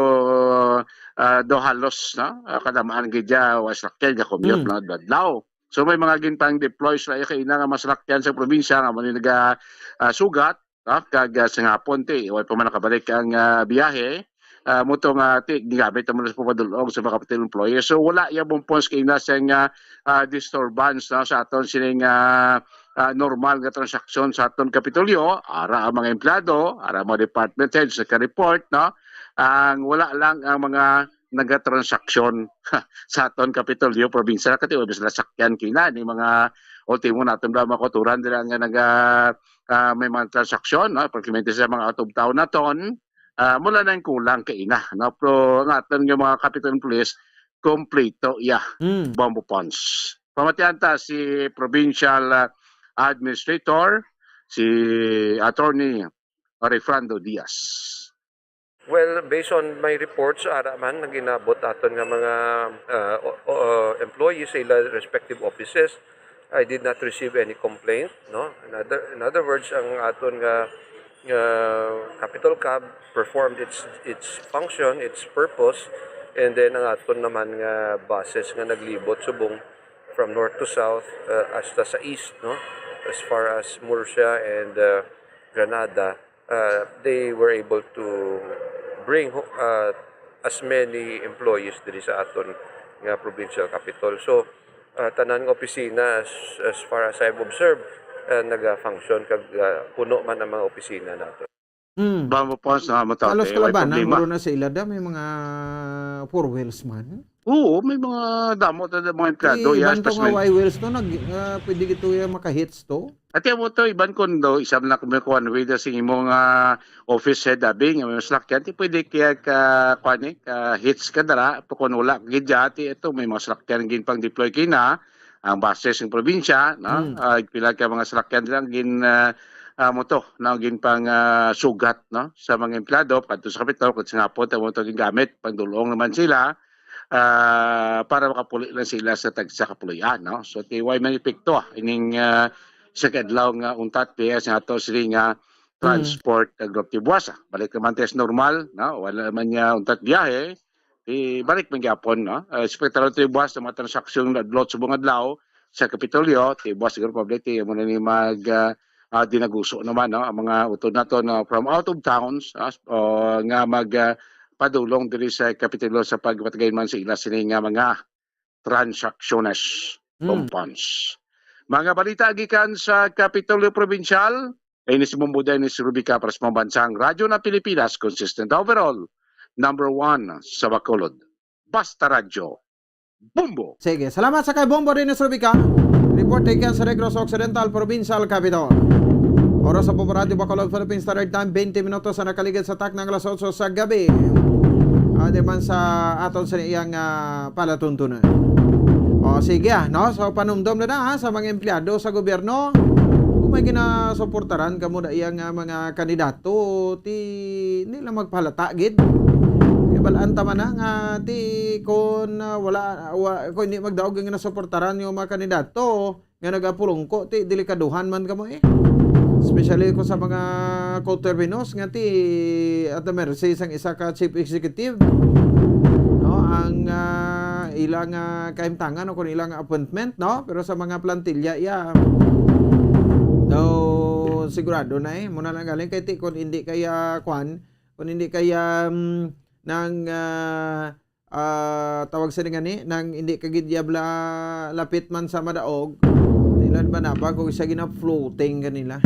ah, do halos, no? Ah, kadamaan gid ya, wa salakyan, ga-commute Mm. lang adlaw. So may mga ginpang-deploy sila kay ina nga mga salakyan sa probinsya nga man naga, ah, sugat, no? Kag, ah, sa hapon ti, way pa man nakabalik ang, ah, biyahe. Ah, mo to nga ti, gigamit naman sa papadulong sa mga capital employers. So wala ya Bong Pons kay ina sa nga, ah, disturbance, no? Sa aton sining, ah, ah, normal nga transaksyon sa aton Kapitolyo, ara ang mga empleyado, ara ang mga department heads nagka-report, no? Ang wala lang ang mga nagatransaksyon sa aton Kapitolyo, probinsya, kati wa sila sakyan kina ni mga ultimo naton ba mga kauturan dira nga naga, ah, may mga transaksyon, no? Particularmente sa mga out of town naton, ah, mula na yung kulang kay ina, no? Pero ang aton nga mga Capitol Police, kompleto ya, Mm. Bong Pons. Pamatian ta si Provincial, ah, Administrator, si Attorney Orifrando Diaz. Well, based on my reports, ara man nga ginabot aton nga mga, ah, o, o, employees sa ila respective offices, I did not receive any complaint, no? In other, in other words, ang aton nga, nga Capitol Cab performed its, its function, its purpose, and then ang aton naman nga buses nga naglibot subong from north to south, uh, hasta sa east, no? As far as Murcia and, uh, Granada, uh, they were able to bring ho-, uh, as many employees diri sa aton nga provincial capital. So, uh, tanan nga opisina, as, as far as I've observed, uh, naga-function kag, uh, puno man ang mga opisina nato. Mm. Bong Pons, na mo to, Halos eh, way kalabanan, problema. Guro na sa ila da, may mga four wheels man. Oo, may mga damo ta mga empleyado, Eh, yes, iban to pas nga may why wheels to, nag-, ah, pwede gito yung maka-hits to. Ati mo to, iban kondo, isab na kami kuan, with the sing imo nga office head, abi, nga may salakyan, ti pwede kaya ka, kuan eh, ka hits ka dara, pa kung wala, gidya, ti ito, may mga salakyan gin pang deploy kina, ang base sa probinsya, no? Mm. Ah, pila ka mga salakyan lang gin, ah, ah, mo to, no? Gin pang, ah, sugat, no? Sa mga empleyado, kadto sa Kapitol, kung sa hapon, tamo to gingamit, pangdulong naman sila, ah, para makapuli lang sila sa tagsa kapulian, no? So, ti way man epekto, ah, ining, ah, sa kadlaw nga untat, P S, nga ato sila nga Mm. transport, ah, group ti buwas, ah. Balik naman tayo sa normal, no? Wala man niya untat biyahe, di balik man gyapon, no? Ah, especially ti buwas sa mga transaksyon na lot sa mga adlaw sa Kapitolyo, ti buwas siguro public, ti mo na ni mag, ah, ah, dinaguso naman, no? Ang mga utod nato, no? From out of towns, ah, o nga mag, ah, padulong diri sa Kapitolyo sa pagpatagay man sa ila sini nga mga transaksyonnes, Mm. Bong Pons. Mga balita gikan sa Kapitolyo Provincial, kay ini si Bombo Dennis Rubica para sa Pambansang Radyo na Pilipinas, consistent overall, number one sa Bacolod. Basta Radyo, Bombo! Sige, salamat sa kay Bombo Dennis Rubica. Report gikan sa Negros Occidental, Provincial Capitol. Oras sa Bombo Radyo Bacolod, Philippine Standard Time, twenty minutos sa nakaligid sa takna nga alas otso sa gabi. Ah, di man sa aton sa iyang, ah, palatuntunan. O, sige, ah, no? So, panumdom na na, ah, sa mga empleyado sa gobyerno. Kung may ginasuportaran kamo na iyang, ah, mga kandidato, ti, hindi lang magpahalata, gid. Kay balaan ta man na nga, ti, kung, ah, wala, wa-, kung hindi magdaog ang ginasuportaran yung mga kandidato, nga nagapulungko, ti delikaduhan man kamo eh. Especially ko sa mga co-terminus nga ti at the mercy sang isa ka chief executive. No, ang, ah, ilang, ah, kahimtangan o kung ilang appointment, no? Pero sa mga plantilla, iya. Daw sigurado na eh. Muna lang galing kay ti kung hindi kaya kwan, kung hindi kaya, mm, nang, ah, ah, tawag sa gani, nang hindi ka gid yabla lapit man sa madaog, ilan ba na ba kung isa gina-floating kanila?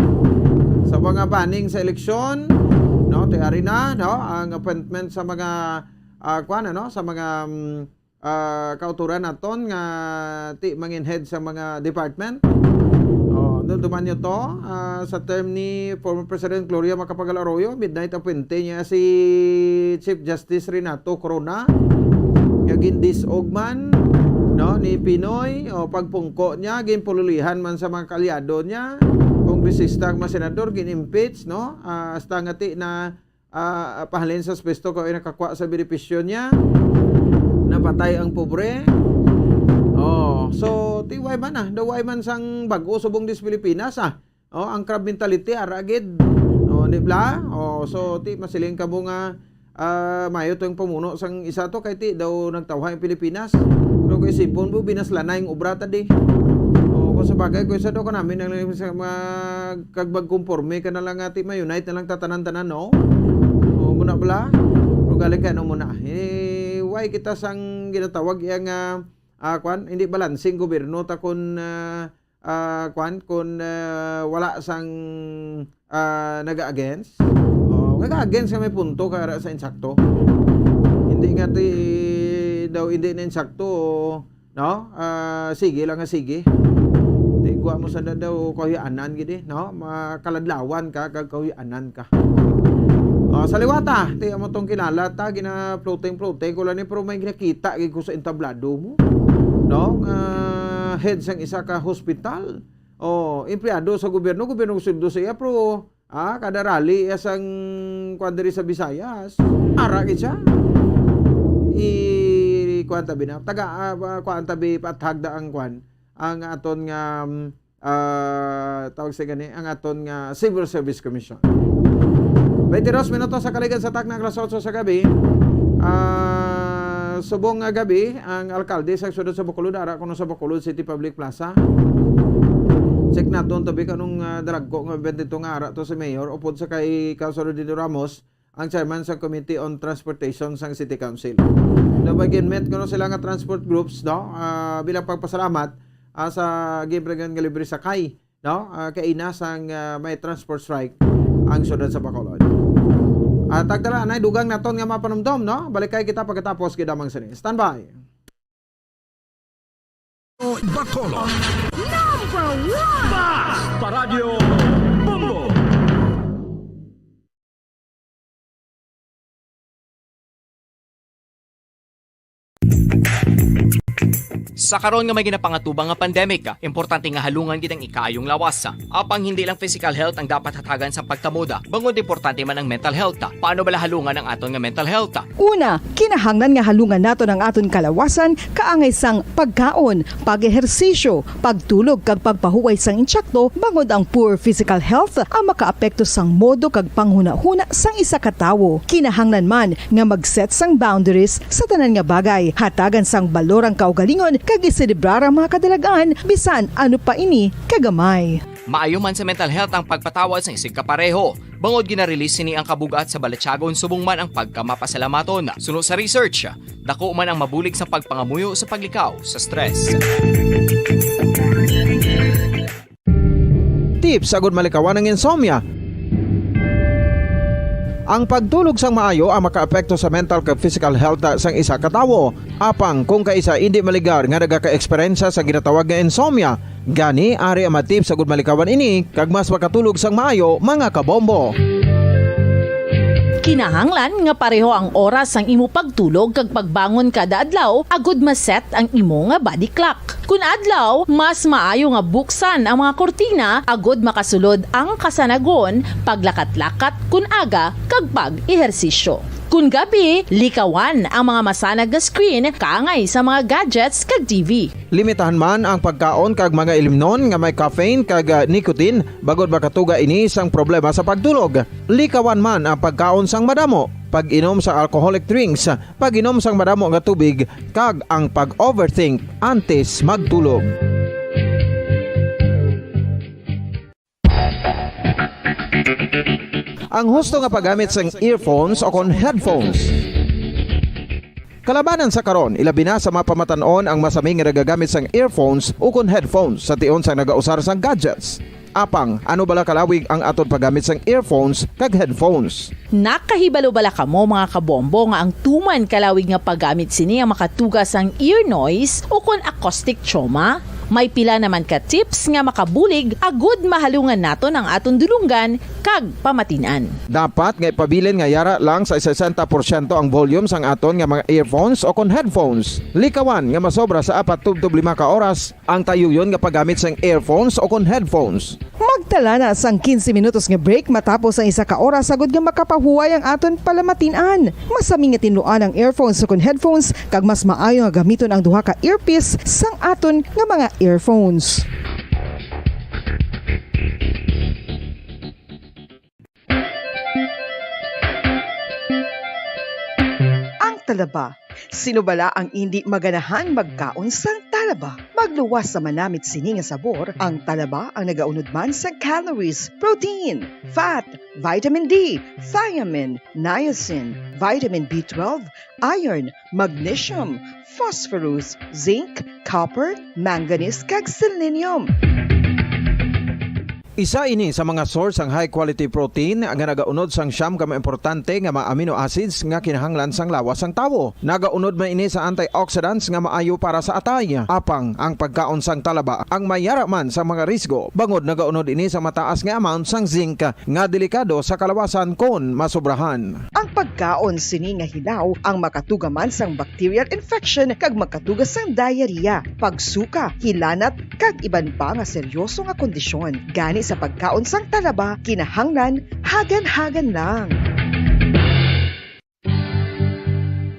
Sa mga banning sa eleksyon, no, ti ari na, no, ang appointment sa mga, ah, kuwan, ano, sa mga, mm, ah, kauturan naton nga ti mangin head sa mga department. Oh, dumduman nyo to, ah, sa term ni former President Gloria Macapagal Arroyo, midnight appointee niya si Chief Justice Renato Corona, nga gindisog man, no, ni Pinoy, o pagpungko niya, ginpululihan man sa mga kaalyado niya, kongresista, mga senador, gin-impeach, no? Ah, hasta nga ti na, ah, pahalin sa supuesto kay nakakuha sa benepisyo niya, napatay ang pobre. Oh, so, ti wala man, ah, daw wala man sang bag-o subong dis Pilipinas, ah. Oh, ang crab mentality, ara gid. Oh, di bala? Oh, so, ti masiling ka mo nga, ah, mayo to ang pamuno sang isa to, kay ti daw nagtawhay ang Pilipinas. Pero kung isipon mo, binaslanay ang obra ta di. Oh, kung sa bagay, kung isa daw ka namin ang sa mga kag magkonforme ka na lang nga, ti ma-unite na lang tatanan-tanan, no? Oh, muna bala? Pero galing ka, no, muna. Eh, why kita sang ginatawag iya nga, ah, kwan? Hindi balancing gobyerno ta kun, ah, ah, kwan, kun, ah, wala sang, ah, naga-against. Oh, naga-against nga may punto kara sa insakto. Hindi nga ti daw hindi na insakto, no? Ah, sige lang nga sige. Ti gwa mo sa daw kahuy-anan gid eh, no? Makaladlawan ka kag kahuy-anan ka. Oh, sa liwata, ti amo tong kilala ta, gina-floating-floating ko lang ni, pero may ginakita gid ko sa entablado mo. No? Nga head sang isa ka hospital. Oh, empleyado sa gobyerno, gobyerno ang sweldo sa iya, pero, ah, kada rally iya sang kuwan diri sa Visayas. Ara gid siya. I kuwan ta bina, taga, ah, kuwan ta bi, paathag da ang kuwan, ang aton nga, um, ah, tawag sa gani, ang aton nga Civil Service Commission. Twenty-dos minutos sa kaligan sa takna, alas otso sa gabi. Ah, subong nga gabi, ang alkalde sa siyudad sa Bacolod, ara kuno sa Bacolod City Public Plaza. Check naton tabi kanong, ah, dalagko nga event dito nga ara to si Mayor, upod sa kay Councilor Dino Ramos, ang chairman sa Committee on Transportation sang City Council. Daw ba gin-meet kuno sila nga transport groups, no? Ah, bilang pagpasalamat, ah, sa ginbregan nga libre sakay, no? Ah, kay ina sang, ah, may transport strike ang siyudad sa Bacolod. Ah, tagdala, anay dugang naton nga mapanumdom, no? Balik kay kita pagkatapos gid lamang sini. Standby. Bacolod. Number one! Basta Radyo Bombo! Sa karon nga may ginapangatubang nga pandemic, importante nga halungan gid ang ikaayong lawas. Apang hindi lang physical health ang dapat hatagan sa pagtamod, bangod importante man ang mental health. Paano bala halungan ang aton nga mental health? Una, kinahanglan nga halungan naton ang aton kalawasan kaangay sang pagkaon, pag-ehersisyo, pagtulog kag pagpahuway sang insakto, bangod ang poor physical health ang makaapekto sang modo kag panghunahuna sang isa ka tawo. Kinahanglan man nga mag-set sang boundaries sa tanan nga bagay, hatagan sang balor ang kaugalingon kag iselebrar ang mga kadalag-an, bisan ano pa ini kagamay. Maayo man sa mental health ang pagpatawad sang isigkapareho, bangod gina-release sini ang kabug-at sa balatyagon subong man ang pagkamapasalamaton. Suno sa research, dako man ang mabulig sa pagpangamuyo sa paglikaw sa stress. Tips agud malikawan ang insomnia. Ang pagtulog sang maayo ang makaapekto sa mental kag physical health sang isa ka tawo. Apang kung kaisa indi maligar nga nagaka-eksperyensya sa ginatawag nga insomnia, gani ari ang mga tips agud malikawan ini kag mas makatulog sang maayo, mga kabombo. Kinahanglan nga pareho ang oras sang imo pagtulog kag pagbangon kada adlaw agud ma-set ang imo nga body clock. Kun adlaw, mas maayo nga buksan ang mga kurtina agud makasulod ang kasanagon, paglakat-lakat kun aga, kag pag-ehersisyo. Kun gabi, likawan ang mga masanag nga screen kaangay sa mga gadgets kag T V. Limitahan man ang pagkaon kag mga ilimnon nga may caffeine kag, ah, nicotine, bangod makatuga ini sang problema sa pagtulog. Likawan man ang pagkaon sang madamo, pag-inom sa alcoholic drinks, pag-inom sang madamo nga tubig, kag ang pag-overthink antes magtulog. Ang husto nga paggamit sang earphones o kon headphones. Kalabanan sa karon, ilabi na sa mga pamatan-on ang masami nga nagagamit sang earphones o kon headphones sa tion sang nagausar sang gadgets. Apang, ano bala kalawig ang aton paggamit sang earphones kag headphones? Nakahibalo bala kamo, mga kabombo, nga ang tuman kalawig nga paggamit sini ang makatuga sang ear noise o kon acoustic trauma? May pila naman ka tips nga makabulig agud mahalungan naton ang aton dulonggan kag pamatin-an. Dapat nga ipabilin nga yara lang sa sesenta porsyento ang volume sang aton nga mga earphones o kon headphones. Likawan nga masobra sa apat tubtob lima ka oras ang tayuyon nga paggamit sang earphones o kon headphones. Magtala na sang quince minutos nga break matapos ang isa ka oras, agud nga makapahuway ang aton palamatin-an. Masami nga tinluan ang earphones o kon headphones, kag mas maayo nga gamiton ang duha ka earpiece sang aton nga mga earphones. Ang talaba. Sino bala ang indi maganahan magkaon sang talaba? Magluwas sa manamit sini nga sabor, ang talaba ang nagaunod man sang calories, protein, fat, vitamin D, thiamine, niacin, vitamin B twelve, iron, magnesium, phosphorus, zinc, copper, manganese, kag selenium. Isa ini sa mga source sang high quality protein nga nagaunod sang siyam ka mga importante nga mga amino acids nga kinahanglan sang lawas sang tawo. Nagaunod man ini sa antioxidants nga maayo para sa atay. Apang ang pagkaon sang talaba ang may yara man sang mga risgo, bangod nagaunod ini sa mataas nga amount sang zinc nga delikado sa kalawasan kon masobrahan. Ang pagkaon sini nga hilaw ang makatuga man sang bacterial infection kag makatuga sang diarrhea, pagsuka, hilanat, kag iban pa nga seryoso nga kondisyon. Gani sa pagkaon sang talaba, kinahanglan hagan-hagan lang.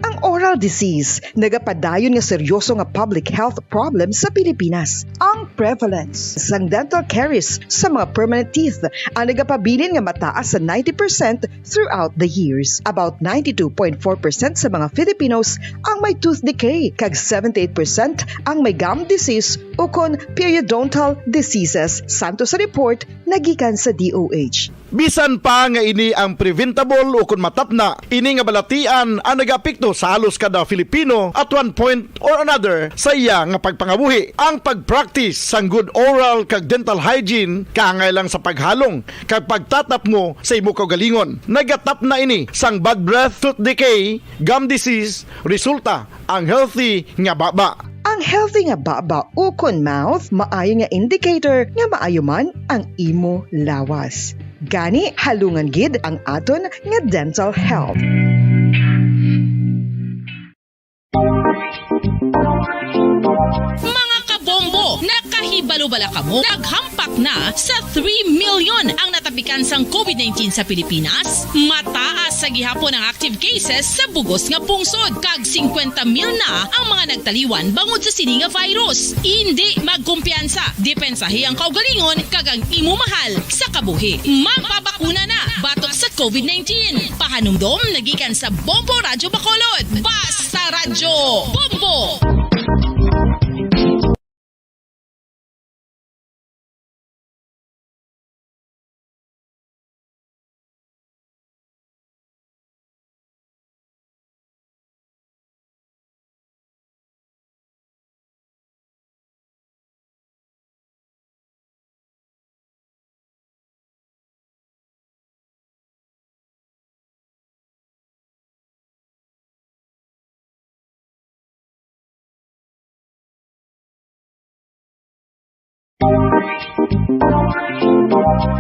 Ang oral disease nagapadayon nga seryoso nga public health problem sa Pilipinas. Ang prevalence sang dental caries sa mga permanent teeth ang nagapabilin nga mataas sa ninety percent throughout the years. About ninety-two point four percent sa mga Filipinos ang may tooth decay, kag seventy-eight percent ang may gum disease ukon periodontal diseases, santo sa report nga gikan sa D O H. Bisan pa nga ini ang preventable ukon matapna, ini nga balatian ang nagaapekto sa halos kada Filipino at one point or another sa iya nga pagpangabuhi. Ang pag-practice sang good oral kag dental hygiene kaangay lang sa paghalong kag pagtatapmo sa imo kaugalingon. Nagatapna ini sang bad breath, tooth decay, gum disease, resulta ang healthy nga baba. Ang healthy nga baba ukon mouth maayo nga indicator nga maayo man ang imo lawas. Gani, halungan gid ang aton nga dental health. Mga kabombo, nakahibalo bala kamo? Naghampak na sa three million ang natapikan sang covid nineteen sa Pilipinas. Mataas sa gihapon ang active cases sa bugos nga pungsod, kag singkwenta mil na ang mga nagtaliwan bangod sa sini nga virus. Indi magkumpiyansa, depensahi ang kaugalingon kag ang imo mahal sa kabuhi. Magpabakuna na batok sa covid nineteen. Pahanumdom nagikan sa Bombo Radyo Bacolod. Basta Radyo Bombo!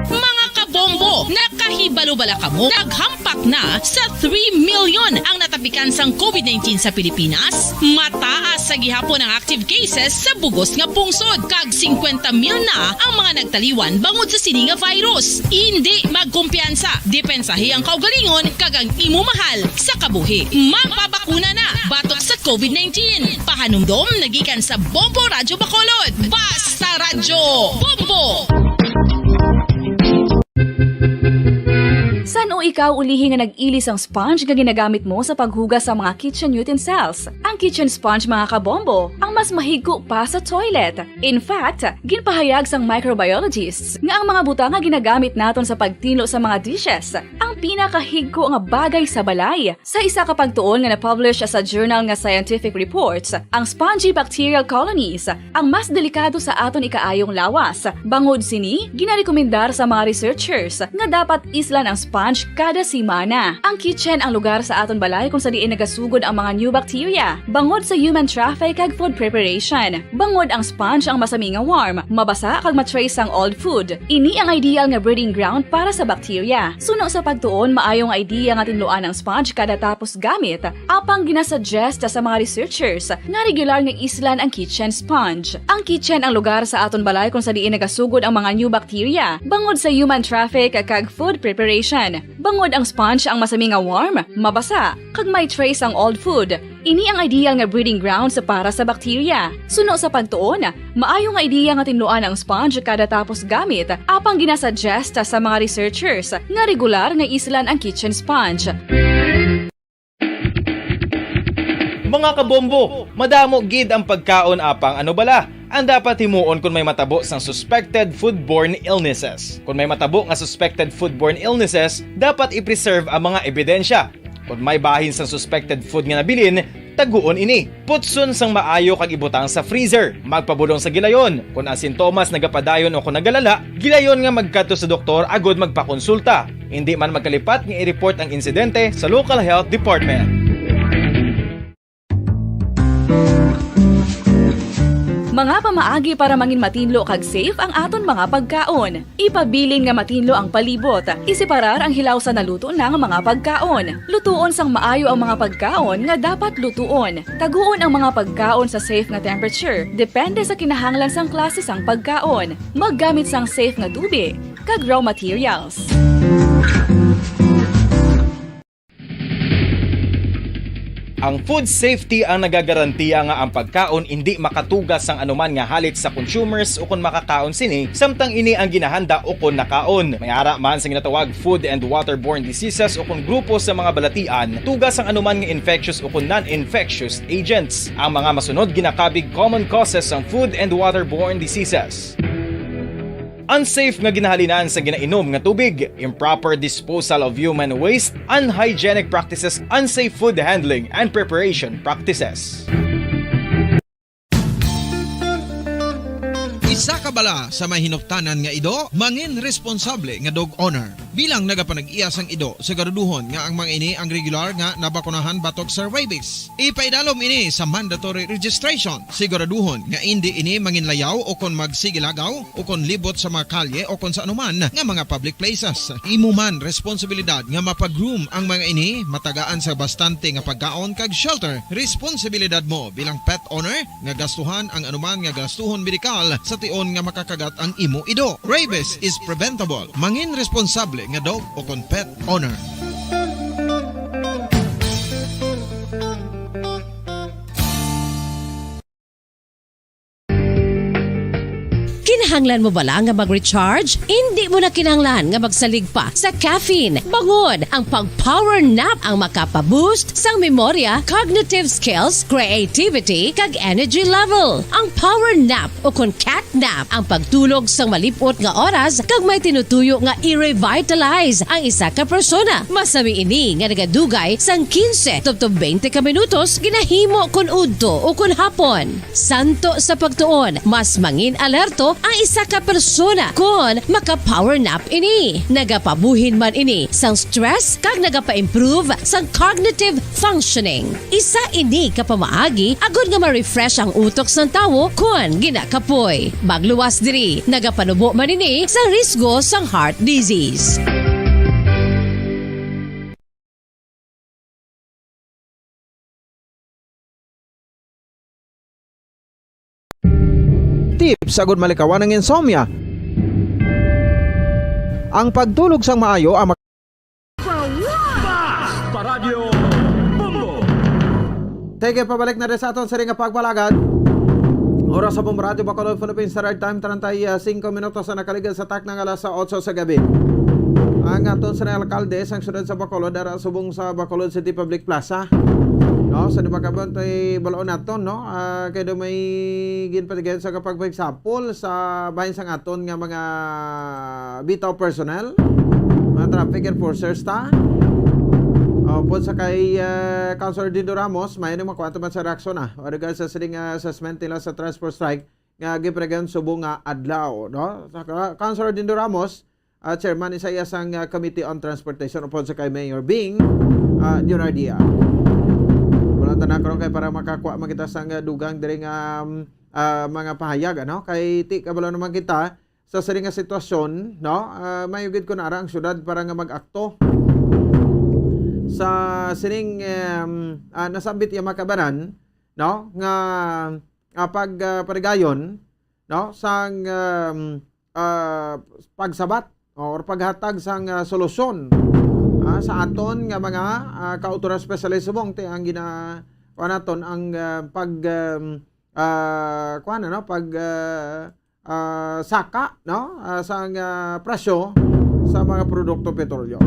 Mga kabombo, nakahibalo bala kamo? Naghampak na sa three million ang natapikan sang covid nineteen sa Pilipinas. Mataas sa gihapon ang active cases sa bugos nga pungsod, kag singkwenta mil na ang mga nagtaliwan bangod sa sini nga virus. Indi magkumpiyansa, depensahi ang kaugalingon kag ang imo mahal sa kabuhi. Magpabakuna na batok sa covid nineteen. Pahanumdom nagikan sa Bombo Radyo Bacolod. Basta Radyo Bombo! San-o ikaw ulihi nga nag-ili sang sponge nga ginagamit mo sa paghugas sa mga kitchen utensils? Ang kitchen sponge, mga kabombo, ang mas mahigko pa sa toilet. In fact, ginpahayag sang microbiologists nga ang mga butang nga ginagamit naton sa pagtinlo sa mga dishes, ang pinakahigko nga bagay sa balay. Sa isa ka pagtuon nga na-publish sa journal nga Scientific Reports, ang spongy bacterial colonies ang mas delikado sa aton ikaayong lawas. Bangod sini, ginarekomendar sa mga researchers nga dapat islan ang sponge kada semana. Ang kitchen ang lugar sa aton balay kung sa diin nagasugod ang mga new bacteria, bangod sa human traffic kag food preparation. Bangod ang sponge ang masami nga warm, mabasa kag ma-trace sang old food. Ini ang ideal nga breeding ground para sa bacteria. Suno sa pagtuon, maayo nga idea nga tinluan ang sponge kada tapos gamit. Apang ginasuggest sa mga researchers nga regular nga islan ang kitchen sponge. Ang kitchen ang lugar sa aton balay kung sa diin nagasugod ang mga new bacteria, bangod sa human traffic kag food preparation. Bangod ang sponge ang masami nga warm, mabasa, kag may trace ang old food. Ini ang ideal nga breeding grounds para sa bacteria. Suno sa pagtuon, maayo nga ideya nga tinluan ang sponge kada tapos gamit, apang ginasuggest sa mga researchers nga regular nga islan ang kitchen sponge. Mga kabombo, madamo gid ang pagkaon, apang ano bala ang dapat himuon kon may matabo sang suspected foodborne illnesses? Kon may matabo nga suspected foodborne illnesses, dapat i-preserve ang mga ebidensya. Kon may bahin sang suspected food nga nabilin, taguon ini. Putson sang maayo kag ibutang sa freezer. Magpabulong sa gilayon. Kon ang sintomas nagapadayon o kon nagalala, gilayon nga magkadto sa doktor agud magpakonsulta. Indi man magkalipat nga i-report ang insidente sa local health department. Mga pamaagi para mangin matinlo kag safe ang aton mga pagkaon. Ipabilin nga matinlo ang palibot. Iseparar ang hilaw sa naluto na nga mga pagkaon. Lutuon sang maayo ang mga pagkaon nga dapat lutuon. Taguon ang mga pagkaon sa safe nga temperature, depende sa kinahanglan sang klase sang pagkaon. Maggamit sang safe nga tubi kag raw materials. Ang food safety ang nagagarantiya nga ang pagkaon indi makatuga sang anuman nga halit sa consumers ukon makakaon sini, samtang ini ang ginahanda ukon nakaon. May ara man sa ginatawag food and waterborne diseases ukon grupo sa mga balatian, tuga sang anuman nga infectious ukon non-infectious agents. Ang mga masunod ginakabig common causes sang food and waterborne diseases. Unsafe nga ginahalinan sa ginainom nga tubig, improper disposal of human waste, unhygienic practices, unsafe food handling and preparation practices. Isa ka bala sa may hinuptanan nga ido, mangin responsable nga dog owner. Bilang nagapanag-iya sang ido, siguraduhon nga ang mga ini ang regular nga nabakunahan batok sa rabies. Ipaidalom ini sa mandatory registration. Siguraduhon nga indi ini manginlayaw o kon magsigilagaw o kon libot sa mga kalye o kon sa anuman nga mga public places. Imo man responsibilidad nga mapa-groom ang mga ini, matagaan sa bastante nga pagkaon kag shelter. Responsibilidad mo bilang pet owner nga gastuhan ang anuman nga gastuhon medikal sa tion nga makakagat ang imo ido. Rabies is preventable. Mangin responsable nga dog o kon pet owner. Kinahanglan mo bala nga mag-recharge? Indi mo na kinahanglan nga magsalig pa sa caffeine, bangod ang pag-power nap ang makapa-boost sang memorya, cognitive skills, creativity, kag energy level. Ang power nap o kon cat nap ang pagtulog sang malip-ot nga oras kag may tinutuyo nga i-revitalize ang isa ka persona. Masami ini nga nagadugay sang quince tubtob twenty ka minutos ginahimo kon udto o kon hapon. Santo sa pagtuon, mas mangin alerto ang isa ka persona kon maka-power nap ini. Nagapabuhin man ini sang stress kag nagapa-improve sang cognitive functioning. Isa ini ka pamaagi agod nga ma-refresh ang utok sang tawo kon ginakapoy. Magluwas diri, nagapanubo man ini sa risgo sang heart disease. Tips agud malikawan ang insomnia. Ang pagtulog sang maayo ang mak- Paradyo Bombo. Sige, pabalik na rin sa aton sini nga pagpalagad. Oras sa Bombo Radyo Bacolod, Philippine Standard Time, treinta y cinco minutos na nakaligad sa takna nga alas otso sa gabi. Ang aton sini alkalde sang siyudad sa Bacolod, ara subong sa Bacolod City Public Plaza. No, sa di ba kabon tay balaon naton, no? Ah, kay do may ginpatigayon sa kapag, for example, sa bahin sang aton nga mga bitaw personnel. mga traffic enforcers ta. Upod sa kay, ah, Councilor Dindo Ramos, may nang makuha man sa reaksyon na. With regards sa sining, ah, assessment nila sa transport strike nga gipanagihan subong nga adlaw, no? Sa ka-, Councilor Dindo Ramos, ah, chairman ni sa iya sang, ah, Committee on Transportation upod sa kay Mayor Bing, ah, Leonardia. Wala ta na karon kay para makakuha man kita sang, ah, dugang diri nga, um, ah, mga pahayag, ano? Kay ti kabalo naman kita sa sining nga sitwasyon, no? Ah, may ugid ko na ara ang syudad para nga mag-akto sa sining, em, ah, nasambit iya makabanan, no? Nga, ah, pag, ah, parigayon, no? Sang, em, ah, pagsabat or paghatag sang, ah, solusyon, ah, sa aton nga mga, ah, ka-autoridad, especially subong ti ang gina-, kuwan naton ang, ah, pag, em, ah, kuwan, ano, pag, ah, ah, saka, no? Ah, sang, ah, presyo sa mga produkto petrolyo.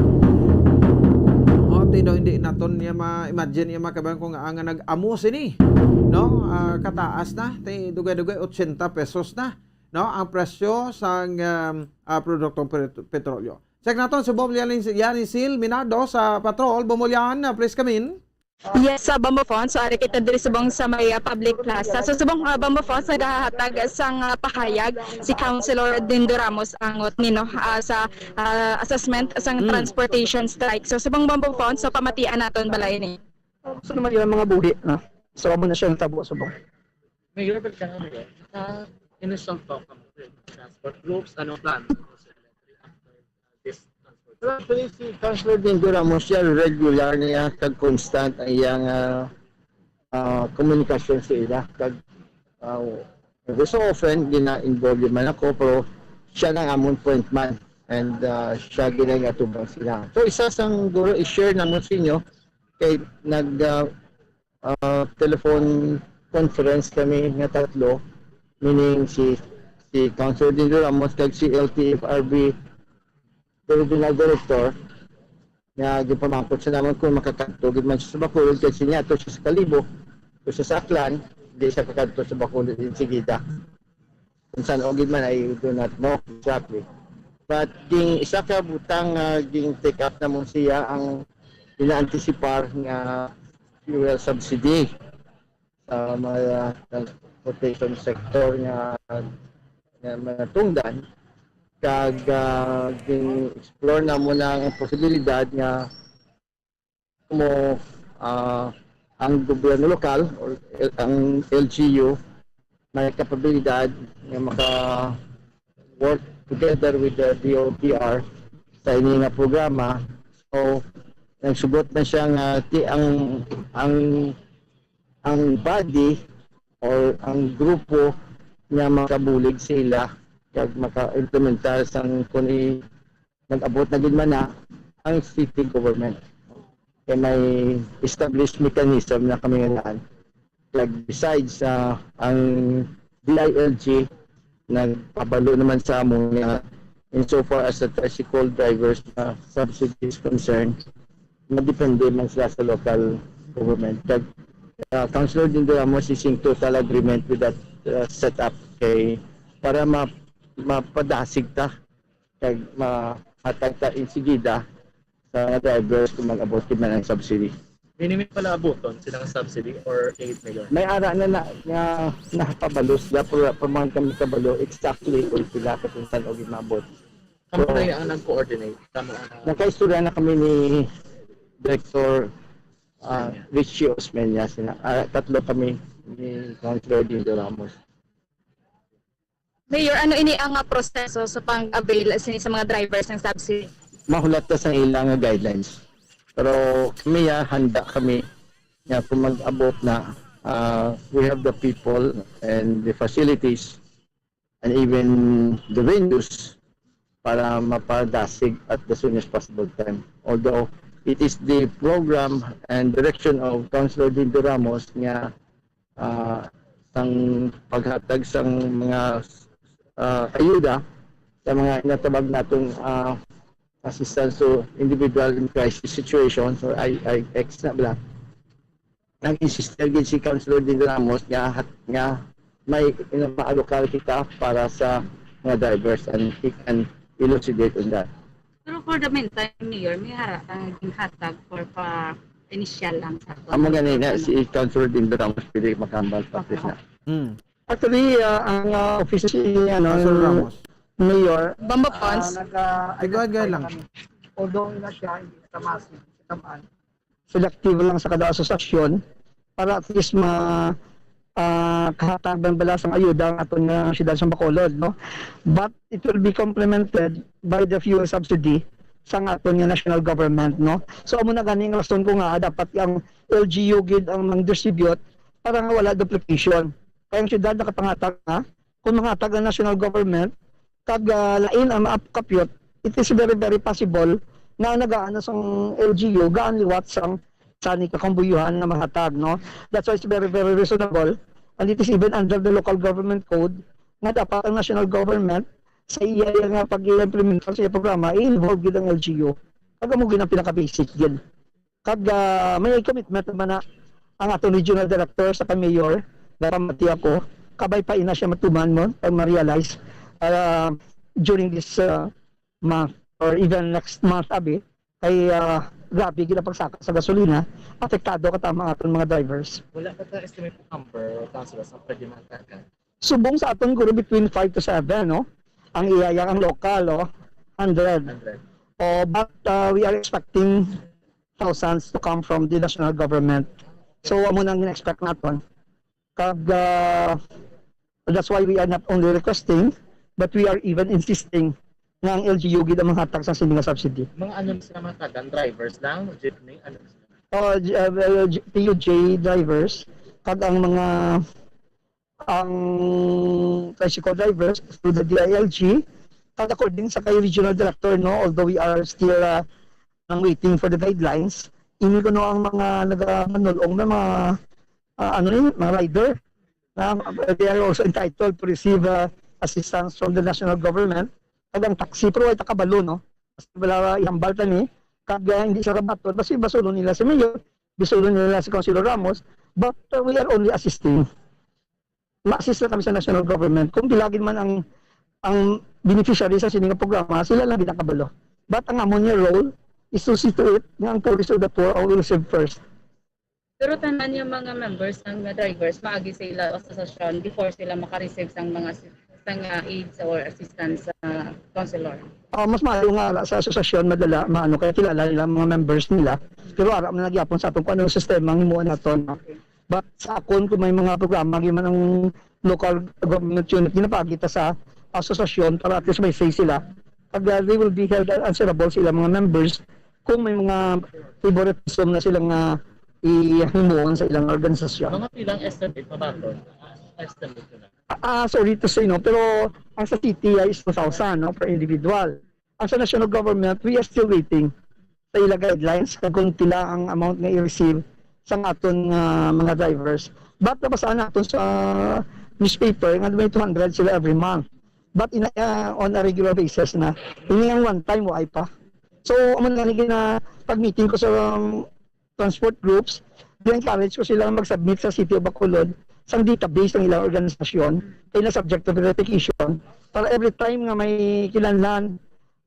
O, ti daw hindi naton niya ma-imagine iya makabayan kung nga nag-amo sini, no? Ah, kataas na, ti dugay-dugay ochenta pesos na, no? Ang presyo sang, um, ah, produktong pet-, petrolyo. Check naton si Bom Yan-, Yanisil Minado sa Patrol. Bom Yan, ah, please come in. Yes, sa Bamboo Fonts. So, ari kita diri subong sa may, ah, public plaza. So, subong, ah, Bamboo Fonts, nagahatag sang, ah, pahayag si Councilor Dindo Ramos Angot nino, ah, sa, ah, assessment sang Hmm. transportation strike. So, subong Bamboo Fonts, so pamatian naton bala ini. Gusto naman yung mga buhi, no? So, amo na siya ang tabo subong. Mayor, balik ka nga, Mayor. Sa initial talk ng transport groups, ano plan? This transport. Well, actually, si Councilor Dindo Ramos, siya regular niya, kag constant ang iyang, ah, ah, komunikasyon sa ila. Kag, ah, every so often, gina-involve man ako, pero siya nang amon point man. And, ah, siya ginagatubang sila. So, isa sang guro i-share naman sa inyo, kay nag, ah, ah, telephone conference kami nga tatlo, meaning si, si Councilor Dindo Ramos kag si L T F R B Regional Director, nga gipamangkot sa naman kung makakadto gid man siya sa Bacolod, kay siya to siya sa Kalibo, to siya sa Aklan, di siya kakadto sa Bacolod insigida. Kung saan o gid man, I do not know exactly. But ging isa ka butang nga ging take up namon siya ang ina-antisipar nga fuel subsidy sa mga transportation sector nga, nga mga tungdan. Kag, ah, ging-explore namon ang posibilidad nga mo, ah, ang gobyerno lokal or el-, ang L G U may kapabilidad nga maka-work together with the D O T R sa ini nga programa. So, nagsugot na siya nga ti-, ang, ang, ang body or ang grupo nga makabulig sila kag maka-implementar sang kung i-, nag-abot na gid man na ang city government. Kay may established mechanism na kami nga daan. Like, besides, ah, ang D I L G, nagpabalo naman sa amon nga insofar as the tricycle drivers na subsidy is concerned, madepende man sila sa local government. Kag, ah, Councilor Dindo Ramos is in total agreement with that, ah, setup kay para ma-, mapadasig ta kag mahatag ta insigida sa mga drivers kung mag-abot gid man ang subsidy. May, may pala abuton silang subsidy or aid, Mayor? May ara na, na nga nakapabalo sila, pero pa man kami kabalo exactly kung pila ka kung saan og maabot. Kamo So, na ang nag-coordinate? Kamo ang nakaistorya na kami ni Director, ah, Osmeña. Richie Osmeña. Sina, ah, tatlo kami ni Councilor Dindo Ramos. Mayor, ano ini ang, ah, proseso sa pang-avail sini sa mga drivers ng subsidy? Mahulat ta sa ilang guidelines. Pero kami, ah, handa kami nga kung mag-abot na, ah, we have the people and the facilities and even the venues para mapadasig at the soonest possible time. Although it is the program and direction of Councilor Dindo Ramos nga, ah, sang paghatag sang mga, ah, ayuda sa mga inatabag natong, ah, assistance to individual in crisis situations or I I X na bala. Nag-insist gid si Councilor Dindo Ramos nga hat-, nga may ma-allocate kita para sa mga drivers, and he can elucidate on that. Pero for the meantime, Mayor, may hara ka nga ginhatag for pa initial lang sa ato. Amo gani na si Councilor Dindo Ramos pwede makahambal pa, please, na. Mm. Actually, ah, ang ah, office ni ano, Councilor Ramos. Mayor, Bamba ah, Ponds. nag-identify Go ahead, go ahead lang. kami. Although na siya, hindi siya massive, hindi siya maan. Selective lang sa kada asosasyon para at least ma ah, kahatag ng balasang ayuda ang aton nga siyudad sa Bacolod, no? But it will be complemented by the fuel subsidy sa nga aton nga national government, no? So amo na gani ang rason ko nga dapat ang L G U gid ang mang-distribute para nga wala duplication. Kaya ang siyudad nakapangatag na, kung mangatag ang national government, kag ah, lain ang maapkapyot, it is very, very possible na ang nagaan na sang L G U gaan liwat sang sani kakambuyohan nga mahatag, no? That's why it's very, very reasonable, and it is even under the local government code nga dapat ang national government sa iya nga pag-implementar sa iya programa, i-involve gid ang L G U. Kag amo gid ang pinaka-basic gid. Kag ah, may commitment naman na ang aton regional director sa kay mayor, napamati ako, kabay pa ina siya matuman mo, pag ma-realize ah, during this ah, month or even next month, abi, kay ah, grabe gid ang pagsaka sa gasolina, apektado ka tama ang aton mga drivers. Wala ka ta estimate number, Councilor, sa pwede man tagan? Subong sa aton guro between five to seven, no? Ang iyaya ang local, oh, hundred. Hundred. Oh, but uh, we are expecting thousands to come from the national government. So, amo nang expect naton. Kag uh, that's why we are not only requesting, but we are even insisting nga ang L G U gid ang manghatag sa sini nga subsidy. Mga ano sila matagan? Drivers lang? Jeepney? Ano sila? Oh, G- uh, well, G- P U J drivers, kag ang mga ang tricycle drivers through the D I L G, kag according sa kay regional director, no, although we are still uh, nang waiting for the guidelines, ini kuno ang mga nagamanulong na mga ah, ano ni, mga rider na uh, they are also entitled to receive uh, assistance from the national government. Kag ang taxi, pero ay takabalo, no? Basta wala ihambal ta ni, kag uh, hindi sila kabaton, basi basulon nila si mayor, basulon nila si Councilor Ramos, but uh, we are only assisting. Ma-assist lang kami sa national government. Kung pila gid man ang ang beneficiary sa sini nga programa, sila lang gid ang kabalo. But ang amon nga role is to see to it nga ang poorest of the poor will receive first. Pero tanan yung mga members ng mga drivers, maagi sa ila asosasyon before sila makareceive sang mga si- sang uh, aids or assistance sa counselor. Ah, mas maayo nga ara sa asosasyon madala maano kay kilala nila ang mga members nila. Pero ara man nagyapon sa aton kung anong sistema ang himuon naton. But sa akon kung may mga programa gyud man ang local government unit ginapagi ta sa asosasyon para at least may say sila. Kag uh, they will be held answerable sa ilang mga members kung may mga favoritism na sila nga ihimuon sa ilang organisasyon. Mga pilang estimate pa ba ito? Estimate ko na. Ah, sorry to say, no, pero ang sa city ay is two thousand, no, per individual. Ang sa national government, we are still waiting sa ila guidelines kag kung pila ang amount nga i-receive sa aton nga mga drivers. But nabasaan naton sa newspaper nga may two hundred sila every month. But in, uh, on a regular basis na. Ini ang one time, wa pa. So, amo na gani na pag-meeting ko sa um, transport groups, di-encourage ko sila mag-submit sa City of Bacolod sang database ng ilang organisasyon kay na subject to verification para every time nga may kinahanglan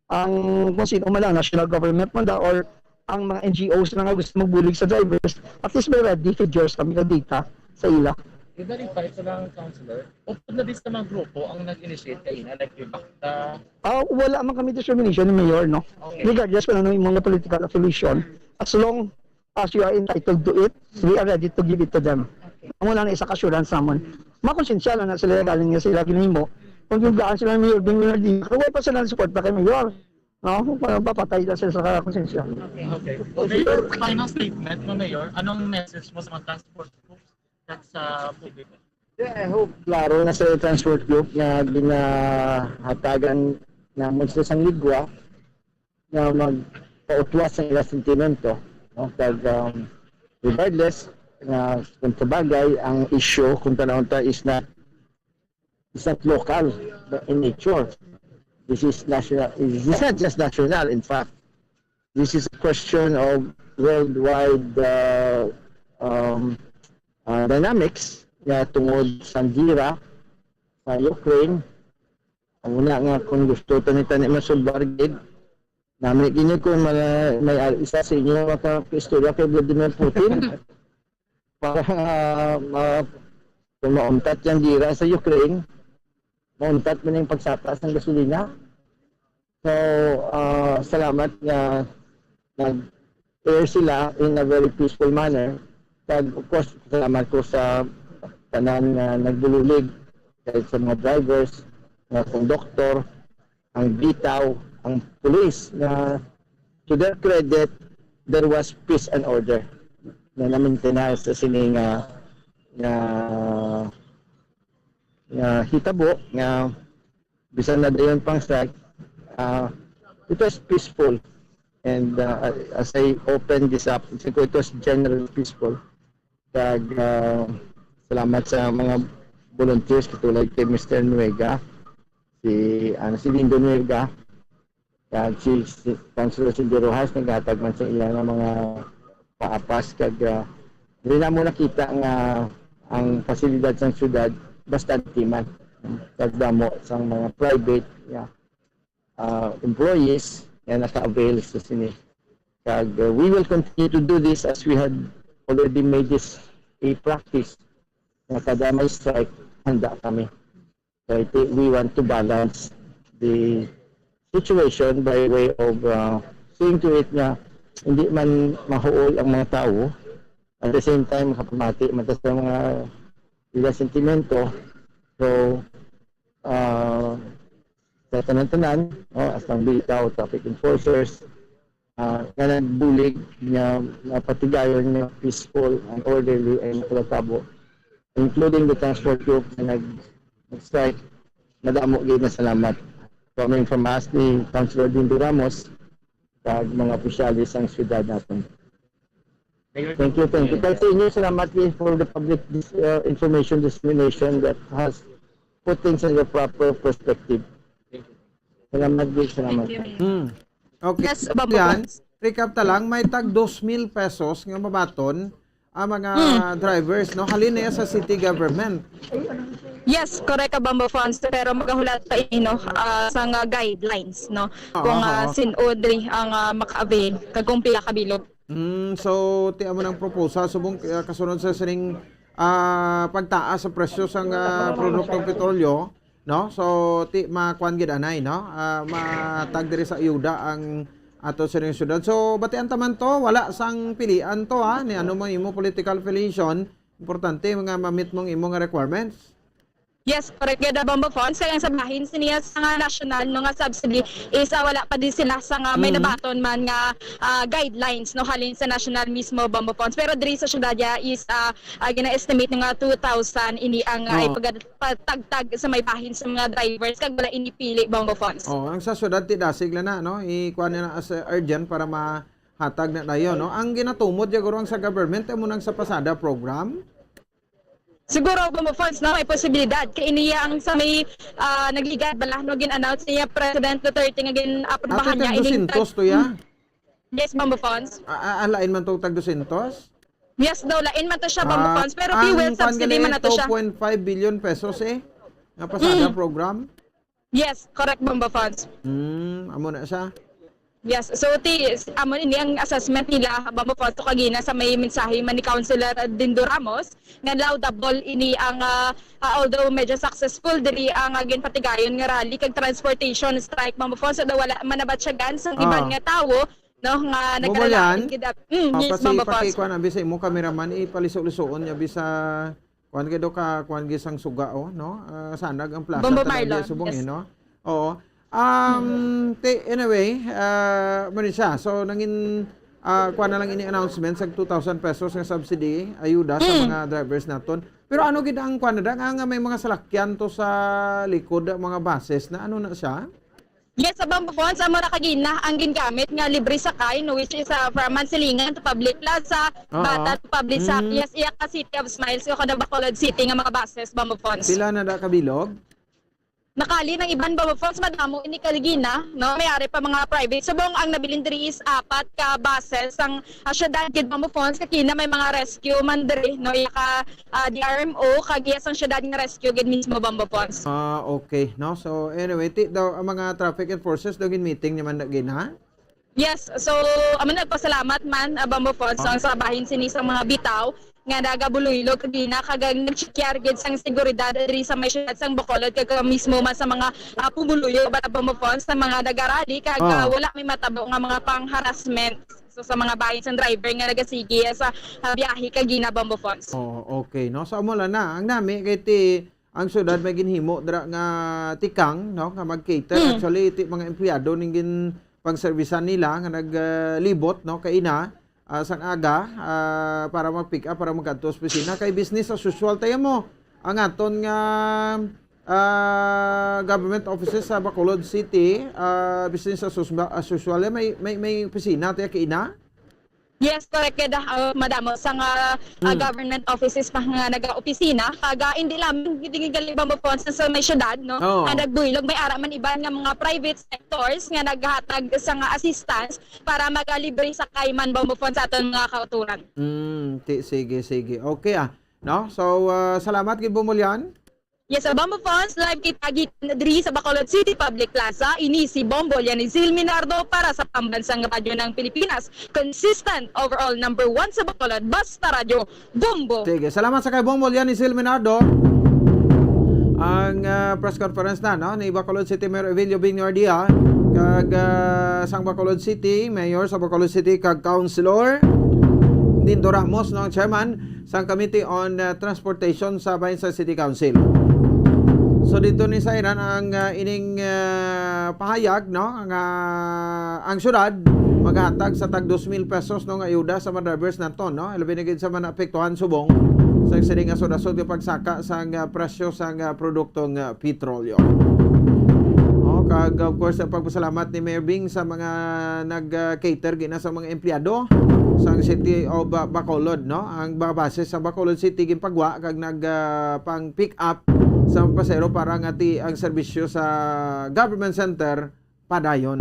ang kung sino man lang, national government man da, or ang mga N G Os na nga gusto magbulig sa drivers, at least may ready figures kami nga data sa ila. I-verify ko lang, Councilor. Upod na di sa mga grupo ang nag-initiate kaina, like yung bakta. Ah, wala man kami discrimination ni Mayor, no? Okay. Regardless kung ano yung mga political affiliation, as long as you are entitled to it, we are ready to give it to them. Amo lang na isa ka assurance namon. Makonsensya lang na sila galing nga sila ginhimo. Kung yung gaan sila ni Mayor Bing Bernardino, kaya wala pa sila support pa kay Mayor. No? Papatay lang sila sa konsensya. Okay. Mayor, final statement mo, Mayor. Anong message mo sa mga transport groups at sa publiko? Yeah, I hope klaro na sa transport group nga ginahatagan namon sa sang ligwa nga magpautwas sa ilang sentimento, no? Kag um, regardless nga kung sabagay ang issue kung tanawon ta is not is not local but in nature. This is national. This is not just national. In fact, this is a question of worldwide uh, um, uh, dynamics nga tungod sa gira sa Ukraine. Ang una nga kung gusto tani-tani masulbar gid, Nami gini kung mga, may al-, isa sa inyo makaistorya kay Vladimir Putin para, ah, ma-, kung mauntat yang gira sa Ukraine, mauntat man yung pagsaka sang gasolina. So, ah, salamat nga nag-air sila in a very peaceful manner. Kag, of course, salamat ko sa tanan nga nagbulig, kahit sa mga drivers, mga konduktor, ang bitaw, ang police, na, to their credit, there was peace and order na na-maintain sa sini nga, nga, nga hitabo, nga bisan na dayon pang strike, ah, it was peaceful. And, ah, as I open this up, it was generally peaceful. Kag, ah, salamat sa mga volunteers, katulad kay Mister Nuega, si, ano, si Lindo Nuega, kag si, si Councilor Cindy Rojas, naghatag man sa ila nga mga paapas, kag, ah, diri na mo nakita nga ang pasilidad sang syudad bastante man. Kag damo sang mga private, yeah, ah, employees nga naka-avail sa sini. Kag, uh, we will continue to do this as we had already made this a practice. Nga kada may strike, handa kami. So, I think we want to balance the situation by way of, uh, seeing to it nga hindi man mahuol ang mga tawo. At the same time, makapamati man ta sa mga ila sentimento. So, uh, sa tanan-tanan, no, as ang bitaw, traffic enforcers, ah, nga nagbulig nga mapatigayon nga peaceful and orderly ang pagtabo, including the transport group nga nag-, nag-strike. Madamo gyud nga salamat. Coming from us ni Councilor Dindo Ramos, kag mga opisyales sang siyudad naton. Thank you, thank you. Kag sa inyo, salamat gyud for the public dis-, uh, information dissemination that has put things in the proper perspective. Salamat gyud, salamat. Thank you, Mayor. Hmm. Okay. Yes, Bambo Yan, Fonz. Recap ta lang, may tag dos mil pesos nga mabaton ang mga Hmm. drivers, no? Halin na yan sa city government. Yes, correct ka, Bambo Fonz. Pero magahulat pa ini, no? Ah, sa nga guidelines, no? Oo, Kung, ah, oo. Sin-o diri ang, ah, maka-avail, kag kung pila ka bilog. Mm, so, ti amo nang proposal, subong, ah, kasunod sa sining, ah, pagtaas sa presyo sang, ah, produktong petrolyo, no? So, ti makuan gid anay, no? Ah, matag diri sa ayuda ang ato sining syudad. So, batian ta man to, wala sang pilian to, ha, ni ano man imo political affiliation. Importante nga ma-meet mong imo nga requirements. Yes, correct gid, Bambo Fonz. Kaya ang sa bahin siniya sa nga national, no, nga subsidy is, ah, wala pa din sila sa nga may Mm. nabaton man nga, ah, guidelines, no, halin sa national mismo, Bambo Fonz. Pero diri sa syudad ya is, ah, ah, gina-estimate nga two thousand ini ang, ah, Oo. ipagad-, patagtag sa may bahin sa mga drivers kag wala ini pili, Bambo Fonz. Oh, ang sa syudad ti dasig lang na, no? Ikuan na as, uh, urgent para mahatag na dayon, no? Ang ginatumod ya guro ang sa government, amo nang sa pasada program. Siguro, Bambo Fonz, no, may posibilidad. Kay ini ang sa may, ah, nagligad bala, no, gin-announce niya President Duterte nga gin-aprobahan Ate, niya tag ining dusintos tag-, to, ya? Mm. Yes, Bambo Fonz. A-, a-, alain man tong tag dusintos? Yes daw, lain man to siya, Bambo Ah, Fonz. Pero ang fuel kwan subsidy gali, man na to siya. Two point five billion pesos, eh, nga pasada Mm. program. Yes, correct, Bambo Fonz. Hmm, amo na siya. Yes, so ti, s-, amo ini ang assessment nila, Bambo Fonz, to kagina sa may mensahe man ni Councilor Dindo Ramos, nga laudable ini ang, ah, ah, although medyo successful diri ang, ah, ginpatigayon nga rally kag transportation strike, Bambo Fonz, so daw wala man nabatyagan sa iban Ah. nga tawo, no, nga Mo ba nagkaralain yan? gid ap-, mm, Ah, yes, pasi-, Bambo Fonz. Pakikuan abi sa imo cameraman, ipaliso-lisoon niya abi sa kuan kay do ka, kuan gid sang suga, oh, no? Ah, sanag ang plaza Bambo talaga Marlon, subong, yes. eh, no? Oo. Um, Mm. ti-, anyway, ah, muna siya. So, nangin, ah, kuan na lang ini announcement sa two thousand pesos nga subsidy, ayuda sa Mm. mga drivers naton. Pero ano gid ang kuan na da, nga, nga may mga salakyan to sa likod, ah, mga buses na ano na siya? Yes, sa Bambo Fonz, amo na kagina ang gingamit nga libre sakay, no, which is, ah, from Mansilingan to Public Plaza, Oo. Bata to Public Sa-, Mm. yes, iya ka City of Smiles, o kada Bacolod City nga mga buses, Bambo Fonz. Pila na da kabilog? Nakali ng iban, Bambo Fonz, madamo ini kagina, no? May ari pa mga private. Subong ang nabilin diri is apat ka buses ang, ah, syudad gid, Bambo Fonz, kakina may mga rescue man diri, no? Iya ka ah, D R M O, kag iya sang syudad nga rescue gid mismo, Bambo Fonz. Ah, okay, no? So, anyway, ti daw ang mga traffic enforcers daw gin-meeting naman na gid, ha? Yes, so, amo, nagpasalamat man, ah, Bombo Fonz, Oh. ang sa bahin sini sa mga bitaw nga nagabuloylog kagina kag ang nagsikyar gid sang seguridad diri sa may siyudad sang Bacolod kag mismo man sa mga, ah, pumuluyo ba, Bombo Fonz, sa mga nagarally kag, Oh. ah, wala may matabo nga mga pang-harassment. So, sa mga bahin sang driver nga nagasigi sa, ah, biyahe kagina, Bombo Fonz. Oh, okay, no? So, amo lang na. Ang nami kay ti ang syudad may ginhimo dira nga tikang, no, nga mag-cater. Hmm. Actually, ti mga empleyado ning gin pagservisan nila nga nag, ah, libot, no, kaina, ah, sang aga, ah, para mag-pick up, para magkadto sa opisina. Kay business as usual tayo mo. Ang aton nga, ah, government offices sa Bacolod City, ah, business as us-, as usual. May, may, may opisina tayo kaina? Yes, correct, kay da-, ah, madamo sa nga, ah, Hmm. government offices pa nga nagaopisina, kag, ah, hindi lamang gid gali, Bombo Fonz, sa may syudad, no? Oo. Ang nagbuylog, may ara man iban nga mga private sectors nga naghatag sa nga assistance para magalibre sa kayman, Bombo Fonz, sa aton mga kauturan. Mm, ti-, sige, sige. Okay, ah. No? So, ah, salamat gid, Bombo Lian. Yes, sa Bombo Fonz, live kita gikan diri sa Bacolod City Public Plaza. Ini si Bombo Lianizil Minardo para sa Pambansang Radyo ng Pilipinas. Consistent, overall number one sa Bacolod. Basta Radyo, Bombo. Sige, salamat sa kay Bombo Lianizil Minardo. Ang, ah, press conference na, no, ni Bacolod City Mayor Evelio Bing Guardia, kag, ah, sang Bacolod City, Mayor sa Bacolod City, kag Councilor Nindo Ramos, no, ang chairman sang Committee on, uh, Transportation sa Bayan sa City Council. So, dito ni sa iran ang, uh, ining, uh, pahayag, no, nga ang syudad maghatag sa tag dos mil pesos, no, nga ayuda sa mga drivers naton, no, labi na gid sa mga naapektuhan subong sa sini nga sud-asod nga pagsaka sang, uh, presyo sang, uh, produktong, uh, petrolyo. Oh, kag, of course, ang pagpasalamat ni Mayor Bing sa mga nag, ah, cater gina sa mga empleyado sang City of, ah, Bacolod, no? Ang mga buses sa Bacolod City ginpagwa kag nag, ah, pang pick up sa mga pasahero para nga ti ang serbisyo sa government center padayon.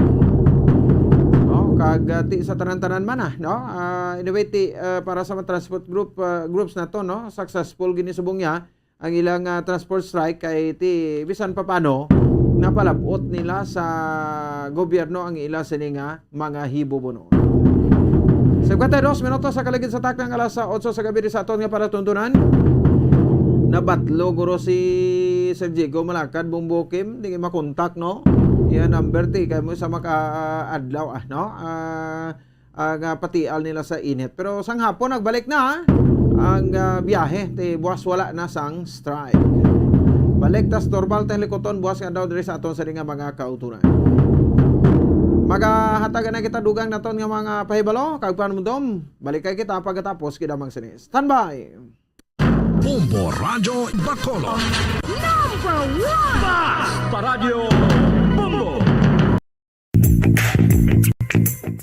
No? Kag, ah, ti sa tanan-tanan man, ah, no? Ah, anyway, ti, ah, para sa mga transport group, ah, groups nato, no? Successful gini subong niya ang ilang, ah, transport strike kay ti bisan pa paano napalabot nila sa gobyerno ang ila sini nga mga hibubuno. Sa kwenta dos minutos sa kaligid sa taknang alas sa otso sa gabi sa aton nga palatuntunan, nabatlo guro si Sir Diego Malakad, Bombo Kim, di makontak, no? Iya number ti kay mo sa maka, ah, adlaw, ah, no? Ah, ang, ah, patial nila sa init. Pero sang hapon, nagbalik na, ah, ang, ah, biyahe. Ti buwas wala na sang strike. Balik tas normal tang likuton buwas nga daw diri sa aton sa nga mga kauturan. Magahatagan na kita dugang naton nga mga pahibalo, kag panumdom. Balik kay kita pagkatapos kita mang sinis. Standby! Bombo Radyo Bacolod. Number one! Basta Radyo Bombo!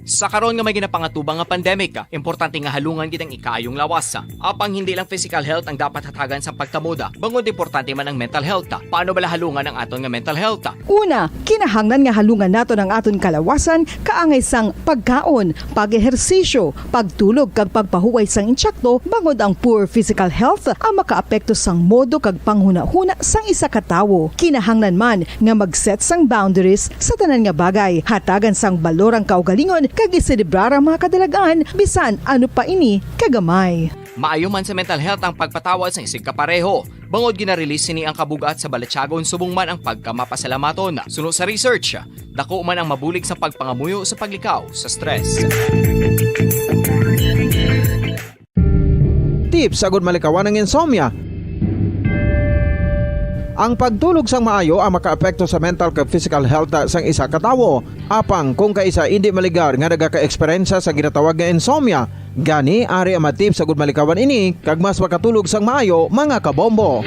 Sa karon nga may ginapangatubang nga pandemic, importante nga halungan gid ang ikaayong lawas. Apang hindi lang physical health ang dapat hatagan sa pagtamod, bangod importante man ang mental health. Paano bala halungan ang aton nga mental health? Una, kinahanglan nga halungan naton ang aton kalawasan kaangay sang pagkaon, pag-ehersisyo, pagtulog kag pagpahuway sang insakto, bangod ang poor physical health ang makaapekto sang modo kag panghunahuna sang isa ka tawo. Kinahanglan man nga mag-set sang boundaries sa tanan nga bagay, hatagan sang balor ang kaugalingon kag iselebrar ang mga kadalagan bisan ano pa ini kagamay. Maayo man sa mental health ang pagpatawad sang isigkapareho, bangod gina-release sini ang kabug-at sa balatyagon subong man ang pagkamapasalamaton. Suno sa research, dako man ang mabulig sa pagpangamuyo sa paglikaw sa stress. Tips agud malikawan ang insomnia. Ang pagtulog sang maayo ang makaapekto sa mental kag physical health sang isa ka tawo. Apang kung kaisa indi maligar nga nagaka-eksperyensya sa ginatawag nga insomnia, gani ari ang mga tips agud malikawan ini kag mas makatulog sang maayo, mga kabombo.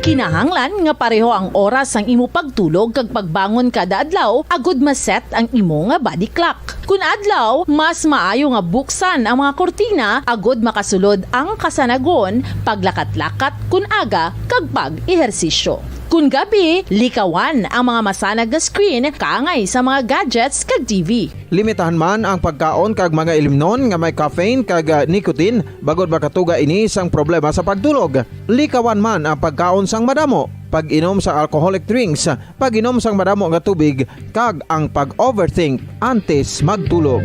Kinahanglan nga pareho ang oras sang imo pagtulog kag pagbangon kada adlaw agud ma-set ang imo nga body clock. Kun adlaw, mas maayo nga buksan ang mga kurtina agud makasulod ang kasanagon, paglakat-lakat kun aga, kag pag-ehersisyo. Kun gabi, likawan ang mga masanag nga screen kaangay sa mga gadgets kag T V. Limitahan man ang pagkaon kag mga ilimnon nga may caffeine kag, ah, nicotine, bangod makatuga ini sang problema sa pagtulog. Likawan man ang pagkaon sang madamo, pag-inom sa alcoholic drinks, pag-inom sang madamo nga tubig, kag ang pag-overthink antes magtulog.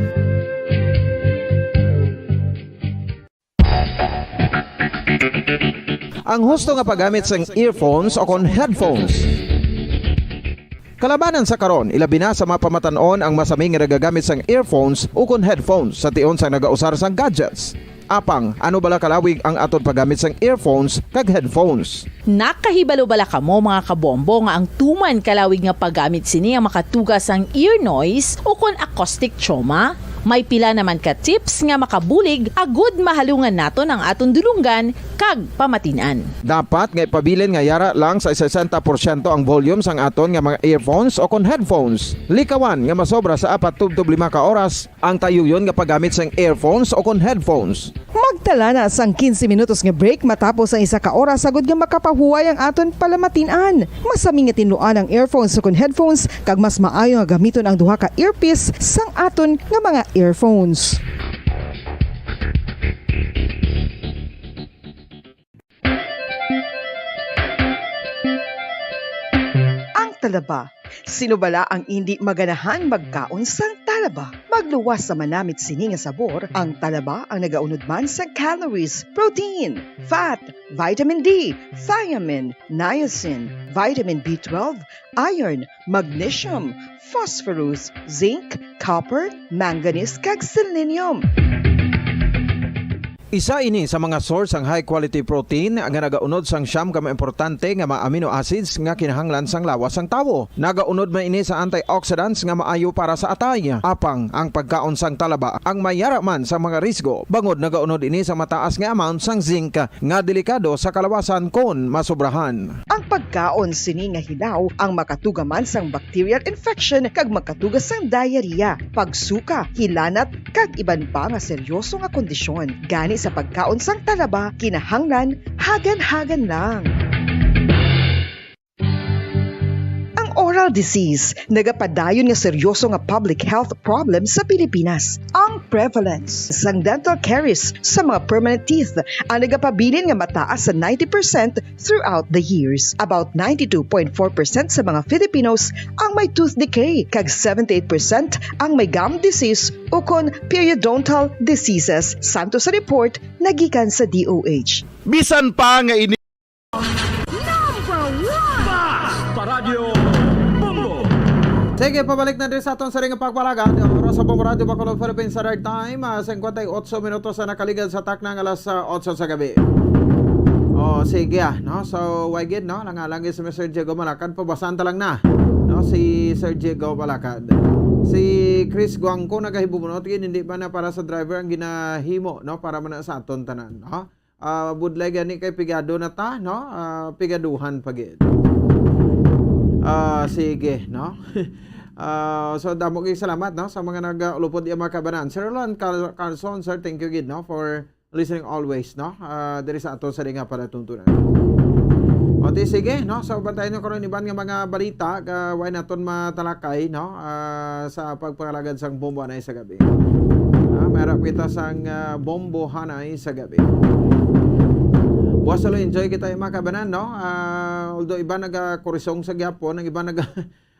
Ang husto nga paggamit sang earphones o kon headphones. Kalabanan sa karon, ilabi na sa mga pamatan-on ang masami nga nagagamit sang earphones o kon headphones sa tion sang nagausar sang gadgets. Apang, ano bala kalawig ang aton paggamit sang earphones kag headphones? Nakahibalo bala kamo, mga kabombo, nga ang tuman kalawig nga paggamit sini ang makatuga sang ear noise o kon acoustic trauma? May pila naman ka tips nga makabulig agud mahalungan naton ang aton dulonggan kag pamatin-an. Dapat nga ipabilin nga yara lang sa sesenta porsyento ang volume sang aton nga mga earphones o kon headphones. Likawan nga masobra sa apat tubtob lima ka oras ang tayuyon nga paggamit sang earphones o kon headphones. Magtala na sang quince minutos nga break matapos ang isa ka oras, agud nga makapahuway ang aton palamatin-an. Masami nga tinluan ang earphones o kon headphones, kag mas maayo nga gamiton ang duha ka earpiece sang aton nga mga earphones. Ang talaba. Sino bala ang indi maganahan magkaon sang talaba? Magluwas sa manamit sini nga sabor, ang talaba ang nagaunod man sa calories, protein, fat, vitamin D, thiamine, niacin, vitamin B twelve, iron, magnesium, phosphorus, zinc, copper, manganese, kag selenium. Isa ini sa mga source sang high quality protein nga nagaunod sang siyam ka mga importante nga mga amino acids nga kinahanglan sang lawas sang tawo. Nagaunod man ini sa antioxidants nga maayo para sa atay. Apang ang pagkaon sang talaba ang mayara man sa mga risgo, bangod nagaunod ini sa mataas nga amount sang zinc nga delikado sa kalawasan kon masobrahan. Ang pagkaon sini nga hilaw ang makatuga man sang bacterial infection kag makatuga sang diarrhea, pagsuka, hilanat, kag iban pa nga seryoso nga kondisyon. Gani sa pagkaon sang talaba, kinahanglan hagan-hagan lang. Ang oral disease nagapadayon nga seryoso nga public health problem sa Pilipinas. Ang prevalence sang dental caries sa mga permanent teeth ang nagapabilin nga mataas sa ninety percent throughout the years. About ninety-two point four percent sa mga Filipinos ang may tooth decay, kag seventy-eight percent ang may gum disease ukon periodontal diseases, santo sa report nagikan sa D O H. Bisan pa nga ini Number one! Basta Radyo Bombo! Sige, pabalik na diri sa aton siring nga pagpalagad. Ang oras sa Bombo Radyo Bacolod, Philippines Standard Time, ah, singkwenta y otso minutos na nakaligad sa takna nga alas, ah, otso sa gabi. Oh, sige, ah, no? So, why gid, no? Langalang si Mister Diego Malakad, pabasan ta lang na, no? Si Sir Diego Malakad. Si Chris Guangco nagahibunot gid, hindi ba na para sa driver ang ginahimo, no? Para man na sa aton tanan, no? Ah, budlay gani kay pigado na ta, no? Ah, pigaduhan pa gid. Ah, sige, no? Ah, so, damo gid salamat, no, sa mga nag-, ah, ulupod iya mga kabanan. Sir Roland Cal-, Carlson, sir, thank you gid, no, for listening always, no? Ah, diri sa ato sa dinga para tuntunan. O, di, sige, no? So, bantayan nyo karon iban nga mga balita, ah, way naton matalakay, no? Ah, sa pagpangalagad sang Bombo Anay sa gabi. Ah, may harap kita sang, ah, Bombo Hanay sa gabi. Buwas ulo, enjoy kita, mga kabanan, no? Ah, although iba nagakurisong sa gyapon, ang iba naga,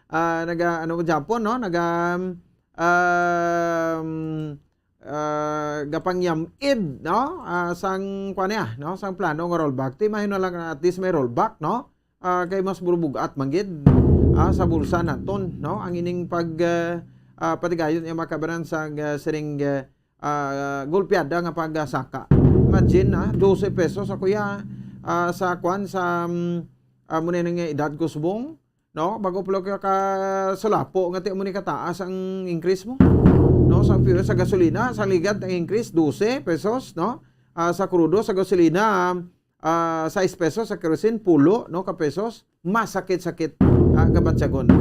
ah, naga, ano, gyapon, no? Naga, um, ah, gapangyam-id, no? Ah, sang, kuwan niya, no? Sang plano nga rollback. Ti, mahino lang nga at least may rollback, no? Ah, kay mas burubug-at man gid, ah, sa bulsa naton, no? Ang ining pag, ah, ah, patigayon nga makabanan sa, ah, siring, ah, ah, gulpiada nga pagsaka. Imagine, ah, dose pesos ako ya, ah, sa kwan, sa, mm, ah, muna nga edad ko subong, no? Bago pa ka, ka sulapo nga ti mo ni kataas ang increase mo, no? Sa fuel, sa gasolina, sa ligad ang increase, dose pesos, no? Ah, sa krudo, sa gasolina, ah, sais pesos, sa kerosene, pulo, no, ka pesos, masakit-sakit, ah, kabatyagon.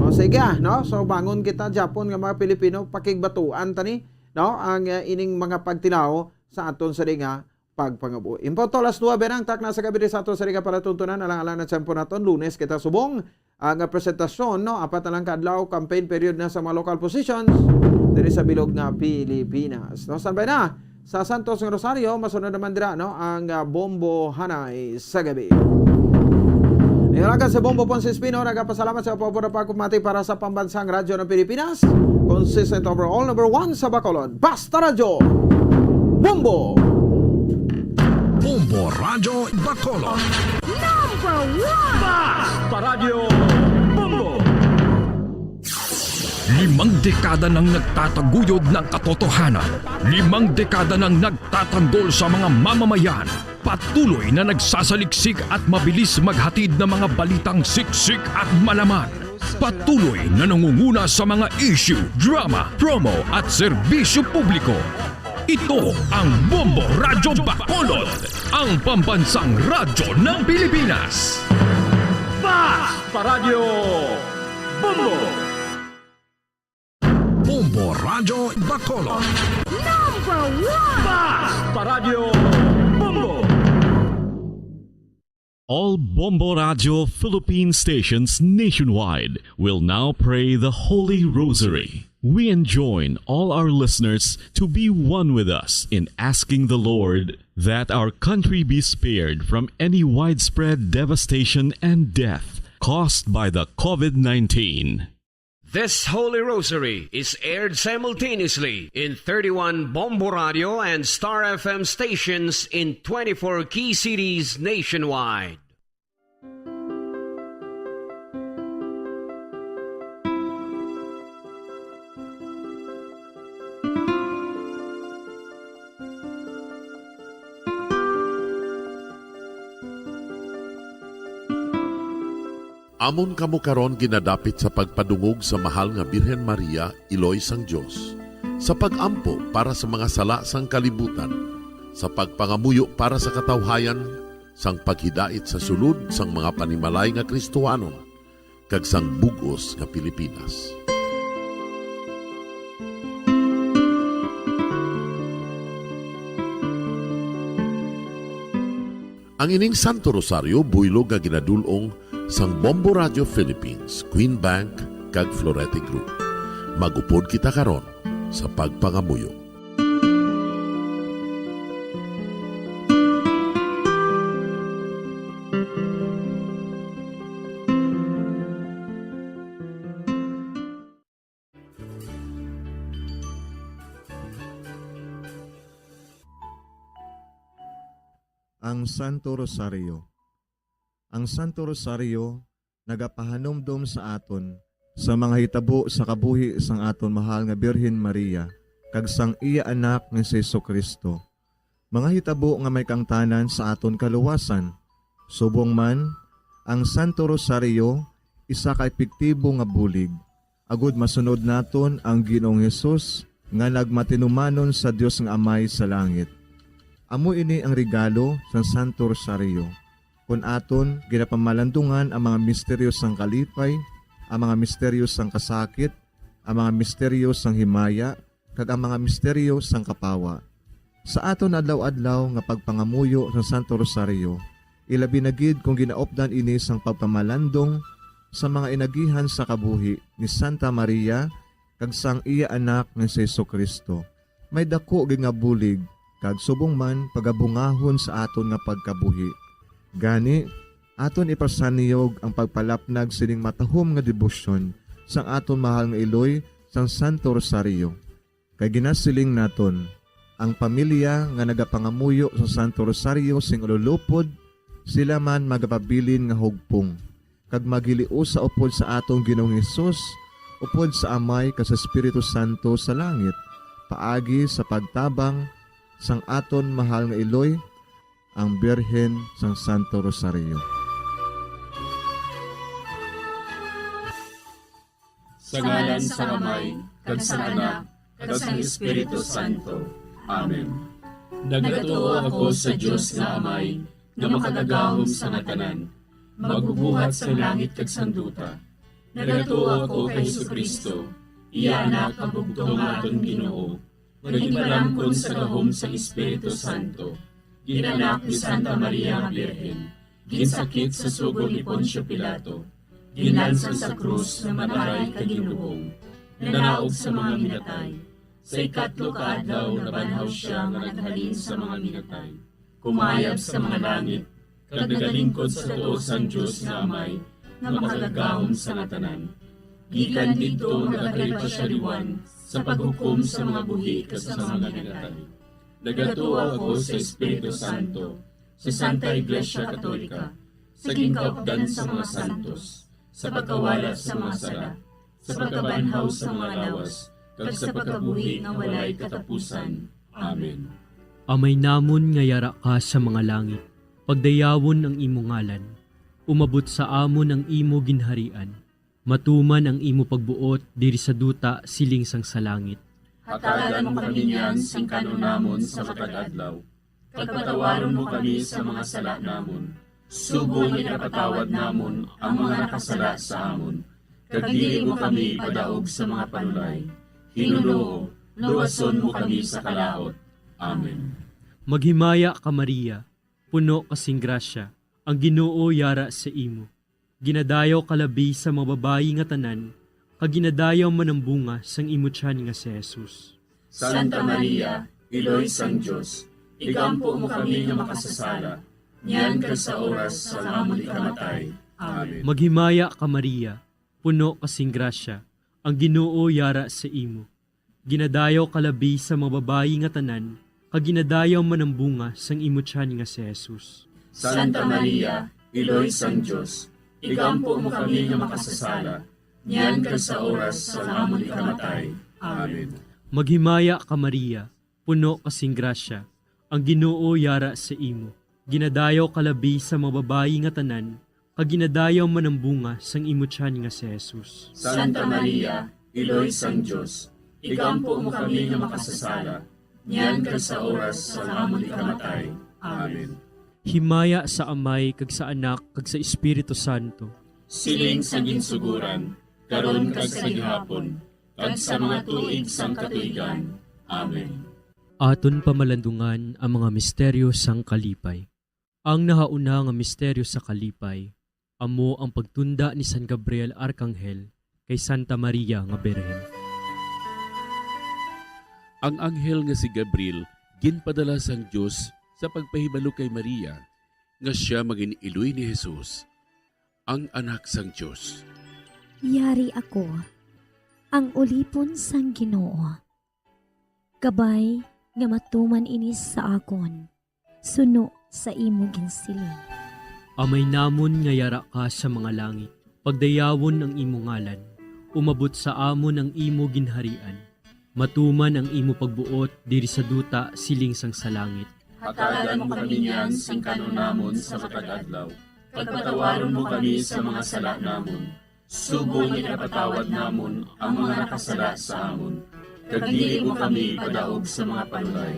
O, sige, ah, no? So, bangon kita, Japon, nga mga Pilipino, pakigbatuan tani, no? Ang, ah, ining mga pagtilaw sa aton sa nga pagpangabuhi. Impunto alas nuebe na ang takna sa gabi sa ato sa Riga para tuntunan. Alang-alang na tiyempo naton, Lunes kita subong. Ang, ah, presentasyon, no, apat na lang ka adlaw, campaign period na sa mga local positions diri sa bilog nga Pilipinas. No, standby na sa Santos nga Rosario, masunod naman dira, no, ang, ah, Bombo Hanay sa gabi. Nangalaga si Bombo Ponce Espino, nagapasalamat sa pagpapamati para sa Pambansang Radyo ng Pilipinas, consistent overall, number one sa Bacolod. Basta Radyo, Bombo! Bombo Radyo Bacolod. Number one! Basta Radyo Bombo! Limang dekada nang nagtataguyod ng katotohanan. Limang dekada nang nagtatanggol sa mga mamamayan. Patuloy na nagsasaliksik at mabilis maghatid ng mga balitang siksik at malaman. Patuloy na nangunguna sa mga issue, drama, promo at serbisyo publiko. Ito ang Bombo Radyo Bacolod, ang pambansang radyo ng Pilipinas. Basta Radyo Bombo! Bombo Radyo Bacolod. Number one! Basta Radyo Bombo! All Bombo Radio Philippine stations nationwide will now pray the Holy Rosary. We enjoin all our listeners to be one with us in asking the Lord that our country be spared from any widespread devastation and death caused by the COVID nineteen. This Holy Rosary is aired simultaneously in thirty-one Bombo Radio and Star F M stations in twenty-four key cities nationwide. Amon kamo karon ginadapit sa pagpadungog sa mahal nga Birhen Maria, Iloy sang Dios, sa pag-ampo para sa mga sala sang kalibutan, sa pagpangamuyo para sa katawhayan, sang paghidait sa sulod sang mga panimalay nga Kristohanon, kag sang bug-os nga Pilipinas. Ang ining Santo Rosario buylog nga ginadul-ong sang Bombo Radio Philippines, Queen Bank, kag Florete Group. Mag-upod kita karon sa pagpangamuyo. Ang Santo Rosario. Ang Santo Rosario nagapahanumdom sa aton sa mga hitabo sa kabuhi sang aton mahal nga Birhen Maria kag sang iya Anak nga si Jesu-Cristo, mga hitabo nga may kaangtanan sa aton kaluwasan. Subong man, ang Santo Rosario isa ka epektibo nga bulig agud masunod naton ang Ginoong Hesus nga nagmatinumanon sa Dios nga Amay sa langit. Amo ini ang regalo sang Santo Rosario, kon aton ginapamalandungan ang mga misteryo sang kalipay, ang mga misteryo sang kasakit, ang mga misteryo sang himaya, kag ang mga misteryo sang kapawa. Sa aton adlaw-adlaw nga pagpangamuyo sa Santo Rosario, ilabi na gid kon ginaupdan ini sang pagpamalandong sa mga inagihan sa kabuhi ni Santa Maria kag sang iya Anak nga si Jesu-Cristo, may daku gid nga bulig kag subong man pagabungahon sa aton nga pagkabuhi. Gani, aton ipasaniyog ang pagpalapnag sining matahom nga debosyon sang aton mahal nga iloy sang Santo Rosario. Kay ginasiling naton, ang pamilya nga nagapangamuyo sa Santo Rosario sing ululupod, sila man magapabilin nga hugpong, kag maghiliusa upod sa aton Ginoong Hesus, upod sa Amay kag sa Espiritu Santo sa langit, paagi sa pagtabang sang aton mahal nga iloy, ang Birhen sang Santo Rosario. Sa ngalan sang Amay, kag sang Anak, kag sang Espiritu Santo. Amen. Nagatuo ako sa Dios nga Amay, nga makagagahom sa nga tanan, magbubuhat sang langit kag sang duta. Nagatuo ako kay Jesu-Cristo, iya Anak nga bugtong nga aton Ginoo, nga ginpalamkon sa gahom sang Espiritu Santo. Ginanak ni Santa Maria nga Birhen, ginsakit sa sugo ni Poncio Pilato, ginlansang sa krus nga matay kag ginlubong, nanaog sa mga minatay. Sa ikatlo ka adlaw nabanhaw sia nga naghalin sa mga minatay. Kumayab sa mga langit, kag nagalingkod sa tuo sang Dios nga Amay, nga makagagahom sa nga tanan. Gikan didto nagakari pa sia liwan sa paghukom sa mga buhi kag sa mga minatay. Nagatuo ako sa Espiritu Santo, sa Santa Iglesia Katolika, sa ginkaupdan sa mga santos, sa pagkawala sa mga sala, sa pagkabanhaw sa mga lawas, kag sa pagkabuhi nga walay katapusan. Amen. Amay namon nga yara ka sa mga langit, pagdayawon ang imo ngalan. Umabot sa amon ang imo ginharian. Matuman ang imo pagbuot diri sa duta siling sang sa langit. Hatagan mo kami niyan sing kan-on namon sa matag adlaw, kag patawaron mo kami sa mga sala namon, subong nga ginapatawad namon ang mga nakasala sa amon, kag dili mo kami ipadaog sa mga panulay. Hinunoo, luwason mo kami sa kalaut. Amen. Maghimaya ka, Maria, puno ka sing grasya, ang Ginoo yara sa imo. Ginadayaw ka labi sa mga babayi nga tanan, kag ginadayaw man ang bunga sang imo tiyan nga si Jesus. Santa Maria, Iloy sang Dios, igampo mo kami nga makasasala, niyan kag sa oras sang amon ikamatay. Amen. Maghimaya ka, Maria, puno ka sing grasya, ang Ginoo yara sa imo. Ginadayaw ka labi sa mga babayi nga tanan, kag ginadayaw man ang bunga sang imo tiyan nga si Jesus. Santa Maria, Iloy sang Dios, igampo mo kami nga makasasala, niyan kag sa oras sang amon ikamatay. Amen. Maghimaya ka, Maria, puno ka sing grasya, ang Ginoo yara sa imo. Ginadayaw ka labi sa mga babayi nga tanan, kag ginadayaw man ang bunga sang imo tiyan nga si Jesus. Santa Maria, Iloy sang Dios, igampo mo kami nga makasasala, niyan kag sa oras sang amon ikamatay. Amen. Himaya sa Amay, kag sa Anak, kag sa Espiritu Santo. Siling sa ginsuguran, karon kag sa gihapon, kag sa mga tuig sang katuigan. Amen. Aton pamalandungan ang mga misteryo sang kalipay. Ang nahauna nga misteryo sa kalipay amo ang pagtunda ni San Gabriel Arkanghel kay Santa Maria nga Birhen. Ang anghel nga si Gabriel ginpadala sang Dios sa pagpahibalo kay Maria nga sia mangin-iloy ni Jesus, ang Anak sang Dios. Yari ako, ang ulipon sang Ginoo. Kabay nga matuman ini sa akon, suno sa imo ginsiling. Amay namon nga yara ka sa mga langit, pagdayawon ang imo ngalan. Umabot sa amon ang imo ginharian. Matuman ang imo pagbuot diri sa duta siling sang sa langit. Hatagan mo kami niyan sing kan-on namon sa matag adlaw, kag patawaron mo kami sa mga sala namon, subong nga ginapatawad namon ang mga nakasala sa amon, kag dili mo kami ipadaog sa mga panulay.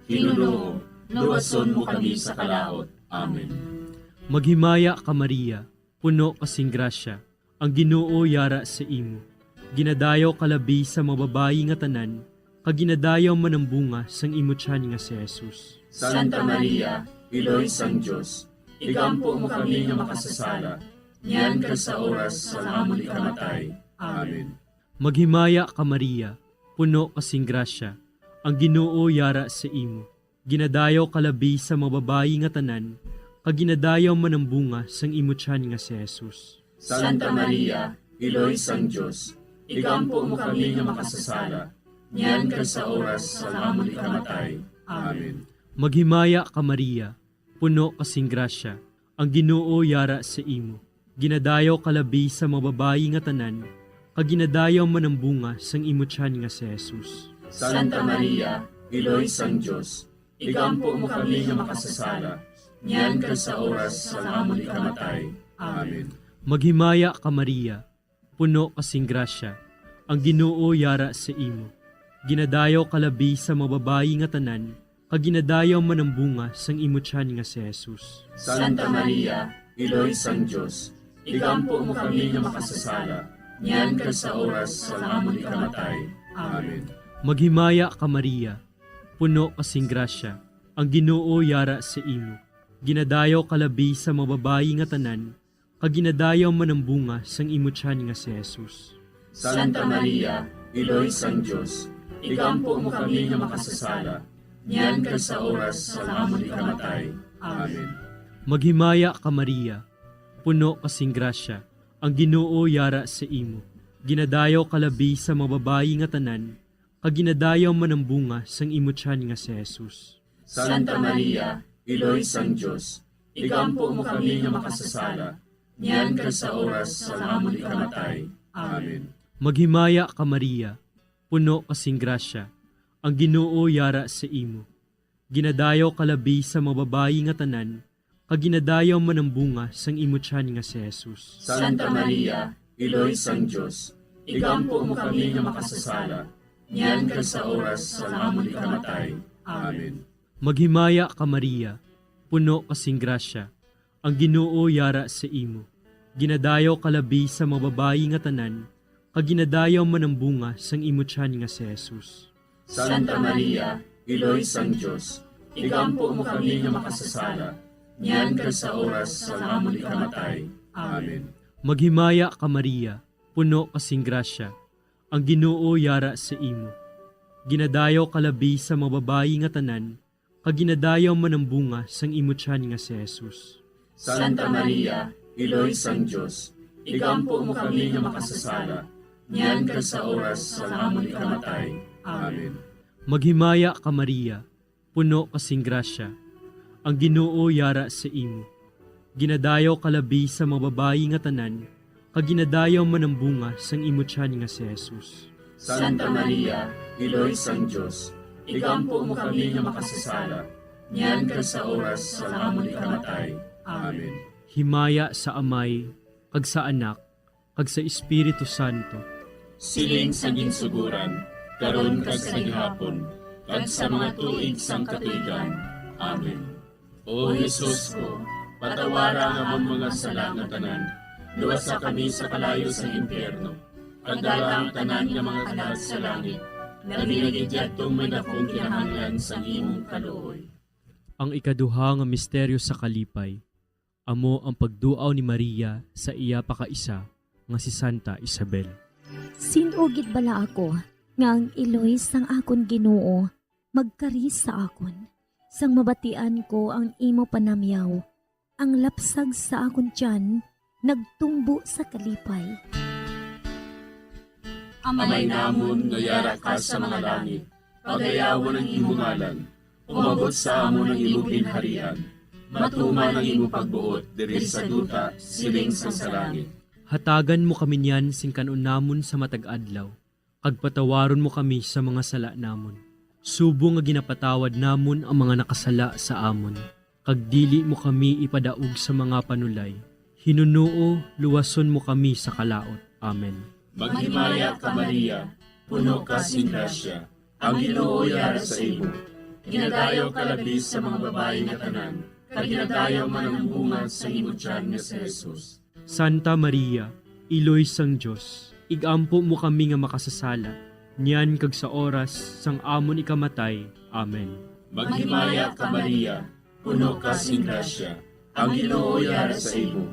Ginoo, luwason mo kami sa kalaut. Amen. Maghimaya ka, Maria, puno ka sing grasya, ang Ginoo yara sa imo. Ginadayaw ka labi sa mga babayi nga tanan, kag ginadayaw man ang bunga sang imo tiyan nga si Jesus. Santa Maria, Iloy sang Dios, igampo mo kami nga makasasala, niyan kag sa oras sang amon ikamatay. Amen. Maghimaya ka, Maria, puno ka sing grasya, ang Ginoo yara sa imo. Ginadayaw ka labi sa mga babayi nga tanan, kag ginadayaw man ang bunga sang imo tiyan nga si Jesus. Santa Maria, Iloy sang Dios, igampo mo kami nga makasasala, niyan kag sa oras sang amon ikamatay. Amen. Maghimaya ka, Maria, puno ka sing grasya, ang Ginoo yara sa imo. Ginadayaw ka labi sa mga babayi nga tanan, kag ginadayaw man ang bunga sang imo tiyan nga si Jesus. Santa Maria, Iloy sang Dios, igampo mo kami nga makasasala, niyan kag sa oras sang amon ikamatay. Amen. Maghimaya ka, Maria, puno ka sing grasya, ang Ginoo yara sa imo. Ginadayaw ka labi sa mga babayi nga tanan, kag ginadayaw man ang bunga sang imo tiyan nga si Jesus. Santa Maria, Iloy sang Dios, igampo mo kami nga makasasala, niyan kag sa oras sang amon ikamatay. Amen. Maghimaya ka, Maria, puno ka sing grasya, Ang Ginoo yara sa imo. Ginadayaw ka labi sa mga babayi nga tanan, kag ginadayaw man ang bunga sang imo tiyan nga si Jesus. Santa Maria, Iloy sang Dios, igampo mo kami nga makasasala, niyan kag sa oras sang amon ikamatay. Amen. Maghimaya ka, Maria, puno ka sing grasya, ang Ginoo yara sa imo. Ginadayaw ka labi sa mga babayi nga tanan, kag ginadayaw man ang bunga sang imo tiyan nga si Jesus. Santa Maria, Iloy sang Dios, igampo mo kami nga makasasala, niyan kag sa oras sang amon ikamatay. Amen. Maghimaya ka, Maria, puno ka sing grasya, ang Ginoo yara sa imo. Ginadayaw ka labi sa mga babayi nga tanan, kag ginadayaw man ang bunga sang imo tiyan nga si Jesus. Santa Maria, Iloy sang Dios, igampo mo kami nga makasasala, niyan kag sa oras sang amon ikamatay. Amen. Maghimaya ka, Maria, puno ka sing grasya, ang Ginoo yara sa imo. Ginadayaw ka labi sa mga babayi nga tanan, kag ginadayaw man ang bunga sang imo tiyan nga si Jesus. Santa Maria, Iloy sang Dios, igampo mo kami nga makasasala, niyan kag sa oras sang amon ikamatay. Amen. Maghimaya ka, Maria, puno ka sing grasya, ang Ginoo yara sa imo. Ginadayaw ka labi sa mga babayi nga tanan, kag ginadayaw man ang bunga sang imo tiyan nga si Jesus. Santa Maria, Iloy sang Dios, igampo mo kami nga makasasala, niyan kag sa oras sang amon ikamatay. Amen. Maghimaya ka, Maria, puno ka sing grasya, ang Ginoo yara sa imo. Ginadayaw ka labi sa mga babayi nga tanan, kag ginadayaw man ang bunga sang imo tiyan nga si Jesus. Santa Maria, Iloy sang Dios, igampo mo kami nga makasasala, niyan kag sa oras sang amon ikamatay. Amen. Himaya sa Amay, kag sa Anak, kag sa Espiritu Santo. Siling sa ginsugoran, karon kag sa gihapon, kag sa mga tuig sang katuigan. Amen. O Jesus ko, patawara ang amon mga sala nga tanan, luwasa kami sa kalayo sang impyerno, kag dala ang tanan nga mga kalag sa langit, labi na gid yadtong may dakong kinahanglan sang imong kaluoy. Ang ikaduha nga misteryo sa kalipay, amo ang pagduaw ni Maria sa iya pakaisa nga si Santa Isabel. Sin-o gid bala ako nga ang iloy sang akon Ginoo magkari sa akon, sang mabatian ko ang imo panamyaw? Ang lapsag sa akon tiyan nagtumbo sa kalipay. Amay namon nga yara ka sa mga langit, pagayawon ang imo ngalan. Umabot sa amon ang imo ginharian. Matuman ang imo pagbuot diri sa duta, siling sang sa langit. Hatagan mo kami niyan sing kan-on namon sa matag adlaw, kag patawaron mo kami sa mga sala namon, subong nga ginapatawad namon ang mga nakasala sa amon, kag dili mo kami ipadaog sa mga panulay. Hinunoo, luwason mo kami sa kalaut. Amen. Maghimaya ka, Maria, puno ka sing grasya, ang Ginoo yara sa imo. Ginadayaw ka labi sa mga babayi nga tanan, kag ginadayaw man ang bunga sa imo tiyan nga si Jesus. Santa Maria, Iloy sang Dios, ig-ampo mo kami nga makasasala, niyan kag sa oras sang amon ikamatay. Amen. Maghimaya ka, Maria, puno ka sing grasya, ang Ginoo yara sa imo.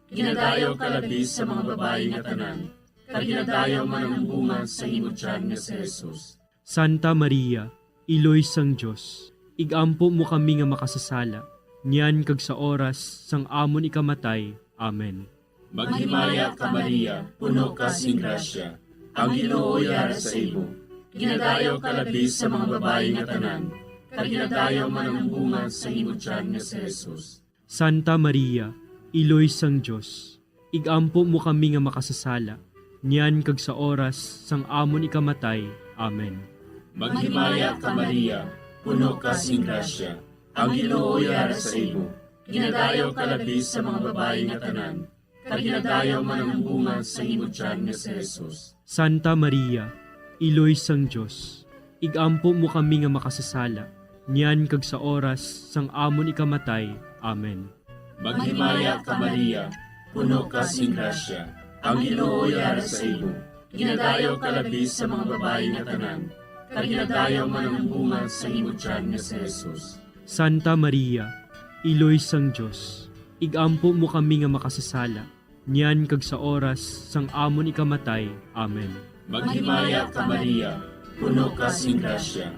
Ginadayaw ka labi sa mga babayi nga tanan, kag ginadayaw man ang bunga sa imo tiyan nga si Jesus. Santa Maria, Iloy sang Dios, ig-ampo mo kami nga makasasala, niyan kag sa oras sang amon ikamatay. Amen. Maghimaya ka, Maria, puno ka sing grasya, ang Ginoo yara sa imo. Ginadayaw ka labi sa mga babayi nga tanan, kag ginadayaw man ang bunga sa imo tiyan nga si Jesus. Santa Maria, Iloy sang Dios, ig-ampo mo kami nga makasasala, niyan kag sa oras sang amon ikamatay. Amen. Maghimaya ka, Maria, puno ka sing grasya, ang Ginoo yara sa imo. Ginadayaw ka labi sa mga babayi nga tanan, kag ginadayaw man ang bunga sa imo tiyan nga si Jesus. Santa Maria, Iloy sang Dios, ig-ampo mo kami nga makasasala, niyan kag sa oras sang amon ikamatay. Amen. Maghimaya ka, Maria, puno ka sing grasya, ang Ginoo yara sa imo. Ginadayaw ka labi sa mga babayi nga tanan, kag ginadayaw man ang bunga sa imo tiyan nga si Jesus. Santa Maria, Iloy sang Dios, ig-ampo mo kami nga makasasala, niyan kag sa oras sang amon ikamatay. Amen. Maghimaya ka, Maria, puno ka sing grasya.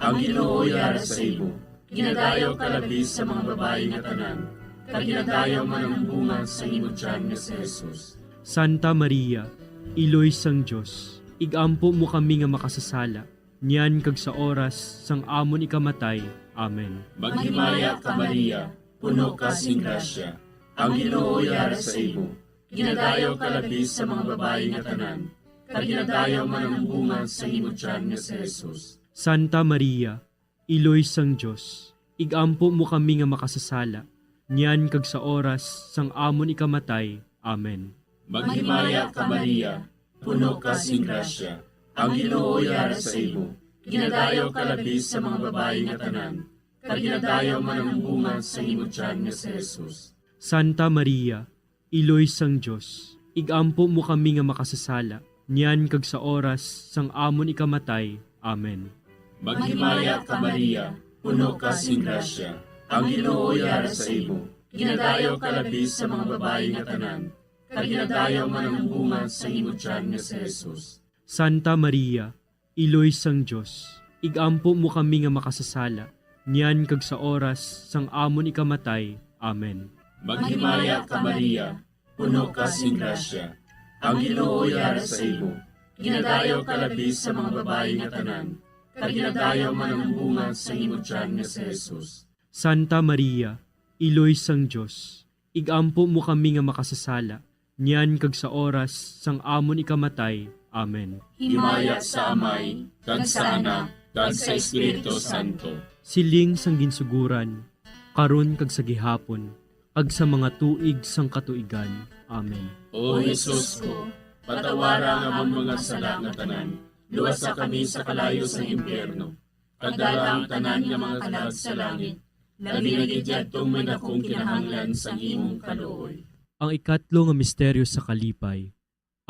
Ang Ginoo yara sa imo. Ginadayaw ka labi sa mga babayi nga tanan, kag ginadayaw man ang bunga sa imo tiyan nga si Jesus. Santa Maria, Iloy sang Dios, ig-ampo mo kami nga makasasala, niyan kag sa oras sang amon ikamatay. Amen. Maghimaya ka, Maria, puno ka sing grasya. Ang Ginoo yara sa imo. Ginadayaw ka labi sa mga babayi nga tanan, kag ginadayaw man ang bunga sa imo tiyan nga si Jesus. Santa Maria, Iloy sang Dios, ig-ampo mo kami nga makasasala, niyan kag sa oras sang amon ikamatay. Amen. Maghimaya ka, Maria, puno ka sing grasya. Ang Ginoo yara sa imo. Ginadayaw ka labi sa mga babayi nga tanan, kag ginadayaw man ang bunga sa imo tiyan nga si Jesus. Santa Maria, Iloy sang Dios, ig-ampo mo kami nga makasasala, niyan kag sa oras sang amon ikamatay. Amen. Maghimaya ka, Maria, puno ka sing grasya. Ang Ginoo yara sa imo. Ginadayaw ka labi sa mga babayi nga tanan, kag ginadayaw man ang bunga sa imo tiyan nga si Jesus. Santa Maria, Iloy sang Dios, ig-ampo mo kami nga makasasala, niyan kag sa oras sang amon ikamatay. Amen. Maghimaya ka, Maria, puno ka sing grasya. Ang Ginoo yara sa imo. Ginadayaw ka labi sa mga babayi nga tanan, kag ginadayaw man ang bunga sa imo tiyan nga si Jesus. Santa Maria, Iloy sang Dios, ig-ampo mo kami nga makasasala, niyan kag sa oras sang amon ikamatay. Amen. Himaya sa Amay, kag sa Anak, kag sa Espiritu Santo. Siling sang ginsuguran, karon kag sa gihapon, kag sa mga tuig sang katuigan. Amen. O Jesus ko, patawara ang amon mga sala nga tanan, luwasa kami sa kalayo sang impyerno, kag dala ang tanan nga mga kalag sa langit, labi na gid yadtong may dakong kinahanglan sang imong kaluoy. Ang ikatlo nga misteryo sa kalipay,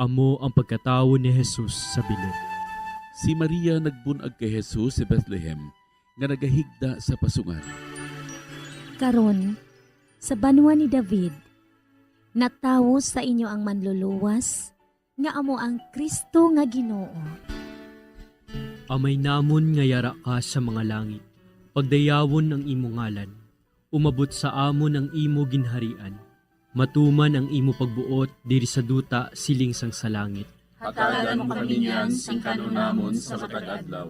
amo ang pagkatawo ni Jesus sa bilog. Si Maria nagbun-ag kay Jesus sa Bethlehem, nga nagahigda sa pasungan. Karon, sa banwa ni David, natawo sa inyo ang Manluluwas, nga amo ang Cristo nga Ginoo. Amay namon nga yara ka sa mga langit, pagdayawon ang imo ngalan. Umabot sa amon ang imo ginharian. Matuman ang imo pagbuot diri sa duta siling sang sa langit. Hatagan mo kami niyan sing kan-on namon sa matag adlaw,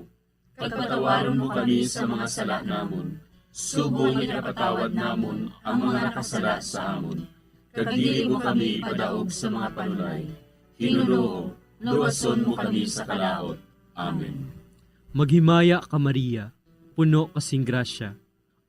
kag patawaron mo kami sa mga sala namon, subong nga ginapatawad namon ang mga nakasala sa amon, kag dili mo kami ipadaog sa mga panulay. Ginoo, luwason mo kami sa kalaut. Amen. Maghimaya ka, Maria, puno ka sing grasya,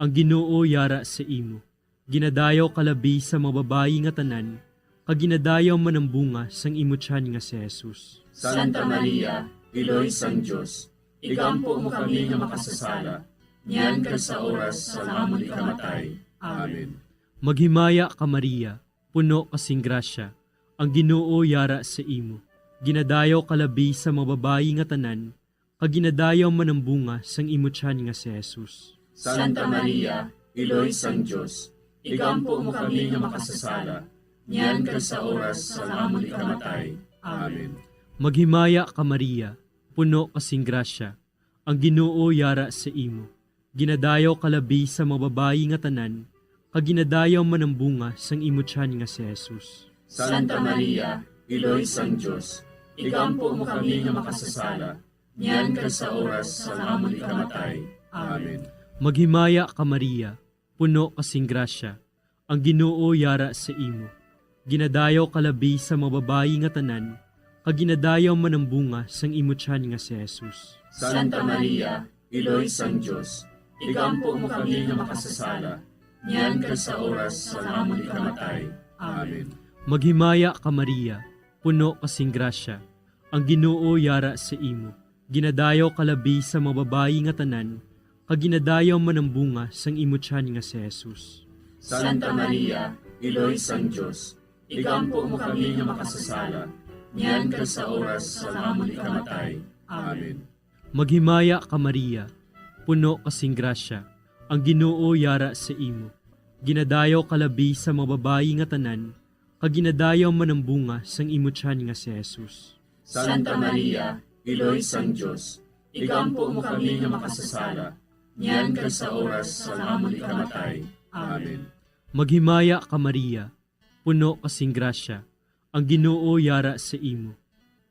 ang Ginoo yara sa imo. Ginadayaw ka labi sa mga babayi nga tanan, kag ginadayaw man ang bunga sang imo tiyan nga si Jesus. Santa Maria, Iloy sang Dios, igampo mo kami nga makasasala, niyan kag sa oras sang amon ikamatay. Amen. Maghimaya ka, Maria, puno ka sing grasya, ang Ginoo yara sa imo. Ginadayaw ka labi sa mga babayi nga tanan, kag ginadayaw man ang bunga sang imo tiyan nga si Jesus. Santa Maria, Iloy sang Dios, igampo mo kami nga makasasala, niyan kag sa oras sang amon ikamatay. Amen. Maghimaya ka, Maria, puno ka sing grasya, ang Ginoo yara sa imo. Ginadayaw ka labi sa mga babayi nga tanan, kag ginadayaw man ang bunga sang imo tiyan nga si Jesus. Santa Maria, Iloy sang Dios, igampo mo kami nga makasasala, niyan kag sa oras sang amon ikamatay. Amen. Maghimaya ka, Maria, puno ka sing grasya, ang Ginoo yara sa imo. Ginadayaw ka labi sa mga babayi nga tanan, kag ginadayaw man ang bunga sang imo tiyan nga si Jesus. Santa Maria, Iloy sang Dios, igampo mo kami nga makasasala, niyan kag sa oras sang amon ikamatay. Amen. Maghimaya ka, Maria, puno ka sing grasya, ang Ginoo yara sa imo. Ginadayaw ka labi sa mga babayi nga tanan, kag ginadayaw man ang bunga sang imo tiyan nga si Jesus. Santa Maria, Iloy sang Dios, igampo mo kami nga makasasala, niyan kag sa oras sang amon ikamatay. Amen. Maghimaya ka, Maria, puno ka sing grasya, Ang Ginoo yara sa imo. Ginadayaw ka labi sa mga babayi nga tanan, kag ginadayaw man ang bunga sang imo tiyan nga si Jesus. Santa Maria, Iloy sang Dios, igampo mo kami nga makasasala, niyan kag sa oras sang amon ikamatay. Amen. Maghimaya ka, Maria, puno ka sing grasya, ang Ginoo yara sa imo.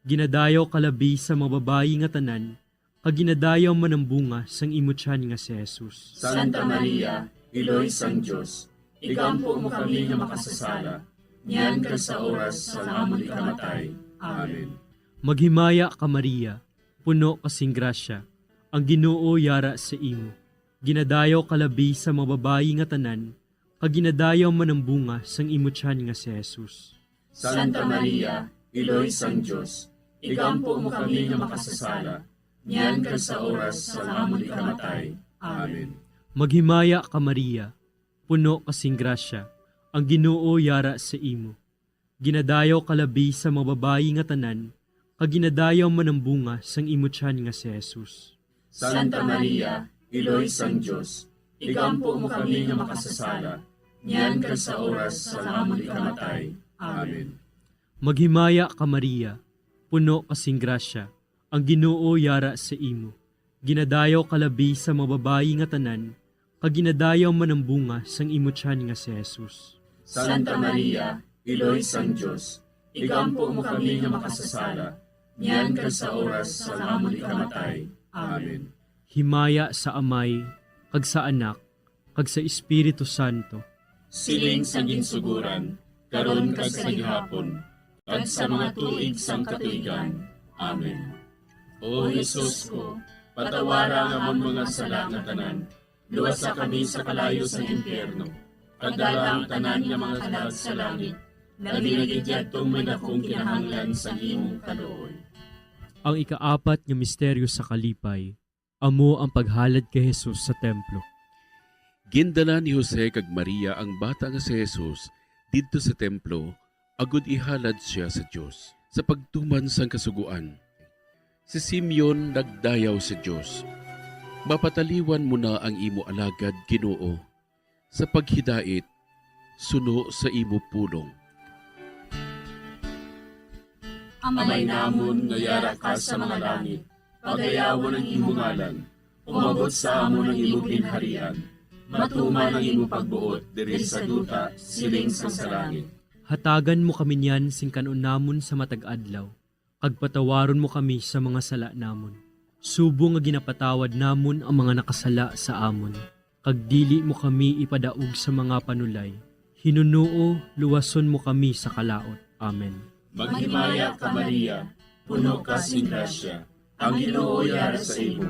Ginadayaw ka labi sa mga babayi nga tanan, kag ginadayaw man ang bunga sang imo tiyan nga si Jesus. Santa Maria, Iloy sang Dios, igampo mo kami nga makasasala, niyan kag sa oras sang amon ikamatay. Amen. Maghimaya ka, Maria, puno ka sing grasya, ang Ginoo yara sa imo. Ginadayaw ka labi sa mga babayi nga tanan, kag ginadayaw man ang bunga sang imo tiyan nga si Jesus. Santa Maria, Iloy sang Dios, igampo mo kami nga makasasala, niyan kag sa oras sang amon ikamatay. Amen. Maghimaya ka, Maria, puno ka sing grasya, ang Ginoo yara sa imo. Ginadayaw ka labi sa mga babayi nga tanan, kag ginadayaw man ang bunga sang imo tiyan nga si Jesus. Santa Maria, Iloy sang Dios, igampo mo kami nga makasasala, niyan kag sa oras sang amon ikamatay. Amen. Maghimaya ka, Maria, puno ka sing grasya, ang Ginoo yara sa imo. Ginadayaw ka labi sa mga babayi nga tanan, kag ginadayaw man ang bunga sang imo tiyan nga si Jesus. Santa Maria, Iloy sang Dios, igampo mo kami nga makasasala, niyan kag sa oras sang amon ikamatay. Amen. Himaya sa Amay, kag sa Anak, kag sa Espiritu Santo. Siling sa ginsuguran, karon kag sa gihapon, kag sa mga tuig sang katuigan. Amen. O Jesus ko, patawara ang amon mga sala nga tanan, luwasa kami sa kalayo sang impyerno, kag dala ang tanan nga mga kalag sa langit, labi na gid yadtong may dakong kinahanglan sang imong kaluoy. Ang ikaapat nga misteryo sa kalipay, amo ang paghalad kay Jesus sa templo. Gindala ni Jose kag Maria ang bata nga si Jesus didto sa templo agud ihalad sia sa Dios. Sa pagtuman sang Kasugoan, si Simeon nagdayaw sa Dios, "Mapataliwan mo na ang imo alagad, Ginoo, sa paghidait suno sa imo pulong." Amay namon nga yara ka sa mga langit, pagayawon ang imo ngalan. Umabot sa amon ang imo ginharian. Matuman ang imo pagbuot diri sa duta, siling sang sa langit. Hatagan mo kami niyan sing kan-on namon sa matag adlaw, kag patawaron mo kami sa mga sala namon, subong nga ginapatawad namon ang mga nakasala sa amon, kag dili mo kami ipadaog sa mga panulay. Hinunoo, luwason mo kami sa kalaut. Amen. Maghimaya ka, Maria, puno ka sing grasya, ang Ginoo yara sa imo.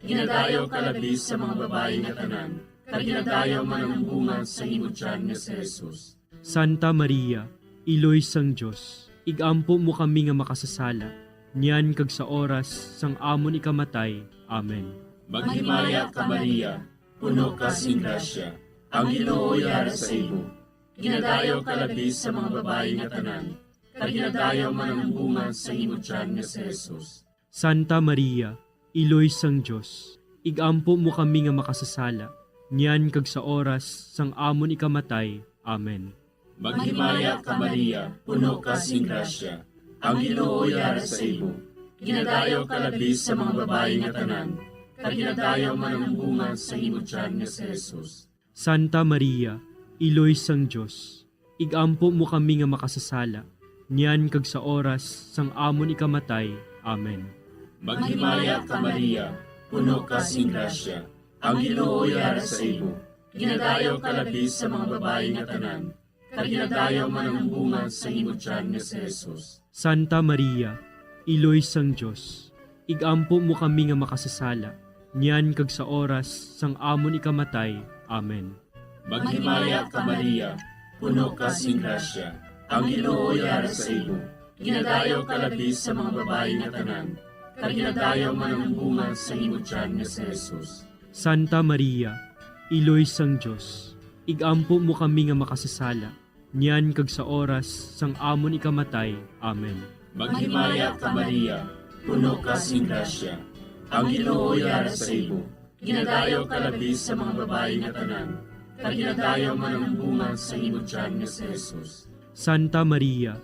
Ginadayaw ka labi sa mga babayi nga tanan, kag ginadayaw man ang bunga sa imo tiyan nga si Jesus. Santa Maria, Iloy sang Dios, igampo mo kami nga makasasala, niyan kag sa oras sang amon ikamatay. Amen. Maghimaya ka, Maria, puno ka sing grasya, ang Ginoo yara sa imo. Ginadayaw ka labi sa mga babayi nga tanan, kag ginadayaw man ang bunga sa imo tiyan nga si Jesus. Santa Maria, Iloy sang Dios, igampo mo kami nga makasasala, niyan kag sa oras sang amon ikamatay. Amen. Maghimaya ka, Maria, puno ka sing grasya, ang Ginoo yara sa imo. Ginadayaw ka labi sa mga babayi nga tanan, kag ginadayaw man ang bunga sa imo tiyan nga si Jesus. Santa Maria, Iloy sang Dios, igampo mo kami nga makasasala, niyan kag sa oras sang amon ikamatay. Amen. Maghimaya ka, Maria, puno ka sing grasya, ang Ginoo yara sa imo. Ginadayaw ka labi sa mga babayi nga tanan, kag ginadayaw man ang bunga sa imo tiyan nga si Jesus. Santa Maria, Iloy sang Dios, igampo mo kami nga makasasala, niyan kag sa oras sang amon ikamatay. Amen. Maghimaya ka, Maria, puno ka sing grasya, ang Ginoo yara sa imo. Ginadayaw ka labi sa mga babayi nga tanan, kag ginadayaw man ang bunga sa imo tiyan nga si Jesus. Santa Maria, Iloy sang Dios, igampo mo kami nga makasasala, niyan kag sa oras sang amon ikamatay. Amen. Maghimaya ka, Maria, puno ka sing grasya, ang Ginoo yara sa imo. Ginadayaw ka labi sa mga babayi nga tanan, kag ginadayaw man ang bunga sa imo tiyan nga si Jesus. Santa Maria,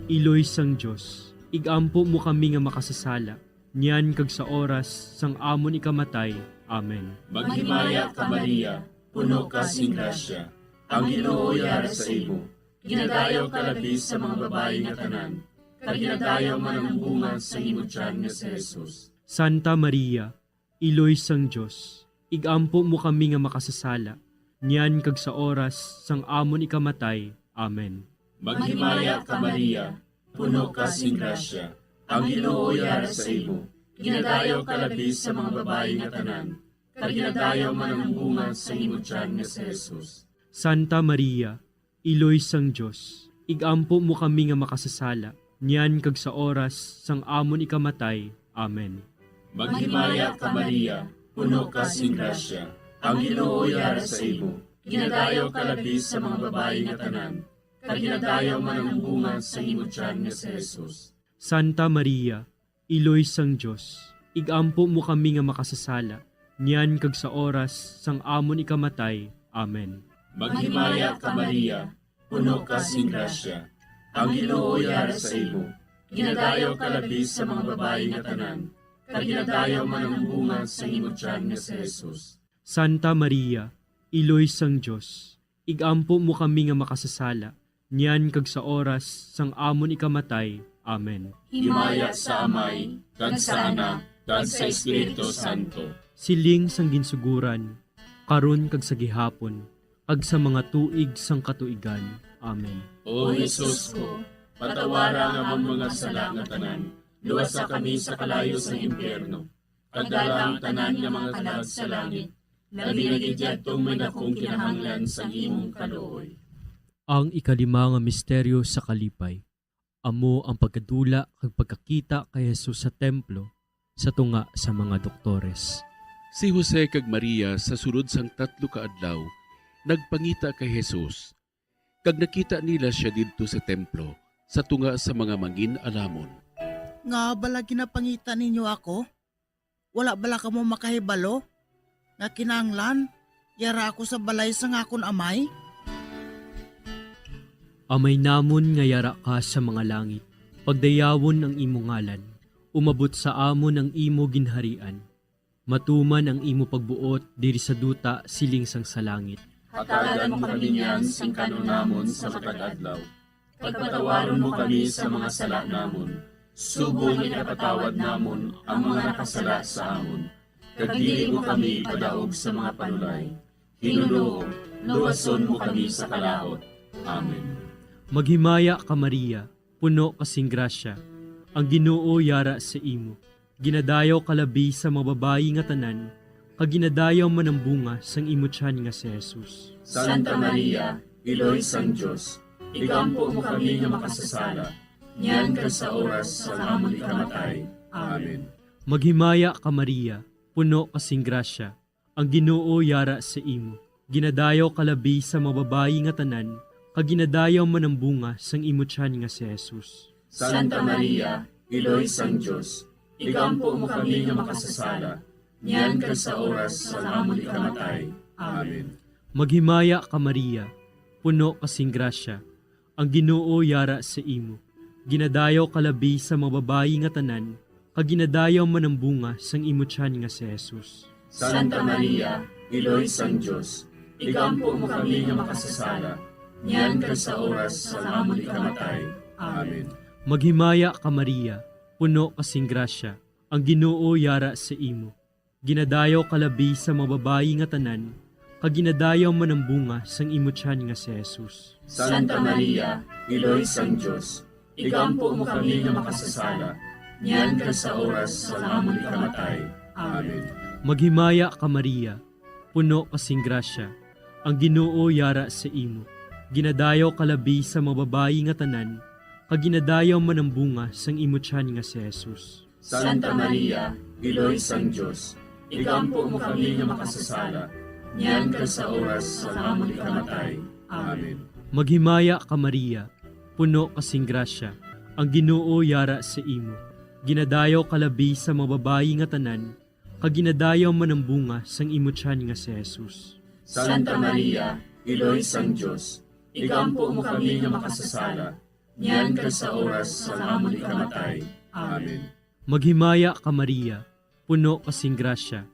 Iloy sang Dios, igampo mo kami nga makasasala, niyan kag sa oras sang amon ikamatay. Amen. Maghimaya ka, Maria, puno ka sing grasya, ang Ginoo yara sa imo. Ginadayaw ka labi sa mga babayi nga tanan, kag ginadayaw man ang bunga sa imo tiyan nga si Jesus. Santa Maria, Iloy sang Dios, igampo mo kami nga makasasala, niyan kag sa oras sang amon ikamatay. Amen. Maghimaya ka, Maria, puno ka sing grasya, ang Ginoo yara sa imo. Ginadayaw ka labi sa mga babayi nga tanan, kag ginadayaw man ang bunga sa imo tiyan nga si Jesus. Santa Maria, Iloy sang Dios, igampo mo kami nga makasasala, niyan kag sa oras sang amon ikamatay. Amen. Maghimaya ka, Maria, puno ka sing grasya, ang Ginoo yara sa imo. Ginadayaw ka labi sa mga babayi nga tanan, kag ginadayaw man ang bunga sa imo tiyan nga si Jesus. Santa Maria, Iloy sang Dios, igampo mo kami nga makasasala, niyan kag sa oras sang amon ikamatay. Amen. Maghimaya ka, Maria, puno ka sing grasya, ang Ginoo yara sa imo. Ginadayaw ka labi sa mga babayi nga tanan, kag ginadayaw man ang bunga sa imo tiyan nga si Jesus. Santa Maria, Iloy sang Dios, igampo mo kami nga makasasala, niyan kag sa oras sang amon ikamatay. Amen. Himaya sa Amay, kag sa Anak, kag sa Espiritu Santo. Siling sang ginsuguran, karon kag sa gihapon, kag sa mga tuig sang katuigan. Amen. O Jesus ko, patawara ang amon mga sala nga tanan, luwasa kami sa kalayo sang impyerno, kag dala ang tanan nga mga kalag sa langit, labi na gid yadtong may dakong kinahanglan sang imong kaluoy. Ang ikalima nga misteryo sa kalipay, amo ang pagkadula kag pagkakita kay Jesus sa templo sa tunga sa mga doktores. Si Jose kag Maria sa sulod sang tatlo ka adlaw nagpangita kay Jesus, kag nakita nila sia didto sa templo sa tunga sa mga mangin-alamon. Nga bala ginapangita ninyo ako? Wala bala kamo makahibalo nga kinahanglan yara ako sa balay sang akon Amay? Amay namon nga yara ka sa mga langit, pagdayawon ang imo ngalan, umabot sa amon ang imo ginharian, matuman ang imo pagbuot diri sa duta siling sang sa langit. Hatagan mo kami niyan sing kan-on namon sa matag adlaw. Pagpatawaron mo kami sa mga sala namon, subong nga ginapatawad namon ang mga nakasala sa amon. Kag dili mo kami ipadaog sa mga panulay. Hinunoo, luwason mo kami sa kalaut. Amen. Maghimaya ka, Maria, puno ka sing grasya, ang Ginoo yara sa imo. Ginadayaw ka labi sa mga babayi nga tanan, kag ginadayaw man ang bunga sang imo tiyan nga si Jesus. Santa Maria, Iloy sang Dios, igampo mo kami nga makasasala, niyan kag sa oras sang amon ikamatay. Amen. Maghimaya ka, Maria, puno ka sing grasya, ang Ginoo yara sa imo. Ginadayaw ka labi sa mga babayi nga tanan, kag ginadayaw man ang bunga sang imo tiyan nga si Jesus. Santa Maria, Iloy sang Dios, igampo mo kami nga makasasala, niyan kag sa oras sang amon ikamatay. Amen. Maghimaya ka, Maria, puno ka sing grasya, ang Ginoo yara sa imo. Ginadayaw ka labi sa mga babayi nga tanan, kag ginadayaw man ang bunga sang imo tiyan nga si Jesus. Santa Maria, Iloy sang Dios, igampo mo kami nga makasasala, niyan kag sa oras sang amon ikamatay. Amen. Maghimaya ka, Maria, puno ka sing grasya, ang Ginoo yara sa imo. Ginadayaw ka labi sa mga babayi nga tanan, kag ginadayaw man ang bunga sang imo tiyan nga si Jesus. Santa Maria, Iloy sang Dios, igampo mo kami nga makasasala, niyan kag sa oras sang amon ikamatay. Amen. Maghimaya ka, Maria, puno ka sing grasya, ang Ginoo yara sa imo. Ginadayaw ka labi sa mga babayi nga tanan, kag ginadayaw man ang bunga sang imo tiyan nga si Jesus. Santa Maria, Iloy sang Dios, igampo mo kami nga makasasala, niyan kag sa oras sang amon ikamatay. Amen. Maghimaya ka, Maria, puno ka sing grasya, ang Ginoo yara sa imo. Ginadayaw ka labi sa mga babayi nga tanan, kag ginadayaw man ang bunga sang imo tiyan nga si Jesus. Santa Maria, Iloy sang Dios, igampo mo kami nga makasasala, niyan kag sa oras sang amon ikamatay. Amen. Maghimaya ka, Maria, puno ka sing grasya,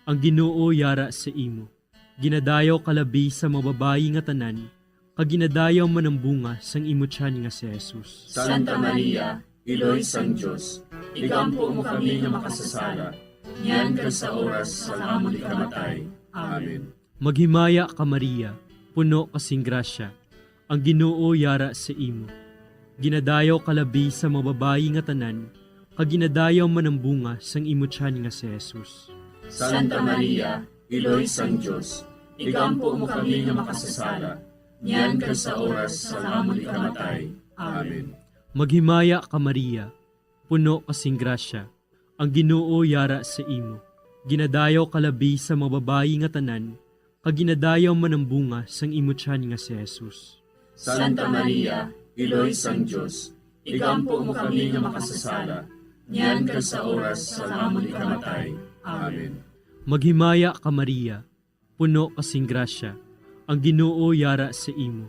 ang Ginoo yara sa imo. Ginadayaw ka labi sa mga babayi nga tanan, kag ginadayaw man ang bunga sang imo tiyan nga si Jesus. Santa Maria, Iloy sang Dios, igampo mo kami nga makasasala, niyan kag sa oras sang amon ikamatay. Amen. Maghimaya ka, Maria, puno ka sing grasya, ang Ginoo yara sa imo. Ginadayaw ka labi sa mga babayi nga tanan, kag ginadayaw man ang bunga sang imo tiyan nga si Jesus. Santa Maria, Iloy sang Dios, igampo mo kami nga makasasala, niyan kag sa oras sang amon ikamatay. Amen. Maghimaya ka, Maria, puno ka sing grasya, ang Ginoo yara sa imo. Ginadayaw ka labi sa mga babayi nga tanan, kag ginadayaw man ang bunga sang imo tiyan nga si Jesus. Santa Maria, Iloy sang Dios, igampo mo kami nga makasasala, niyan kag sa oras sang amon ikamatay. Amen. Maghimaya ka, Maria, puno ka sing grasya, ang Ginoo yara sa imo.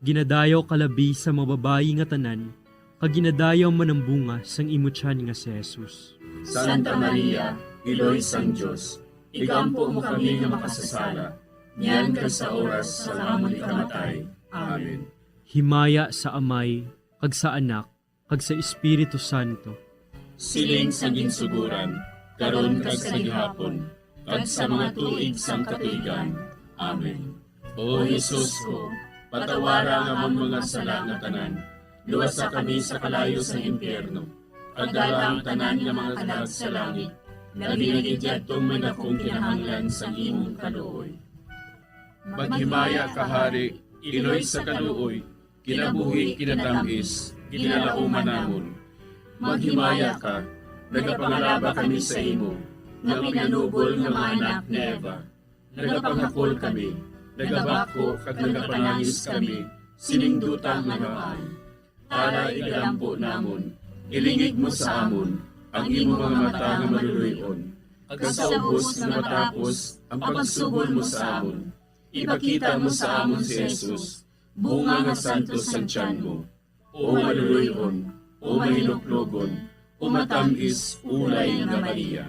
Ginadayaw ka labi sa mga babayi nga tanan, kag ginadayaw man ang bunga sang imo tiyan nga si Jesus. Santa Maria, Iloy sang Dios, igampo mo kami nga makasasala, niyan kag sa oras sang amon ikamatay. Amen. Himaya sa Amay, kag sa Anak, kag sa Espiritu Santo. Siling sa ginsuguran, karon kag sa gihapon, kag sa mga tuig sang katuigan. Amen. O Jesus ko, patawara ang amon mga sala nga tanan, luwasa kami sa kalayo sang impyerno, kag dala ang tanan nga mga kalag sa langit, labi na gid yadtong may dakong kinahanglan sang imong kaluoy. Maghimaya ka, Hari, Iloy sa kaluoy, kinabuhi, kinatamis, ginalauman namon. Maghimaya ka, nagapangalaba kami sa imo, nga pinanubol nga mga anak ni Eva. Nagapangakol kami, nagabako kag nagapanangis kami, sining duta nga nawaan. Tara, igalampo namon, ilingig mo sa amon ang imo mga mata nga maluloy-on, kag sa ubos nga matapos ang pagsugol mo sa amon, ipakita mo sa amon si Jesus, bunga nga santos sang tiyan mo. O maluloy-on, o mahinuklogon, o matamis ulay nga Maria.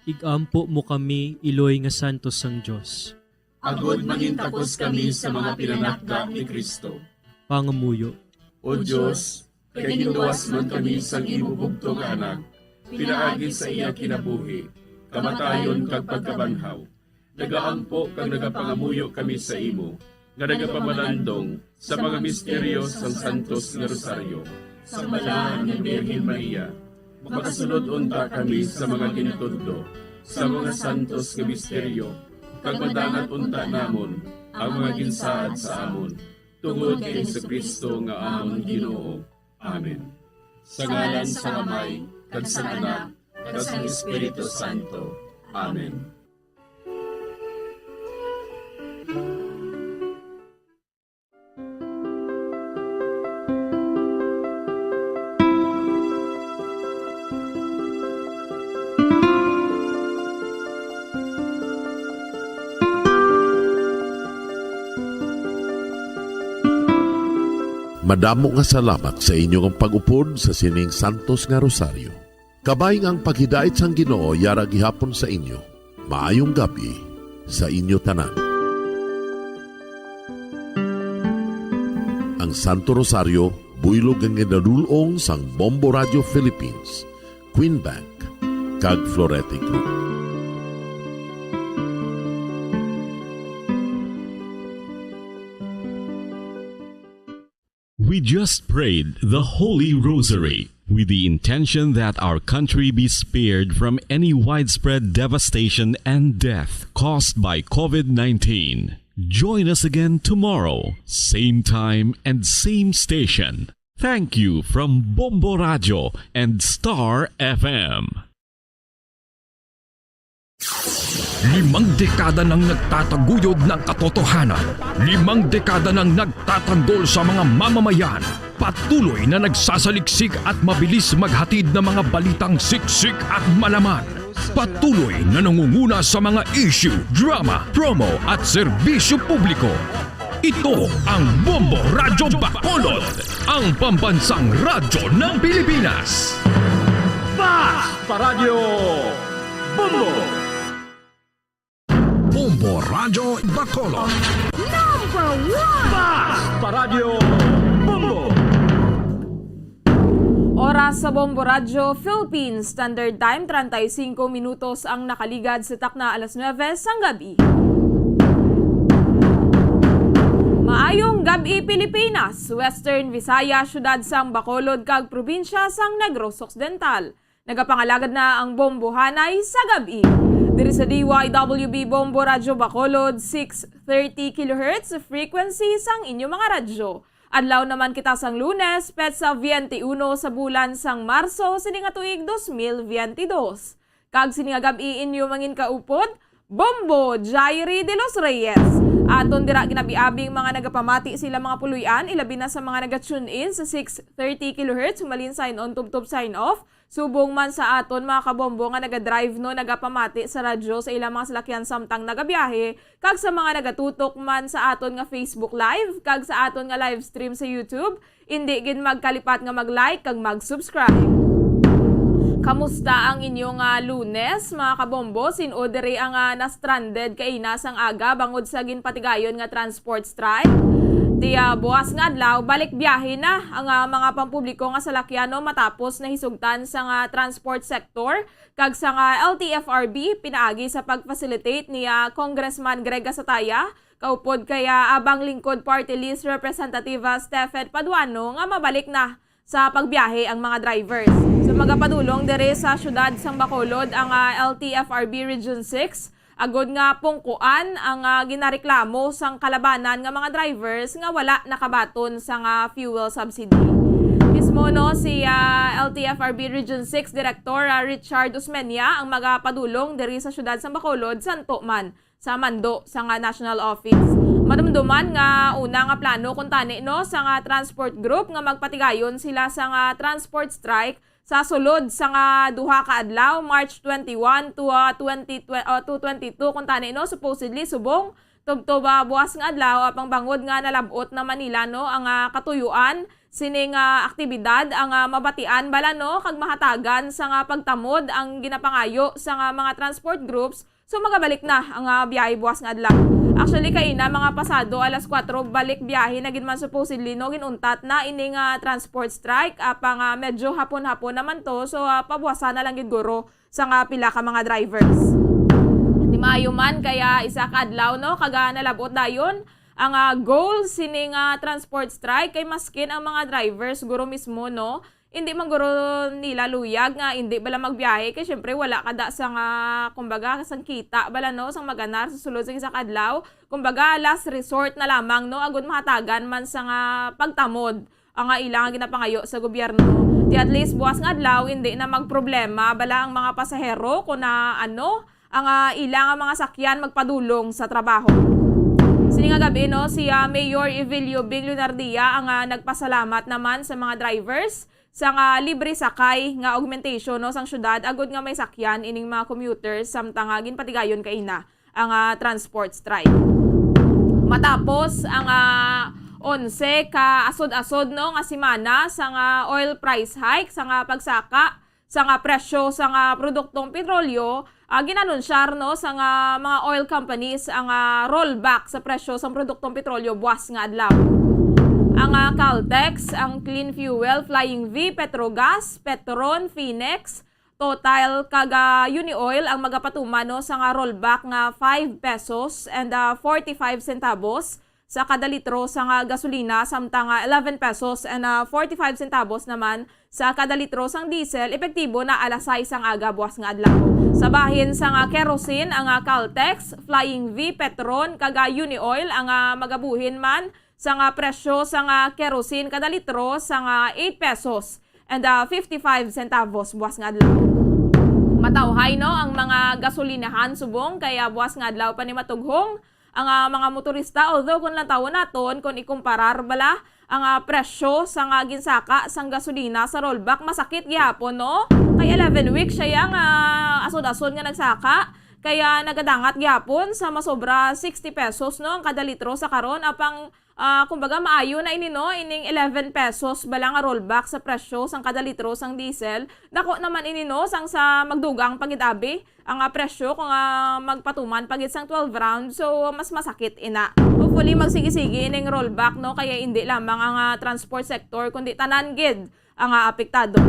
Igampo mo kami, iloy nga santos sang Dios. Agod mangintakos kami sa mga pinanakda ni Cristo. Pangamuyo. O Dios, kay ginluwas man kami sang imo bugtong nga Anak, pinaagi sa iya kinabuhi, kamatayon kag pagkabanhaw, nagaampo kag nagapangamuyo kami sa imo, nga nagapamalandong sa mga misteryo sang Santos nga Rosaryo. Sang Balaan nga Birhen Maria, makasulod unta kami sa mga ginatudlo sa mga santos nga misteryo, kag madangat unta namon ang mga ginsaad sa amon, tungod kay Jesu-Cristo nga amon Ginoo. Amen. Sa ngalan sang Amay, kag sang Anak, kag sang Espiritu Santo. Amen. Madamo nga salamat sa inyo nga pag-upod sa sining santos nga rosaryo. Kabay nga ang paghidait sang Ginoo yara gihapon sa inyo. Maayong gab-i sa inyo tanan. Ang Santo Rosario, buylog nga ginadul-ong sang Bombo Radio Philippines, Queen Bank, kag Florete Group. We just prayed the Holy Rosary with the intention that our country be spared from any widespread devastation and death caused by COVID nineteen. Join us again tomorrow, same time and same station. Thank you from Bombo Radio and Star F M. Limang dekada nang nagtataguyod ng katotohanan. Limang dekada nang nagtatanggol sa mga mamamayan. Patuloy na nagsasaliksik at mabilis maghatid ng mga balitang siksik at malaman. Patuloy na nangunguna sa mga issue, drama, promo at serbisyo publiko. Ito ang Bombo Radyo Bacolod, ang pambansang radyo ng Pilipinas. Basta Radyo Bombo! Bombo Radyo Bacolod. Number one! Basta Radyo Bombo! Oras sa Bombo Radyo Philippines Standard Time, treinta y cinco minutos ang nakaligad sa takna alas nuebe sang gab-i. Maayong gab-i, Pilipinas, Western Visayas, siyudad sang Bacolod, kag probinsya sang Negros Occidental. Nagapangalagad na ang Bombohanay sa gab-i. Diri sa D Y W B Bombo Radyo Bacolod, six thirty kilohertz frequency sang inyo mga radyo. Adlaw naman kita sang Lunes, petsa twenty-uno sa bulan sang Marso sini nga tuig dos mil veintidós. Kag sini nga gab-i inyo manginkaupod, Bombo Jairi de los Reyes. Aton dira ginabiabing mga nagapamati sila mga puloy-an, ilabi na sa mga naga-tune in sa six thirty kilohertz, humalin sign on, tubtob sign off. Subong man sa aton mga kabombo nga naga-drive, no, nagapamati sa radyo sa ilang mga salakyan samtang nagabiyahe, kag sa mga nagatutok man sa aton nga Facebook Live, kag sa aton nga live stream sa YouTube, indi gid magkalipat nga mag-like kag mag-subscribe. Kamusta ang inyo nga Lunes, mga kabombo? Sin-o diri ang, ah, na-stranded kaina sang aga bangod sa ginpatigayon nga transport strike? Ti, ah, buwas nga adlaw, balik biyahe na ang, ah, mga pampubliko nga salakyan, no, matapos nahisugtan sang, ah, transport sector kag sang, ah, L T F R B pinaagi sa pag-facilitate ni, ah, Congressman Greg Gasataya, kaupod kay, ah, Abang Lingkod Party List Representative, ah, Stephen Paduano nga mabalik na sa pagbiyahe ang mga drivers. So, magapadulong diri sa siyudad sang Bacolod ang, ah, L T F R B Region six, agod nga pungkuan ang, ah, ginareklamo sang kalabanan nga mga drivers nga wala nakabaton sang, ah, fuel subsidy. Mismo, no, si, ah, L T F R B Region six Director, ah, Richard Osmeña ang magapadulong diri sa siyudad sang Bacolod, santo man sa mando sang, ah, national office. Madumduman nga una nga plano kuntani, no, sang, ah, transport group nga magpatigayon sila sang, ah, transport strike sa sulod sang, ah, duha ka adlaw, March twenty-one to, ah, twenty, tw-, ah, to twenty-two kuntani, no, supposedly subong tubtob, ah, buwas nga adlaw, apang bangod nga nalab-ot na man nila, no, ang, ah, katuyuan sining, ah, aktibidad, ang, ah, mabatian bala, no, kag mahatagan sang, ah, pagtamod ang ginapangayo sang, ah, mga transport groups. So, magabalik na ang, ah, biyahe buwas nga adlaw. Actually, kaina, mga pasado alas kuwatro, balik biyahe na gid man supposedly, no, ginuntat na ining, ah, transport strike. Apang, ah, medyo hapon-hapon naman to. So, ah, pabuwasan na lang gid guro sang, ah, pila ka mga drivers. Di maayo man, kaya isa ka adlaw, no, kag, ah, nalab-ot dayon ang, ah, goal sining, ah, transport strike, kay maskin ang mga drivers guro mismo, no, hindi man guro nila luyag nga hindi bala magbiyahe, kay syempre wala kada sang, ah, kumbaga, sang kita bala, no, sang maganar sa sulod sang isa ka adlaw. Kumbaga, last resort na lamang, no, agud mahatagan man sang, ah, pagtamod ang, ah, ila nga ginapangayo sa gobyerno. Ti at least buwas nga adlaw hindi na magproblema bala ang mga pasahero kung na, ano, ang, ah, ila nga mga sakyan magpadulong sa trabaho. Sini nga gab-i, no, si, ah, Mayor Evelio Bing Leonardia ang, ah, nagpasalamat naman sa mga drivers sang, ah, libre sakay nga augmentation, no, sang syudad, agud nga may sakyan ining mga commuters samtang, ah, ginpatigayon kaina ang, ah, transport strike. Matapos ang, ah, onse ka asod-asod, no, nga semana sang, ah, oil price hike, sang, ah, pagsaka sang, ah, presyo sang, ah, produktong petrolyo, ah, ginanunsyar, no, sang, ah, mga oil companies ang, ah, rollback sa presyo sang produktong petrolyo buwas nga adlaw. Ang, ah, Caltex, ang Clean Fuel, Flying V, Petrogas, Petron, Finex, Total, kag, ah, Unioil ang magapatuman, no, sang, ah, rollback nga five pesos and, ah, forty-five centavos sa kada litro sang, ah, gasolina, samtang, ah, eleven pesos and, ah, forty-five centavos naman sa kada litro sang diesel, epektibo na alas sais sang aga buwas nga adlaw. Sa bahin sang, ah, kerosene, ang, ah, Caltex, Flying V, Petron, kag, ah, Unioil ang, ah, magabuhin man sang, ah, presyo sang, ah, kerosene kada litro sang, ah, eight pesos and, ah, fifty-five centavos buwas nga adlaw. Matawhay, no, ang mga gasolinahan subong kay, ah, buwas nga adlaw pa ni matughong ang, ah, mga motorista, although kung lantawon naton, kung ikumparar bala ang, ah, presyo sang, ah, ginsaka sang gasolina sa rollback, masakit gihapon, no? Kay eleven weeks siya yang, ah, asod-asod nga nagsaka, kaya nagadangat gihapon sa masobra sixty pesos, no, ang kada litro sa karon. Apang, ah, kumbaga, maayo na ini, no, ining eleven pesos bala nga rollback sa presyo sang kada litro sang diesel. Dako naman ini, no, sang sa magdugang pa gid abi ang, ah, presyo kung, ah, magpatuman pa gid sang twelve round. So, mas masakit ina. Hopefully, magsigi-sigi ining rollback, no, kaya indi lamang ang, ah, transport sector, kundi tanan gid ang, ah, apektado.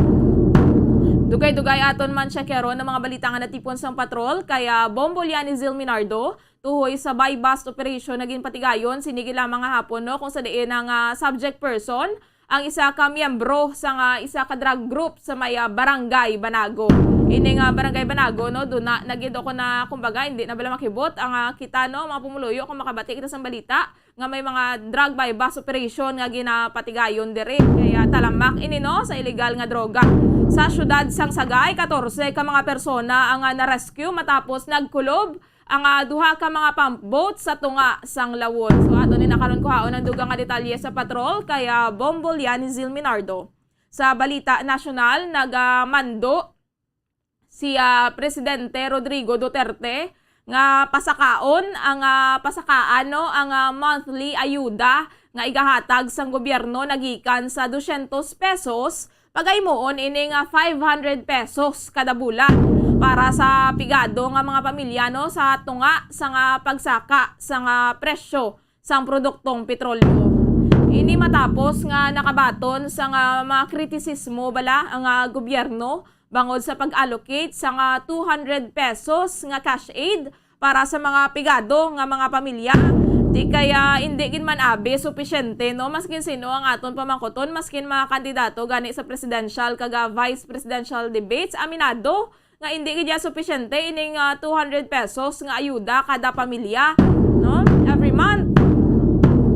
Dugay-dugay aton man check karon ang mga balita nga natipon sang patrol kay, ah, Bombo Liani Zil Minardo, tuhoy sa buy-bust operation nga ginpatigayon sini gid lamang nga hapon, no, kung sa diin ang, ah, subject person ang isa ka miyembro sa nga isa ka drug group sa may, ah, Barangay Banago. Ini nga Barangay Banago, no, duna na gid ako na, kumbaga, hindi na bala makibot ang, ah, kita, no, mga pumuluyo, kung makabati kita sa balita nga may mga drug buy-bust operation nga ginapatigayon diri. Kaya talamak ini, no, sa iligal nga droga. Sa siyudad sang Sagay, katorse ka mga persona ang, ah, na-rescue matapos nagkulob ang, ah, duha ka mga pump boat sa tunga sang Lawon. So, ato ni na karon kuhaon ang dugang nga detalye sa patrol kay, ah, Bombo Liani Zil Minardo. Sa balita nasyonal, nagamando si, ah, Presidente Rodrigo Duterte nga pasakaon ang, ah, pasakaan, no, ang, ah, monthly ayuda nga igahatag sang gobyerno nagikan sa dosyentos pesos, pagahimoon ini nga five hundred pesos kada bulan para sa pigado nga mga pamilya, no, sa tunga sa nga pagsaka sa nga presyo sang produktong petrolyo. Ini matapos nga nakabaton sa nga mga kritisismo bala ang, ah, gobyerno bangod sa pag-allocate sa nga two hundred pesos nga cash aid para sa mga pigado nga mga pamilya. Di kaya hindi gid man abi supisyente, no? Maskin sino ang aton pamangkuton, maskin mga kandidato gani sa presidential kag, ah, vice presidential debates, aminado nga hindi gid ya supisyente ining, ah, two hundred pesos nga ayuda kada pamilya, no? Every month.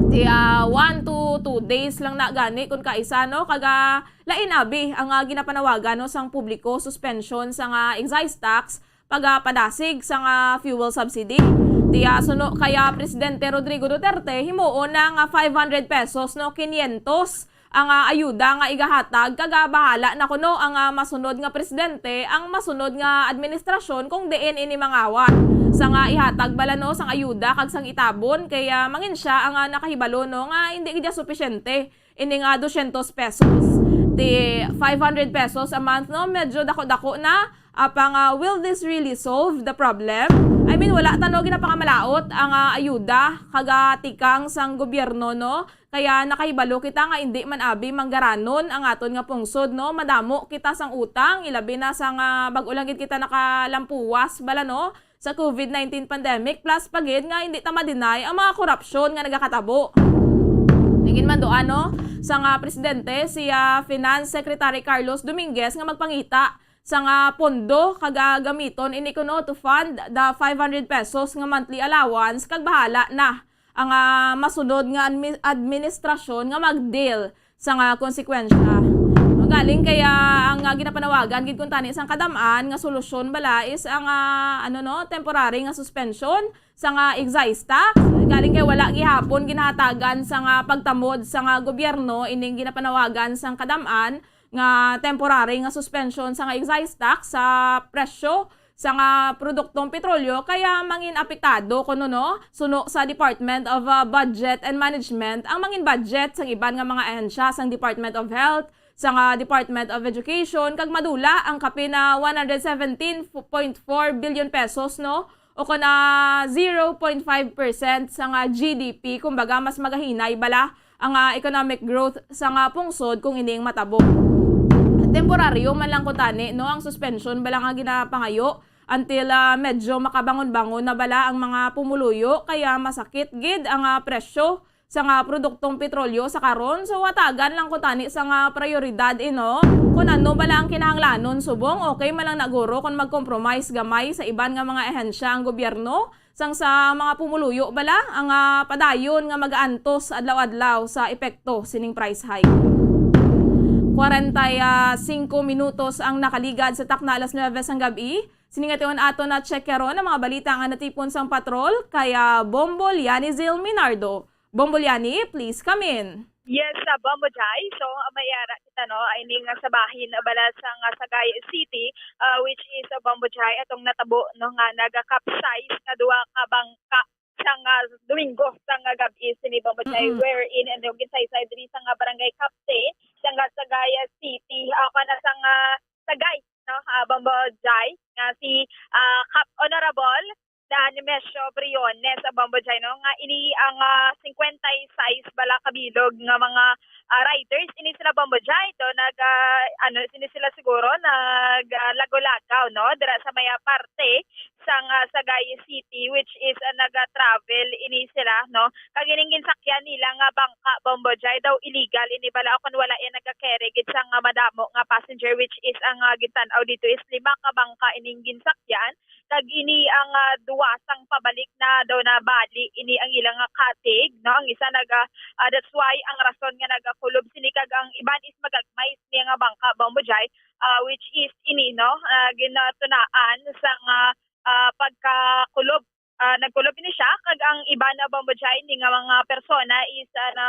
Di, ah, one to two days lang na gani kun kaisa, no? Kag, ah, lain abi ang, ah, ginapanawagan, no, sang publiko, suspension sa nga excise tax, pagapadasig sa nga fuel subsidy. Di, ah, suno kaya Presidente Rodrigo Duterte, himuon na nga five hundred pesos, no, quinientos ang, ah, ayuda nga igahatag, kag, ah, bahala na kuno ang, ah, masunod nga presidente, ang masunod nga administrasyon, kung diin ini mangawat sa nga ihatag bala, no, sang ayuda kag sang itabon, kay, ah, mangin siya ang, ah, nakahibalo, no, nga hindi gid supisyente ining, ah, dosyentos pesos. Di five hundred pesos a month, no, medyo dako-dako na. Apang, ah, will this really solve the problem? I mean, wala ta, no, ginapangamalaot ang, ah, ayuda kag, ah, tikang sang gobyerno, no? Kaya nakahibalo kita nga indi man abi manggaranon ang aton nga pungsod, no? Madamo kita sang utang, ilabi na sang, ah, bag-o lang gid kita nakalampuwas bala, no, sa COVID nineteen pandemic, plus pa gid nga hindi ta ma-deny ang mga korupsyon nga nagakatabo. Nangin man do, ano, sang, ah, presidente, si, ah, Finance Secretary Carlos Dominguez nga magpangita sa nga pondo kag, ah, gamiton ini kuno to fund the five hundred pesos nga monthly allowance, kag bahala na ang, ah, masunod nga admi-, administrasyon nga mag-deal sa nga konsekwensya. Magaling kaya ang, ah, ginapanawagan gid kuntani sang kadam-an nga solusyon bala is ang, ah, ano, no, temporary nga suspension sa nga excise tax. Galing kay wala gihapon ginahatagan sa nga pagtamod sa nga gobyerno ining ginapanawagan sang kadam-an nga temporary nga suspension sa nga excise tax sa presyo sa nga produktong petrolyo, kaya mangin apektado kuno, no, suno sa Department of, uh, Budget and Management ang mangin budget sang iban nga mga ahensya sang Department of Health, sa nga Department of Education, kag madula ang kapin na one hundred seventeen point four billion pesos, no, o kon, ah, zero point five percent sa nga G D P. Kumbaga, mas magahinay bala ang, ah, economic growth sa nga pungsod kung ini ang matabo. Temporaryo man lang kuntani, no, ang suspension bala nga ginapangayo until, ah, medyo makabangon-bangon na bala ang mga pumuluyo, kaya masakit gid ang, ah, presyo sa nga produktong petrolyo sa karon. So, hatagan lang kuntani sa nga prioridad, ino, kung ano bala ang kinahanglanon subong. Okay man lang na guro kung mag-compromise gamay sa iban nga mga ahensya ang gobyerno, sang sa mga pumuluyo bala ang, ah, padayon nga mag-aantos adlaw-adlaw sa epekto sining price hike. Kwarenta y singko minutos ang nakaligad sa takna alas nuebe sang gab-i. Sini nga tion aton na check karon ang mga balita nga natipon sang patrol kay, ah, Bombo Liani Zil Minardo. Bombo Liani, please come in. Yes, sa Bombo Jai. So, ah, may ara kita, no, ay ning sa bahin, ah, bala sa nga Sagay City, ah, which is, ah, Bombo Jai, atong natabo, no, nga naga-capsize nga duha ka bangka sa nga Domingo sa nga gab-i sini Bombo Jai, Mm-mm. wherein, ano, ginsaysay diri sa nga barangay captain sa nga Sagay City, ah, kana sa nga Sagay, no, ah, Bombo Jai, nga si, ah, Cap Honorable na Nemesio Briones sa Bombo Jai, no, nga ini ang, ah, singkwenta y seis bala ka bilog nga mga, ah, riders ini sila Bombo Jai, do nag, ah, ano, sini sila siguro nag, ah, lagaw-lagaw, no, dira sa may, ah, parte sang, ah, Sagay City, which is, ah, naga-travel ini sila, no, kag ining ginsakyan nila nga bangka Bombo Jai daw illegal ini bala, o kon wala, eh, naga-carry gid sang, ah, madamo nga passenger, which is ang, ah, gintan-aw dito is lima ka bangka ining ginsakyan. Kag ini ang, ah, duwa sang pabalik na daw nabali ini ang ilang, ah, katig, no? Ang isa naga, ah, that's why ang rason nga nagakulob sini, kag ang iban is magagmay sini nga bangka Bombo Jai, ah, which is ini, no, ah, ginatunaan sang, ah, ah, pagkakulob, ah, nagkulob ini siya, kag ang iban na Bombo Jai ni nga mga persona is, ah, na,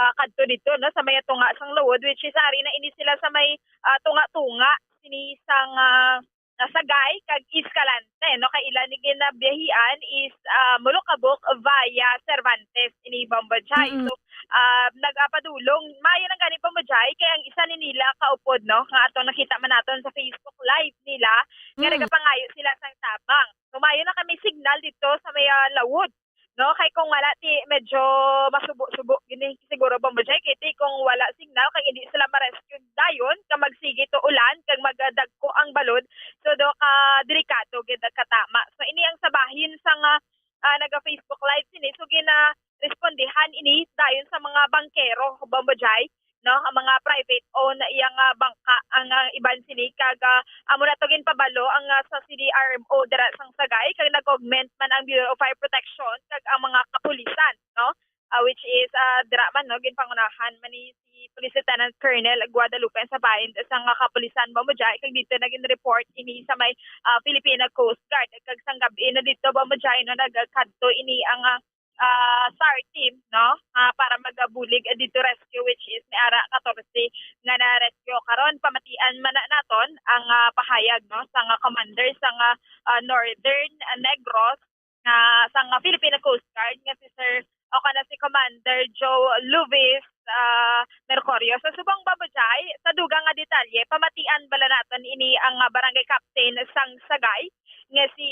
ah, kadto dito, no, sa may tunga sang lawod, which is ari na ini sila sa may, ah, tunga-tunga sini sang, ah, Sagay kag Escalante, no, kay ila ni ginabiyahian is, ah, Molokabok via Cervantes ini Bombo Jai. Mm-mm. So, ah, nagapadulong, maayo lang gani Bombo Jai, kay ang isa ni nila kaupod, no, nga atong nakita man naton sa Facebook Live nila, nga Mm. nagapangayo sila sang tabang. So, maayo na kami signal dito sa may, ah, lawod, no? Kay kung wala, ti medyo masubo-subo gini siguro Bombo Jai, kay ti kung wala signal, kay hindi sila ma-rescue dayon, kag magsigi to ulan, kag magadagko ang balod. So, do ka delikado gid ang katama. So, ini ang sa bahin sa nga, ah, naga-Facebook Live sini. So, gina-respondihan ini dayon sa mga bangkero, Bombo Jai, no, ang mga private owned iya nga bangka ang, ah, iban sini, kag, ah, amo na to ginpabalo ang, ah, sa C D R M O dira sang Sagay, kag nag-augment man ang Bureau of Fire Protection kag ang mga kapulisan, no, ah, which is, ah, dira man, no, ginpangunahan man ni si Police Lieutenant Colonel Guadalupe ang sabahin sang, ah, kapulisan Bombo Jai, kag dito naging report ini sa may, ah, Filipino Coast Guard, kag sang gab-i na dito Bombo Jai, no, nagkadto ini ang, ah, ah, SAR team, no, ah, para magabulig, ah, dito rescue, which is may ara katorse nga na-rescue karon. Pamatian man na naton ang, ah, pahayag, no, sa nga commander sa nga, ah, Northern, ah, Negros, nga sa nga Filipino Coast Guard, nga si Sir, o kana si Commander Joe Luis, ah, Mercurio. Sa subong Bombo Jai, sa dugang nga detalye, pamatian bala naton ini ang, ah, barangay captain sang Sagay, nga si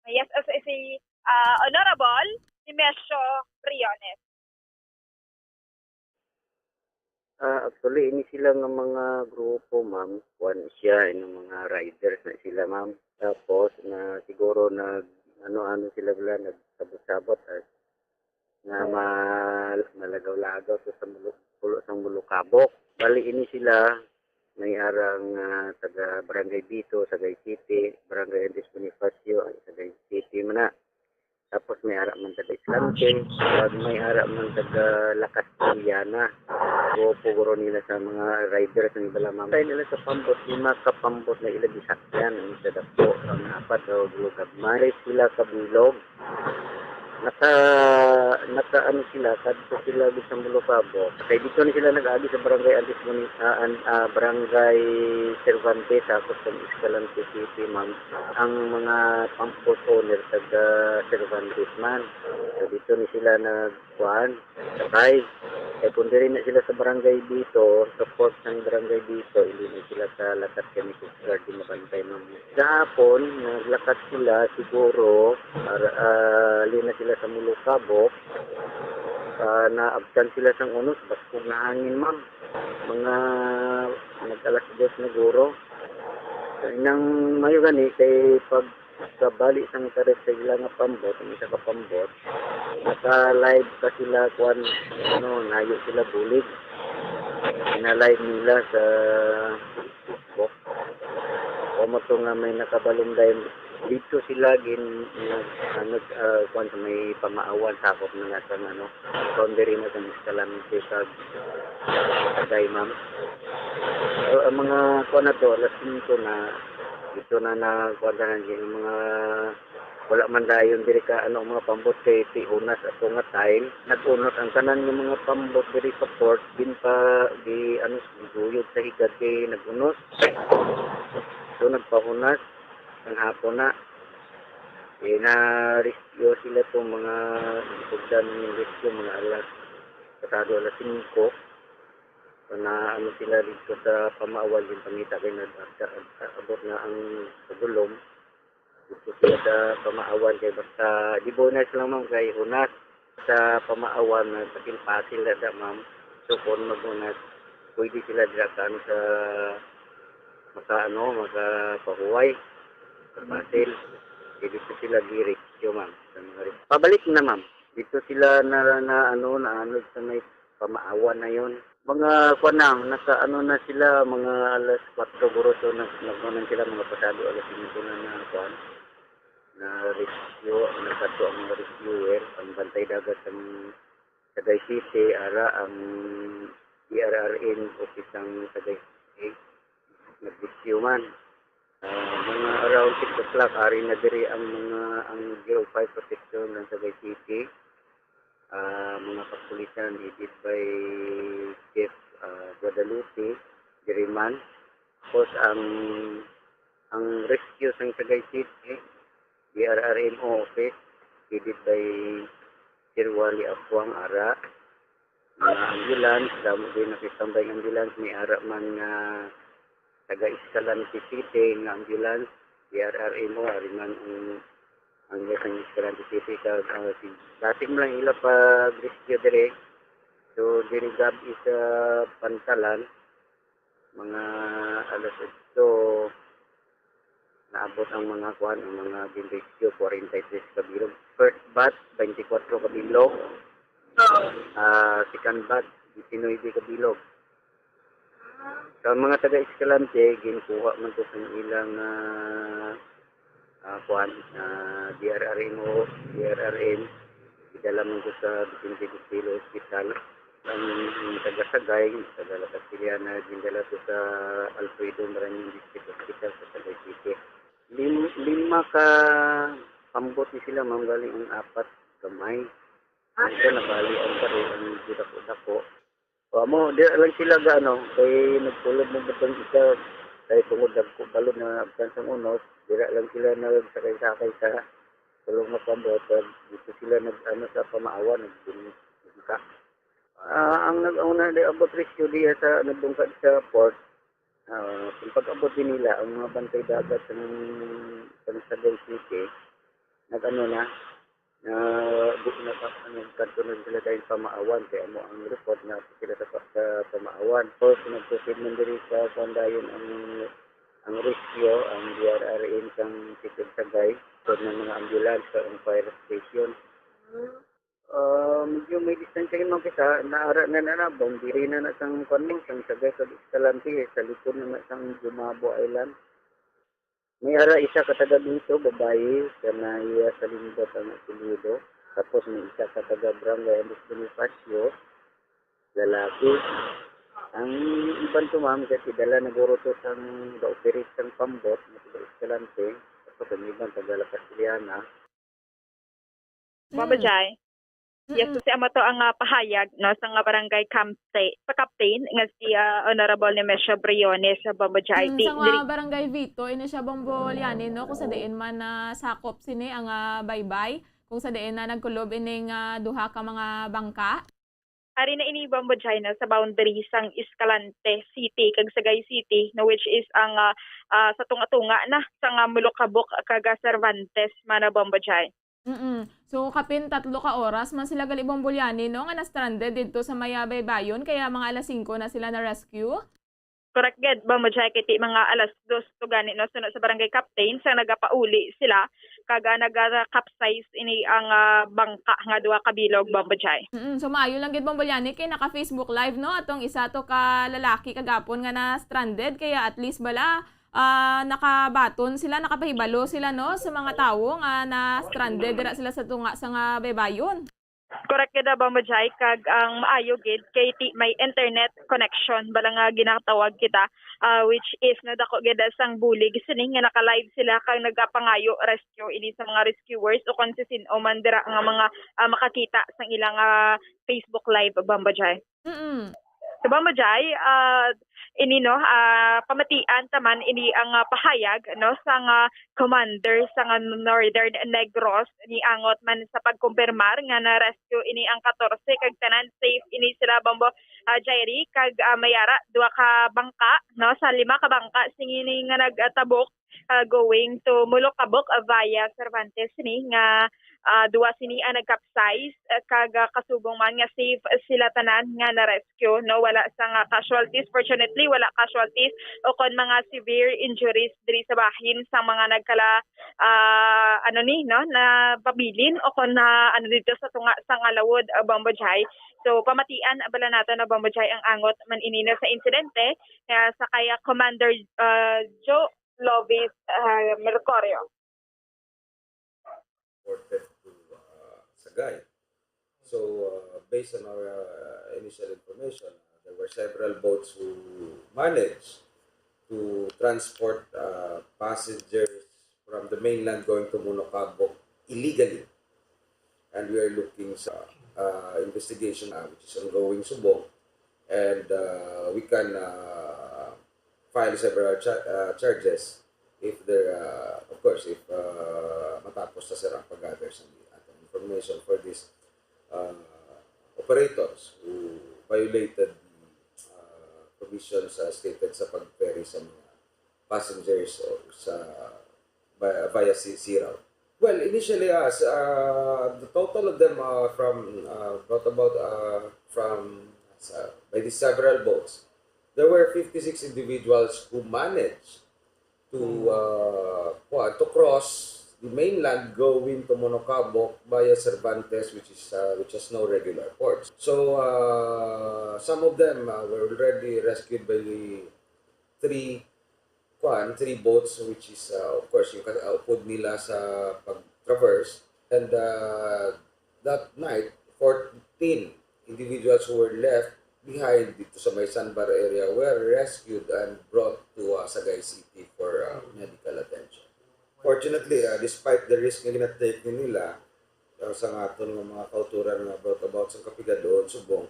Yes, as, as si, ah, Honorable Nemesio Briones. Ah, actually, ini sila nga mga grupo, ma'am, kuwan siya, yung mga riders na sila, ma'am. Tapos, na siguro nag, ano-ano sila, wala, nagsabot-sabot, ah, nga ma-, malagaw-lagaw sa, sa mulo-, pulo sang Molokabok. Bali, ini sila, may arang, ah, taga Barangay Bito, Sagay City, Barangay Andres Bonifacio, ay, Sagay City man na. Tapos may ara man taga Escalante, kag may ara man taga La Castellana. Grupo guro nila sa mga riders ng Ibalamang. Tayo nila sa pambot, lima ka pambot na ila gisakyan, ang isa dako, ang apat o gulugagmay. Sila kabilog. Naka, naka ano sila, kadto sila gid sa Molokabok. Kay dito na sila nag-agi sa barangay Antis Muni-, ah, an-, ah, barangay Cervantes, tapos sa Escalante City, ma'am. Ang mga pambot owner, taga Cervantes man. So, dito ni sila nagkuhan, sakay. Kay kung diri na sila sa barangay dito, support ng barangay dito, hindi na sila sa lakat kami Coast Guard, di mabantay, ma'am. Gahapon, naglakat sila, siguro, ar-, ah, ali na sila sa Molokabok. Ah, naabtan sila sang unos, baskog na hangin, ma'am. Mga nag-alas dos na guro. Nang mayo gani, kay pagkabali sang tarik sa ila nga pambot, ang isa ka pambot, naka-live pa sila, kuwan, ano, nayo sila bulig. Na-live nila sa Facebook. O mo to nga may nakabalunday, dito sila gin-, nag-, ah, nag-, ah, kuwan sa may pamaawan, sakop na nga sa, ano, boundary na sa Escalante sa Tagay, ma'am. So, ang mga kuwan na to, alas singko na, dito na na, kuwan na, yung mga Wala man dayon diri ka, ano, mga pambot kay ti unas ato nga time. Nag-unos ang tanan nga mga pambot diri sa port, din pa di, ano, guyod sa higad kay nag-unos. So, nagpahunas ang hapon na. Eh, na-rescue sila to, mga sugdan ng rescue, mga alas, pasado alas singko. So, na, ano, sila dito sa Pamaawan, yung pangita kay nag-, abot na ang pagulom. Dito sila sa Pamaawan kay basta di bonus lang, ma'am, kay hunas sa Pamaawan na pasil-pasil na da, ma'am. So, kung magunas, pwede sila dira ka, ano, sa maka, ano, makapahuway sa pasil. Di dito sila girik, yo, ma'am, sa mga ri-, pabalik na, ma'am. Dito sila na, na, ano, na, ano, sa may Pamaawan na yon. Mga, kuwan na, nasa, ano, na sila, mga alas kwatro guro, so nag-, nagkuwan sila, mga pasado alas singko na, na, kuwan, na rescue, nagkadto ang mga rescuer, ang Bantay Dagat ang Sagay City, ara ang D R R M office ang Sagay City, nag-rescue man. Ah, mga around six o'clock, ari na diri ang mga, ang zero five protection ng Sagay City. Ah, mga kapulisan, headed by Chief, ah, Guadalupe Diriman. Tapos ang, ang rescue sang Sagay City, D R R M O office, headed by Sir Wally Apuang, ara. Mga ambulance, damo din nakistambay ang ambulance, may ara man nga taga Escalante City nga ambulance, D R R M O, ari man ang, ang isang Escalante City, kag, ah, si, dati mo lang ila pag-rescue dire. So, diri gab sa Pantalan, mga alas otso, naabot ang mga kuan, ang mga ginrescue, forty-three ka bilog. First batch, twenty-four ka bilog. Ah, second batch, diecinuebe ka bilog. Sa mga taga Escalante, ginkuha man to sa ilang, ah, ah, kuan, ah, D R R M o D R R M, gidala man to sa Vicente Castelo Hospital. Ang taga Sagay, taga La Castellana, gindala to sa Alfredo Marañon District Hospital sa Sagay City. Lim-, lima ka pambot ni sila, ma'am, galing ang apat gamay. Ang isa nabali ang pare, ang medyo dako-dako. O, amo, di lang sila ga, ano, kay nagsulod mo batang isa, kay tungod dagko balod na abtan sang unos, dira lang sila nagsakay-sakay sa sulong nga pambot, kag dito sila nag, ano, sa Pamaawan, nag-, nagdungka. Ah, ang nag-, ang nag-abot rescue diya sa, nagdungka sa port, ah, kung pag-abot din nila, ang mga bantay dagat sa, sa Sagay City, nag-ano na, na, bu-, na, ano, kadto na sila dahil Pamaawan, kaya mo ang report na sila sa, sa Pamaawan. Tapos, nagsusid man diri sa Pandayon ang, ang rescue, ang D R R M sang City of Sagay, sa mga ambulance, sa ang fire station. Ah, medyo may distansya yun, ma'am, kita, naara na na na, boundary na na sang, kuwan mo, sang Sagay, sa Escalante, eh, sa likod na na sang Jumabo Island. May ara isa ka taga dito, babayi, kanay sa Limbot ang apelyido. Tapos may isa ka taga Barangay Andres Bonifacio, lalaki. Ang iban to, ma'am, kay tidala na guro to sang ga-operate sang pambot, nga taga Escalante. Tapos ang iban taga La Castellana. Baba Mm. Jai. Yes, Mm. Kasi amo to ang, ah, pahayag, no, sa nga barangay Camp-, sa captain nga si, ah, Honorable Nemesio Briones sa Baba Jai. Mm, Di, sa nga diri barangay Vito, ini siya Bombo Liani, no, kung sa diin man nasakop sini ang, ah, baybay, kung sa diin na nagkulob ini nga duha ka mga bangka. Ari na ini Bombo Jai, no, sa boundary sang Escalante City kag Sagay City, no, which is ang, ah, ah, sa tunga-tunga na sa nga Mulukabok kag, ah, Cervantes, mana Bombo Jai. Mm-mm. So, kapin tatlo ka oras man sila gali Bombo Liani, no, nga na-stranded didto sa may, ah, baybayon, kaya mga alas singko na sila na-rescue? Correct gid, Bombo Jai, kay ti mga alas dos to gani, no, suno sa barangay captain, sa nagapauli sila, kag, ah, naga-capsize ini ang, ah, bangka nga duha ka bilog, Bombo Jai. Mm-mm. So, maayo lang gid, Bombo Liani, kay naka-Facebook Live, no, atong isa to ka lalaki kagapon nga na-stranded, kaya at least bala, ah, nakabaton sila, nakapahibalo sila, no, sa mga tawo nga na-stranded dira sila sa tunga sa nga baybayon. Correct gid, Bombo Jai, kag ang maayo gid kay ti-, may internet connection bala nga ginatawag kita, ah, which is nadako gid sang bulig sini nga naka-live sila kag nagapangayo rescue ini sa mga rescuers o kon si sin-o man dira nga mga, ah, makakita sang ilang, ah, Facebook Live, Bombo Jai. Mm. So, Bombo Jai, ah, ini, no, ah, pamatian ta man ini ang, ah, pahayag, no, sang, ah, commander sang, ah, Northern Negros, niangot man sa pagkumpirmar nga na-rescue ini ang katorse kag tanan safe ini sila, Bombo, ah, Jairi, kag, ah, may ara duha ka bangka, no, sa lima ka bangka sing ini nga nagtabok, ah, going to Molokabok, ah, via Cervantes ni nga, ah, duha sini ang nag-capsize, ah, kag, ah, kasubong man nga safe sila tanan nga na-rescue, no? Wala sang casualties. Fortunately, wala casualties o kon mga severe injuries diri sa bahin sang mga nagkala, ah, ano ni, no, napabilin o kon na, ano, dito sa tunga sang Alawod, ah, Bombo Jai. So, pamatian bala nato na, Bombo Jai, ang angot man ini na sa insidente, ah, sa kay Commander, ah, Joe Lovis, ah, Mercurio. Reported to, uh, Sagay. So, uh, based on our, uh, initial information, uh, there were several boats who managed to transport, uh, passengers from the mainland going to Monocabo illegally. And we are looking sa, uh, investigation, uh, which is ongoing subong, and, uh, we can, uh, file several cha-, uh, charges if there, uh, of course, if, uh, matapos na, sir, ang pag-gather sa atong information for these, uh, operators who violated the, uh, provisions, uh, stated sa pag-ferry sa mga passengers o sa, via, via sea, sea route. Well, initially, uh, s-, uh, the total of them, uh, from, uh, brought about, uh, from, sa, by the several boats, there were fifty-six individuals who managed to, uh, kuwan, to cross the mainland going to Monocabo via Cervantes, which is, uh, which has no regular ports. So, uh, some of them, uh, were already rescued by the three, kuwan, three boats, which is, uh, of course, yung ka-, uh, upod nila sa pag-traverse. And, uh, that night, fourteen individuals who were left behind dito sa may Sandbar area were rescued and brought to, uh, Sagay City for, uh, medical attention. Fortunately, uh, despite the risk nga ginatake ni nila, uh, sa aton nga mga kauturan nga brought about sa kapigadon, subong,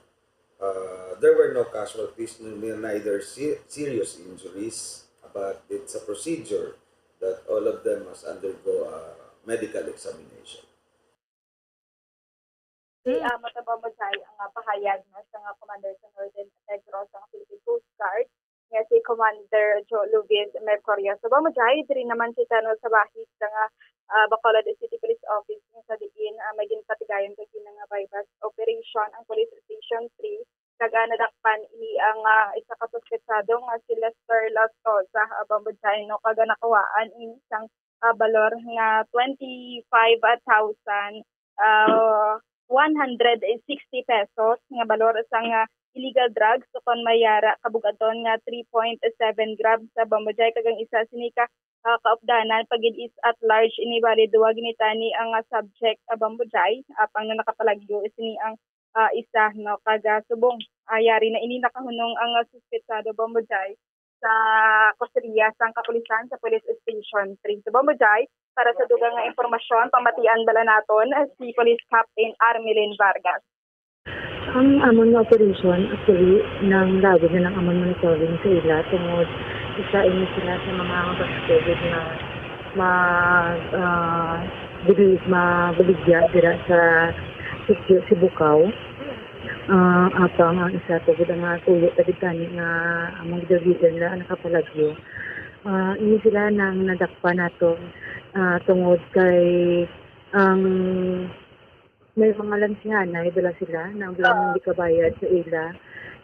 uh, there were no casualties, n-, n-, neither se-, serious injuries, but it's a procedure that all of them must undergo, uh, medical examination. Di, ah, mataba mo, Jai, ang, ah, pahayag, no, sa nga commander sa Northern Negros, sa Philippine Coast Guard, nga si Commander Joe Luviz Mercurio. So, ba mo, Jai, diri naman kita, no, sa bahig sa nga, ah, Bacolod City Police Office, nga sa diin, ah, may ginpatigayon kag ina nga buy-bust operation ang Police Station three, kag, ah, nadakpan ini ang, ah, isa ka suspetsado nga si Lester Lastosa, ah, ba mo, Jai, no, kag, ah, nakuhaan ini sang, ah, balor nga twenty-five thousand, ah, one hundred sixty pesos nga balor sang, ah, illegal drugs, o kon may ara kabug-aton nga three point seven grams sa, ba mo, Jai, kag ang isa sini ka, ah, kaupdanan pa gid is at large, ini bali duha gid ni tani ang, ah, subject, ah, ba mo, Jai, apang na nakapalagyo sini ang, ah, isa, no, kag, ah, subong, ah, yari na ini nakahunong ang, ah, suspetsado, ba mo, Jai, sa kusiliya sang kapulisan sa Police Station three. So, ba mo, Jai, para sa dugang nga impormasyon, pamatian bala naton si Police Captain Armelin Vargas. Ang amon nga operation, actually, nang lawig na lang amon monitoring sa ila tungod isa ini sila sa mga baskogod nga ma-, ah, bili-, mabaligya dira sa sitio Sibukaw. Ah, apang ang isa pa gid nga tuyo ta gid tani nga among gid-leader na nakapalagyo. Ah, ini sila nang nadakpan nato, ah, tungod kay ang may mga lansihanay, dala sila nang bilang hindi kabayad sa ila,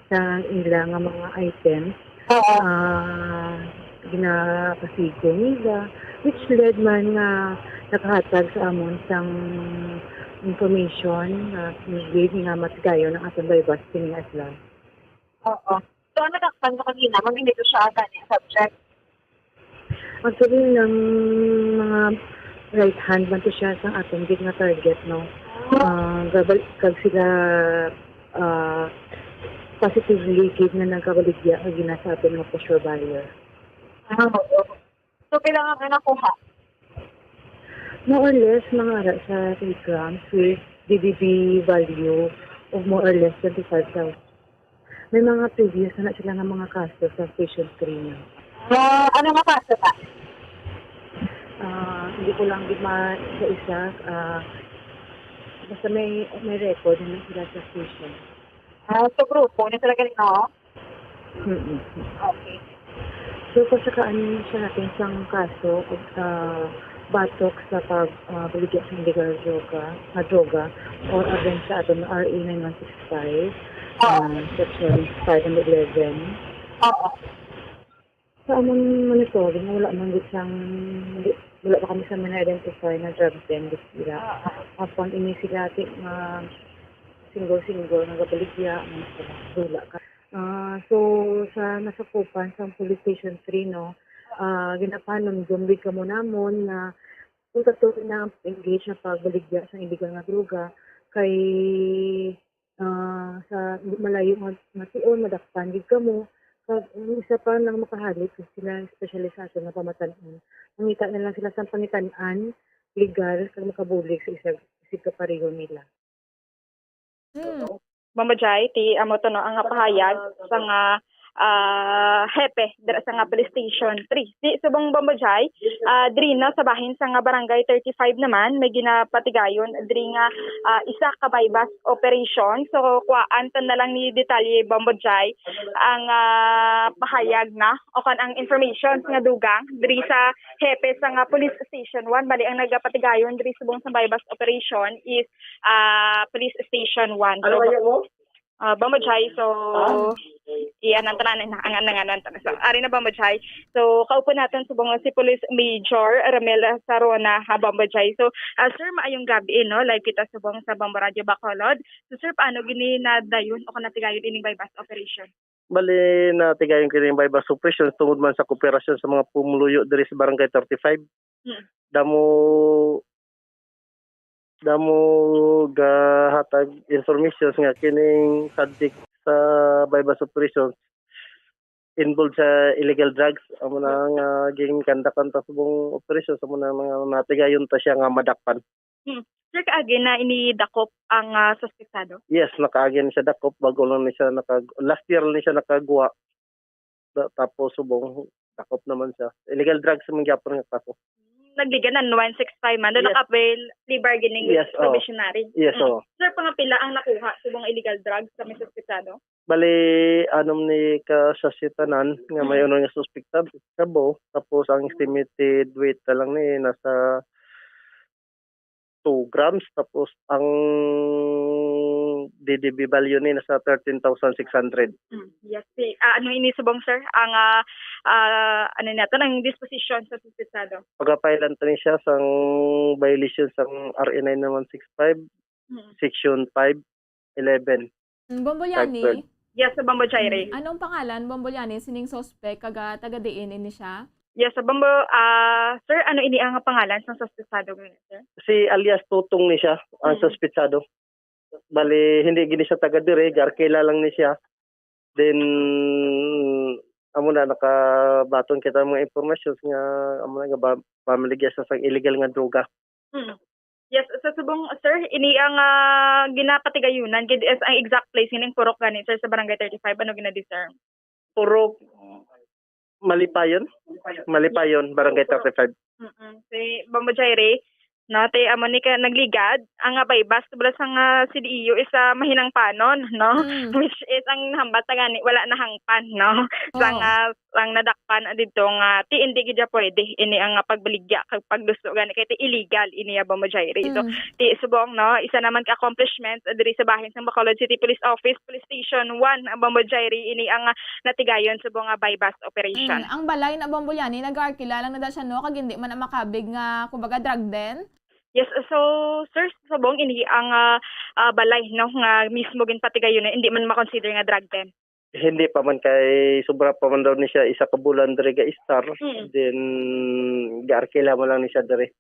sa ila nga mga items. Oo. Ah, ginapasigo nila, which led man nga nakahatag sa amon sang information nga gid nga matigayon ang aton buy-bust kini nga adlaw. Oo. So, ano dakpan sa kanila? Ma'am, hindi to siya gani subject? Actually, nang mga right hand man to siya sang aton gid nga target, no? Ah, gabal-, kag sila, ah, positively gid nga nagabaligya kag gina sa aton nga posture buyer. Ah, oo. So, pila nga nakuha? More or less, mga ara sa three grams with D D B value of more or less twenty-five thousand. May mga previous na, na sila nga mga kaso sa Station three na. Ah, ano nga kaso ta? Ah, hindi ko lang gid ma-, sa isa, ah, basta may, may record na sila sa station. Ah, sa grupo na sila galing, no? Mm-mm. Okay. So, pasakaan siya natin sang kaso, ah, batok sa pag, ah, baligya sa illegal droga, nga droga, or against sa aton R A nine one six five, ah, section five and eleven. Oo. Sa among monitoring, wala man gid sang, wala pa kami sa na-identify na drug den gid sila. Oo. Apan ini sila ti nga single-single nga gabaligya, ano sila, wala ka. Ah, so, sa nasakupan sa Police Station three, no, ah, ginapanumdom gid kamo namon na kung katuloy na ang engage na pagbaligya sa illegal nga droga, kay, ah, sa malayo nga, nga tion, madakpan gid kamo. Kag ang isa pa nang makahalit, sila, especially sa aton nga pamatan-on, mangita na lang sila sa pangitan-an legal kag makabulig sa isa, isig kapareho nila. Hmm. Bombo Jai, ti amo to, no, ang pahayag sa nga, ah, hepe dira sa nga Police Station three. Ti subong, Bombo Jai, ah, diri na sa bahin sa nga Barangay thirty-five naman, may ginapatigayon diri nga, ah, isa ka buy-bust operation. So, kuhaan ta na lang ni detalye, Bombo Jai, ang, ah, pahayag na o kan ang information nga dugang diri sa hepe sa nga Police Station one. Bali, ang nagapatigayon diri subong sa buy-bust operation is, ah, Police Station one. Ano So, kaya mo? Ah, Bombo Jai, so, Ah? Iyan ang tanan na, ang, ang, ang, ang, so, ari na, Bombo Jai. So, kaupo natin subong si Police Major Ramel Sarona, ha, Bombo Jai. So, ah, sir, maayong gabi, no? Live kita subong sa Bombo Radio Bacolod. So, sir, paano gini na dayon o kung natigayon ining buy-bust operation? Bali, natigayon kini buy-bust operation tungod man sa kooperasyon sa mga pumuluyo diri sa Barangay thirty-five. Hmm. Damo, damo gahatag information nga kining subject sa buy-bust operations involved sa illegal drugs. Amo na nga ginkandakan ta subong operations, amo na nga natigayon ta siya nga madakpan. Hmm. Sir, kaagi na ini dakop ang, ah, suspetsado? Yes, nakaagi na siya dakop. Bago lang ni siya nakag-, last year lang ni siya nakagwa. Da-, tapos subong dakop naman siya. Illegal drugs man gyapon nga kaso. Nagliga na one six five man. Doon Yes. naka-bail, plea bargaining Yes, oo. probationary. Yes, Mm. oo. Sir, pangapila ang nakuha subong illegal drugs sa may suspetsado? Bali, anom ni ka sachet tanan nga may Mm. uno nga suspected, kabo. Tapos ang Mm. estimated weight na lang ni nasa two grams. Tapos ang D D B value ni nasa thirteen thousand six hundred. Mm, yes. Si, ah, ano ini subong, sir? Ang, ah, ah, ano nato, ang disposition sa suspetsado? Pagapailan ta ni siya sang violation sang R A nine one six five, Mm. section five eleven. Mm, Bombo Tag Yani, twelve. Yes, sa Bombo Jaire. Mm, anong pangalan, Bombo Yani, sining suspect, kaga taga diin ini siya? Yes, sa Bombo, ah, sir, ano ini ang pangalan sa suspetsado ngayon, sir? Si alias Tutong ni siya, ang Mm. suspetsado. Bali, hindi gini siya taga dire, garkila lang ni siya. Then, amo na, nakabaton kita mga information nga, amo na, nga ba, pamaligya sa sang illegal nga droga. Mm. Yes, sa subong, sir, ini ang, ah, ginapatigayunan, gid is ang exact place, ining purok gani, sir, sa Barangay thirty-five, ano gina-discern? Purok Malipayon? Malipayon, Barangay thirty-five. Mm-mm. Si Bombo Jaire, no, ti amo ni ka nagligad, ang, ah, buy-bust, bala sa nga C D E U is, ah, mahinangpanon, no? Mm. Which is, ang nahambat na gani, wala nahangpan, no? Sa Oo. nga, ang nadakpan didto nga, ti, hindi gid siya pwede, ini ang, ah, pagbaligya, kag pagduso gani, kay ti illegal, ini, ah, Bombo Jaire. So, Mm. ti subong, no, isa naman ka accomplishment, ah, diri sa bahin sa Bacolod City Police Office, Police Station one, ah, Bombo Jaire, ini ang, ah, natigayon subong nga buy-bust operation. Mm, ang balay na Bombo Yani, nag-arkila lang na da siya, no? Kag hindi man na makabig nga, kumbaga, drug den? Yes, so, sir, subong ini ang, ah, ah, balay, no, nga mismo ginpatigayon na hindi man makonsider nga drug den. Hindi pa man kay sobra pa man daw ni siya isa ka bulan diri ga-estar. Mm. Then, gaarkila mo lang ni siya diri.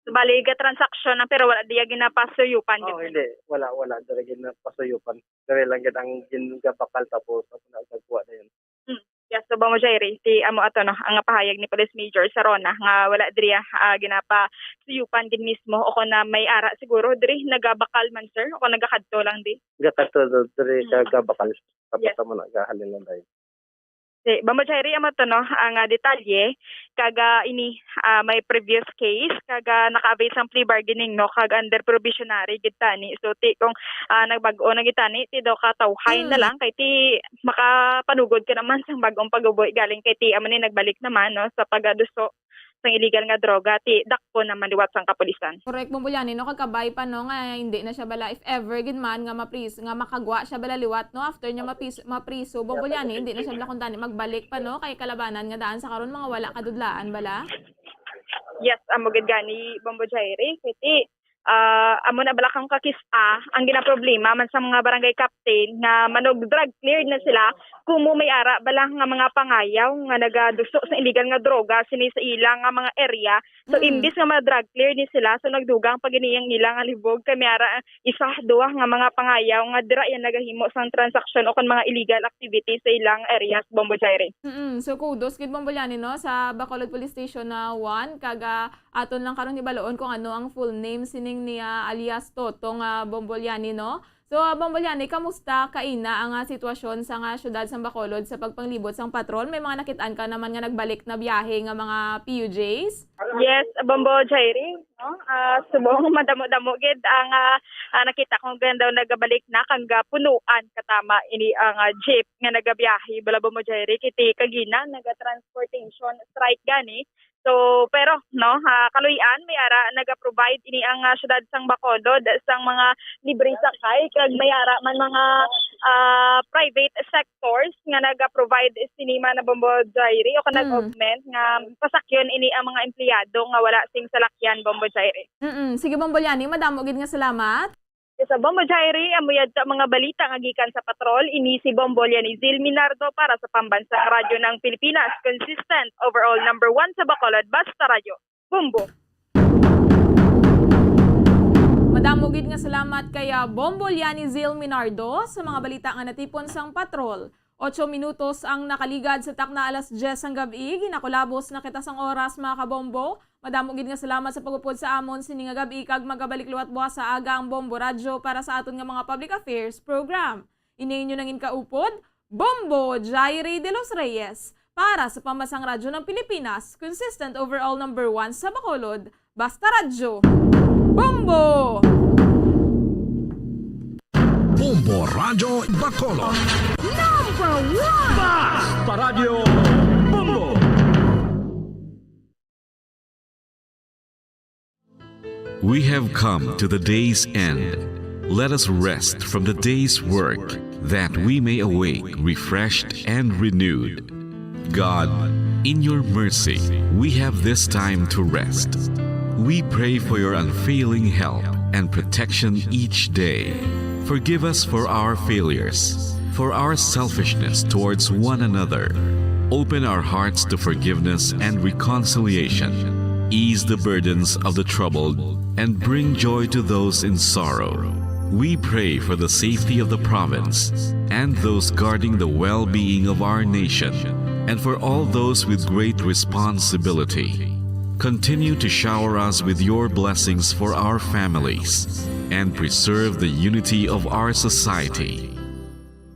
Bali, ga-transaksyon na, pero wala diya ginapasuyupan, Oh, gid. Hindi. Wala, wala. Diri ginapasuyupan. Diri lang gid ang gin-, gabakal, tapos ako na nagkuha na yun. Hmm. Yes, so, Bombo Jairi, ti amo ato, no, ang pahayag ni Police Major Sarona nga wala diri, ah, ginapasuyupan gid mismo, o kung na may ara siguro diri nagabakal man, sir, o kung nagakadto lang di. Gakadto do-, diri ka Hmm. gabakal. Tapos Yes. amo na, gahalin lang tayo. Si Bombo Jairi, amo to, no, ang, ah, detalye, kag, ah, ini, ah, may previous case, kag, ah, naka-avail sang plea bargaining, no, kag under probationary gid tani. So, ti kung, ah, nagbag-o na gid tani, ti daw katawhay na Hmm. lang, kay ti makapanugod ka naman sang bag-ong pag-uboy galing kay ti amo ni nagbalik naman, no, sa pagaduso sang illegal nga droga, ti dakpon naman liwat sang kapulisan. Correct, Bombo Liani, no, kag kabay pa, no, nga hindi na siya bala, if ever gid man nga mapris-, nga makagwa siya bala liwat, no, after niya mapis-, mapriso, Bombo Liani, hindi na siya bala kuntani magbalik pa, no, kay kalabanan nga daan sa karon mga wala kadudlaan bala. Yes, amo gid gani, Bombo Jairi, kay ti, ah, amo na bala kang kakis-a ang ginaproblema man sa mga barangay captain nga manog drug cleared na sila, kumo may ara bala nga mga pangayaw nga nagaduso sa illegal nga droga sini sa ila nga mga area. So, Mm. imbis nga ma-drug clear ni sila, so nagdugang pa gid ang ila nga libog kay may ara isa, duha nga mga pangayaw nga dira yan nagahimo sang transaksyon o kon mga illegal activities sa ilang areas, Bombo Jairi. Mm-mm. So, kudos gid, Bombo Liani, no, sa Bacolod Police Station na one, kag, ah, aton lang karon hibaloon kung ano ang full name sining ni, ah, alias Toto nga Bombo Liani, no? So, ah, Bombo Liani, kamusta kaina ang, ah, sitwasyon sa nga siyudad sang Bacolod sa pagpanglibot sang patrol? May mga nakit-an ka naman nga nagbalik na biyahe nga mga P U Js? Yes, Bombo Jairi, no? Ah, subong madamo-damo gid ang, ah, ah, nakita ko nga daw nagabalik na kag, ah, punuan katama ini ang, ah, jeep nga nagabiyahe bala, Bombo Jairi, kay ti kagina naga-transportation strike gani. So, pero, no, ah, kaluy-an may ara naga-provide ini ang, ah, siyudad sang Bacolod sang mga libre sakay, kag may ara man mga, ah, private sectors nga naga-provide sini man na, Bombo Jairi, o kanang Mm. augment nga pasakyon ini ang mga empleyado nga wala sing salakyan, Bombo Jairi. Mm-mm. Sige, Bombo Liani, madamo gid nga salamat. Sa Bombo Jairi, amo yad sa mga balita nga gikan sa patrol, ini si Bombo Liani Zil Minardo para sa Pambansang Radyo ng Pilipinas, consistent, overall number one sa Bacolod, Basta Radyo. Bombo. Madamo gid nga salamat kay, ah, Bombo Liani Zil Minardo sa mga balita nga natipon sang patrol. Otso minutos ang nakaligad sa takna alas diyes sang gab-i. Ginakulabos na kita sang oras, mga kabombo. Madamo gid nga salamat sa pag-upod sa amon sini nga gab-i, kag magabalik liwat buwas sa aga ang Bombo Radyo para sa aton nga mga public affairs program. Ini inyo nangin kaupod, Bombo Jairi de los Reyes, para sa Pambansang Radyo ng Pilipinas, consistent overall number one sa Bacolod, Basta Radyo. Bombo! Bombo Radyo Bacolod. Number one! Basta Radyo Bombo! We have come to the day's end. Let us rest from the day's work, that we may awake refreshed and renewed. God, in your mercy, we have this time to rest. We pray for your unfailing help and protection each day. Forgive us for our failures, for our selfishness towards one another. Open our hearts to forgiveness and reconciliation. Ease the burdens of the troubled and bring joy to those in sorrow. We pray for the safety of the province and those guarding the well-being of our nation, and for all those with great responsibility. Continue to shower us with your blessings for our families and preserve the unity of our society.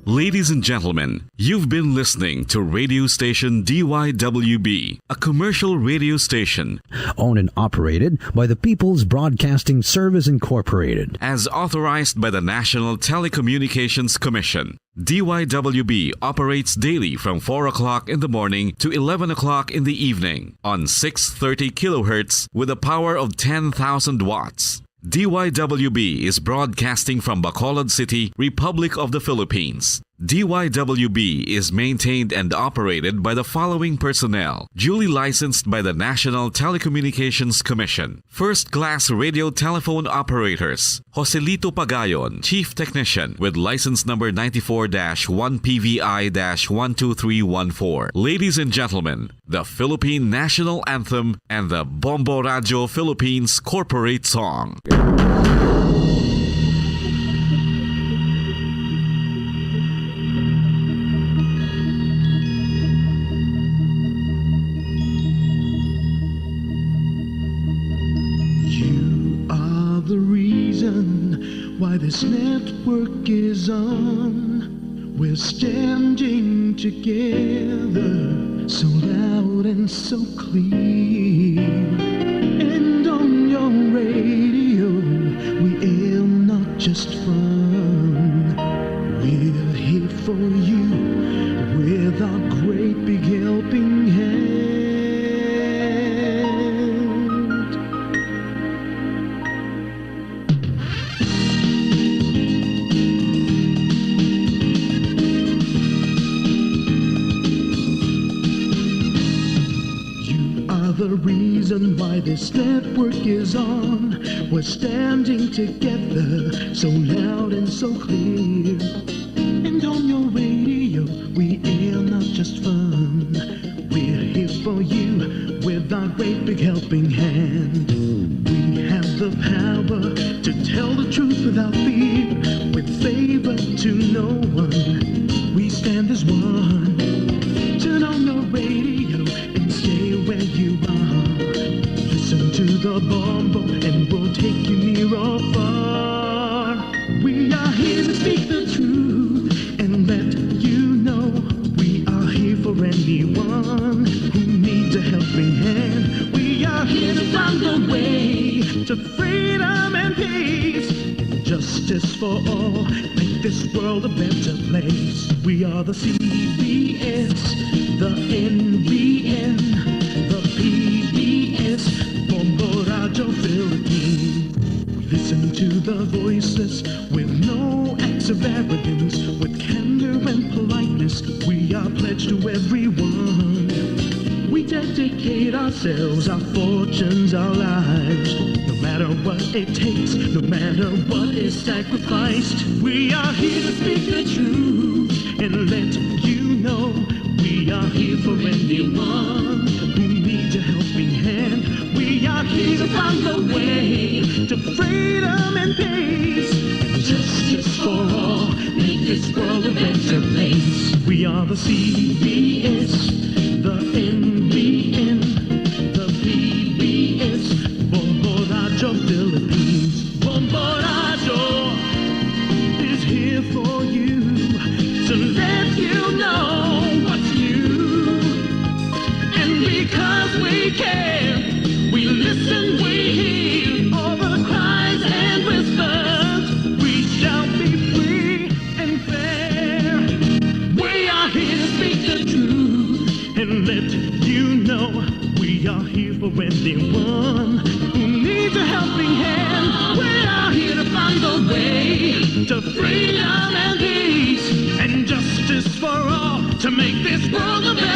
Ladies and gentlemen, you've been listening to radio station D Y W B, a commercial radio station owned and operated by the People's Broadcasting Service Incorporated. As authorized by the National Telecommunications Commission. D Y W B operates daily from four o'clock in the morning to eleven o'clock in the evening on six thirty kilohertz with a power of ten thousand watts. D Y W B is broadcasting from Bacolod City, Republic of the Philippines. D Y W B is maintained and operated by the following personnel: duly licensed by the National Telecommunications Commission. First class radio telephone operators: Joselito Pagayon, Chief Technician, with license number ninety-four dash one P V I dash one two three one four. Ladies and gentlemen, the Philippine National Anthem and the Bombo Radio Philippines Corporate Song. You are the reason why this network is on. We're standing together, so loud and so clear. And on your radio, we aim not just fun. We're here for you with our great big helping hand. You are the reason why this network is on. We're standing together, so loud and so clear. And on your radio, we air not just fun. We're here for you with our great big helping hand. We have the power to tell the truth without fear, with favor to no one. We stand as one. Turn on your radio and stay where you are. Listen to the Bombo and we'll take you near or far. We are here to speak the truth and let you know we are here for anyone who needs a helping hand. We are here to find the way to freedom and peace and justice for all. Make this world a better place. We are the C B S, the N B N, the P B S, Bombo Radio Philippines. We listen to the voices with no acts of arrogance, with candor and politeness. We are pledged to everyone. We dedicate ourselves, our fortunes, our lives, no matter what it takes, no matter what is sacrificed. We are here to speak the truth and let you know we are here for anyone who needs a helping hand. We are here to find the way to freedom and peace and justice for all. Make this world a better place. We are the C B S, the N B N, the P B S, Bombo Radio Philippines. Bombo Radio is here for you to let you know what's new. And because we care, we listen, we hear all the cries and whispers. We shall be free and fair. We are here to speak the truth and let you know we are here for anyone who needs a helping hand. We are here to find the way to freedom and peace and justice for all, to make this world a better